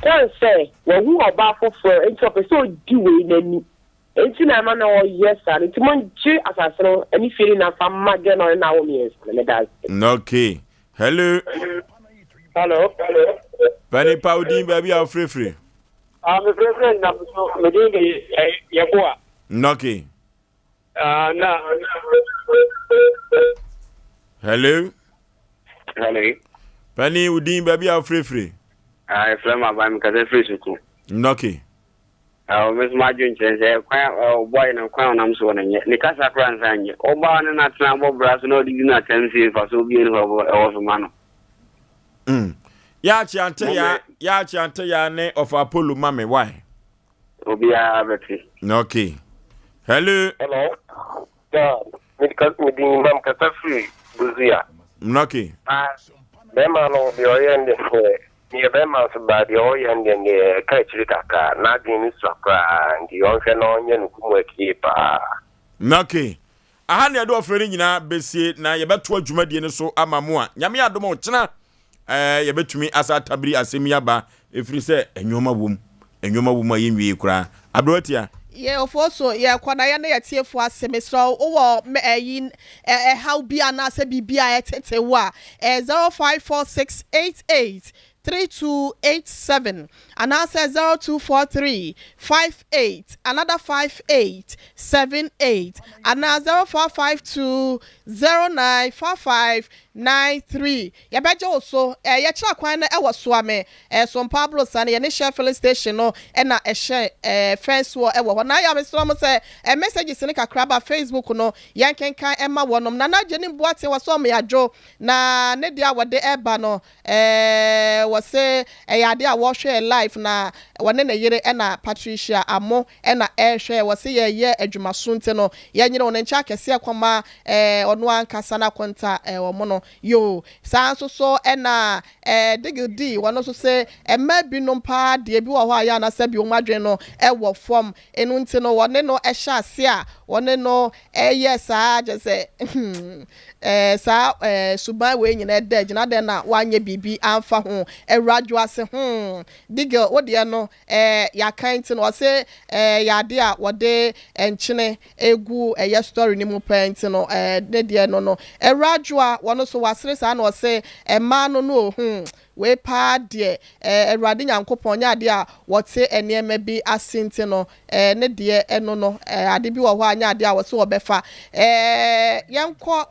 Kwan sɛ wahu ɔbaa foforɔ nti ɔpɛ sɛ ɔdi wei n'ani nti na ɛma no ɔyɛ saa no nti mongye asase no ne fie no nyinaa mfa mma girl no a ɔne no awo mmiɛnsa no. Meda ase. Okay. Hello. Hello. Pani pa wo din baabi a wofirefiri? Ah, me frɛfrɛ nam so, me din de Yeboah. Okay. Ah, na. Hello. Hello. Pani, wo din baabi a wofirefiri? Ah, efrɛ m aban me kasa firi suku. Okay. Ah, me so madwen kyerɛ sɛ kwan ɔbɔe no kwan ɔnam so no nyɛ. Ne kasa koraa nsa nyɛ. Ɔbaa ne n'atena bɔ bra so na ɔde di n'atɛm sie mfaso bi ne hɔ ɛwɔ so ma no. Mm. Yaakye ante ya, yaakye ante ya ne ɔfa Apollo ma me why? Obiara bɛte. Okay. Hello. Hello. Yeah, me me din mam kasa firi Busia. Okay. Ah, bɛrima no deɛ ɔyɛ no deɛ meyɛ bɛrima nso baa deɛ ɔyɛ no deɛ deɛ ɛka akyiri kakra n'adwene no sua koraa nti ɔnhwɛ na ɔnyɛ no homework yie paa. Okay. Aha na yɛde ɔfrɛ no nyinaa bɛsie na yɛbɛtoa dwumadie no so ama mo a Nyame adom a ɔkyena eh, yɛbɛtumi asa atabiri asɛm yi aba ɛfiri sɛ nnoɔma wom, nnoɔma wom a yɛnwiei koraa. Aberewa Tia. Yɛ ofo so yɛ kɔ na yɛ ne yɛ tiefo ase mesrɛ wo wowɔ ɛyi ɛhaw bi anaasɛ biribi a ɛtete wo a ɛyɛ 054688 3287 anaasɛ 0243 58 another 5878 anaa 0452 09 5593. Yɛbɛgye wo so. Eh, yɛkyerɛ kwan no wɔ Soame, eh, Sompa Aborosan, yɛne Shell filling station no na ɛhyɛ eh, fence wɔ wɔ hɔ. Na yɛ a mesrɛ mo sɛ eh, messages no kakra ba Facebook no yɛnkenkan ɛma wɔnom. Nana Agyenim Boateng wɔ sɛ ɔmeadwo na ne deɛ a wɔde ɛba no Ɛɛ wɔse ɛyɛ adeɛ a wɔhwɛɛ live na wɔne ne yere ɛna Patricia Amo ɛna ɛrehwɛ wɔse yɛyɛ adwumaso nti no yɛnyere wɔn nkyɛn akɛseɛ kɔma ɛɛ ɔno ankasa n'akonta ɛɛ wɔn no yoo saa nso so ɛna ɛɛ Digil D wɔn nso se mmaa binom paa deɛ bi wɔ hɔ a yɛ ana sɛbi wɔn adwene no ɛwɔ fam Eno nti no wɔne no hyɛ ase a wɔne no yɛ saa kyerɛ sɛ hmm saa suban wei nyinaa ɛda agyina adɛn na woanyɛ biribi amfa ho Awura Dwoase hmm Digil wo deɛ no yɛaka nti no ɔse ɛyɛ adeɛ a wɔde nkyene gu ɛyɛ story no mu paa nti no ne deɛ no no Awura Dwoa wɔno nso. nso wasere saa na ɔse mmaa no no o hmm wei paa deɛ eh Awurade Nyankopɔn nyɛ adeɛ a wɔte nneɛma bi ase nti no eh ne deɛ ɛno no eh ade bi wɔ hɔ a nyɛ adeɛ a wɔse wɔbɛfa eh yɛnkɔ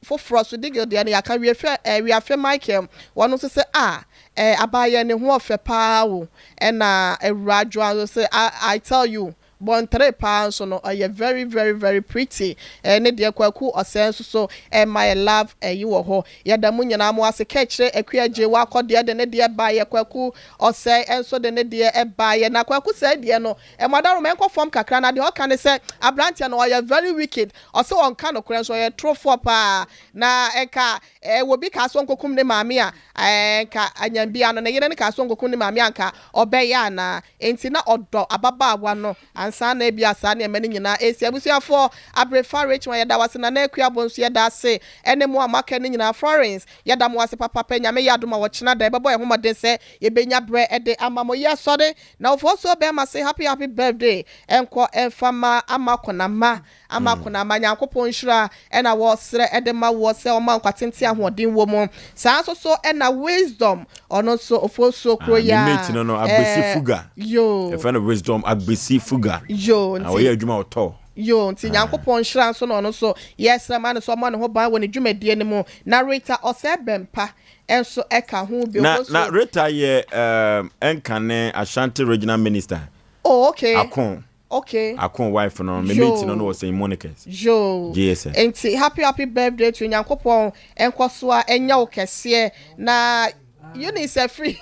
foforɔ so Digil deɛ no yɛaka Wiafe eh Wiafe Michael wɔn nso se ah eh abaayɛ ne ho ɔfɛ paa o ɛna Awuraa Adwoa nso se ah I tell you Bɔntere paa nso no ɔyɛ very very very pretty eh ne deɛ Kwaku Ɔsɛɛ nso so ɛma yɛ love ɛyi wɔ hɔ yɛda mo nyinaa mo ase Kɛkyerɛ Akua Gyee wakɔ deɛ de ne deɛ baeɛ Kwaku Ɔsɛe nso de ne deɛ ɛbaeɛ na Kwaku Sɛe deɛ no ɛmo adaworoma ɛnkɔ fam kakra na deɛ ɔka ne sɛ abranteɛ no ɔyɛ very wicked ɔse ɔnka nokorɛ nso ɔyɛ torofoɔ paa na nka eh obi kaa sɛ ɔnkɔkum ne maame a eh nka anyambia no ne yere no kaa sɛ ɔnkɔkum ne maame a nka ɔbɛyɛ anaa Enti na ɔdɔ ababaawa no ansa na ebia saa nneɛma no nyinaa resi. Abusuafoɔ, Abrefa Rachel yɛda wo ase, Nana Akua Bonsu yɛda ase, ɛne mo a moaka no nyinaa, Florence yɛda mo ase papaapa, Nyame yɛ adom a ɔkyena da yɛbɛbɔ yɛn ho mmɔden sɛ yɛbɛnya berɛ de ama mo. Yɛsɔre na Ofosuo bɛɛma se happy happy birthday nkɔ mfa ma Ama Konama Ama kona ama Nyankopɔn nhyira na wɔsrɛ de ma woɔ sɛ ɔma nkwa tenten ahoɔden wɔ mu. Saa nso so na Wisdom ɔno nso Ofosuo kuro yi Ah, ne mate no no ara Agbesi eh, Fuga. yoo. Yɛfrɛ no Wisdom Agbesi Fuga. Yoo, Ah, nti. ɔyɛ adwuma ɔtɔ. Yoo, nti Nyankopɔn nhyira nso na ɔno nso yɛsrɛ ma no sɛ ɔmmɔ ne ho ban wɔ ne dwumadie no mu. Na Rita Ɔsɛe Bɛmpa nso ka ho bi. Na, na Ofosuo. Rita yɛ um, ɛnkane Ashanti Regional Minister. Oh, okay. Ako. Okay. Akon wife no me mate no no wɔ St. Monica's. Yoo. JSS. Nti happy happy birthday to you Nyankopɔn nkɔso a ɛnyɛ wo kɛseɛ na Eunice afiri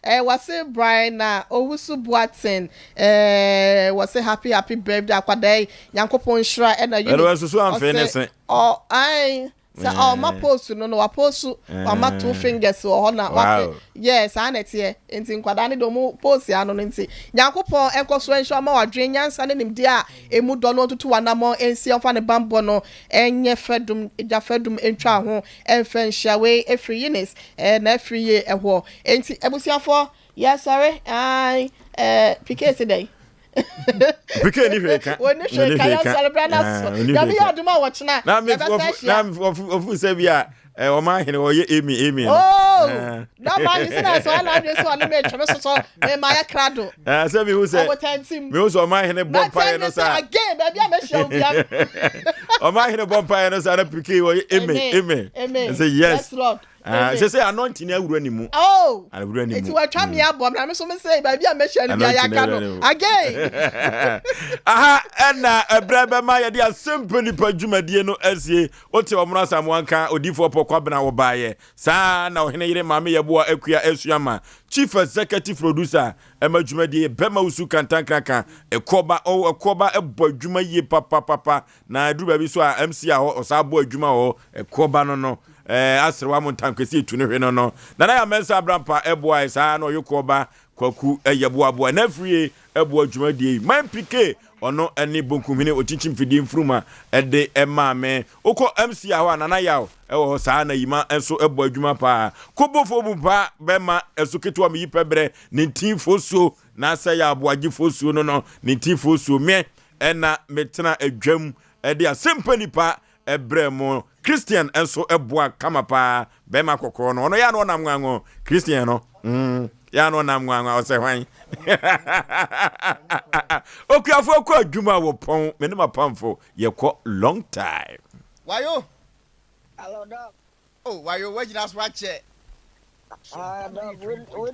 eh wɔse Brian na Owusu Boateng eh wɔse happy happy birthday akwadaa yi Nyankopɔn nhyira ɛna Ɛno Eunice ɛsoso amfee ne ɔse se. ɔ ae Sɛ ɔma post no no wapost wama two fingers wɔ hɔ na wafe yeah saa na ɛteɛ nti nkwadaa no de ɔmo post ano no nti Nyankopɔn nkɔ so nhyira ɔma wadwen nyansa ne nimdeɛ a emu dɔ no ɔntutu wanamɔn nsi ɔmfa ne banbɔ no nyɛ fɛdum gya fɛdum ntwa ho mfa nhyia wei ɛfiri Eunice na afiri yie ɛhɔ nti abusuafoɔ yɛsɔre ae ɛɛ PK se dɛn? Pike ni hwee ka. Wɔn ni hwee ka yɛn sɔre bra na so. Nyame yɛ adum a wɔkyena. Na mi yɛbɛsa na ofu sɛ bi a wɔn ahene wɔyɛ emi emi no. Oh, na ɔmo ahene sɛ na sɛ ɔna adwene sɛ ɔne mi twɛ mi soso mi ma yɛ krado. Sɛ mi hu sɛ Ɔbotantim. mi hu sɛ ɔmo ahene bɔ mpaeɛ no sa. Again baabi a mɛhyia wo bia. Ɔmo ahene bɔ mpaeɛ no sa na pike wɔyɛ emi emi. Amen. Sɛ yes. Yes Lord. Ah, sɛ sɛ anointing awura ne mu. Oh. Awura ne mu. Eti watwa me mm. abɔ na me so me sɛ baabi a mɛhyia no bia yɛaka no. Again. Aha ɛna ɛbrɛ bɛma yɛde asɛmpa nipa dwumadie no asie. Wote ɔmono asamoa nka odiifoɔ pɔ kwabena wɔbaeɛ. Saa na ɔhene yere maame yɛboa akua asua ma chief executive producer ɛma dwumadie bɛma wusu kantankraka ɛkɔba ɛkɔba ɛbɔ adwuma yie papapapa Na ɛduru baabi so a MC a hɔ ɔsaa bɔ adwuma wɔ hɔ ɛkoɔ ba no no ɛɛ aserewa mo ntankwesi etu no hwe no no Nana ya Mensah Abrampa ɛboaɛ saa na ɔyokoɔ ba Kwaku ɛyɛ boaboa na afirie ɛboa dwumadie yi Man PK ɔno ɛne Bonkumhene Okyinkyim Fidie Nfuruma ɛde ɛmaa me Wokɔ MC a hɔ a Nana Yaw ɛwɔ hɔ saa na Yima nso ɛbɔ adwuma paa Kobofo Bumpa bɛma ɛso ketewa meyi pɛ brɛ ne ntin fosuo na sɛ yɛ aboagye fosuo no no ne ntin fosuo meɛ Ɛna metena adwam de asɛmpa nipa brɛ mo. Christian nso boa kama paa. Bɛrima kɔkɔɔ no, ɔno yɛ a na ɔnam nwango. Christian no, mm, yɛ a na ɔnam nwango, ɔsɛ hwan? Okuafoɔ kɔ adwuma wɔ pɔn, me ne m'apamfo yɛkɔ long time. Wayo. Hello, Doc. Oh, wayo, wagyina so akyɛ. Ah, Doc, wo